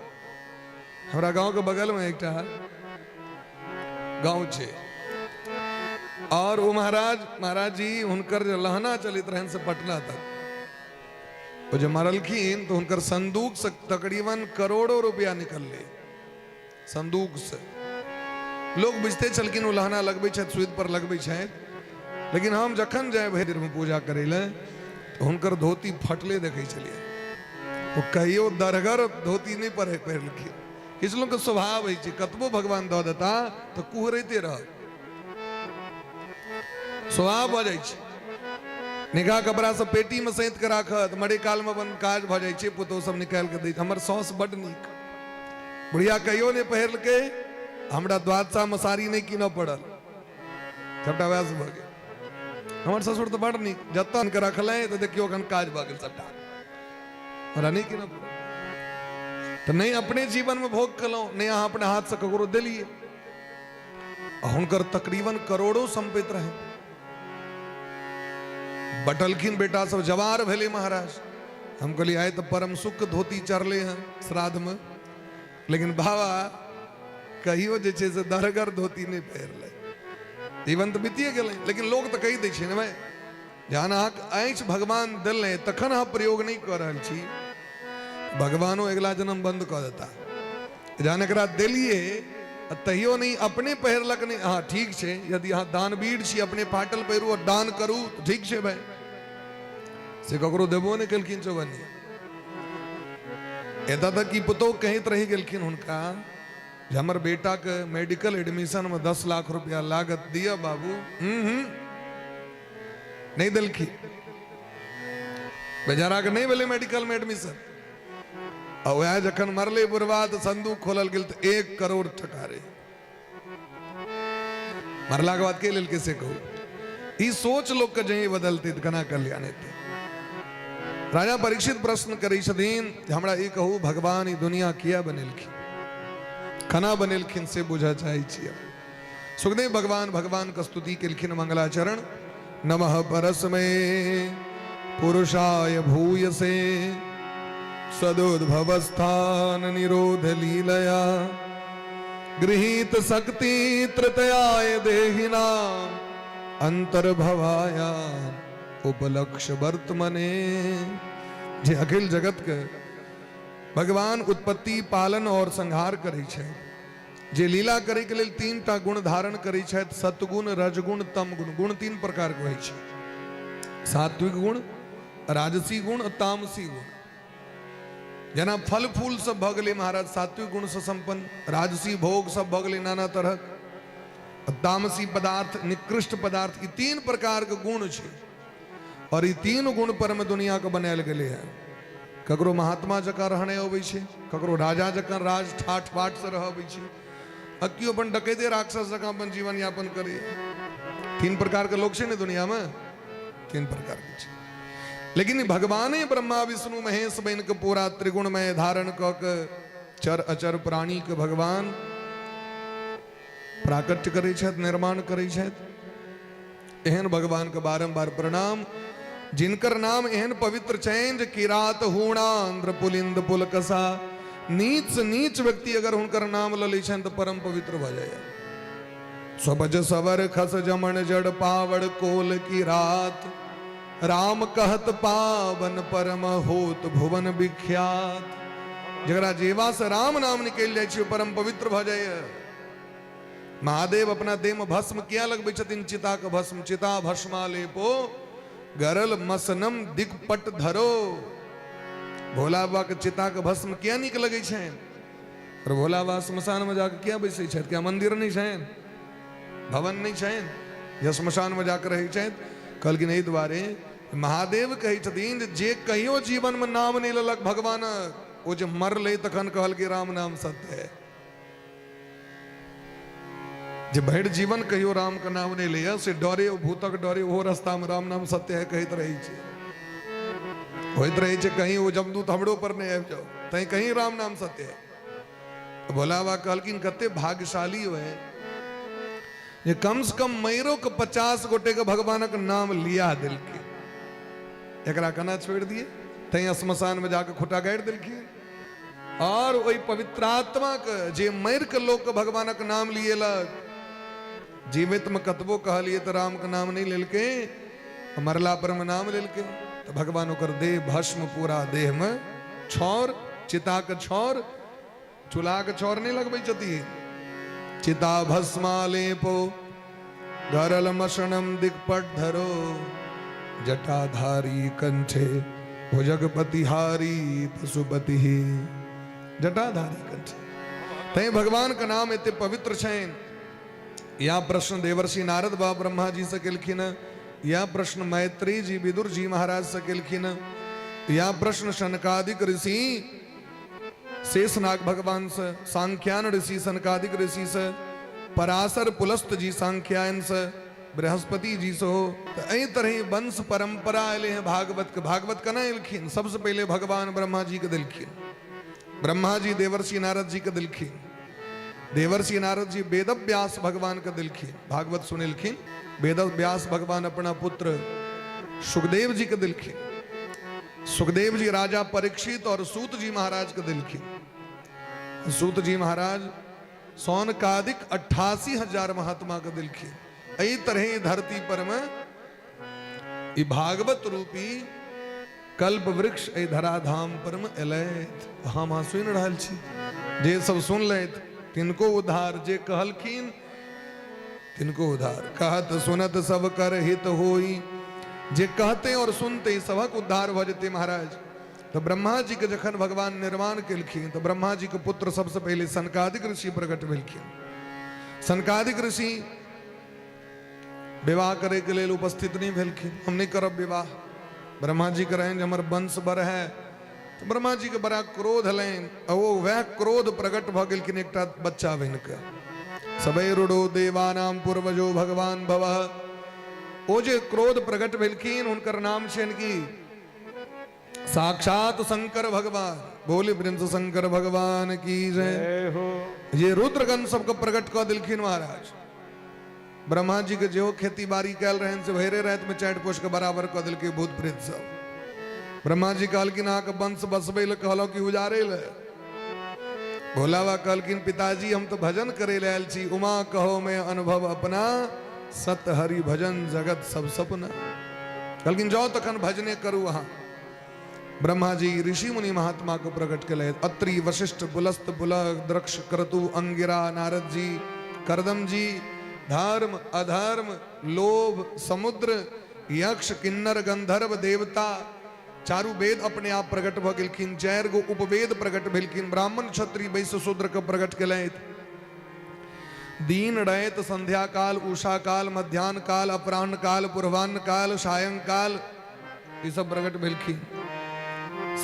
हमरा गाँवके बगलमे एकटा गाँव छै, और ओ महाराज महाराज जी हुनकर जे लहना चलैत रहनि से पटना तक, ओ जे मरलखिन तऽ हुनकर संदूक से तकरीबन करोड़ों रुपया निकललै संदूक से। लोग बुझते छलखिन ओ लहना लगबै छथि, सुइद पर लगबै छथि, लेकिन हम जखन जाय भरि में पूजा करै लए तऽ हुनकर धोती फटले देखै छलियै। ओ कहियो दरगर धोती नहि पहिरलखिन। किछु लोकके स्वभाव होइ छै, कतबो भगवान दऽ देता तऽ कुहरैते रहत, स्वभाव भऽ जाइ छै। निकाह कपड़ा सब पेटी में सैत के राखत, मरे काल में अपन काज भऽ जाइ छै, पुतोह सब निकालि के दै। हमर साउस बड नीक, बुढ़िया कहियो नहि पहिरलकै, हमरा द्वादशा में साड़ी नहि कीनऽ पड़ल। सबटा वएह भऽ गेल। हमर ससुर तऽ बड़ नीक, जतऽ हुनकर रखलै तऽ देखियौ एखन काज भऽ गेल सबटा। हमरा नहि केना तऽ नहि अपने जीवनमे भोग केलहुँ, नहि अहाँ अपना हाथसँ ककरो देलियै। आ हुनकर तकरीबन करोड़ों सम्पत्ति रहै, बटलखिन बेटा सब, जवार भेलै महाराज। हम कहलियै आइ तऽ परम सुख धोती चढ़ले हँ श्राद्धमे, लेकिन बाबा कहियो जे छै से दरगर धोती नहि पहिरलै। जीवन तऽ बीतिए गेलै, लेकिन लोक तऽ कहि दै छै ने भाय, जहन अहाँके आँखि भगवान देलनि तखन अहाँ प्रयोग नहि कऽ रहल छी, भगवानो अगिला जन्म बन्द कऽ देता। जहन एकरा देलियै आ तहियो नहि अपने पहिरलक नहि, हँ ठीक छै, यदि अहाँ दानवीर छी अपने फाटल पहिरू आओर दान करू तऽ ठीक छै भाय, से ककरो देबो नहि केलखिन चौबन्नी। एतऽ तक कि पुतोहु कहैत रहि गेलखिन हुनका जे हमर बेटाके मेडिकल एडमिशनमे 10 लाख रुपया लागत, दिअ बाबू। हूँ हूँ नहि देलखिन, बेचाराके नहि भेलै मेडिकलमे एडमिशन। आ वएह जखन मरलै बुढ़वा तऽ संदूक खोलल गेल तऽ 1 करोड़ टका रहे। मरलाके बाद के लेलकै से कहू? ई सोच लोकके जहीं बदलतै तऽ केना कल्याण हेतै? राजा परीक्षित प्रश्न करै छथिन जे हमरा ई कहू भगवान ई दुनिया किया बनेलखिन, केना बनेलखिन से बुझऽ चाहै छियै। सुखदेव भगवान भगवान के स्तुति केलखिन मंगलाचरण, नमः परस्मै पुरुषाय भूयसे सदोद्भवस्थान निरोध लीलया गृहीत शक्ति तृतयाय देहिना अंतर्भवाया उपलक्ष्य वर्तमने। जे अखिल जगत के भगवान उत्पत्ति पालन और संहार करै छै, जे लीला करे के लेल 3 टा गुण धारण करै छथि, सत्गुण रजगुण तमगुण। गुण 3 प्रकार के होइ छै, सात्विक गुण, राजसी गुण और तामसी गुण। जेना फल फूल सब भऽ गेलै महाराज सात्विक गुण से संपन्न, राजसी भोग सब भऽ गेलै नाना तरहक, तामसी पदार्थ निकृष्ट पदार्थ, ई 3 प्रकार के गुण छै और ई 3 गुण पर में दुनिया के बनायल गेलै हँ। ककरो महात्मा जकाँ रहने अबै छै, ककरो राजा जकाँ राज ठाठ बाट से रह अबै छै, आ केओ अपन डकैते राक्षस जकाँ अपन जीवन यापन करैए। 3 प्रकार के लोग छै ने दुनिया में, 3 प्रकार के छै। लेकिन भगवाने ब्रह्मा विष्णु महेश बनि के पूरा त्रिगुणमय धारण कऽ के चर अचर प्राणी के भगवान प्राकट्य करै छथि, निर्माण करै छथि। एहन भगवान के बारंबार प्रणाम, जिनकर नाम एहन पवित्र छनि जे किरात हूणांध्र पुलिंद पुलकसा, नीच से नीच व्यक्ति अगर हुनकर नाम लऽ लै छनि तऽ परम पवित्र भऽ जाइए। सबज सवर खस जमन जड़ पावड़ कोल की रात, राम कहत पावन परम होत भुवन विख्यात। जकरा जेवा से राम नाम निकलि जाइ छै परम पवित्र भऽ जाइए। महादेव अपना देह में भस्म किया लगबै छथिन? चिता के भस्म, चिता भस्मा लेपो गरल मसनम दिगपट धरो। भोला बाबा के चिता के भस्म किया नीक लगै छनि? और भोला बाबा श्मशान में जाके किया बैसै छथि? क्या मंदिर नहीं छनि, भवन नहीं छनि, या श्मशान में जाके रहै छथि? कहलखिन एहि दुआरे महादेव कहै छथिन जे कहियो जीवन में नाम नहीं लेलक भगवानक, ओ जे मरलै तखन कहलकै राम नाम सत्य है। जे भरि जीवन कहियो राम के नाम नहीं लैया से डरे, ओ भूतक डरे ओहो रास्ता में राम नाम सत्य है कहैत रहै छै, होइत रहै छै कहीं ओ जमदूत हमरो पर नहीं आबि जाओ, तैं कहीं राम नाम सत्य है। भोला बाबा कहलखिन कते भाग्यशाली होए जे कम से कम मैरो के 50 गोटे के भगवानक नाम लिया देलखिन, एकरा केना छोड़ि दिए? तैं श्मशान में जाके खुटा गाड़ि देलखिन। और ओहि पवित्रात्मा के जे मरि के लोक भगवानक नाम लिएलक, जीवित में कतबो कहलिए तऽ राम के नाम नहीं लेलकै, मरला पर में नाम लेलकै, तऽ भगवान ओकर देह भस्म पूरा देह में छौर, चिता के छौर, चूल्हा के छौर नहीं लगबै छथिन, चिता भस्मालेपो गरल मसणम दिगपट धरो, जटाधारी कंठे भुजगपतिहारी पशुपति, जटाधारी कंठे। तैं भगवान के नाम एते पवित्र छनि। या प्रश्न देवर्षि नारद बाबा ब्रह्मा जी से केलखिन, या प्रश्न मैत्री जी विदुर जी महाराज से केलखिन, या प्रश्न शनकादिक ऋषि शेषनाग भगवान से, सांख्यान ऋषि सनकादिक ऋषि से, पराशर पुलस्त जी सांख्यायन से, बृहस्पति जी सेहो। तऽ एहि तरहे वंश परम्परा एलै हेँ भागवतके। भागवत केना एलखिन? सबसँ पहिले भगवान ब्रह्मा जीके देलखिन, ब्रह्मा जी देवर्षि नारद जीके देलखिन, देवर्षि नारद जी वेद व्यास भगवान के देलखिन, भागवत सुनेलखिन। वेद व्यास भगवान अपना पुत्र सुखदेव जी के देलखिन, सुखदेव जी राजा परीक्षित और सूत जी महाराज के देलखिन, सूत जी महाराज सौनकादिक 88,000 महात्मा के देलखिन। एहि तरह धरती पर में ई भागवत रूपी कल्प वृक्ष एहि धराधाम पर में एलथि। हम अहाँ सुनि रहल छी, जे सब सुनलथि तिनको उद्धार, जे कहलखिन तिनको उद्धार। कहत सुनत सब कर हित होई, जे कहते और सुनते सबक उद्धार भऽ जेतै महाराज। तऽ ब्रह्मा जी के जखन भगवान निर्माण केलखिन तऽ ब्रह्मा जी के पुत्र सबसे पहिले सनकादिक ऋषि प्रकट भेलखिन। सनकादिक ऋषि विवाह करे के लेल उपस्थित नहीं भेलखिन, हम नहीं करब विवाह। ब्रह्मा जी के रहनि जे हमर वंश बड़ है, तो ब्रह्मा जी के बड़ा क्रोध हलनि आ ओ वएह क्रोध प्रकट भऽ गेलखिन एकटा बच्चा बनि कऽ। सबै रुडो देवानाम पूर्वजो भगवान भवः। ओ जे क्रोध प्रकट भेलखिन हुनकर नाम छनि की साक्षात शंकर भगवान। बोले प्रेम से शंकर भगवान की जय हो। ये रुद्रगण सबके प्रकट कऽ देलखिन महाराज। ब्रह्मा जी के जेहो खेती बाड़ी कयल रहनि से भैरे राति में चाटि पोस के बराबर कऽ देलकै भूत प्रेत सब। ब्रह्मा जी कहलखिन अहाँके वंश बसबै लए कहलहुँ कि उजाड़ै लए? भोला बाबा कहलखिन पिताजी हम तऽ भजन करै लए आयल छी। उमा कहो मैं अनुभव अपना, सत हरि भजन जगत सब सपना। कहलखिन जाओ तखन भजने करू अहाँ। ब्रह्मा जी ऋषि मुनि महात्मा को प्रकट के अत्रि वशिष्ठ पुलस्त पुलक द्रक्ष क्रतु अंगिरा नारद जी करदम जी धर्म अधर्म लोभ समुद्र यक्ष किन्नर गंधर्व देवता चारू वेद अपने आप प्रकट भ गेलखिन। चारि गो उपवेद प्रकट भेलखिन। ब्राह्मण क्षत्रिय वैश्य शूद्र के प्रकट केलथि। दिन राति संध्या काल उषा काल मध्यान्ह काल अपराह्न काल पूर्वाह्न काल सायंकाल ई सब प्रकट भेलखिन।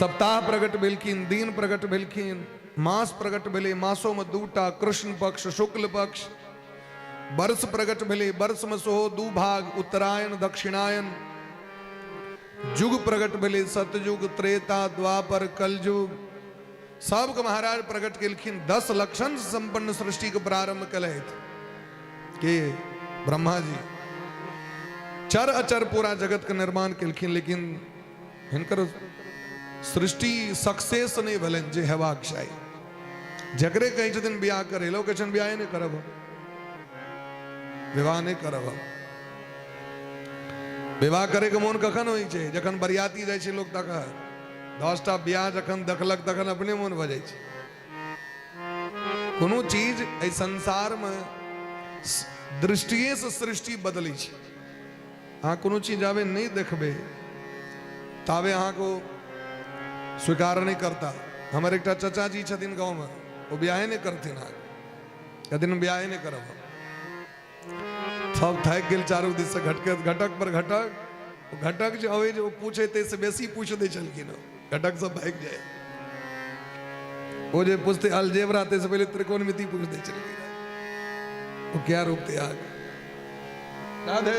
सप्ताह प्रकट भेलखिन, दिन प्रकट भेलखिन, मास प्रकट भेलै, मासो में दूटा कृष्ण पक्ष शुक्ल पक्ष। वर्ष प्रकट भेलै, वर्ष में सेहो दू भाग उत्तरायण दक्षिणायन। युग प्रकट भेलै, सतयुग त्रेता द्वापर कलयुग। सबके महाराज प्रकट केलखिन। 10 लक्षण संपन्न सृष्टि के प्रारंभ केलथि के ब्रह्मा जी। चर अचर पूरा जगत के निर्माण केलखिन, लेकिन हिनकर सृष्टि सक्सेस नहीं भेलनि जे हेबाक चाही। जकरे कहै छथिन बियाह करै लए, ओ कहै छथिन बियाहे नहि करब, विवाह नहि करब। विवाह करे के मोन कखन होइ छै? जखन बरियाती जाइ छै लोक तखन। 10टा बियाह जखन देखलक तखन अपने मोन भऽ जाइ छै। कोनो चीज एहि संसारमे दृष्टिएसँ सृष्टि बदलै छै। अहाँ कोनो चीज जाबे नहि देखबै ताबे अहाँके ओ स्वीकार नहि करता। हमर एकटा चाचाजी छथिन गाँवमे, ओ बियाहे नहि करथिन। अहाँके कहथिन बियाहे नहि करब हम। सब थाकि गेल चारू दिससँ घटके घटक पर घटक। ओ घटक जे अबै जे ओ पूछे ताहिसँ बेसी पूछि दै छलखिन। ओ घटक सब भागि जाय। ओ जे पूछते अलजेबरा ताहिसँ पहिले त्रिकोणमिति पूछि दै छलखिन। ओ क्या रोकते आग। राधे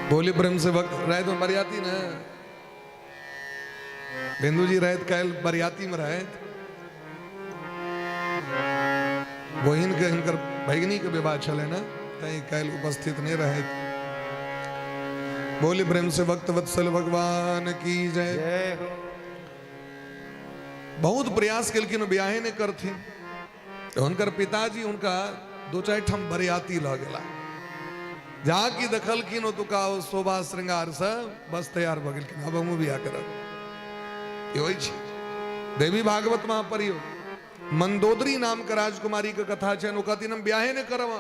बोली प्रेम से भक्त। राति में बरियाती ने बिंदु जी रहत, काल्हि बरियाती में रहत। बहिन के हिनकर भगिनी के विवाह छलै ने, तैं काल्हि उपस्थित नहीं रहत। बोली प्रेम से भक्त वत्सल भगवान की जय। जय हो। बहुत प्रयास केलखिन, बियाहे नहीं करथिन। तो हुनकर पिताजी हुनका दो चारि ठाम बरियाती लऽ गेला। जा कि देखलखिन ओतुका ओ शोभा श्रृंगार से बस तैयार भऽ गेलखिन, आब हमहूँ बियाह करब। ई होइ छै। देवी भागवत में अहाँ पढ़ियौ, मंदोदरी नाम के राजकुमारी के कथा छनि। ओ कहथिन हम बियाहे नहि करब।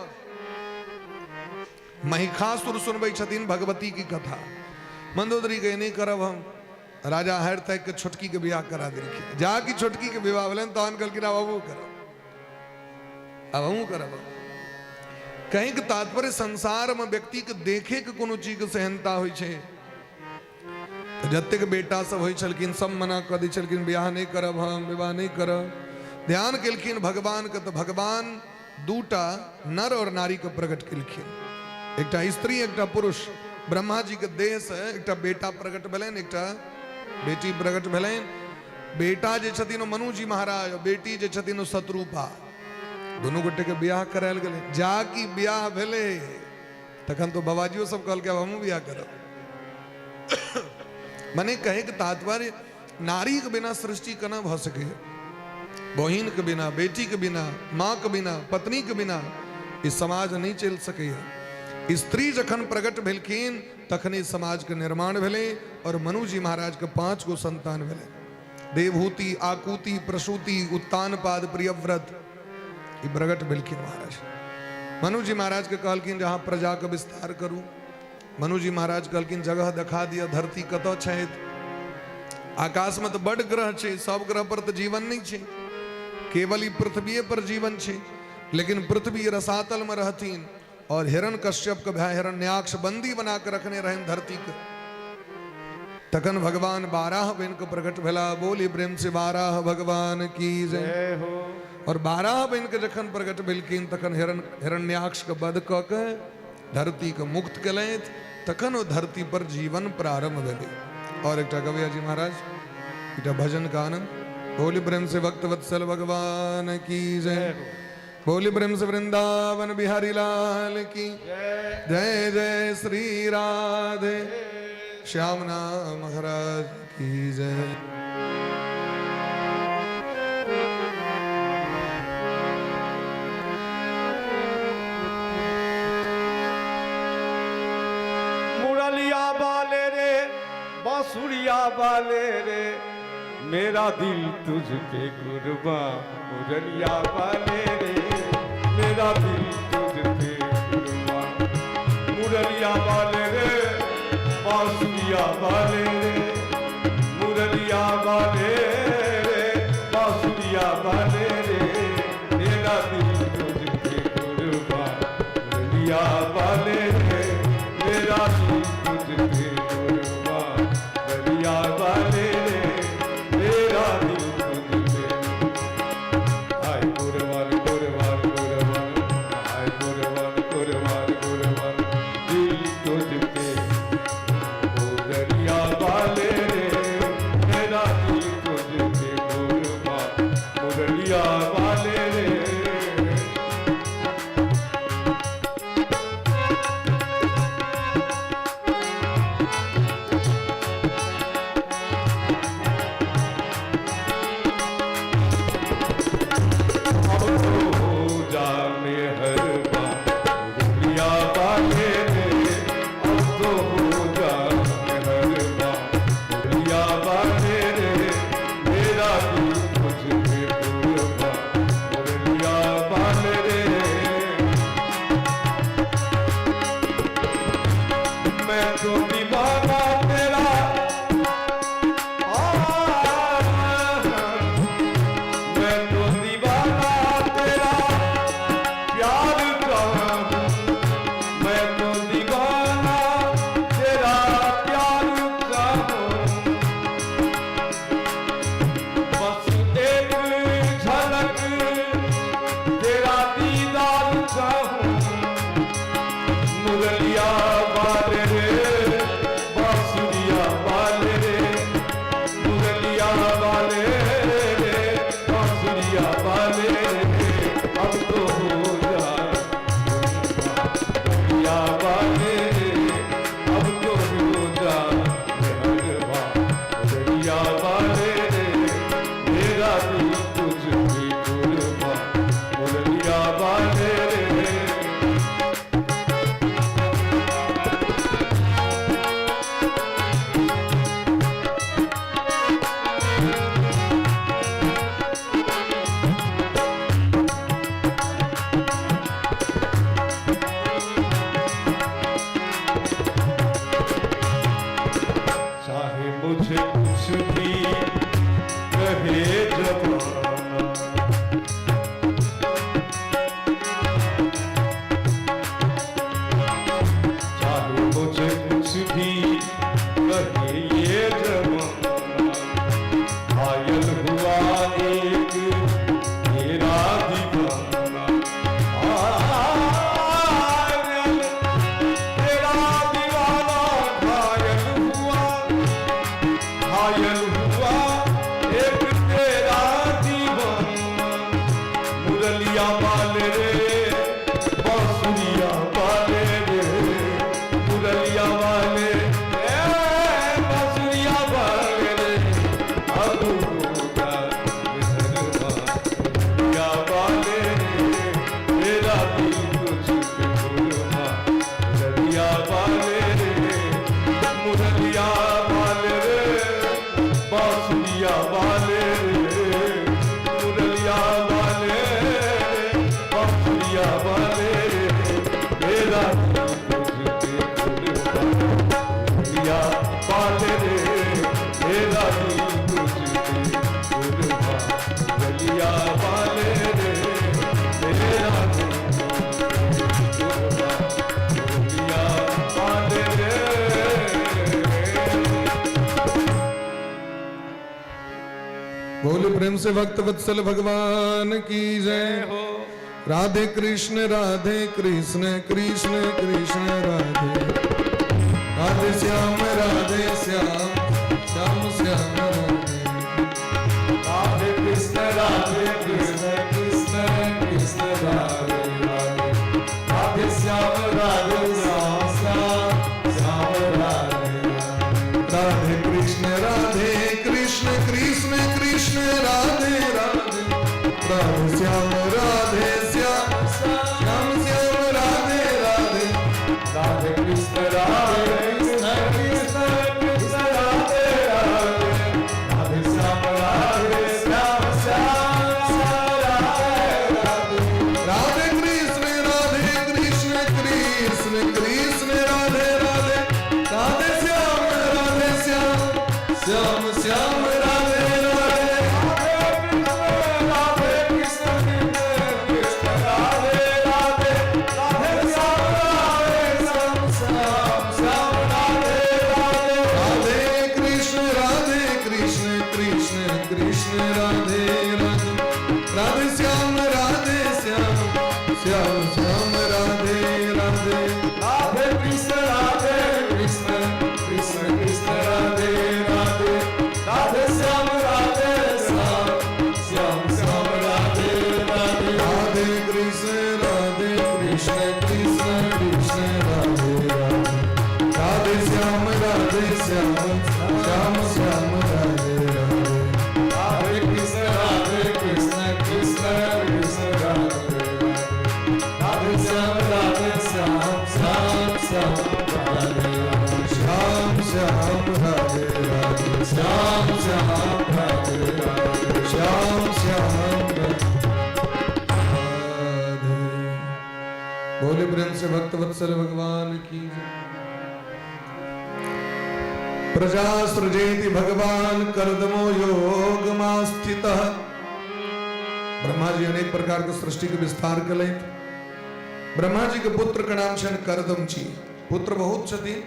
महिषासुर सुनबै छथिन भगवती की कथा। मंदोदरी के नहि करब हम। राजा हारि थाकि के छोटकी के बियाह करा देलखिन। जा कि छोटकी के विवाह भेलनि तहन कहलखिन आब हमहूँ करब, आब हमहूँ करब। कहीं के तात्पर्य संसार में व्यक्ति के देखे के कोनो चीज के सेहनता होइ छै। तऽ जतेक बेटा सब होइ छलखिन सब मना कऽ दै छलखिन, बियाह नहि करब हम, विवाह नहि करब। ध्यान केलखिन भगवान के, तऽ भगवान दूटा नर और नारी के प्रकट केलखिन। एकटा स्त्री एकटा पुरुष। ब्रह्मा जी के देह से एकटा बेटा प्रकट भेलनि, एकटा बेटी प्रकट भेलनि। बेटा जे छथिन ओ मनुजी महाराज, बेटी जे छथिन ओ शतरूपा। दुनू गोटे के बियाह करायल गेलै। जा की बियाह भेलै तखन तो बाबाजियो सब कहलकै आब हमहूँ बियाह करब। मने कहे के तात्पर्य नारी के बिना सृष्टि केना भऽ सकैए? बहिन के बिना, बेटी के बिना, माँ के बिना, पत्नी के बिना ई समाज नहीं चलि सकैए। स्त्री जखन प्रकट भेलखिन तखने समाज के निर्माण भेलै और मनुजी महाराज के 5 गो संतान भेलै। देवहूति, आकूति, प्रसूति, उत्तानपाद, प्रियव्रत, ई प्रकट भेलखिन महाराज। मनुजी महाराज के कहलखिन जे अहाँ प्रजा के विस्तार करू। मनुजी महाराज कहलखिन जगह देखा दिअ, धरती कतऽ छथि? आकाश में तऽ बड ग्रह छै, सब ग्रह पर तऽ जीवन नहीं छै, केवल ई पृथ्वीए पर जीवन छै। लेकिन पृथ्वी रसातल में रहथिन और हिरण कश्यप के भाई हिरण्याक्ष बंदी बना के रखने रहन धरती के। तखन भगवान बाराह बन के प्रकट भेला। बोली प्रेम से बाराह भगवान की जय हो। और बाराह बन के जखन प्रकट भेलखिन तखन हिरण्याक्ष के वध कऽ के धरती के मुक्त केलथि। तखन ओ धरती पर जीवन प्रारंभ भेलै। और एकटा गवैया जी महाराज एकटा भजन का आनंद। बोली प्रेम से भक्त वत्सल भगवान की जय। बोली प्रेम से वृंदावन बिहारी लाल की जय। जय श्री राधे श्याम नाम महाराज की जय। मुरलिया वाले रे, बांसुरिया वाले रे, मेरा दिल तुझ पे कुर्बान। मुरलिया वाले रे, मेरा दिल तुझ पे कुर्बान। मुरलिया वाले रे, बांसुरिया वाले रे, मुरलिया वाले रे, बांसुरिया वाले रे, मेरा दिल तुझ पे कुर्बान। मुरलिया वाले रे, मेरा दिल तुझ पे कुर्बान। मुरलिया वाले रे, मेरा दिल तुझ पे। हाय कुर्बान कुर्बान कुर्बान, हाय कुर्बान कुर्बान कुर्बान, दिल तुझ पे। मुरलिया वाले रे, मेरा दिल तुझ पे कुर्बान। मुरलिया वाले रे। अब तो हो जा मेहरबान, मुरलिया वाले रे, अब तो हो जा मेहरबान। मुरलिया वाले रे, मेरा दिल तुझ पे कुर्बान। मुरलिया वाले रे, मैं तो दीवाना तेरा, मैं तो दीवाना तेरा प्यार चाहूं, मैं तो दीवाना तेरा प्यार चाहूं, बस एक झलक तेरा दीदार चाहूं। मुरलिया वाले रे, बांसुरिया वाले रे, मुरलिया वाले रे, बांसुरिया वाले रे, अब तो हो जा मुरलिया वाले रे, अब तो हो जा मेहरबान। मुरलिया वाले रे, मेरा दिल तुझ पे कुर्बान। मुरलिया वाले रे। प्रेम से भक्त वत्सल भगवान की जय हो। राधे कृष्ण राधे कृष्ण कृष्ण कृष्ण राधे राधे श्याम राधे श्याम श्याम श्याम राधे। राधे कृष्ण राधे कृष्ण कृष्ण कृष्ण राधे राधे, राधे श्याम राधे श्याम श्याम श्याम राधे राधे। राधे कृष्ण राधे कृष्ण कृष्ण कृष्ण राधे राधे, राधे श्याम राधे श्याम श्याम श्याम राधे राधे। राधे कृष्ण राधे कृष्ण कृष्ण कृष्ण राधे राधे, राधे श्याम राधे श्याम श्याम श्याम राधे राधे। राधे कृष्ण राधे कृष्ण कृष्ण कृष्ण राधे राधे, राधे श्याम राधे श्याम श्याम श्याम राधे राधे। राधे कृष्ण कृष्ण राधे राधे, राधे श्याम राधे श्याम श्याम श्याम राधे राधे। राधे कृष्ण राधे कृष्ण कृष्ण कृष्ण राधे राधे, राधे श्याम राधे श्याम श्याम श्याम राधे राधे। राधे कृष्ण राधे कृष्ण कृष्ण कृष्ण राधे राधे, राधे श्याम राधे श्याम श्याम श्याम राधे राधे। राधे कृष्ण राधे कृष्ण कृष्ण कृष्ण राधे राधे, राधे श्याम राधे श्याम श्याम श्याम राधे राधे। राधे कृष्ण राधे कृष्ण कृष्ण कृष्ण राधे राधे, राधे श्याम राधे श्याम श्याम श्याम राधे राधे। श्याम श्याम राधे राधे, श्याम श्याम राधे राधे, श्याम श्याम राधे। बोले प्रेम से भक्त वत्सल भगवान की जय। प्रजा सृजेति भगवान कर्दमो योगमास्थितः। ब्रह्मा जी अनेक प्रकार के सृष्टि के विस्तार कलथि। ब्रह्मा जी के पुत्र के नाम छनि करदम जी। पुत्र बहुत छथिन,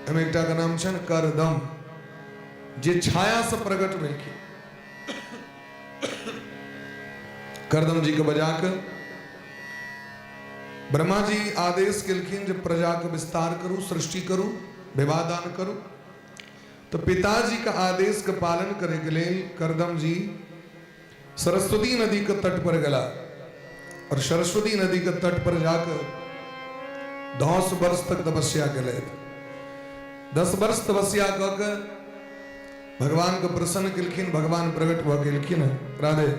एहिमे एकटा के नाम छनि करदम, जे छाया से प्रकट भेलखिन। करदम जी के बजा के ब्रह्मा जी आदेश केलखिन जे प्रजा के विस्तार करू, सृष्टि करू, विवाह दान करू। तो पिताजी के आदेश के पालन करे के लेल करदम जी सरस्वती नदी के तट पर गला और सरस्वती नदी के तट पर जाकर 10 वर्ष तक तपस्या केलथि। 10 वर्ष तपस्या कऽ के भगवान के प्रसन्न केलखिन, भगवान प्रकट भऽ गेलखिन। राधे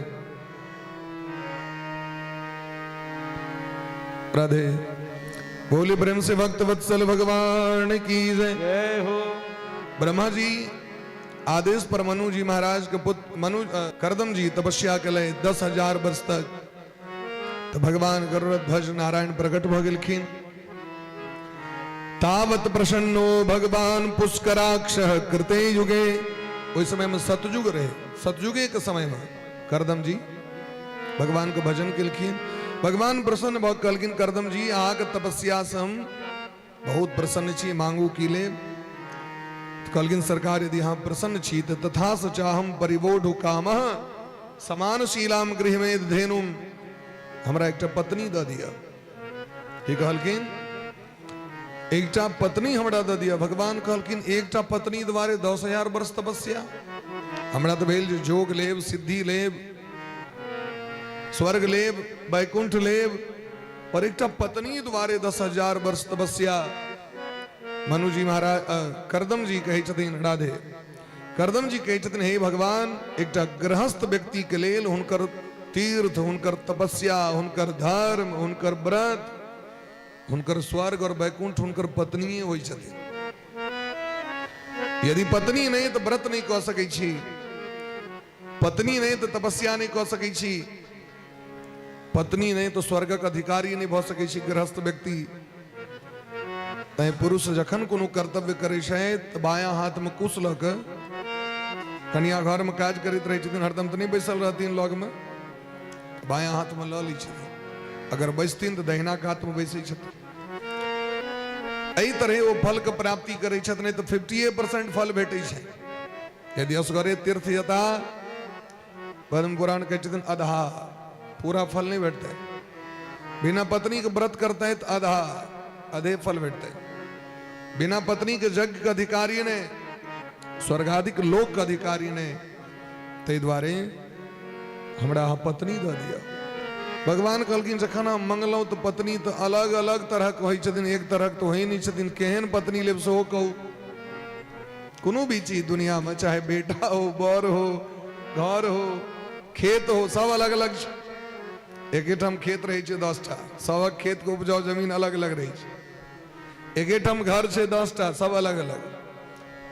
राधे। बोले प्रेम से भक्त वत्सल भगवान की जय। जय हो। ब्रह्मा जी आदेश पर मनु जी महाराज के पुत्र मनु करदम जी तपस्या केलथि 10,000 वर्ष तक। तो भगवान गरुड़ ध्वज नारायण प्रकट भऽ गेलखिन। तावत प्रसन्नो भगवान पुष्कराक्ष कृते युगे। ओहि समय में सतयुग रहे, सतयुगे के समय में करदम जी भगवान के भजन केलखिन। भगवान प्रसन्न भऽ कहलखिन, करदम जी अहाँके तपस्या से हम बहुत प्रसन्न छी, मांगू की लेब। तो कहलखिन सरकार यदि अहाँ प्रसन्न छी तऽ तथा स चाहम परिवोढु कामः समान शीलाम गृह में धेनुम, हमरा एकटा पत्नी दऽ दिअ। की कहलखिन? एकटा पत्नी हमरा दऽ दिअ। भगवान कहलखिन एकटा पत्नी द्वारे 10,000 वर्ष तपस्या, हमरा तऽ भेल जे जोग लेब, सिद्धि लेब, स्वर्ग लेब, वैकुंठ लेब, पर एकटा पत्नी द्वारे 10,000 वर्ष तपस्या। मनु जी महाराज करदम जी कहै छथिन, राधे करदम जी कहै छथिन, हे भगवान एकटा गृहस्थ व्यक्ति के लेल हुनकर तीर्थ, हुनकर तपस्या, हुनकर धर्म, हुनकर व्रत, हुनकर स्वर्ग और वैकुंठ हुनकर पत्नी होइ छथिन। यदि पत्नी नहीं तो व्रत नहीं कऽ सकै छी, पत्नी नहीं तो तपस्या नहीं कऽ सकै छी, पत्नी नहीं तो स्वर्गक अधिकारी नहीं भऽ सकै छी गृहस्थ व्यक्ति। तैं पुरुष जखन कोनो कर्तव्य करै छै तऽ बायां हाथ में कुश लऽ कऽ, कनिया घर में काज करैत रहै छथिन, हरदम तऽ नहि बैसल रहथिन लग में, बायां हाथ में लऽ लै छथिन, अगर बैसथिन तऽ दहिना हाथ में बैसै छथिन। एहि तरहे ओ फल के प्राप्ति करै छथि, नहि तऽ 50% फल भेटै छै। यदि असगरे तीर्थ जेता पद्म पुराण कहै छथिन आधा पूरा फल नहि भेटतै। बिना पत्नी के व्रत करतै तऽ आधा आधे फल भेटतै। बिना पत्नी के यज्ञ के अधिकारी नहि, स्वर्गादिक लोक के अधिकारी नहि। ताहि दुआरे हमरा अहाँ पत्नी दऽ दिअ। भगवान कहलखिन जखन हम मंगलहुँ तऽ पत्नी तऽ अलग अलग तरहक होइ छथिन, एक तरहक तऽ होइ नहि छथिन। केहन पत्नी लेब सेहो कहू। कोनो भी चीज दुनियामे, चाहे बेटा हो, बर हो, घर हो, खेत हो, सब अलग अलग छै। एकेठाम खेत रहै छै 10टा, सबक खेतके उपजाउ जमीन अलग अलग रहै छै। एकेठाम घर छै 10टा, सब अलग अलग।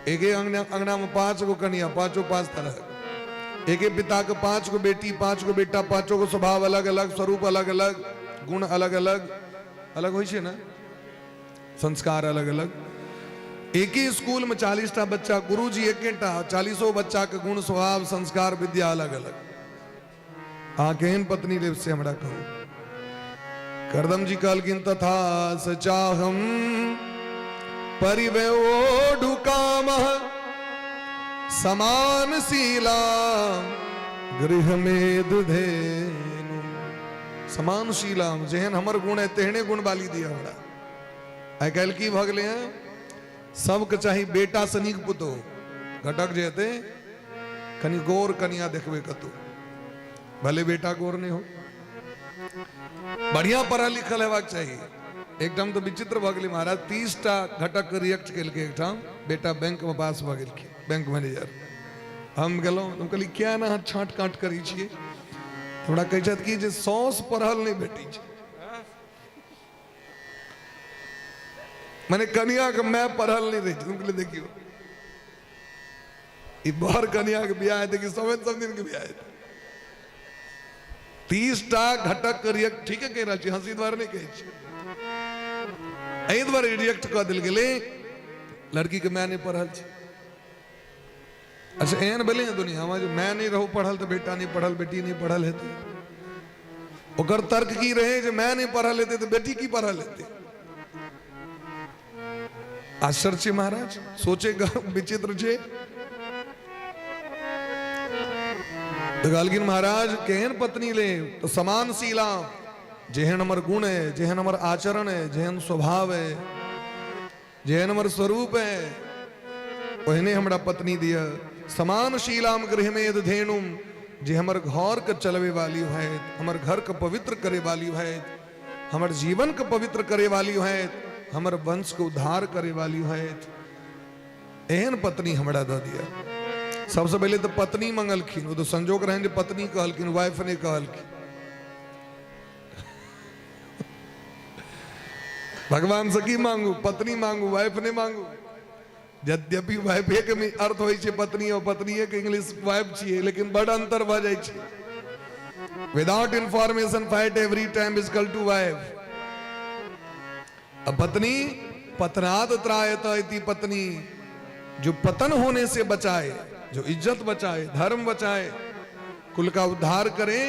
एके अंगना अंगनामे 5 गो कनिया, पाँचो 5 तरहक। एके पिताके 5 गो बेटी, 5 गो बेटा, पाँचो गो स्वभाव अलग अलग, स्वरूप अलग अलग, गुण अलग अलग अलग होइ छै ने, संस्कार अलग अलग। एक ही स्कूल में 40टा बच्चा, गुरुजी एकेटा, 40 बच्चा के गुण स्वभाव संस्कार विद्या अलग अलग। अहाँ केहन पत्नी लेब से हमरा कहू। करदम जी कहलखिन तथा स चाहम परिवे ओढ़ु काम समान शीला गृह में धेनु। समान शीला, जेहन हमर गुण है तेहने गुण वाली दिया हमरा। आइ काल्हि की भऽ गेलै हँ, सबके चाही बेटा से नीक पुतोहु। घटक जे हेतै कनि गोर कनिया देखबै कतौ, भले बेटा गोर नहि हो, बढ़िया पढ़ल लिखल हेबाक चाही। एकठाम तऽ विचित्र भऽ गेलै महाराज, 30टा घटक रिएक्ट केलकै। एकठाम बेटा बैंक में पास भऽ गेलखिन, बैंक मैनेजर। हम गेलहुँ, हम कहलियै किया ने अहाँ छाँट काँट करै छियै? हमरा कहै छथि कि जे सौस पढ़ल नहि भेटै छै, माने कनिया के माय पढ़ल नहि रहै छै। हम कहलियै देखियौ ई बर कनिया के बियाह हेतै कि समय सब दिन के बियाह हेतै? 30टा घटक के रिएक्ट, ठीके कहि रहल छी, हंसी दुआरे नहि कहै छी, एहि दुआरे रिएक्ट कऽ देल गेलै, लड़की के माय नहि पढ़ल छै। अच्छा एहन भेलै ने दुनियामे जे माय नहि रहू पढ़ल तऽ बेटा नहि पढ़ल, बेटी नहि पढ़ल हेतै। ओकर तर्क की रहै जे माय नहि पढ़ल हेतै तऽ बेटी की पढ़ल हेतै? आश्चर्य छै महाराज, सोचे विचित्र छै। तऽ कहलखिन महाराज केहन पत्नी ले? तऽ समान शीला, जेहन हमर गुण है, जेहन हमर आचरण है, जेहन स्वभाव है, जेहन हमर स्वरूप है, ओहने हमरा पत्नी दिअ। समान शीलाम गृह में धेनुम, जे हमर घर के चलबे वाली है, हमर घर के पवित्र करे वाली है, हमर जीवन के पवित्र करे वाली है, हमर वंश के उद्धार करे वाली है, एहन पत्नी हमरा दऽ दिअ। सबसे पहिले तऽ पत्नी मंगलखिन, ओ तऽ संजोग रहनि जे पत्नी कहलखिन, वाइफ नहि कहलखिन। भगवान से की मांगू? पत्नी मांगू, वाइफ नहीं मांगू। यद्यपि वाइफ के अर्थ होइ छै पत्नी और पत्नी के इंग्लिश वाइफ छियै, लेकिन बड़ अंतर भऽ जाइ छै। Without information fight every time is equal to wife. अब पत्नी पतनाद त्रायत इति पत्नी, जो पतन होने से बचाए, जो इज्जत बचाए, धर्म बचाए, कुल का उद्धार करे,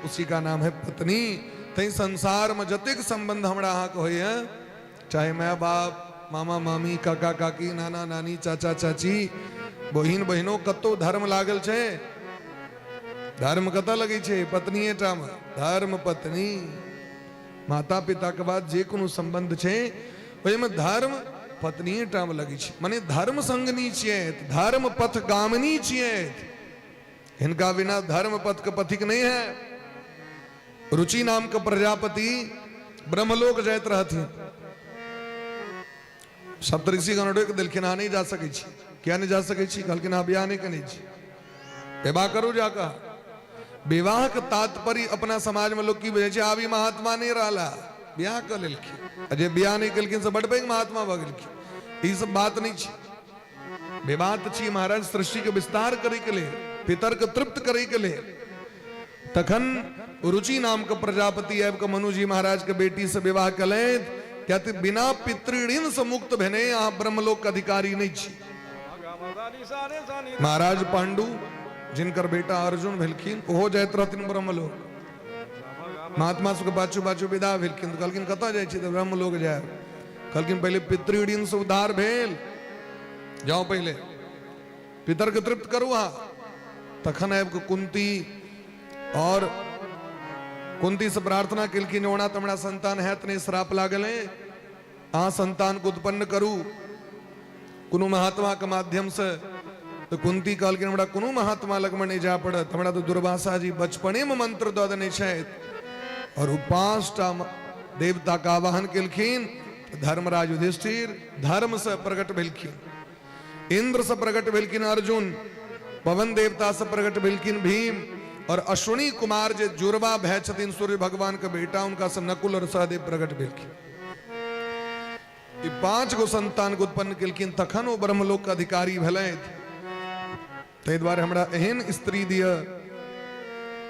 उसी का नाम है पत्नी। तै संसार में जतेक संबंध हमरा अहाँके होइए, चाहे माय बाप, मामा मामी, काका काकी, नाना नानी, चाचा चाची, बहिन बहिनो, कतौ धर्म लागल छै? धर्म कतऽ लगै छै? पत्नीए टा मे। धर्म पत्नी, माता पिता के बाद जे कोनो संबंध छै ओहिमे धर्म पत्नीए टा मे लगै छै। माने धर्म संगनी छियै, धर्म पथ गामिनी छियै, हिनका बिना धर्म पथ के पथिक नहीं है। रुचि नाम के प्रजापति ब्रह्मलोक जाइत रहथिन। सप्तऋषिगण रोकि देलखिन, अहाँ नहि जा सकै छी। किया नहि जा सकै छी? कहलखिन अहाँ बियाह नहि केने छी, विवाह करू जाकऽ। विवाह के तात्पर्य अपना समाज में लोग की बुझै छै, आब ई महात्मा नहि रहला, बियाह कऽ लेलखिन, आ जे बियाह नहि केलखिन से बड पैघ महात्मा भऽ गेलखिन। ई सब बात नहि छै। विवाह तऽ छी महाराज सृष्टि के विस्तार करे के लेल, पितर के तृप्त करे के लेल। तखन रुचि नाम के प्रजापति आबि कऽ मनुजी महाराज के बेटी से विवाह केलथि, किया तऽ बिना पितृ से मुक्त भेने अहाँ ब्रह्मलोक के अधिकारी नहि छी। महाराज पांडु जिनकर बेटा अर्जुन भेलखिन, ओहो जाइत रहथिन ब्रह्मलोक। महात्मा सबके पाछू पाछू विदा भेलखिन, तऽ कहलखिन कतऽ जाइ छी? तऽ ब्रह्मलोक जायब। कहलखिन पहिले पितृ ऋण से उद्धार भेल, जाओ पहिले पितर के तृप्त करू अहाँ। तखन आबि कऽ कुंती और कुंती से प्रार्थना केलखिन, ओना तऽ हमरा संतान हैत नहि, श्राप लागल है, अहाँ संतान के उत्पन्न करू कोनो महात्मा के माध्यम से। तऽ कुंती कहलखिन हमरा कोनो महात्मा लगमे नहि जाय पड़त, हमरा तऽ दुर्वासा जी बचपने में मंत्र दऽ देने छथि। और ओ 5टा देवता के आवाहन केलखिन। धर्मराज युधिष्ठिर धर्म से प्रकट भेलखिन, इंद्र से प्रकट भेलखिन अर्जुन, पवन देवता से प्रकट भेलखिन भीम, और अश्विनी कुमार जे जुड़वा भय छथिन सूर्य भगवान के बेटा, उनका से नकुल और सहदेव प्रकट भेलखिन। ई 5 गो संतान के उत्पन्न केलखिन, तखन ओ ब्रह्मलोक के अधिकारी भेलथि। ताहि दुआरे हमरा एहन स्त्री दिअ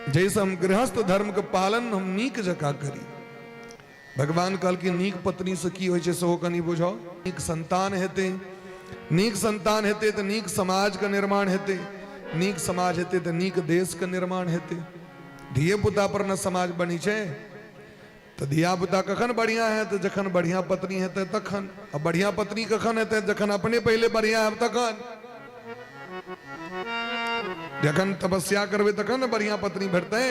जाहिसँ हम गृहस्थ धर्म के पालन हम नीक जकाँ करी। भगवान कहलखिन नीक पत्नी से की होइ छै सेहो कनि बुझाउ। नीक संतान हेतै, नीक संतान हेतै तऽ नीक समाज के निर्माण हेतै, नीक समाज हेतै तऽ नीक देश के निर्माण हेतै। धिये पुता पर ने समाज बनै छै, तऽ धिया पुता कखन बढ़िया हेतै? जखन बढ़िया पत्नी हेतै तखन। आ बढ़िया पत्नी कखन हेतै? जखन अपने पहिले बढ़िया हेब तखन। जखन तपस्या करबै तखन ने बढ़िया पत्नी भेटतै।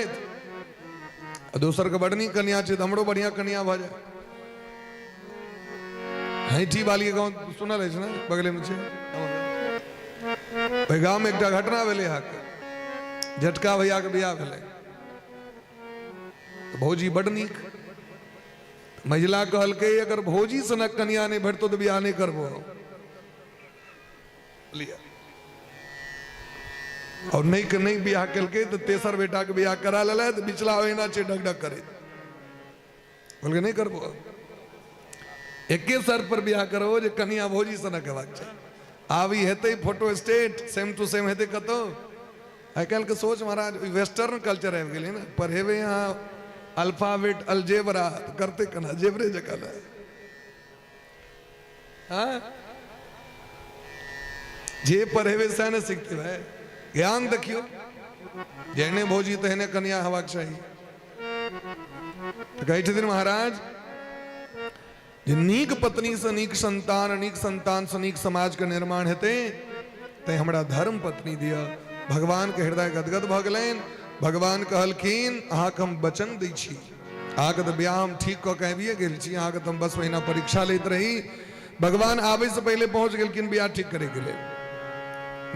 आ दोसर के बड़ नीक कन्या छै तऽ हमरो बढ़िया कन्या भऽ जाय। हैठी वाली गाँव सुनल अछि ने, बगले मे छै। ओहि गाँव मे एकटा घटना भेलै अहाँके, झटका भैया के बियाह भेलै। भौजी बड नीक, महिला कहलकै अगर भौजी सनक कन्या नहि भेटतौ तऽ बियाह नहि करबो। लिअ, और नहि के नहि बियाह केलकै तऽ तेसर बेटा के बियाह करा लेलथि, बिचला ओहिना छै ढक ढक करैत। कहलकै नहि करबो, एके शर्त पर बियाह करबो जे कनिया भौजी सनक हेबाक चाही। आब ई हेतै photo state same to same हेतै कतौ? आइ काल्हिके सोच महाराज वेस्टर्न कल्चर आबि गेलै ने। पढ़ेबै अहाँ अल्फाबेट अलजेबरा करतै केना? जेबरे जकाँ ने। हाँ? जे पढ़ेबै सएह ने सीखतै भाय। ज्ञान देखियौ, जेहने भौजी तेहने कनिया हेबाक चाही। तऽ कहै छथिन महाराज जे नीक पत्नीसँ नीक संतान, नीक संतानसँ नीक समाजके निर्माण हेतै, तैं हमरा धर्म पत्नी दिअ। भगवानके हृदय गदगद भऽ गेलनि। भगवान कहलखिन अहाँके हम वचन दै छी, अहाँके तऽ बियाह हम ठीक कऽ के आबिए गेल छी, अहाँके तऽ हम बस ओहिना परीक्षा लैत रही। भगवान आबैसँ पहिले पहुँच गेलखिन बियाह ठीक करैके लेल।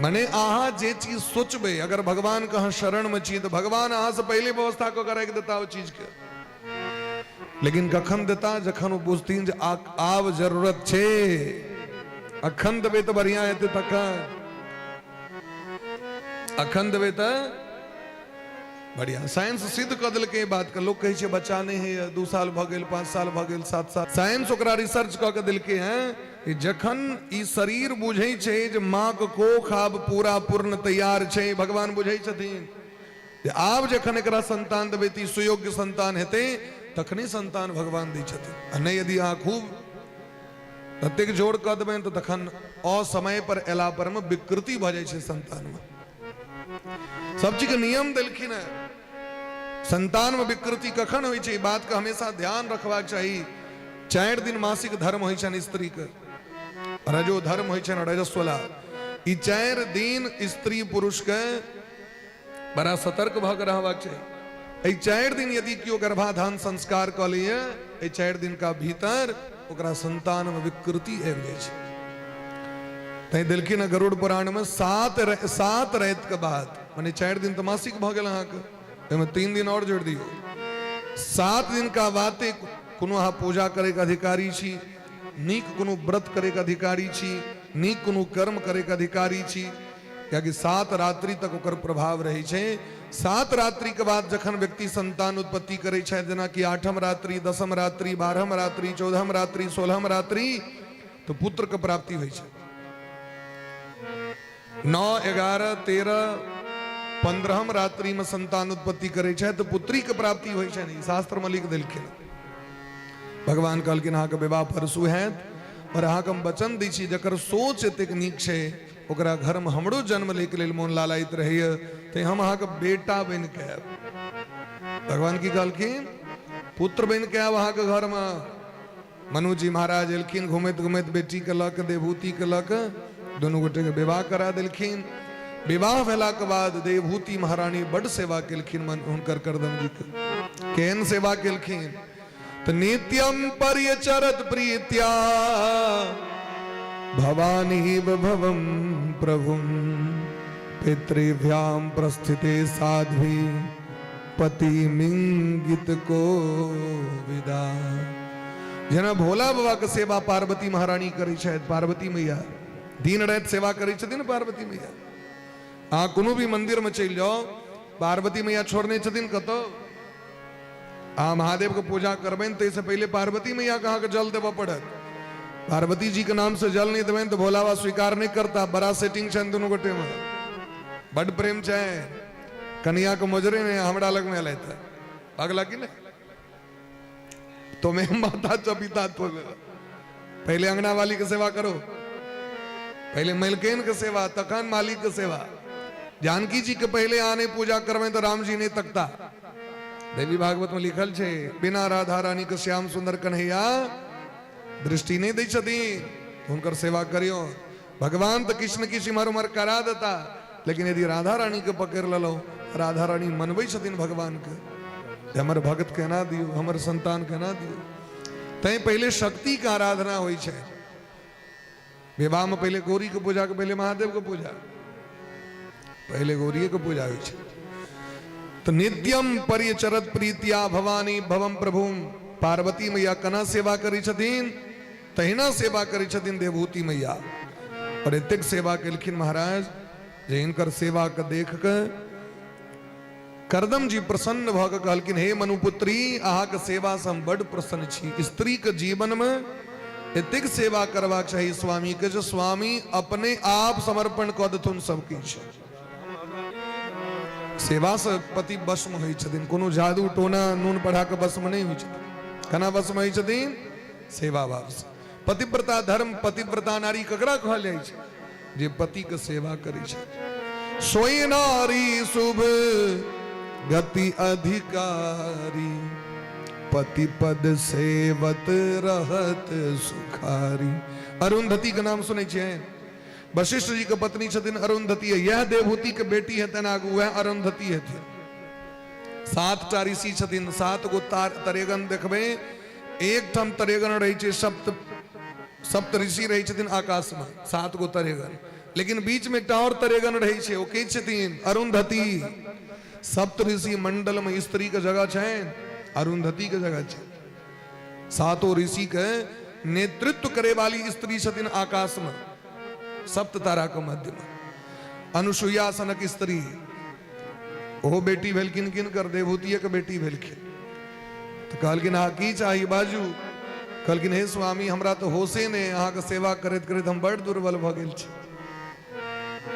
मने अहाँ जे चीज सोचबै, अगर भगवानके अहाँ शरणमे छी तऽ भगवान अहाँसँ पहिले व्यवस्था कऽ के राखि देता ओ चीजके। लेकिन कखन देता? जखन ओ बुझथिन जे आब जरूरत छै, अखन देबै तऽ बढ़िया हेतै तखन, अखन देबै तऽ बढ़िया। साइंस सिद्ध कऽ देलकै ई बातके। लोक कहै छै बच्चा नहि होइए, 2 साल भऽ गेल, 5 साल भऽ गेल, 7 साल। साइंस ओकरा रिसर्च कऽ के देलकै हेँ कि जखन ई शरीर बुझै छै जे माँके कोख आब पूरा पूर्ण तैयार छै, भगवान बुझै छथिन जे आब जखन एकरा संतान देबै तऽ ई सुयोग्य संतान हेतै, तखने संतान भगवान दै छथिन। आ नहि यदि अहाँ खूब ततेक जोर कऽ देबनि तऽ तखन असमय पर अयला पर मे विकृति भऽ जाइ छै संतानमे। सब चीजके नियम देलखिन हेँ। संतानमे विकृति कखन होइ छै, ई बातके हमेशा ध्यान रखबाक चाही। 4 दिन मासिक धर्म होइ छनि स्त्रीके, रजो धर्म होइ छनि रजस्वला। ई 4 दिन स्त्री पुरुषके बड़ा सतर्क भऽ कऽ रहबाक चाही। एहि 4 दिन यदि केओ गर्भाधान संस्कार कऽ लैए, एहि 4 दिन का भीतर ओकरा संतान में विकृति आबि जाइ छै। तैं देलखिन हँ गरुड़ पुराण में 7 राति के बाद, माने 4 दिन तऽ मासिक भऽ गेल अहाँके, ओहिमे 3 दिन आओर जोड़ि दियौ, 7 दिन का बाते कोनो अहाँ पूजा करैके अधिकारी छी, नीक कोनो व्रत करैके अधिकारी छी, नीक कोनो कर्म करैके अधिकारी छी, कियाकि 7 रात्रि तक ओकर प्रभाव रहै छै। 7 रात्रि के बाद जखन व्यक्ति संतान उत्पत्ति करै छथि, जेनाकि 8म रात्रि, 10म रात्रि, 12म रात्रि, 14म रात्रि, 16म रात्रि, तऽ पुत्र के प्राप्ति होइ छै। 9, 11, 13, 15म रात्रि में संतान उत्पत्ति करै छथि तऽ पुत्री के प्राप्ति होइ छनि। ई शास्त्र में लिख देलखिन। भगवान कहलखिन अहाँके विवाह परसू हैत, और अहाँके हम वचन दै छी जकर सोच एतेक नीक छै ओकरा घरमे हमरो जन्म लैके लेल मोन लालायित रहैए, तैं हम अहाँके बेटा बनि कऽ आयब। भगवान की कहलखिन? पुत्र बनि कऽ आयब अहाँके घरमे। मनुजी महाराज एलखिन घुमैत घुमैत बेटीके लऽ कऽ, देवहूतिके लऽ कऽ, दुनू गोटेके विवाह करा देलखिन। विवाह भेलाके बाद देवहूति महारानी बड्ड सेवा केलखिन मन हुनकर करदम जीके। केहन सेवा केलखिन तऽ नित्यम परिचरत प्रीत्या भवानी भवम प्रभुम पितृभ्याम प्रस्थिते साध्वी पतिमिंगित को विदा। जेना भोला बाबा के सेवा पार्वती महारानी करै छथि, पार्वती मैया दिन राति सेवा करै छथिन पार्वती मैया। अहाँ कोनो भी मंदिर में चलि जाउ, पार्वती मैया छोड़ने छथिन कतौ। अहाँ महादेव के पूजा करबनि ताहिसँ पहिले पार्वती मैया के अहाँके जल देबऽ पड़त। पार्वती जी के नाम से जल नहीं देबनि तऽ भोला बाबा स्वीकार नहीं करता। बड़ा सेटिंग छनि दुनू गोटे में, बड प्रेम छै। कनिया के मोजरे नहीं हमरा लग में एलै तऽ भगला कि नहीं तो मैं माता च पिता तो पहले अंगना वाली के सेवा करो, पहले मलकेन के सेवा, तखन मालिक के सेवा। जानकी जी के पहले आने पूजा करवे तो राम जी नहीं तकता। देवी भागवत में लिखल छे बिना राधा रानी के श्याम सुंदर कन्हैया दृष्टि नहीं दै छथिन। हुनकर सेवा करियो। भगवान तो किछु ने किछु इम्हर उम्हर करा देता, लेकिन यदि राधा रानी के पकड़ लेलहुँ, राधा रानी मनबै छथिन भगवान के, हमर भगत के ना दियौ, हमर संतान के ना दियौ। तैं पहले शक्ति के आराधना होइ छै। विवाह में पहले गौरी के पूजा के पहले महादेव के पूजा, पहले गौरी के पूजा होइ छै। तो नित्यम परिचरत प्रीतिया भवानी भवम प्रभुम। पार्वती मैया कना सेवा करै छथिन, तहिना सेवा करै छथिन देवहूति मैया। और एतेक सेवा केलखिन महाराज जे हिनकर सेवा के देख के करदम जी प्रसन्न भऽ कऽ कहलखिन, हे मनुपुत्री, अहाँके सेवा से हम बड प्रसन्न छी। स्त्री के जीवन में एतेक सेवा करबाक चाही स्वामी के जे स्वामी अपने आप समर्पण कऽ देथुन सब किछु। सेवा से पति वशमे होइ छथिन। कोनो जादू टोना नून पढ़ा कऽ वशमे नहि होइ छथिन। केना वशमे होइ छथिन? सेवा भाव से। पतिव्रता धर्म, पतिव्रता नारी ककरा कहल जाइ छै? जे पति के सेवा करै छै। सोई नारी शुभ गति अधिकारी, पति पद सेवत रहत सुखारी। अरुंधति के नाम सुनै छियै? वशिष्ठ जी के पत्नी छथिन अरुंधति। यह देवहूति के बेटी हेतनि आगू, वएह अरुंधति हेथिन। 7टा ऋषि छथिन, 7 गो तरेगन देखबै। एक ठाम तरेगन रहै छै, सप्त सप्त ऋषि रहै छथिन आकाश में, 7 गो तरेगन, लेकिन बीच में एकटा और तरेगन रहै छै, ओ के छथिन? अरुंधति। सप्त ऋषि मंडल में स्त्री के जगह छै, अरुंधति के जगह छै। सातों ऋषि के नेतृत्व करे वाली स्त्री छथिन आकाश में, सप्त तारा के मध्य में अनुसुईया सनक स्त्री। ओहो बेटी भेलखिन किनकर? देवहूतिये के बेटी भेलखिन। तऽ कहलखिन, अहाँ की चाही बाजू? कहलखिन, हे स्वामी, हमरा तऽ होशे नहि, अहाँके सेवा करैत करैत हम बड़ दुर्बल भऽ गेल छी।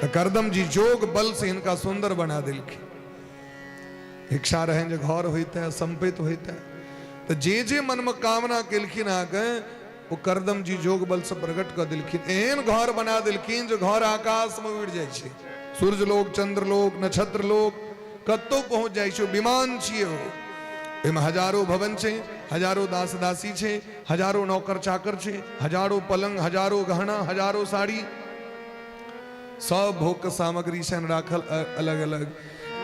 तऽ करदम जी जोग बल से हिनका सुंदर बना देलखिन। इच्छा रहनि जे घर होइते, सम्पत्ति होइते, तऽ जे जे मनमे कामना केलखिन अहाँके, ओ करदम जी जोग बल से प्रकट कऽ देलखिन। एहन घर बना देलखिन जे घर आकाशमे उड़ि जाइ छै, सूर्य लोक, चंद्र लोक, नक्षत्र लोक, कतौ पहुंच जाइ छै। विमान छियै ओ, ओहिमे हजारो भवन छै, हजारो दास दासी छै, हजारो नौकर चाकर छै, हजारो पलंग, हजारो गहना, हजारो साड़ी, सब भोग के सामग्री छनि राखल अलग अलग।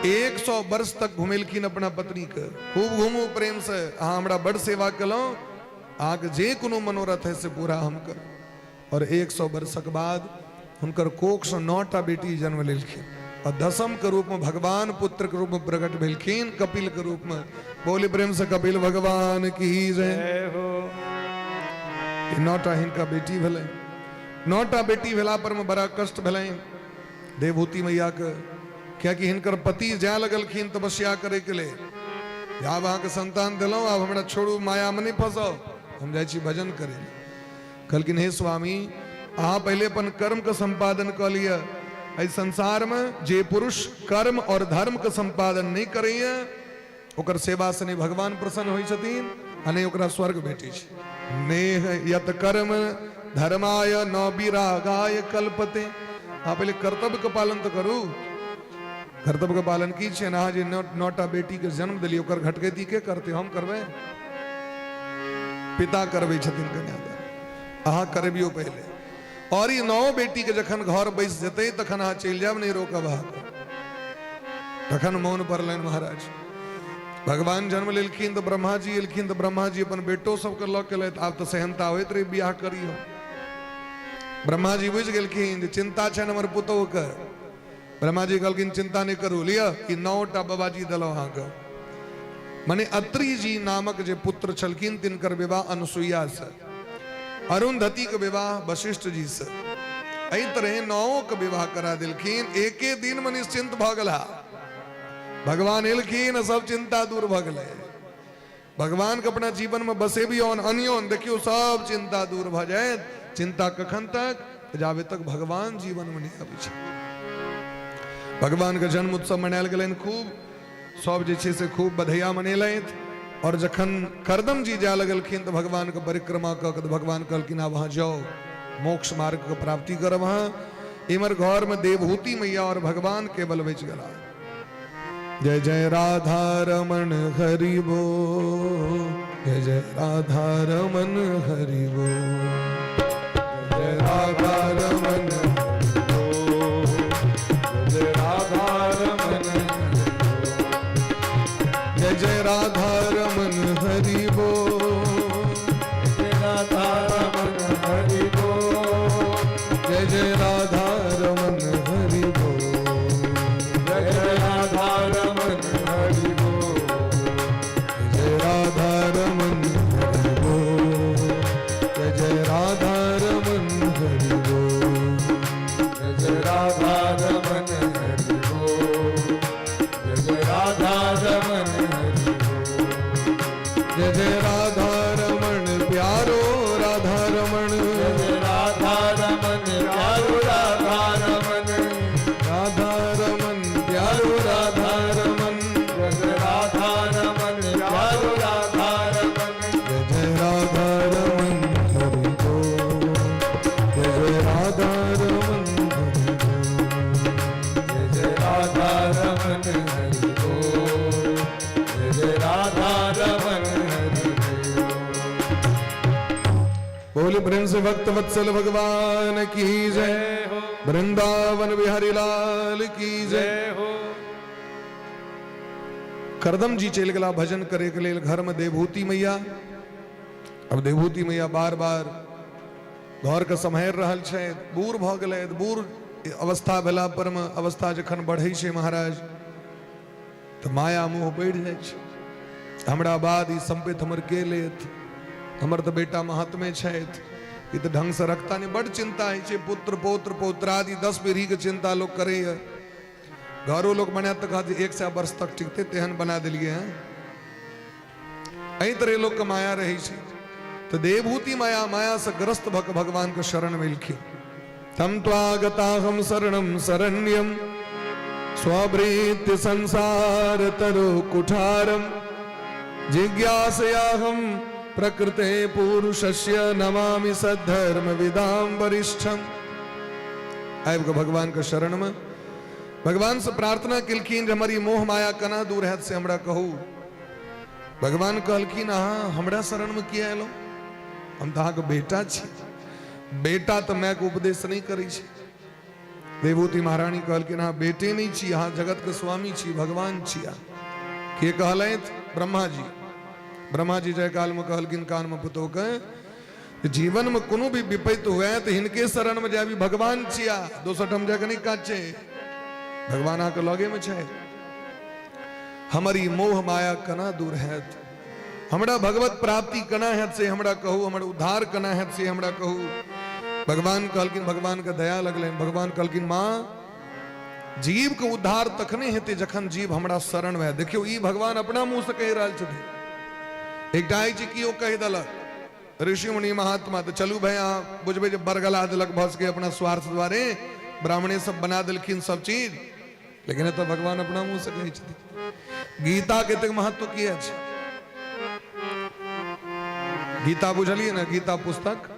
100 वर्ष तक घुमेलखिन अपना पत्नी के। खूब घूमू प्रेम से, अहाँ हमरा बड़ सेवा केलहुँ, अहाँके जे कोनो मनोरथ है से पूरा हम कर। और 100 वर्षक बाद हुनकर कोख से 9टा बेटी जन्म लेलखिन और दसम के रूप में भगवान पुत्र के रूप में प्रकट भेलखिन, कपिल के रूप में। बोले प्रेम से कपिल भगवान की जय हो। 9टा हिनका बेटी भेलै। 9टा बेटी भेला पर में बड़ा कष्ट भेलै देवहूति मैया के, कियाकि हिनकर पति जाय लगलखिन तपस्या करे के लेल। आब अहाँके संतान देलहुँ, आब हमरा छोड़ू, माया में नहीं फंसाउ, हम जाइ छी भजन करे। कहलखिन, हे स्वामी, अहाँ पहिले अपन कर्म के संपादन कऽ लिअ। एहि संसार में जे पुरुष कर्म और धर्म के संपादन नहीं करैया, ओकर सेवा से नहीं भगवान प्रसन्न होइ छथिन आ नहि ओकरा स्वर्ग भेटै छै। नेह यत कर्म धर्माय न विरागाय कल्पते। अहाँ पहिले कर्तव्य के पालन तऽ करू। कर्तव्य के पालन की छै? अहाँ जे 9टा बेटी के जन्म देलियै, ओकर घटकैती के करतै? हम करबै? पिता करबै छथिन कन्यादान, अहाँ करबियौ पहिले। और ई नौ बेटी के जखन घर बैस जेतै तखन अहाँ चलि जायब, नहि रोकब अहाँके। तखन मोन पड़लनि महाराज, भगवान जन्म लेलखिन तऽ ब्रह्मा जी एलखिन तऽ ब्रह्मा जी अपन बेटो सबके लऽ के एलथि। आब तऽ सेहनता होइत रहै बियाह करियौ। ब्रह्मा जी बुझि गेलखिन जे चिन्ता छनि हमर पुतोहके। ब्रह्मा जी कहलखिन चिन्ता नहि करू, लिअ ई 9टा बाबाजी देलहुँ अहाँके। मने अत्रि जी नामक जे पुत्र छलखिन तिनकर विवाह अनुसुईया से, अरुंधति के विवाह वशिष्ठ जी से, एहि तरहे 9 के विवाह करा देलखिन। एके दिन में निश्चिंत भऽ गेला। भगवान एलखिन, सब चिंता दूर भऽ गेलै। भगवान के अपना जीवन में बसेबियौन, अनियौन, देखियौ सब चिंता दूर भऽ जायत। चिंता कखन तक? जाबे तक भगवान जीवन में नहीं आबै छै। भगवान के जन्म उत्सव मनायल गेलनि खूब, सब जे छै से खूब बधैया मनेलथि। और जखन करदम जी जाय लगलखिन तऽ भगवान के परिक्रमा कऽ के भगवान कहलखिन आब अहाँ जाउ, मोक्ष मार्ग के प्राप्ति करब अहाँ। इमर घर में देवहूति मैया और भगवान केवल बचि गेला। जय जय राधा रमन हरि बोल, जय जय राधा रमन हरि बोल, जय राधा रमन जय राधा रमन, जय जय राधा रमन हरि बोल, जय राधा रमन हरि बोल, जय जय राधा रमन हरि बोल, जय जय राधा रमन हरि बोल, जय राधा रमन हरि बोल, जय जय राधा रमन हरि बोल, जय जय राधा रमन हरि बोल, जय जय राधा रमन हरि बोल, जय जय राधा रमन प्यारो राधा रमन, जय जय राधा रमन प्यारो राधा रमन, राधा रमन प्यारो राधा रमन, जय जय राधा रमन प्यारो राधा रमन, जय जय राधा रमन हरि बोल, जय जय राधा रमन हरि बोल, जय जय राधा रमन हरि बोल, जय जय राधा रमन हरि बोल। बोले प्रेम से भक्त वत्सल भगवान की जय, हो, वृंदावन बिहारी लाल की जय हो। करदम जी चलि गेला भजन करे के लेल घर में देवहूति मैया। अब देवहूति मैया बार बार घर के सम्हारि रहल छै, बूढ़ भऽ गेलै। बूढ़ अवस्था भेला पर में अवस्था जखन बढ़ै छै महाराज तऽ माया मोह बढ़ि जाइ छै। हमरा बाद ई सम्पत्ति हमर के लेत, हमर तऽ बेटा महात्मे छथि, ई तऽ ढंगसँ रखता नहि। बड्ड चिंता होइ छै, पुत्र पौत्र पौत्रादि 10 पीढ़ीके चिंता लोक करैए। घरो लोक बनायत तऽ कहत जे 100 वर्ष तक टिकतै तेहन बना देलियै हँ। एहि तरह लोकके माया रहै छै। तऽ देवहूति माया मायासँ ग्रस्त भऽ कऽ भगवानके शरणमे एलखिन। तम त्वागताहं शरणं शरण्यं स्वभृत्य संसार तरु कुठारम जिज्ञासयाहं प्रकृते पुरुषस्य नमामि सद्धर्म विदां वरिष्ठम। आबि कऽ भगवानके शरणमे भगवान से प्रार्थना केलखिन जे हमर ई मोह माया केना दूर हैत से हमरा कहू। भगवान कहलखिन अहाँ हमरा शरणमे किया एलहुँ, हम तऽ अहाँके बेटा छी, बेटा तऽ मायके उपदेश नहि करै छै। देवहूति महारानी कहलखिन अहाँ बेटे नहि छी, अहाँ जगतके स्वामी छी, भगवान छी अहाँ। के कहलथि? ब्रह्मा जी। ब्रह्मा जी जाय कालमे कहलखिन कानमे पुतोहके, जीवनमे कोनो भी विपत्ति हुए तऽ हिनके शरणमे जाबी, भगवान छिया, दोसर ठाम जाके नहि काज छै, भगवान अहाँके लगेमे छै। हमर ई मोह माया केना दूर हैत, हमरा भगवत प्राप्ति केना हैत से हमरा कहू, हमर उद्धार केना हैत से हमरा कहू। भगवान कहलखिन, भगवानके दया लगलनि। भगवान कहलखिन माँ, जीवके उद्धार तखने हेतै जखन जीव हमरा शरण मे। देखियौ ई भगवान अपना मुँह से कहि रहल छथिन। एकटा होइ छै केओ कहि देलक ऋषि मुनि महात्मा तऽ चलू भाई अहाँ बुझबै जे बरगला देलक भऽ सकै अपना स्वार्थ द्वारे ब्राह्मणे सब बना देलखिन सब चीज, लेकिन एतऽ भगवान अपना मुँह से कहै छथिन। गीता के एतेक महत्व किया छै? गीता बुझलियै ने, गीता पुस्तक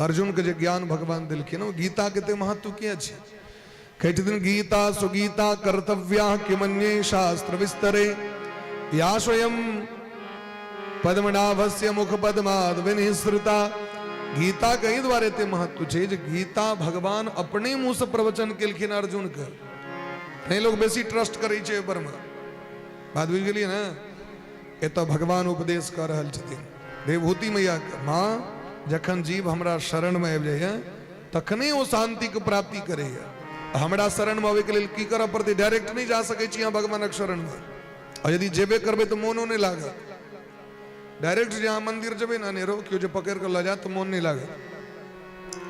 अर्जुन के जे ज्ञान भगवान देलखिन, ओ गीता के एतेक महत्व किया छै? कहै छथिन गीता सुगीता कर्तव्या किमन्ये शास्त्र विस्तरे या स्वयं पद्मनाभस्य मुख पद्माद विनिसृता गीता के एहि दुआरे एते महत्व छै जे गीता भगवान अपने मुँहसँ प्रवचन केलखिन अर्जुनके। तैं लोक बेसी ट्रस्ट करै छै ओहि परमे। बात बुझि गेलियै ने? एतऽ भगवान उपदेश कऽ रहल छथिन देवहूति मैयाके, माँ जखन जीव हमरा शरणमे आबि जाइए तखने ओ शान्तिके प्राप्ति करैए। हमरा शरणमे अबैके लेल की करऽ पड़तै? डायरेक्ट नहि जा सकै छी अहाँ भगवानक शरणमे, आ यदि जेबे करबै तऽ मोनो नहि लागत। डायरेक्ट जे अहाँ मन्दिर जेबै ने अनेरो केओ जे पकड़ि कऽ लऽ जायत तऽ मोन नहि लागत।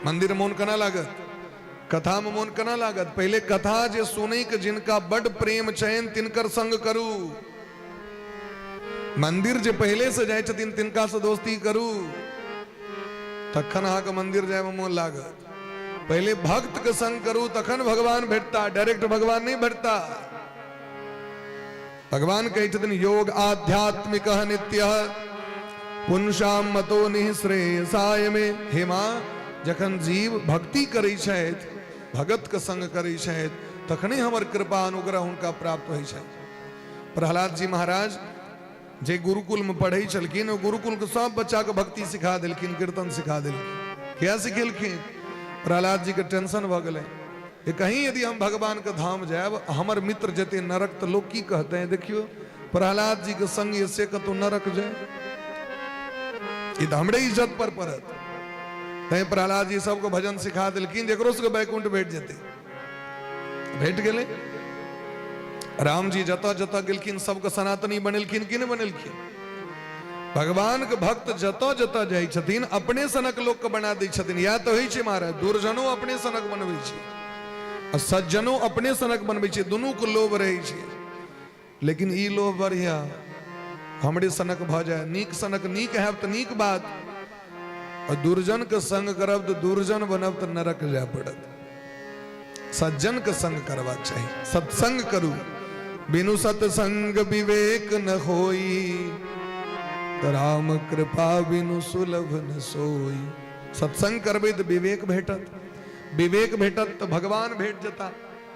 मन्दिर मोन केना लागत? कथामे मोन केना लागत? पहिले कथा जे सुनैके जिनका बड्ड प्रेम छनि तिनकर संग करू। मन्दिर जे पहिलेसँ जाइ छथिन तिनकासँ दोस्ती करू, तखन अहाँके मन्दिर जायमे मोन लागत। पहिले भक्तके संग करू तखन भगवान भेटता, डायरेक्ट भगवान नहि भेटता। भगवान कहै छथिन योग आध्यात्मिक नित्य पुंसाम मतो निःश्रेयसाय मे। हे माँ, जखन जीव भक्ति करै छथि, भगत के संग करै छथि, तखने हमर कृपा अनुग्रह हुनका प्राप्त होइ छनि। प्रहलाद जी महाराज जे गुरुकुल में पढ़ै छलखिन, ओ गुरुकुल के सब बच्चा के भक्ति सिखा देलखिन, कीर्तन सिखा देलखिन। किया सिखेलखिन? प्रहलाद जी के टेंशन भऽ गेलै जे कहीं यदि हम भगवान के धाम जायब, हमर मित्र जते नरक, तऽ लोक की कहते? देखियो प्रहलाद जी के संग से कतौ नरक जाय, ई तऽ हमरे इज्जत पर पड़त। तैं प्रहलाद जी सबके भजन सिखा देलखिन, जकरो सबके वैकुंठ भेट जेतै। भेट गेलै। राम जी जतऽ जतऽ गेलखिन सबके सनातनी बनेलखिन कि नहि बनेलखिन? भगवान के भक्त जतऽ जतऽ जाइ छथिन अपने सनक लोक के बना दै छथिन। इएह तऽ होइ छै महाराज, दुर्जनो अपने सनक बनबै छै आ सज्जनो अपने सनक बनबै छै, दुनू के लोभ रहै छै। लेकिन ई लोभ बढ़िया हमरे सनक भऽ जाय, नीक सनक नीक हैब तऽ नीक बात, आ दुर्जन के संग करब तऽ दुर्जन बनब तऽ नरक जाय पड़त। सज्जन के संग करबाक चाही, सत्संग करू। बिनु सत्संग विवेक न होई, राम कृपा बिनु सुलभ न सोई। सत्संग करबै तऽ विवेक भेटत, विवेक भेटत तऽ भगवान भेट जेता,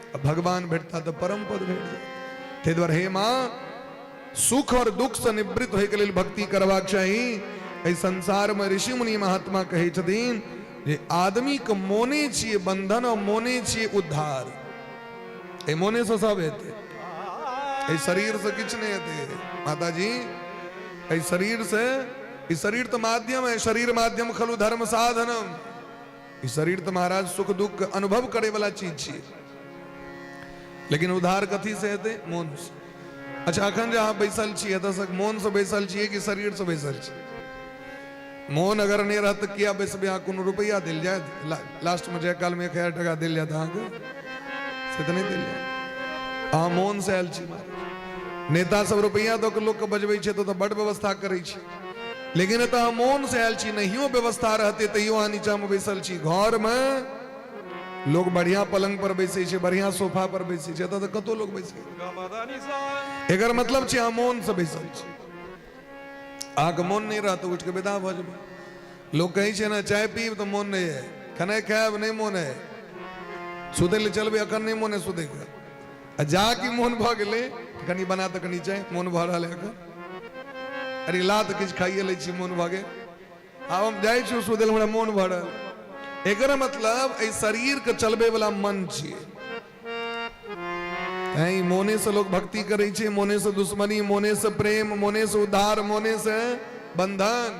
आ भगवान भेटता तऽ परम पद भेट जायत। ताहि दुआरे हे माँ, सुख और दुख से निवृत्त होइके लेल भक्ति करबाक चाही। एहि संसार में ऋषि मुनि महात्मा कहै छथिन जे आदमी के मोने छियै बंधन और मोने छियै उद्धार। एहि मोने से सब हेतै, एहि शरीर से किछु नहि हेतै। माताजी, एहि शरीर से, ई शरीर तऽ माध्यम है, शरीर माध्यम खलु धर्म साधनम। ई शरीर तऽ महाराज सुख दुख के अनुभव करे वाला चीज छियै, लेकिन उद्धार कथी से हेतै? मोन से। अच्छा, अखन जे अहाँ बैसल छी, एतऽ से मोन से बैसल छियै कि शरीर से बैसल छी? मोन अगर नहि रहत तऽ किया बैसबै? अहाँ कोनो रुपैआ देल जायत लास्टमे जाय कालमे 1000 टाका देल जायत अहाँके? से तऽ नहि देल जायत। अहाँ मोन से आयल छी। महाराज, नेता सब रुपैआ दऽ कऽ लोकके बजबै छै तऽ बड व्यवस्था करै छै, लेकिन एतऽ अहाँ मोन से आयल छी। नहियो व्यवस्था रहतै तैयो अहाँ नीचाँमे बैसल छी। घरमे लोग बढ़िया पलंग पर बैसै छै, बढ़िया सोफा पर बैसै छै, एतऽ तऽ कतौ लोग बैसै। एकर मतलब छै अहाँ मोन से बैसल छी। अहाँके मोन नहि रहत उठि कऽ विदा भऽ जेबै। लोक कहै छै ने, चाय पीब तऽ मोन नहि है, खेनाइ खायब नहि मोन है, सुतै लए चलबै अखन नहि मोन है सुतैके, आ जा कि मोन भऽ गेलै कनि बना तऽ कनि चाय, मोन भऽ रहल है अखन, अरे ला तऽ किछु खाइए लै छी, मोन भऽ गेल, आब हम जाइ छी सुतै लए, हमरा मोन भऽ रहल। एकर मतलब एहि शरीरके चलबै वला मन छियै। तैं मोने से लोग भक्ति करै छै, मोने से दुश्मनी, मोने से प्रेम, मोने से उद्धार, मोने से बंधन।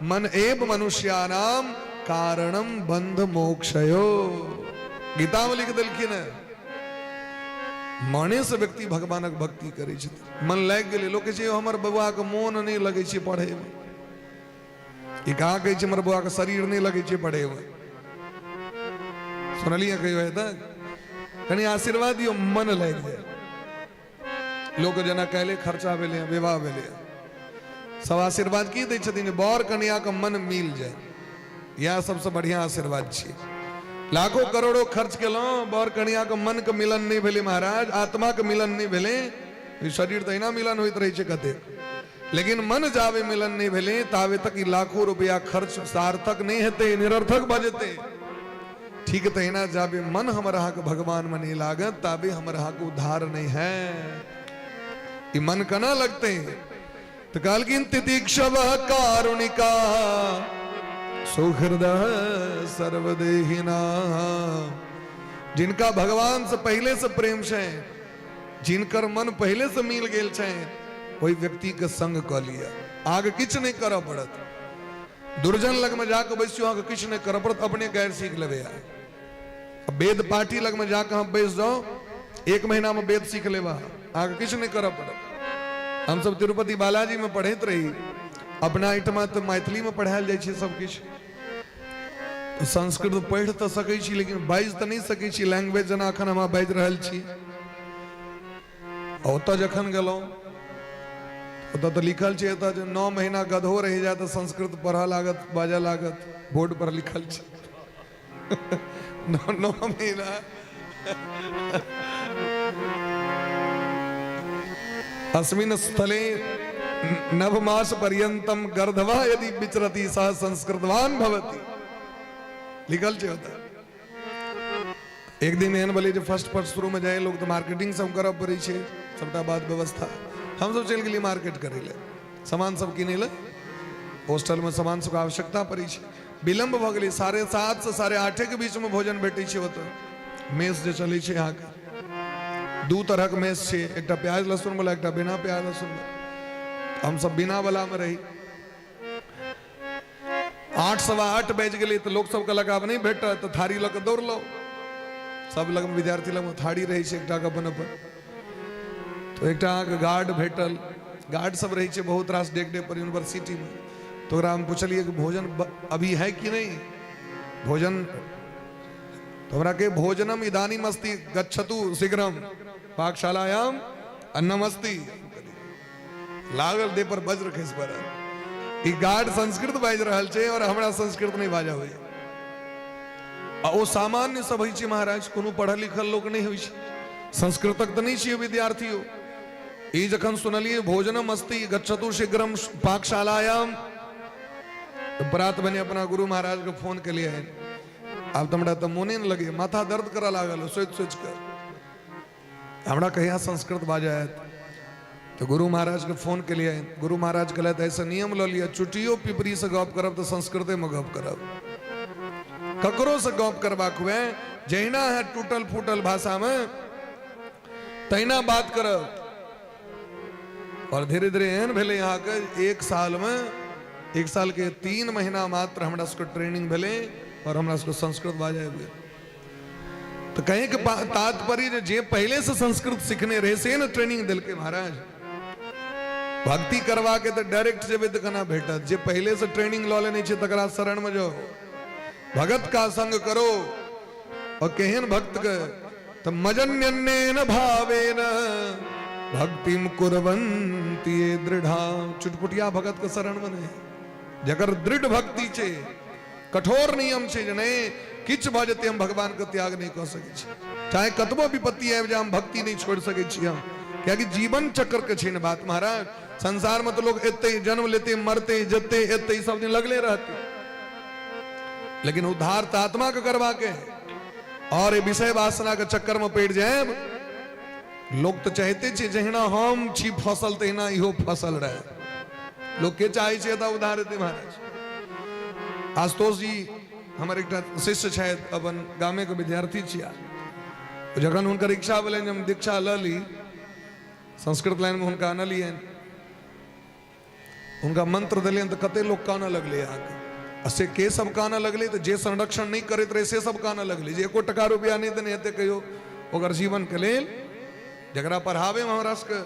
मन एव मनुष्यानाम कारणम बंध मोक्षयो, गीता में लिख देलखिन है। मने से व्यक्ति भगवानक भक्ति करै छै, मन लागि गेलै। लोक कहै छै हमर बौआ के मोन नहि लगै छै पढ़ैमे, ई कहाँ कहै छै हमर बौआ के शरीर नहि लगै छै पढ़ैमे? सुनलियै कहियो हेतै? कनि आशीर्वाद दियौ, मन लागि जाय। लोक जेना काल्हि खर्चा भेलै, विवाह भेलै, सब आशीर्वाद की दै छथिन? बर कनिया के मन मिल जाय, इएह सबसँ बढ़िआँ आशीर्वाद छियै। लाखों करोड़ों खर्च केलहुँ, बर कनिया के मन के मिलन नहि भेलै महाराज, आत्मा के मिलन नहि भेलै। शरीर तऽ एना मिलन होइत रहै छै कतेक, लेकिन मन जाबे मिलन नहि भेलै ताबे तक ई लाखों रुपया खर्च सार्थक नहि हेतै, निरर्थक भऽ जेतै। ठीक तहिना जाबे मन हमर अहाँके भगवानमे नहि लागत ताबे हमर अहाँके उद्धार नहि है। ई मन केना लगतै? तऽ कहलखिन तितिक्षव कारुणिका सुहृद सर्वदेहिना। जिनका भगवान से पहले से प्रेम छै, जिनकर मन पहले से मिल गेल छै, ओहि व्यक्ति के संग कऽ लिअ, आगे किछु नहि करऽ पड़त। दुर्जन लगमे जाके बैसियो, अहाँके किछु नहि करऽ पड़त, अपने गारि सीख लेबै। अहाँ वेद पाठी लगमे जाके अहाँ बैस जाउ, एक महीनामे वेद सीख लेब अहाँ, अहाँके किछु नहि करऽ पड़त। हमसब तिरुपति बालाजीमे पढ़ैत रही, अपना एहिठमा तऽ मैथिलीमे पढ़ायल जाइ छै सब किछु, संस्कृत पढ़ि तऽ सकै छी लेकिन बाजि तऽ नहि सकै छी लैंग्वेज जेना एखन हम बाजि रहल छी। ओतऽ जखन गेलहुँ ओतऽ तऽ लिखल छै एतऽ जे 9 महीना गधो रहि जाय तऽ संस्कृत पढ़ऽ लागत, बाजऽ लागत, बोर्ड पर लिखल छै 9 महीना। अस्मिन स्थले नवमास पर्यंतम गर्धवा यदि विचरति सह संस्कृतवान भवति, लिखल छै ओतऽ। एक दिन एहन भेलै जे फर्स्ट फर्स्ट शुरूमे जाइ लोक तऽ मार्केटिंग सब करऽ पड़ै छै, सबटा बात व्यवस्था। हमसब चलि गेलियै मार्केट करै लए, सामान सब किनै लए, हॉस्टलमे सामान सबके आवश्यकता पड़ै छै। विलम्ब भऽ गेलै, 7:30 से 8:30 के बीचमे भोजन भेटै छै ओतऽ। मेस जे चलै छै अहाँके, 2 तरहक मेस छै, एकटा प्याज लहसुन वाला, एकटा बिना प्याज लहसुन वाला। हमसब बिना वालामे रही। 8:15 बाजि गेलै तऽ लोक सब कहलक आब नहि भेटत, तऽ थारी लऽ कऽ दौड़लहुँ। सब लगमे विद्यार्थी लगमे थारी रहै छै एकटा अपन अपन। तऽ एकटा अहाँके गार्ड भेटल, गार्ड सब रहै छै बहुत रास डेग डेग पर यूनिवर्सिटीमे। तऽ ओकरा हम पुछलियै कि भोजन अभी है कि नहि भोजन? तऽ हमरा के भोजनम इदानीम अस्ति गच्छतु शीघ्रम पाकशालायाम अन्नम अस्ति। लागल देह पर वज्र खसि पड़ल। ई गार्ड संस्कृत बाजि रहल छै और हमरा संस्कृत नहि बाजऽ होइए। आ ओ सामान्य सब होइ छै महाराज, कोनो पढ़ल लिखल लोक नहि होइ छै, संस्कृतक तऽ नहि छियै विद्यार्थियो। ई जखन सुनलियै भोजनम अस्ति गच्छतु शीघ्रम पाकशालायाम, तऽ प्रात भने अपना गुरु महाराज के फोन केलियै। आब तऽ हमरा तऽ मोने नहि लगैए, माथा दर्द करऽ लागल सोचि सोचि कऽ, हमरा कहिया संस्कृत बाजऽ आयत। तऽ गुरु महाराज के फोन केलियै, गुरु महाराज कहलथि ऐसे नियम लऽ लिअ, चुटियो पिपरीसँ गप करब तऽ संस्कृतेमे गप करब, ककरोसँ गप करबाक हुए जहिना है टूटल फूटल भाषामे तहिना बात करब। और धीरे धीरे एहन भेलै अहाँके 1 सालमे, 1 साल के 3 महीना मात्र हमरा सबके ट्रेनिंग भेलै और हमरा सबके संस्कृत बाजऽ आबि गेल। तऽ कहे के तात्पर्य जे पहले से संस्कृत सीखने रहे से ने ट्रेनिंग देलकै महाराज। भक्ति करवा के तऽ डायरेक्ट जेबै तऽ केना भेटत? जे पहले से ट्रेनिंग लऽ लेने छै तकरा शरण में जाओ, भगत का संग करो। और केहन भक्त के तऽ मजन्यन्येन भावेन भक्तिम कुर्वन्ति ये दृढ़ा। चुटपुटिया भगत के शरण में नहीं, जकर दृढ़ भक्ति छै, कठोर नियम छै जे नहि किछु भऽ जेतै हम भगवान के त्याग नहि कऽ सकै छी, चाहे कतबो विपत्ति आबि जाय हम भक्ति नहि छोड़ि सकै छी हम, कियाकि जीवन चक्र के छै ने बात महाराज। संसार में तऽ लोग एते जन्म लेते मरते जते एते सब दिन लगले रहते, लेकिन उद्धार तऽ आत्मा के करबाक है। और ये विषय वासना के चक्कर में पड़ि जायब, लोक तऽ चाहते छै जहिना हम छी फसल तहिना इहो फसल रहे। लोक के चाहे छै एतऽ उद्धार हेतै महाराज। आशुतोष जी हमर एकटा शिष्य छथि, अपन गामे के विद्यार्थी छिया। जखन हुनकर इच्छा भेलनि जे हम दीक्षा लऽ ली, संस्कृत लाइनमे हुनका अनलियनि, हुनका मंत्र देलियनि तऽ कते लोक कानऽ लगलै अहाँके। आ से के सब कानऽ लगलै तऽ जे संरक्षण नहि करैत रहै से सब कानऽ लगलै, जे एको टका रुपया नहि देने हेतै कहियो ओकर जीवनके लेल, जकरा पढ़ाबैमे हमरा सबके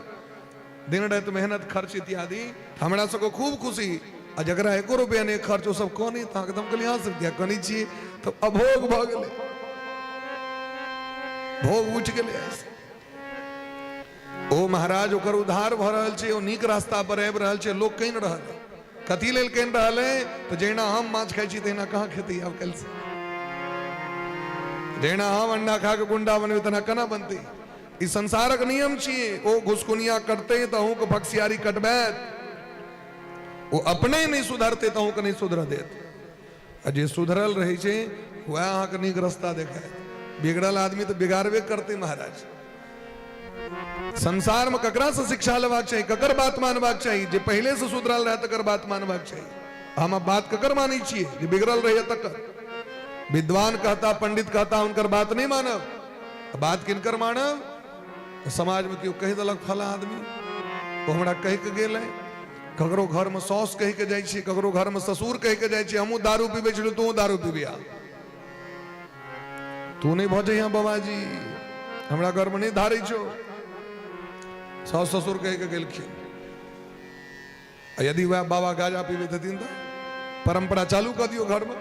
दिन राति मेहनत खर्च इत्यादि, हमरा सबके खूब खुशी, आ जकरा एको रुपया नहि खर्च ओ सब कनै। तऽ अहाँके तऽ हम कहलियै अहाँ सब किया कनै छियै? तऽ अभोग भऽ गेलै, भोग उठि गेलै। ओ महाराज ओकर उद्धार भऽ रहल छै, ओ नीक रास्ता पर आबि रहल छै। लोक कनि रहल है, कथी लेल कनि रहल है? तऽ जहिना हम माछ खाइ छी तहिना कहाँ खेतै आब काल्हिसँ? जहिना हम अंडा खा कऽ गुंडा बनबै तेना केना बनतै? ई संसारक नियम छियै। ओ घुसकुनिया कटतै तऽ अहूँके भक्सियारी कटबैत, ओ अपने नहि सुधरतै तऽ अहूँके नहि सुधरऽ देत। आ जे सुधरल रहै छै वएह अहाँके नीक रास्ता देखायत। बिगड़ल आदमी तऽ बिगाड़बे करतै महाराज। संसार में ककरा से शिक्षा लेबाक चाही, ककर बात मानबाक चाही? जे पहले से सुधरल रहे तकर बात मानबाक चाही। हम अब बात ककर मानै छियै जे बिगड़ल रहैया तकर। विद्वान कहता, पंडित कहता, हुनकर बात नहि मानब। बात किनकर मानब? समाजमे केओ कहि देलक फला आदमी, ओ हमरा कहि के गेल है। ककरो घरमे साउस कहि के जाइ छै, ककरो घरमे ससुर कहि के जाइ छै, हमहूँ दारू पीबै छलहुँ, तूँ दारू पीबिया, तू नहि भऽ जइहा बाबाजी, हमरा घरमे नहि धारै छौ। साउस ससुर कहि के गेलखिन। आ यदि वएह बाबा गाजा पीबैत हेथिन तऽ परंपरा चालू कऽ दियौ। घरमे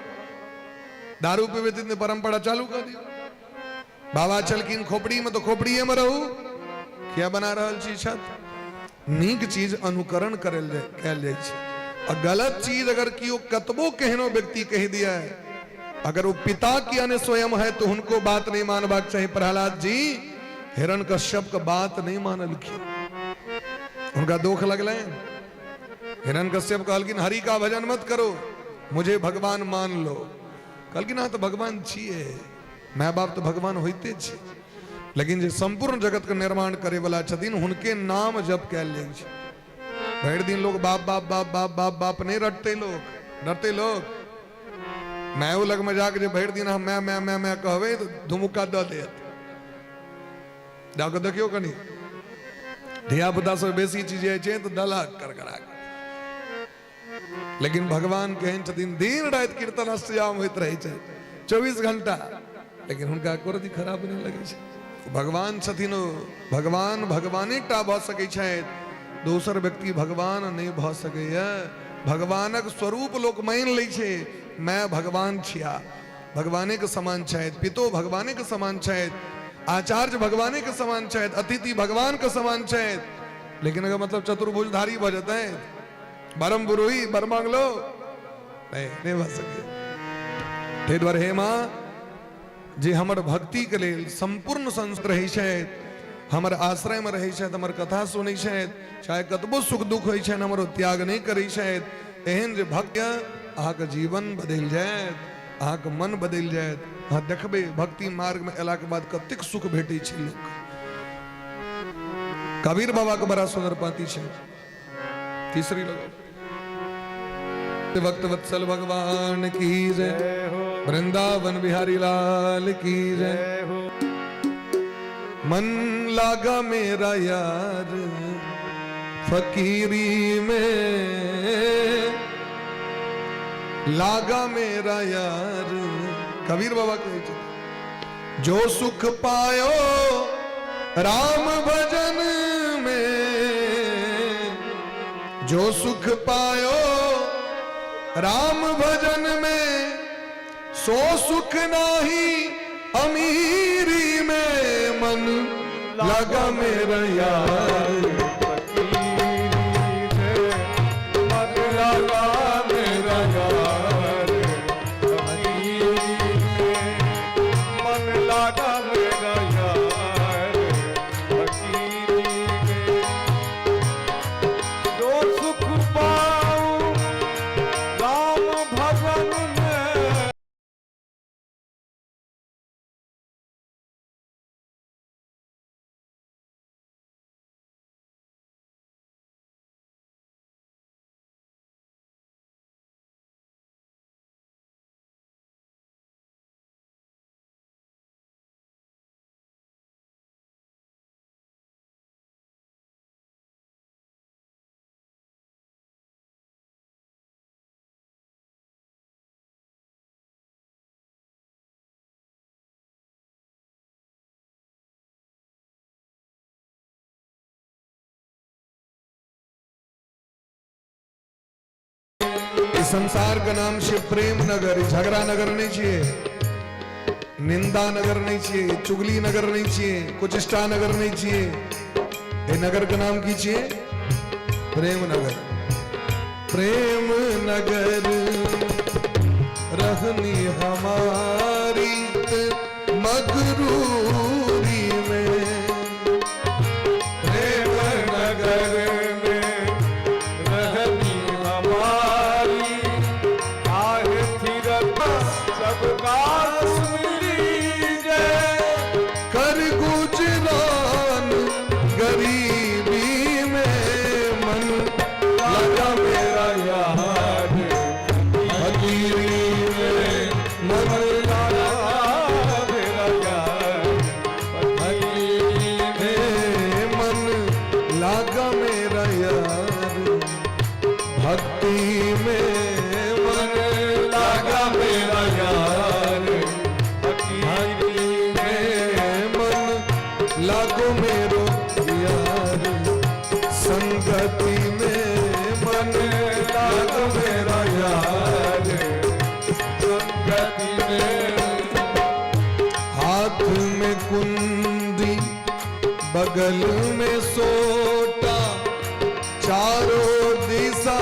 दारू पीबैत हेथिन तऽ परंपरा चालू कऽ दियौ। बाबा छलखिन खोपड़ीमे तऽ खोपड़िएमे रहू, किया बना रहल छी छत? नीक चीज अनुकरण करल जाय कयल जाइ छै, आ गलत चीज अगर केओ कतबो केहनो व्यक्ति कहि दिया है, अगर वो पिता किया ने स्वयं है तो हुनको बात नहीं मानबाक चाही। प्रहलाद जी हिरण कश्यप के बात नहीं मानलखिन, हुनका दुख लगलनि। हिरण कश्यप कहलखिन हरि का भजन मत करो, मुझे भगवान मान लो। कहलखिन अहाँ तऽ भगवान छियै, माय बाप तऽ भगवान होइते छै, लेकिन जे सम्पूर्ण जगत के निर्माण करे वाला छथिन हुनके नाम जप कयल जाइ छै। भरि दिन लोग बाप बाप बाप बाप बाप बाप नहीं रटते, लोग डरते। लोग मायो लगमे जाके जे भरि दिन हम my my my my कहबै तऽ धुमुक्का दऽ देत। जाके देखियौ कनि, धिया पुता सब बेसी चीज जाइ छै तऽ दलक करकरा। लेकिन भगवान केहन छथिन, दिन राति कीर्तन अष्टयाम होइत रहै छै 24 घंटा, लेकिन हुनका एको रत्ती खराब नहि लगै छै। भगवान छथिन ओ, भगवान भगवाने टा भऽ सकै छथि, दोसर व्यक्ति भगवान नहि भऽ सकैए। भगवानक स्वरूप लोक मानि लै छै, मैं भगवान छिया, भगवाने के समान छथि, पितो भगवाने के समान छथि, आचार्य भगवाने के समान छथि, अतिथि भगवान के समान छथि, लेकिन अगर मतलब चतुर्भुजधारी भऽ जेतै, बरम पुरोही बर मांगलो, नहीं नहीं भऽ सकै। ताहि दुआरे हे माँ, जे हमर भक्तिके लेल सम्पूर्ण संस्कृत रहै छथि, हमर आश्रयमे रहै छथि, हमर कथा सुनै छथि, चाहे कतबो सुख दुख होइ छनि हमर ओ त्याग नहि करै छथि, एहन जे भक्त अहाँके जीवन बदलि जायत, अहाँके मन बदलि जायत। अहाँ देखबै भक्ति मार्गमे अयलाके बाद कतेक सुख भेटै छै लोक। कबीर बाबाके बड़ा सुन्दर पाँति छै, तीसरी लगाओ। भक्त वत्सल भगवान की जय, वृंदावन बिहारी लाल की जय। मन लागा मेरा यार फकीरी में, लागा मेरा यार। कबीर बाबा कहै छथिन, जो सुख पायो राम भजन में, जो सुख पायो राम भजन में, सो सुख नाही अमीरी में। मन लगा मेरा यार मन लगा मेरा यार फकीरी में, मन लगा मेरा यार फकीरी में। जो सुख पाऊं राम भजन में। ई संसार के नाम छै प्रेम नगर। ई झगड़ा नगर नहीं छियै, निंदा नगर नहीं छियै, चुगली नगर नहीं छियै, कुचिष्टा नगर नहीं छियै। ए नगर के नाम की छियै? प्रेम नगर। प्रेम नगर रहनी हमारी मगरूरी में। प्रेम नगर में रहनी हमारी, आहे थिरत सबका सुन लीजे। कर गुजरान गरीबी में, मन लगा मेरा यार। कुंडी बगल में सोटा, चारों दिशा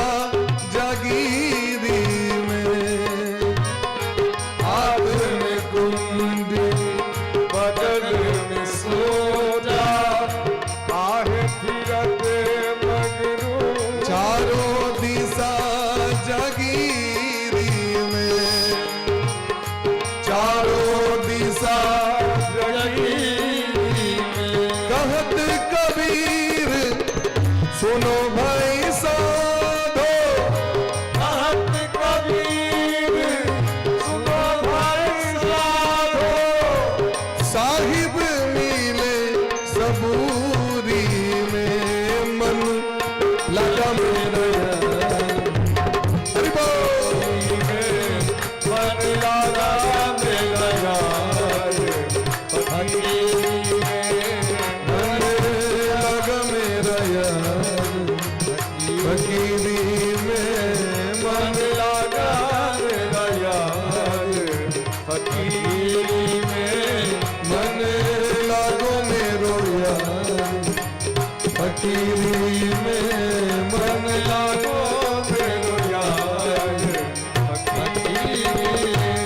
जागीरी में। हाथ में कुंडी बगल में सोटा, काहे फिरत मगरू। चारों दिशा जागीरी में, चारों दिशा जगीरी में। कहत कबीर सुनो भाई साधो, कहत कबीर सुनो भाई साधो, साहिब मिले सबूरी में। मन लगा मेरा यार। हरि बोल। मन लगा मेरा यार फकीरी में। मन लगा मेरा यार फकीरी में। मन मन लगा मेरा यार फकीरी में। मन लागो मेरो यार फकीरी में। मन मन लागो मेरो यार फकीरी में।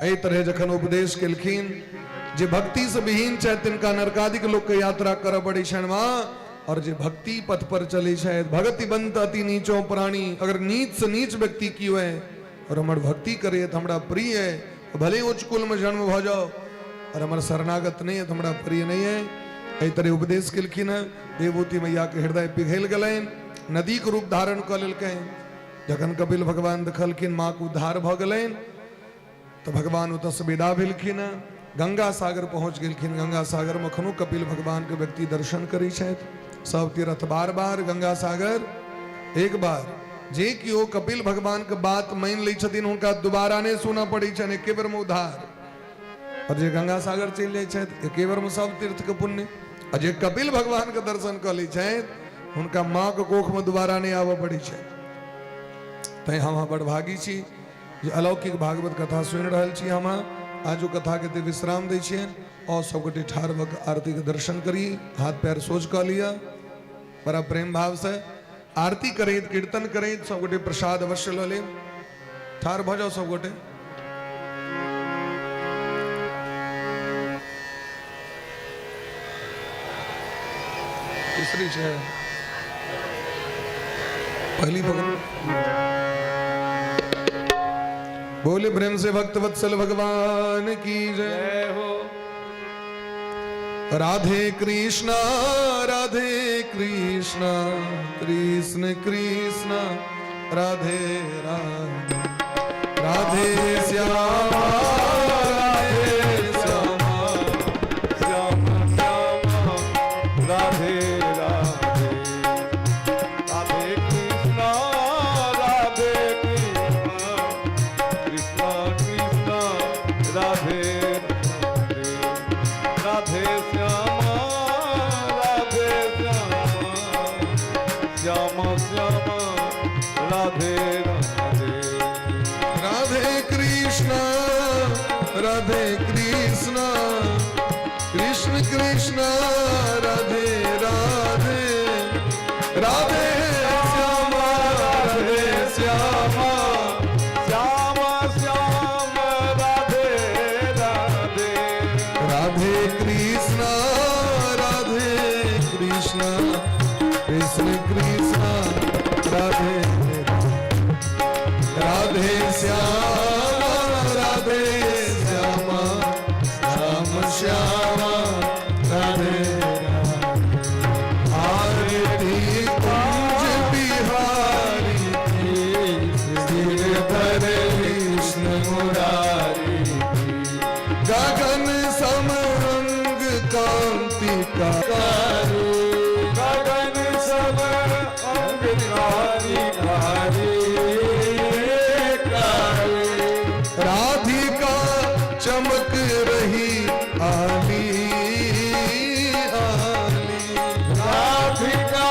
एहि तरह जखन उपदेश केलखिन जे भक्ति से विहीन छथि तिनका नरकादिक लोक के यात्रा करऽ पड़ै छनि माँ, और जे भक्ति पथ पर चलै छथि, भगति बंत अति नीचो प्राणी, अगर नीच से नीच व्यक्ति कियो है और हमर भक्ति करे तऽ हमरा प्रिय है, भले उच्च कुल में जन्म भऽ जाओ और हमर शरणागत नहीं है तऽ हमरा प्रिय नहीं है। एहि तरह उपदेश केलखिन हँ। देवभूति मैया के हृदय पिघलि गेलनि, नदीके रूप धारण कऽ लेलकनि। जखन कपिल भगवान देखलखिन माँ के उद्धार भऽ गेलनि तऽ भगवान ओतऽसँ विदा भेलखिन हँ, गंगा सागर पहुँच गेलखिन। गंगा सागर में एखनो कपिल भगवान के व्यक्ति दर्शन करै छथि। सब तीर्थ बार बार, गंगा सागर एक बार। जे केओ कपिल भगवान के बात मानि लै छथिन हुनका दोबारा नहि सुनऽ पड़ै छनि, एके बेर में उद्धार। और जे गंगा सागर चलि जाइ छथि एके बेर में सब तीर्थ के पुण्य। आ जे कपिल भगवान के दर्शन कऽ लै छथि हुनका माँ के कोख में दोबारा नहि आबऽ पड़ै छै। तैं हम अहाँ बड़भागी छी जे अलौकिक भागवत कथा सुनि रहल छी। हम आजू कथा के विश्राम दै छियनि और सबगोटे ठाढ़ भऽ कऽ आरती के दर्शन करी, हाथ पैर सोझ कऽ लिअ, बड़ा प्रेम भाव से आरती करैत कीर्तन करैत सबगोटे प्रसाद अवश्य लऽ लेब। ठाढ़ भऽ जाउ सबगोटे। तीसरी छै पहली पकड़ो। बोले प्रेम से भक्त वत्सल भगवान की जय। जय हो। राधे कृष्णा राधे कृष्णा कृष्ण कृष्ण राधे राधे, राधे श्यामा राधे श्यामा श्याम श्याम राधे राधे, राधे कृष्णा राधे कृष्णा कृष्णा कृष्णा राधे राधे, राधे श्यामा राधे श्यामा श्याम श्याम राधे राधे, राधे कृष्णा राधे कृष्णा कृष्ण कृष्ण राधे राधे, राधे श्यामा राधे श्यामा श्याम श्याम राधे राधे, राधे कृष्णा राधे कृष्णा कृष्ण कृष्ण राधे राधे, श्यामा राधे श्यामा श्याम श्यामा राधे आरती कुंज बिहारी की, गिरधर कृष्ण मुरारी की, गगन सम अंग कांति का, गगन सम अंग कारी कारी कारी, राधिका चमक रही आली आली, राधिका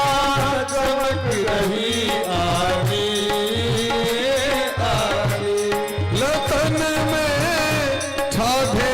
चमक रही आली आली, लतन में ठाढ़े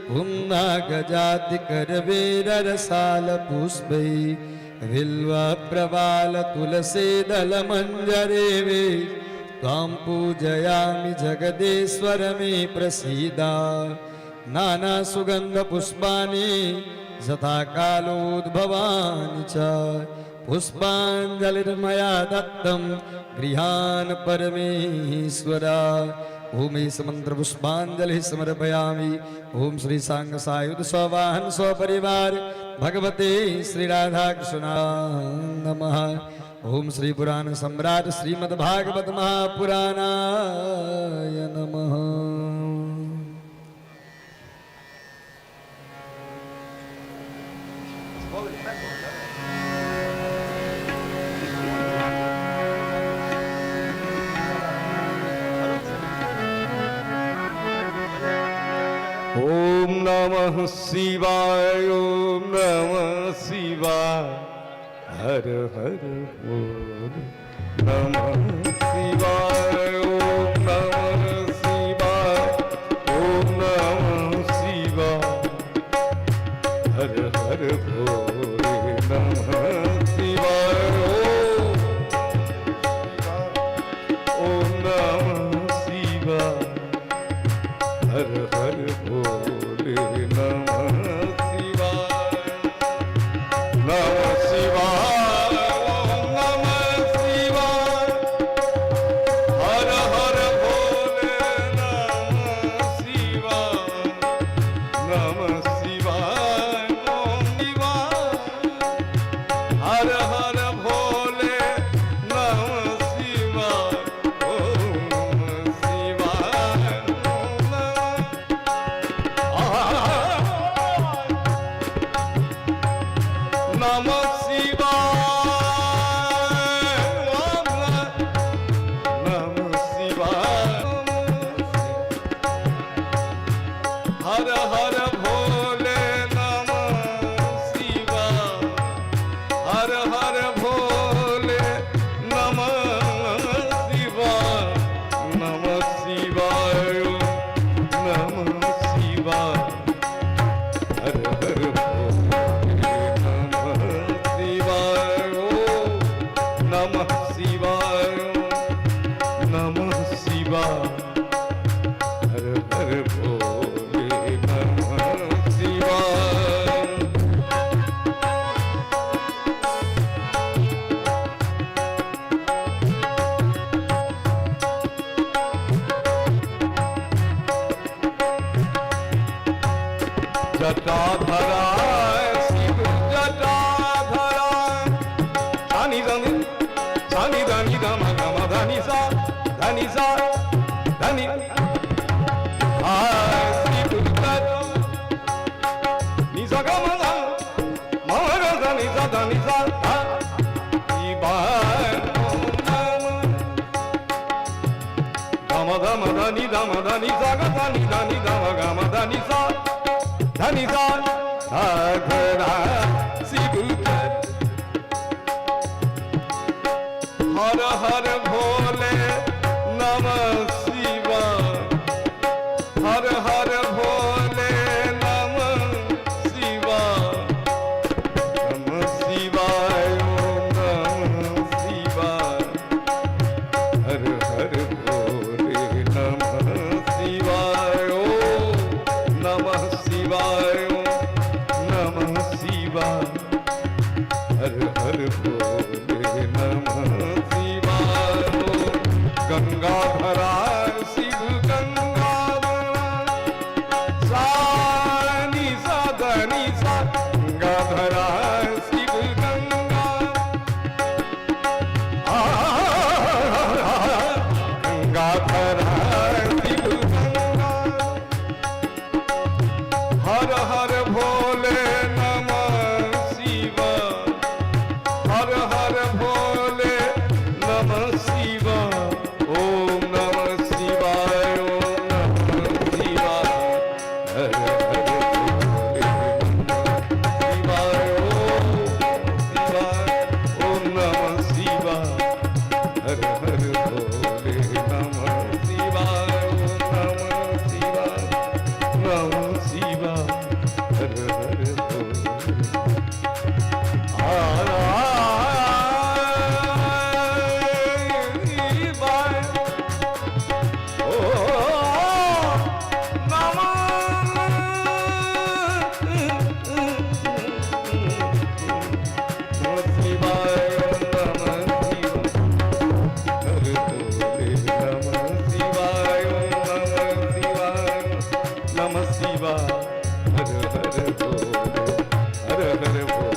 पुन्नागजाति करवीररसाल पुष्पै बिल्व प्रवाल तुलसी दलमञ्जरेवे त्वां पूजयामि जगदीश्वर मे प्रसीद। नानासुगन्धपुष्पाणि यथा कालोद्भवानि च पुष्पाञ्जलिर्मया दत्तं गृहान् परमेश्वरा। ओम मंत्र पुष्पांजलि समर्पयामि। ओम श्री सांग सायुध स्ववाहन स्वपरिवार भगवते श्री राधा कृष्णा नमः। ओम श्री पुराण सम्राट श्रीमद् भागवत महापुराणाय नमः। ઓમ નમઃ શિવાય, ઓમ નમઃ શિવાય, હર હર બોલ નમઃ શિવાય, ઓમ નમઃ શિવાય, ઓમ નમઃ શિવાય, હર હર ભોલે નમઃ શિવાય, ઓમ નમઃ શિવાય, હર હર ભોલે નમઃ શિવાય, નમઃ શિવાય, ઓમ નમઃ શિવાય, હર હર ભોલે નમઃ શિવાય, નમઃ શિવાય, ઓમ શિવાય, હર હર ભોલે નમઃ શિવાય, ઓમ નમઃ શિવાય, ઓમ નમઃ શિવાય, નમઃ શિવાય, હર હર ભોલે નમઃ શિવાય, હર હર ભોલે નમઃ શિવાય, નમઃ શિવાય, નમઃ શિવાય, હર હર ભોલે નમઃ શિવાય, નમઃ શિવાય, નમઃ શિવાય, હર હર ભોલે નમઃ શિવાય. જટાધરા શિવ જટાધરા, ધની ધની ધની ધની ધમ ગમ ધની સા ધની સા ધની આ શિવ જટા ની સા ગમ ગમ મ ગ ધની સા ધની સા ધા શિવાય નમઃ ધમ ધમ ધની ધમ ધની સા ગ ધની ધની ધમ ગમ ધની સા ધની સા ધરા શિવ હર હર ભોલે નમઃ શિવાય, હર હર ભોલે નમઃ શિવાય, નમઃ શિવાય, ઓમ નમઃ શિવાય, હર હર ભોલે નમઃ શિવાય, ઓમ નમઃ શિવાય, ઓમ નમઃ શિવાય, હર હર ભોલે નમઃ શિવાય. ગંગાધરા શિવ ગંગાધરા, સા ની સા ધની સા, ગંગાધરા શિવ ગંગા ગંગાધરા શિવ ગંગા, હર હર ભોલે નમઃ શિવાય, હર હર ભોલે નમઃ શિવાય, ઓમ નમઃ શિવાય, ઓમ નમઃ શિવાય, હર હર ભોલે નમઃ શિવાય, शिवाय, हर हर बोले, हर हर बोले।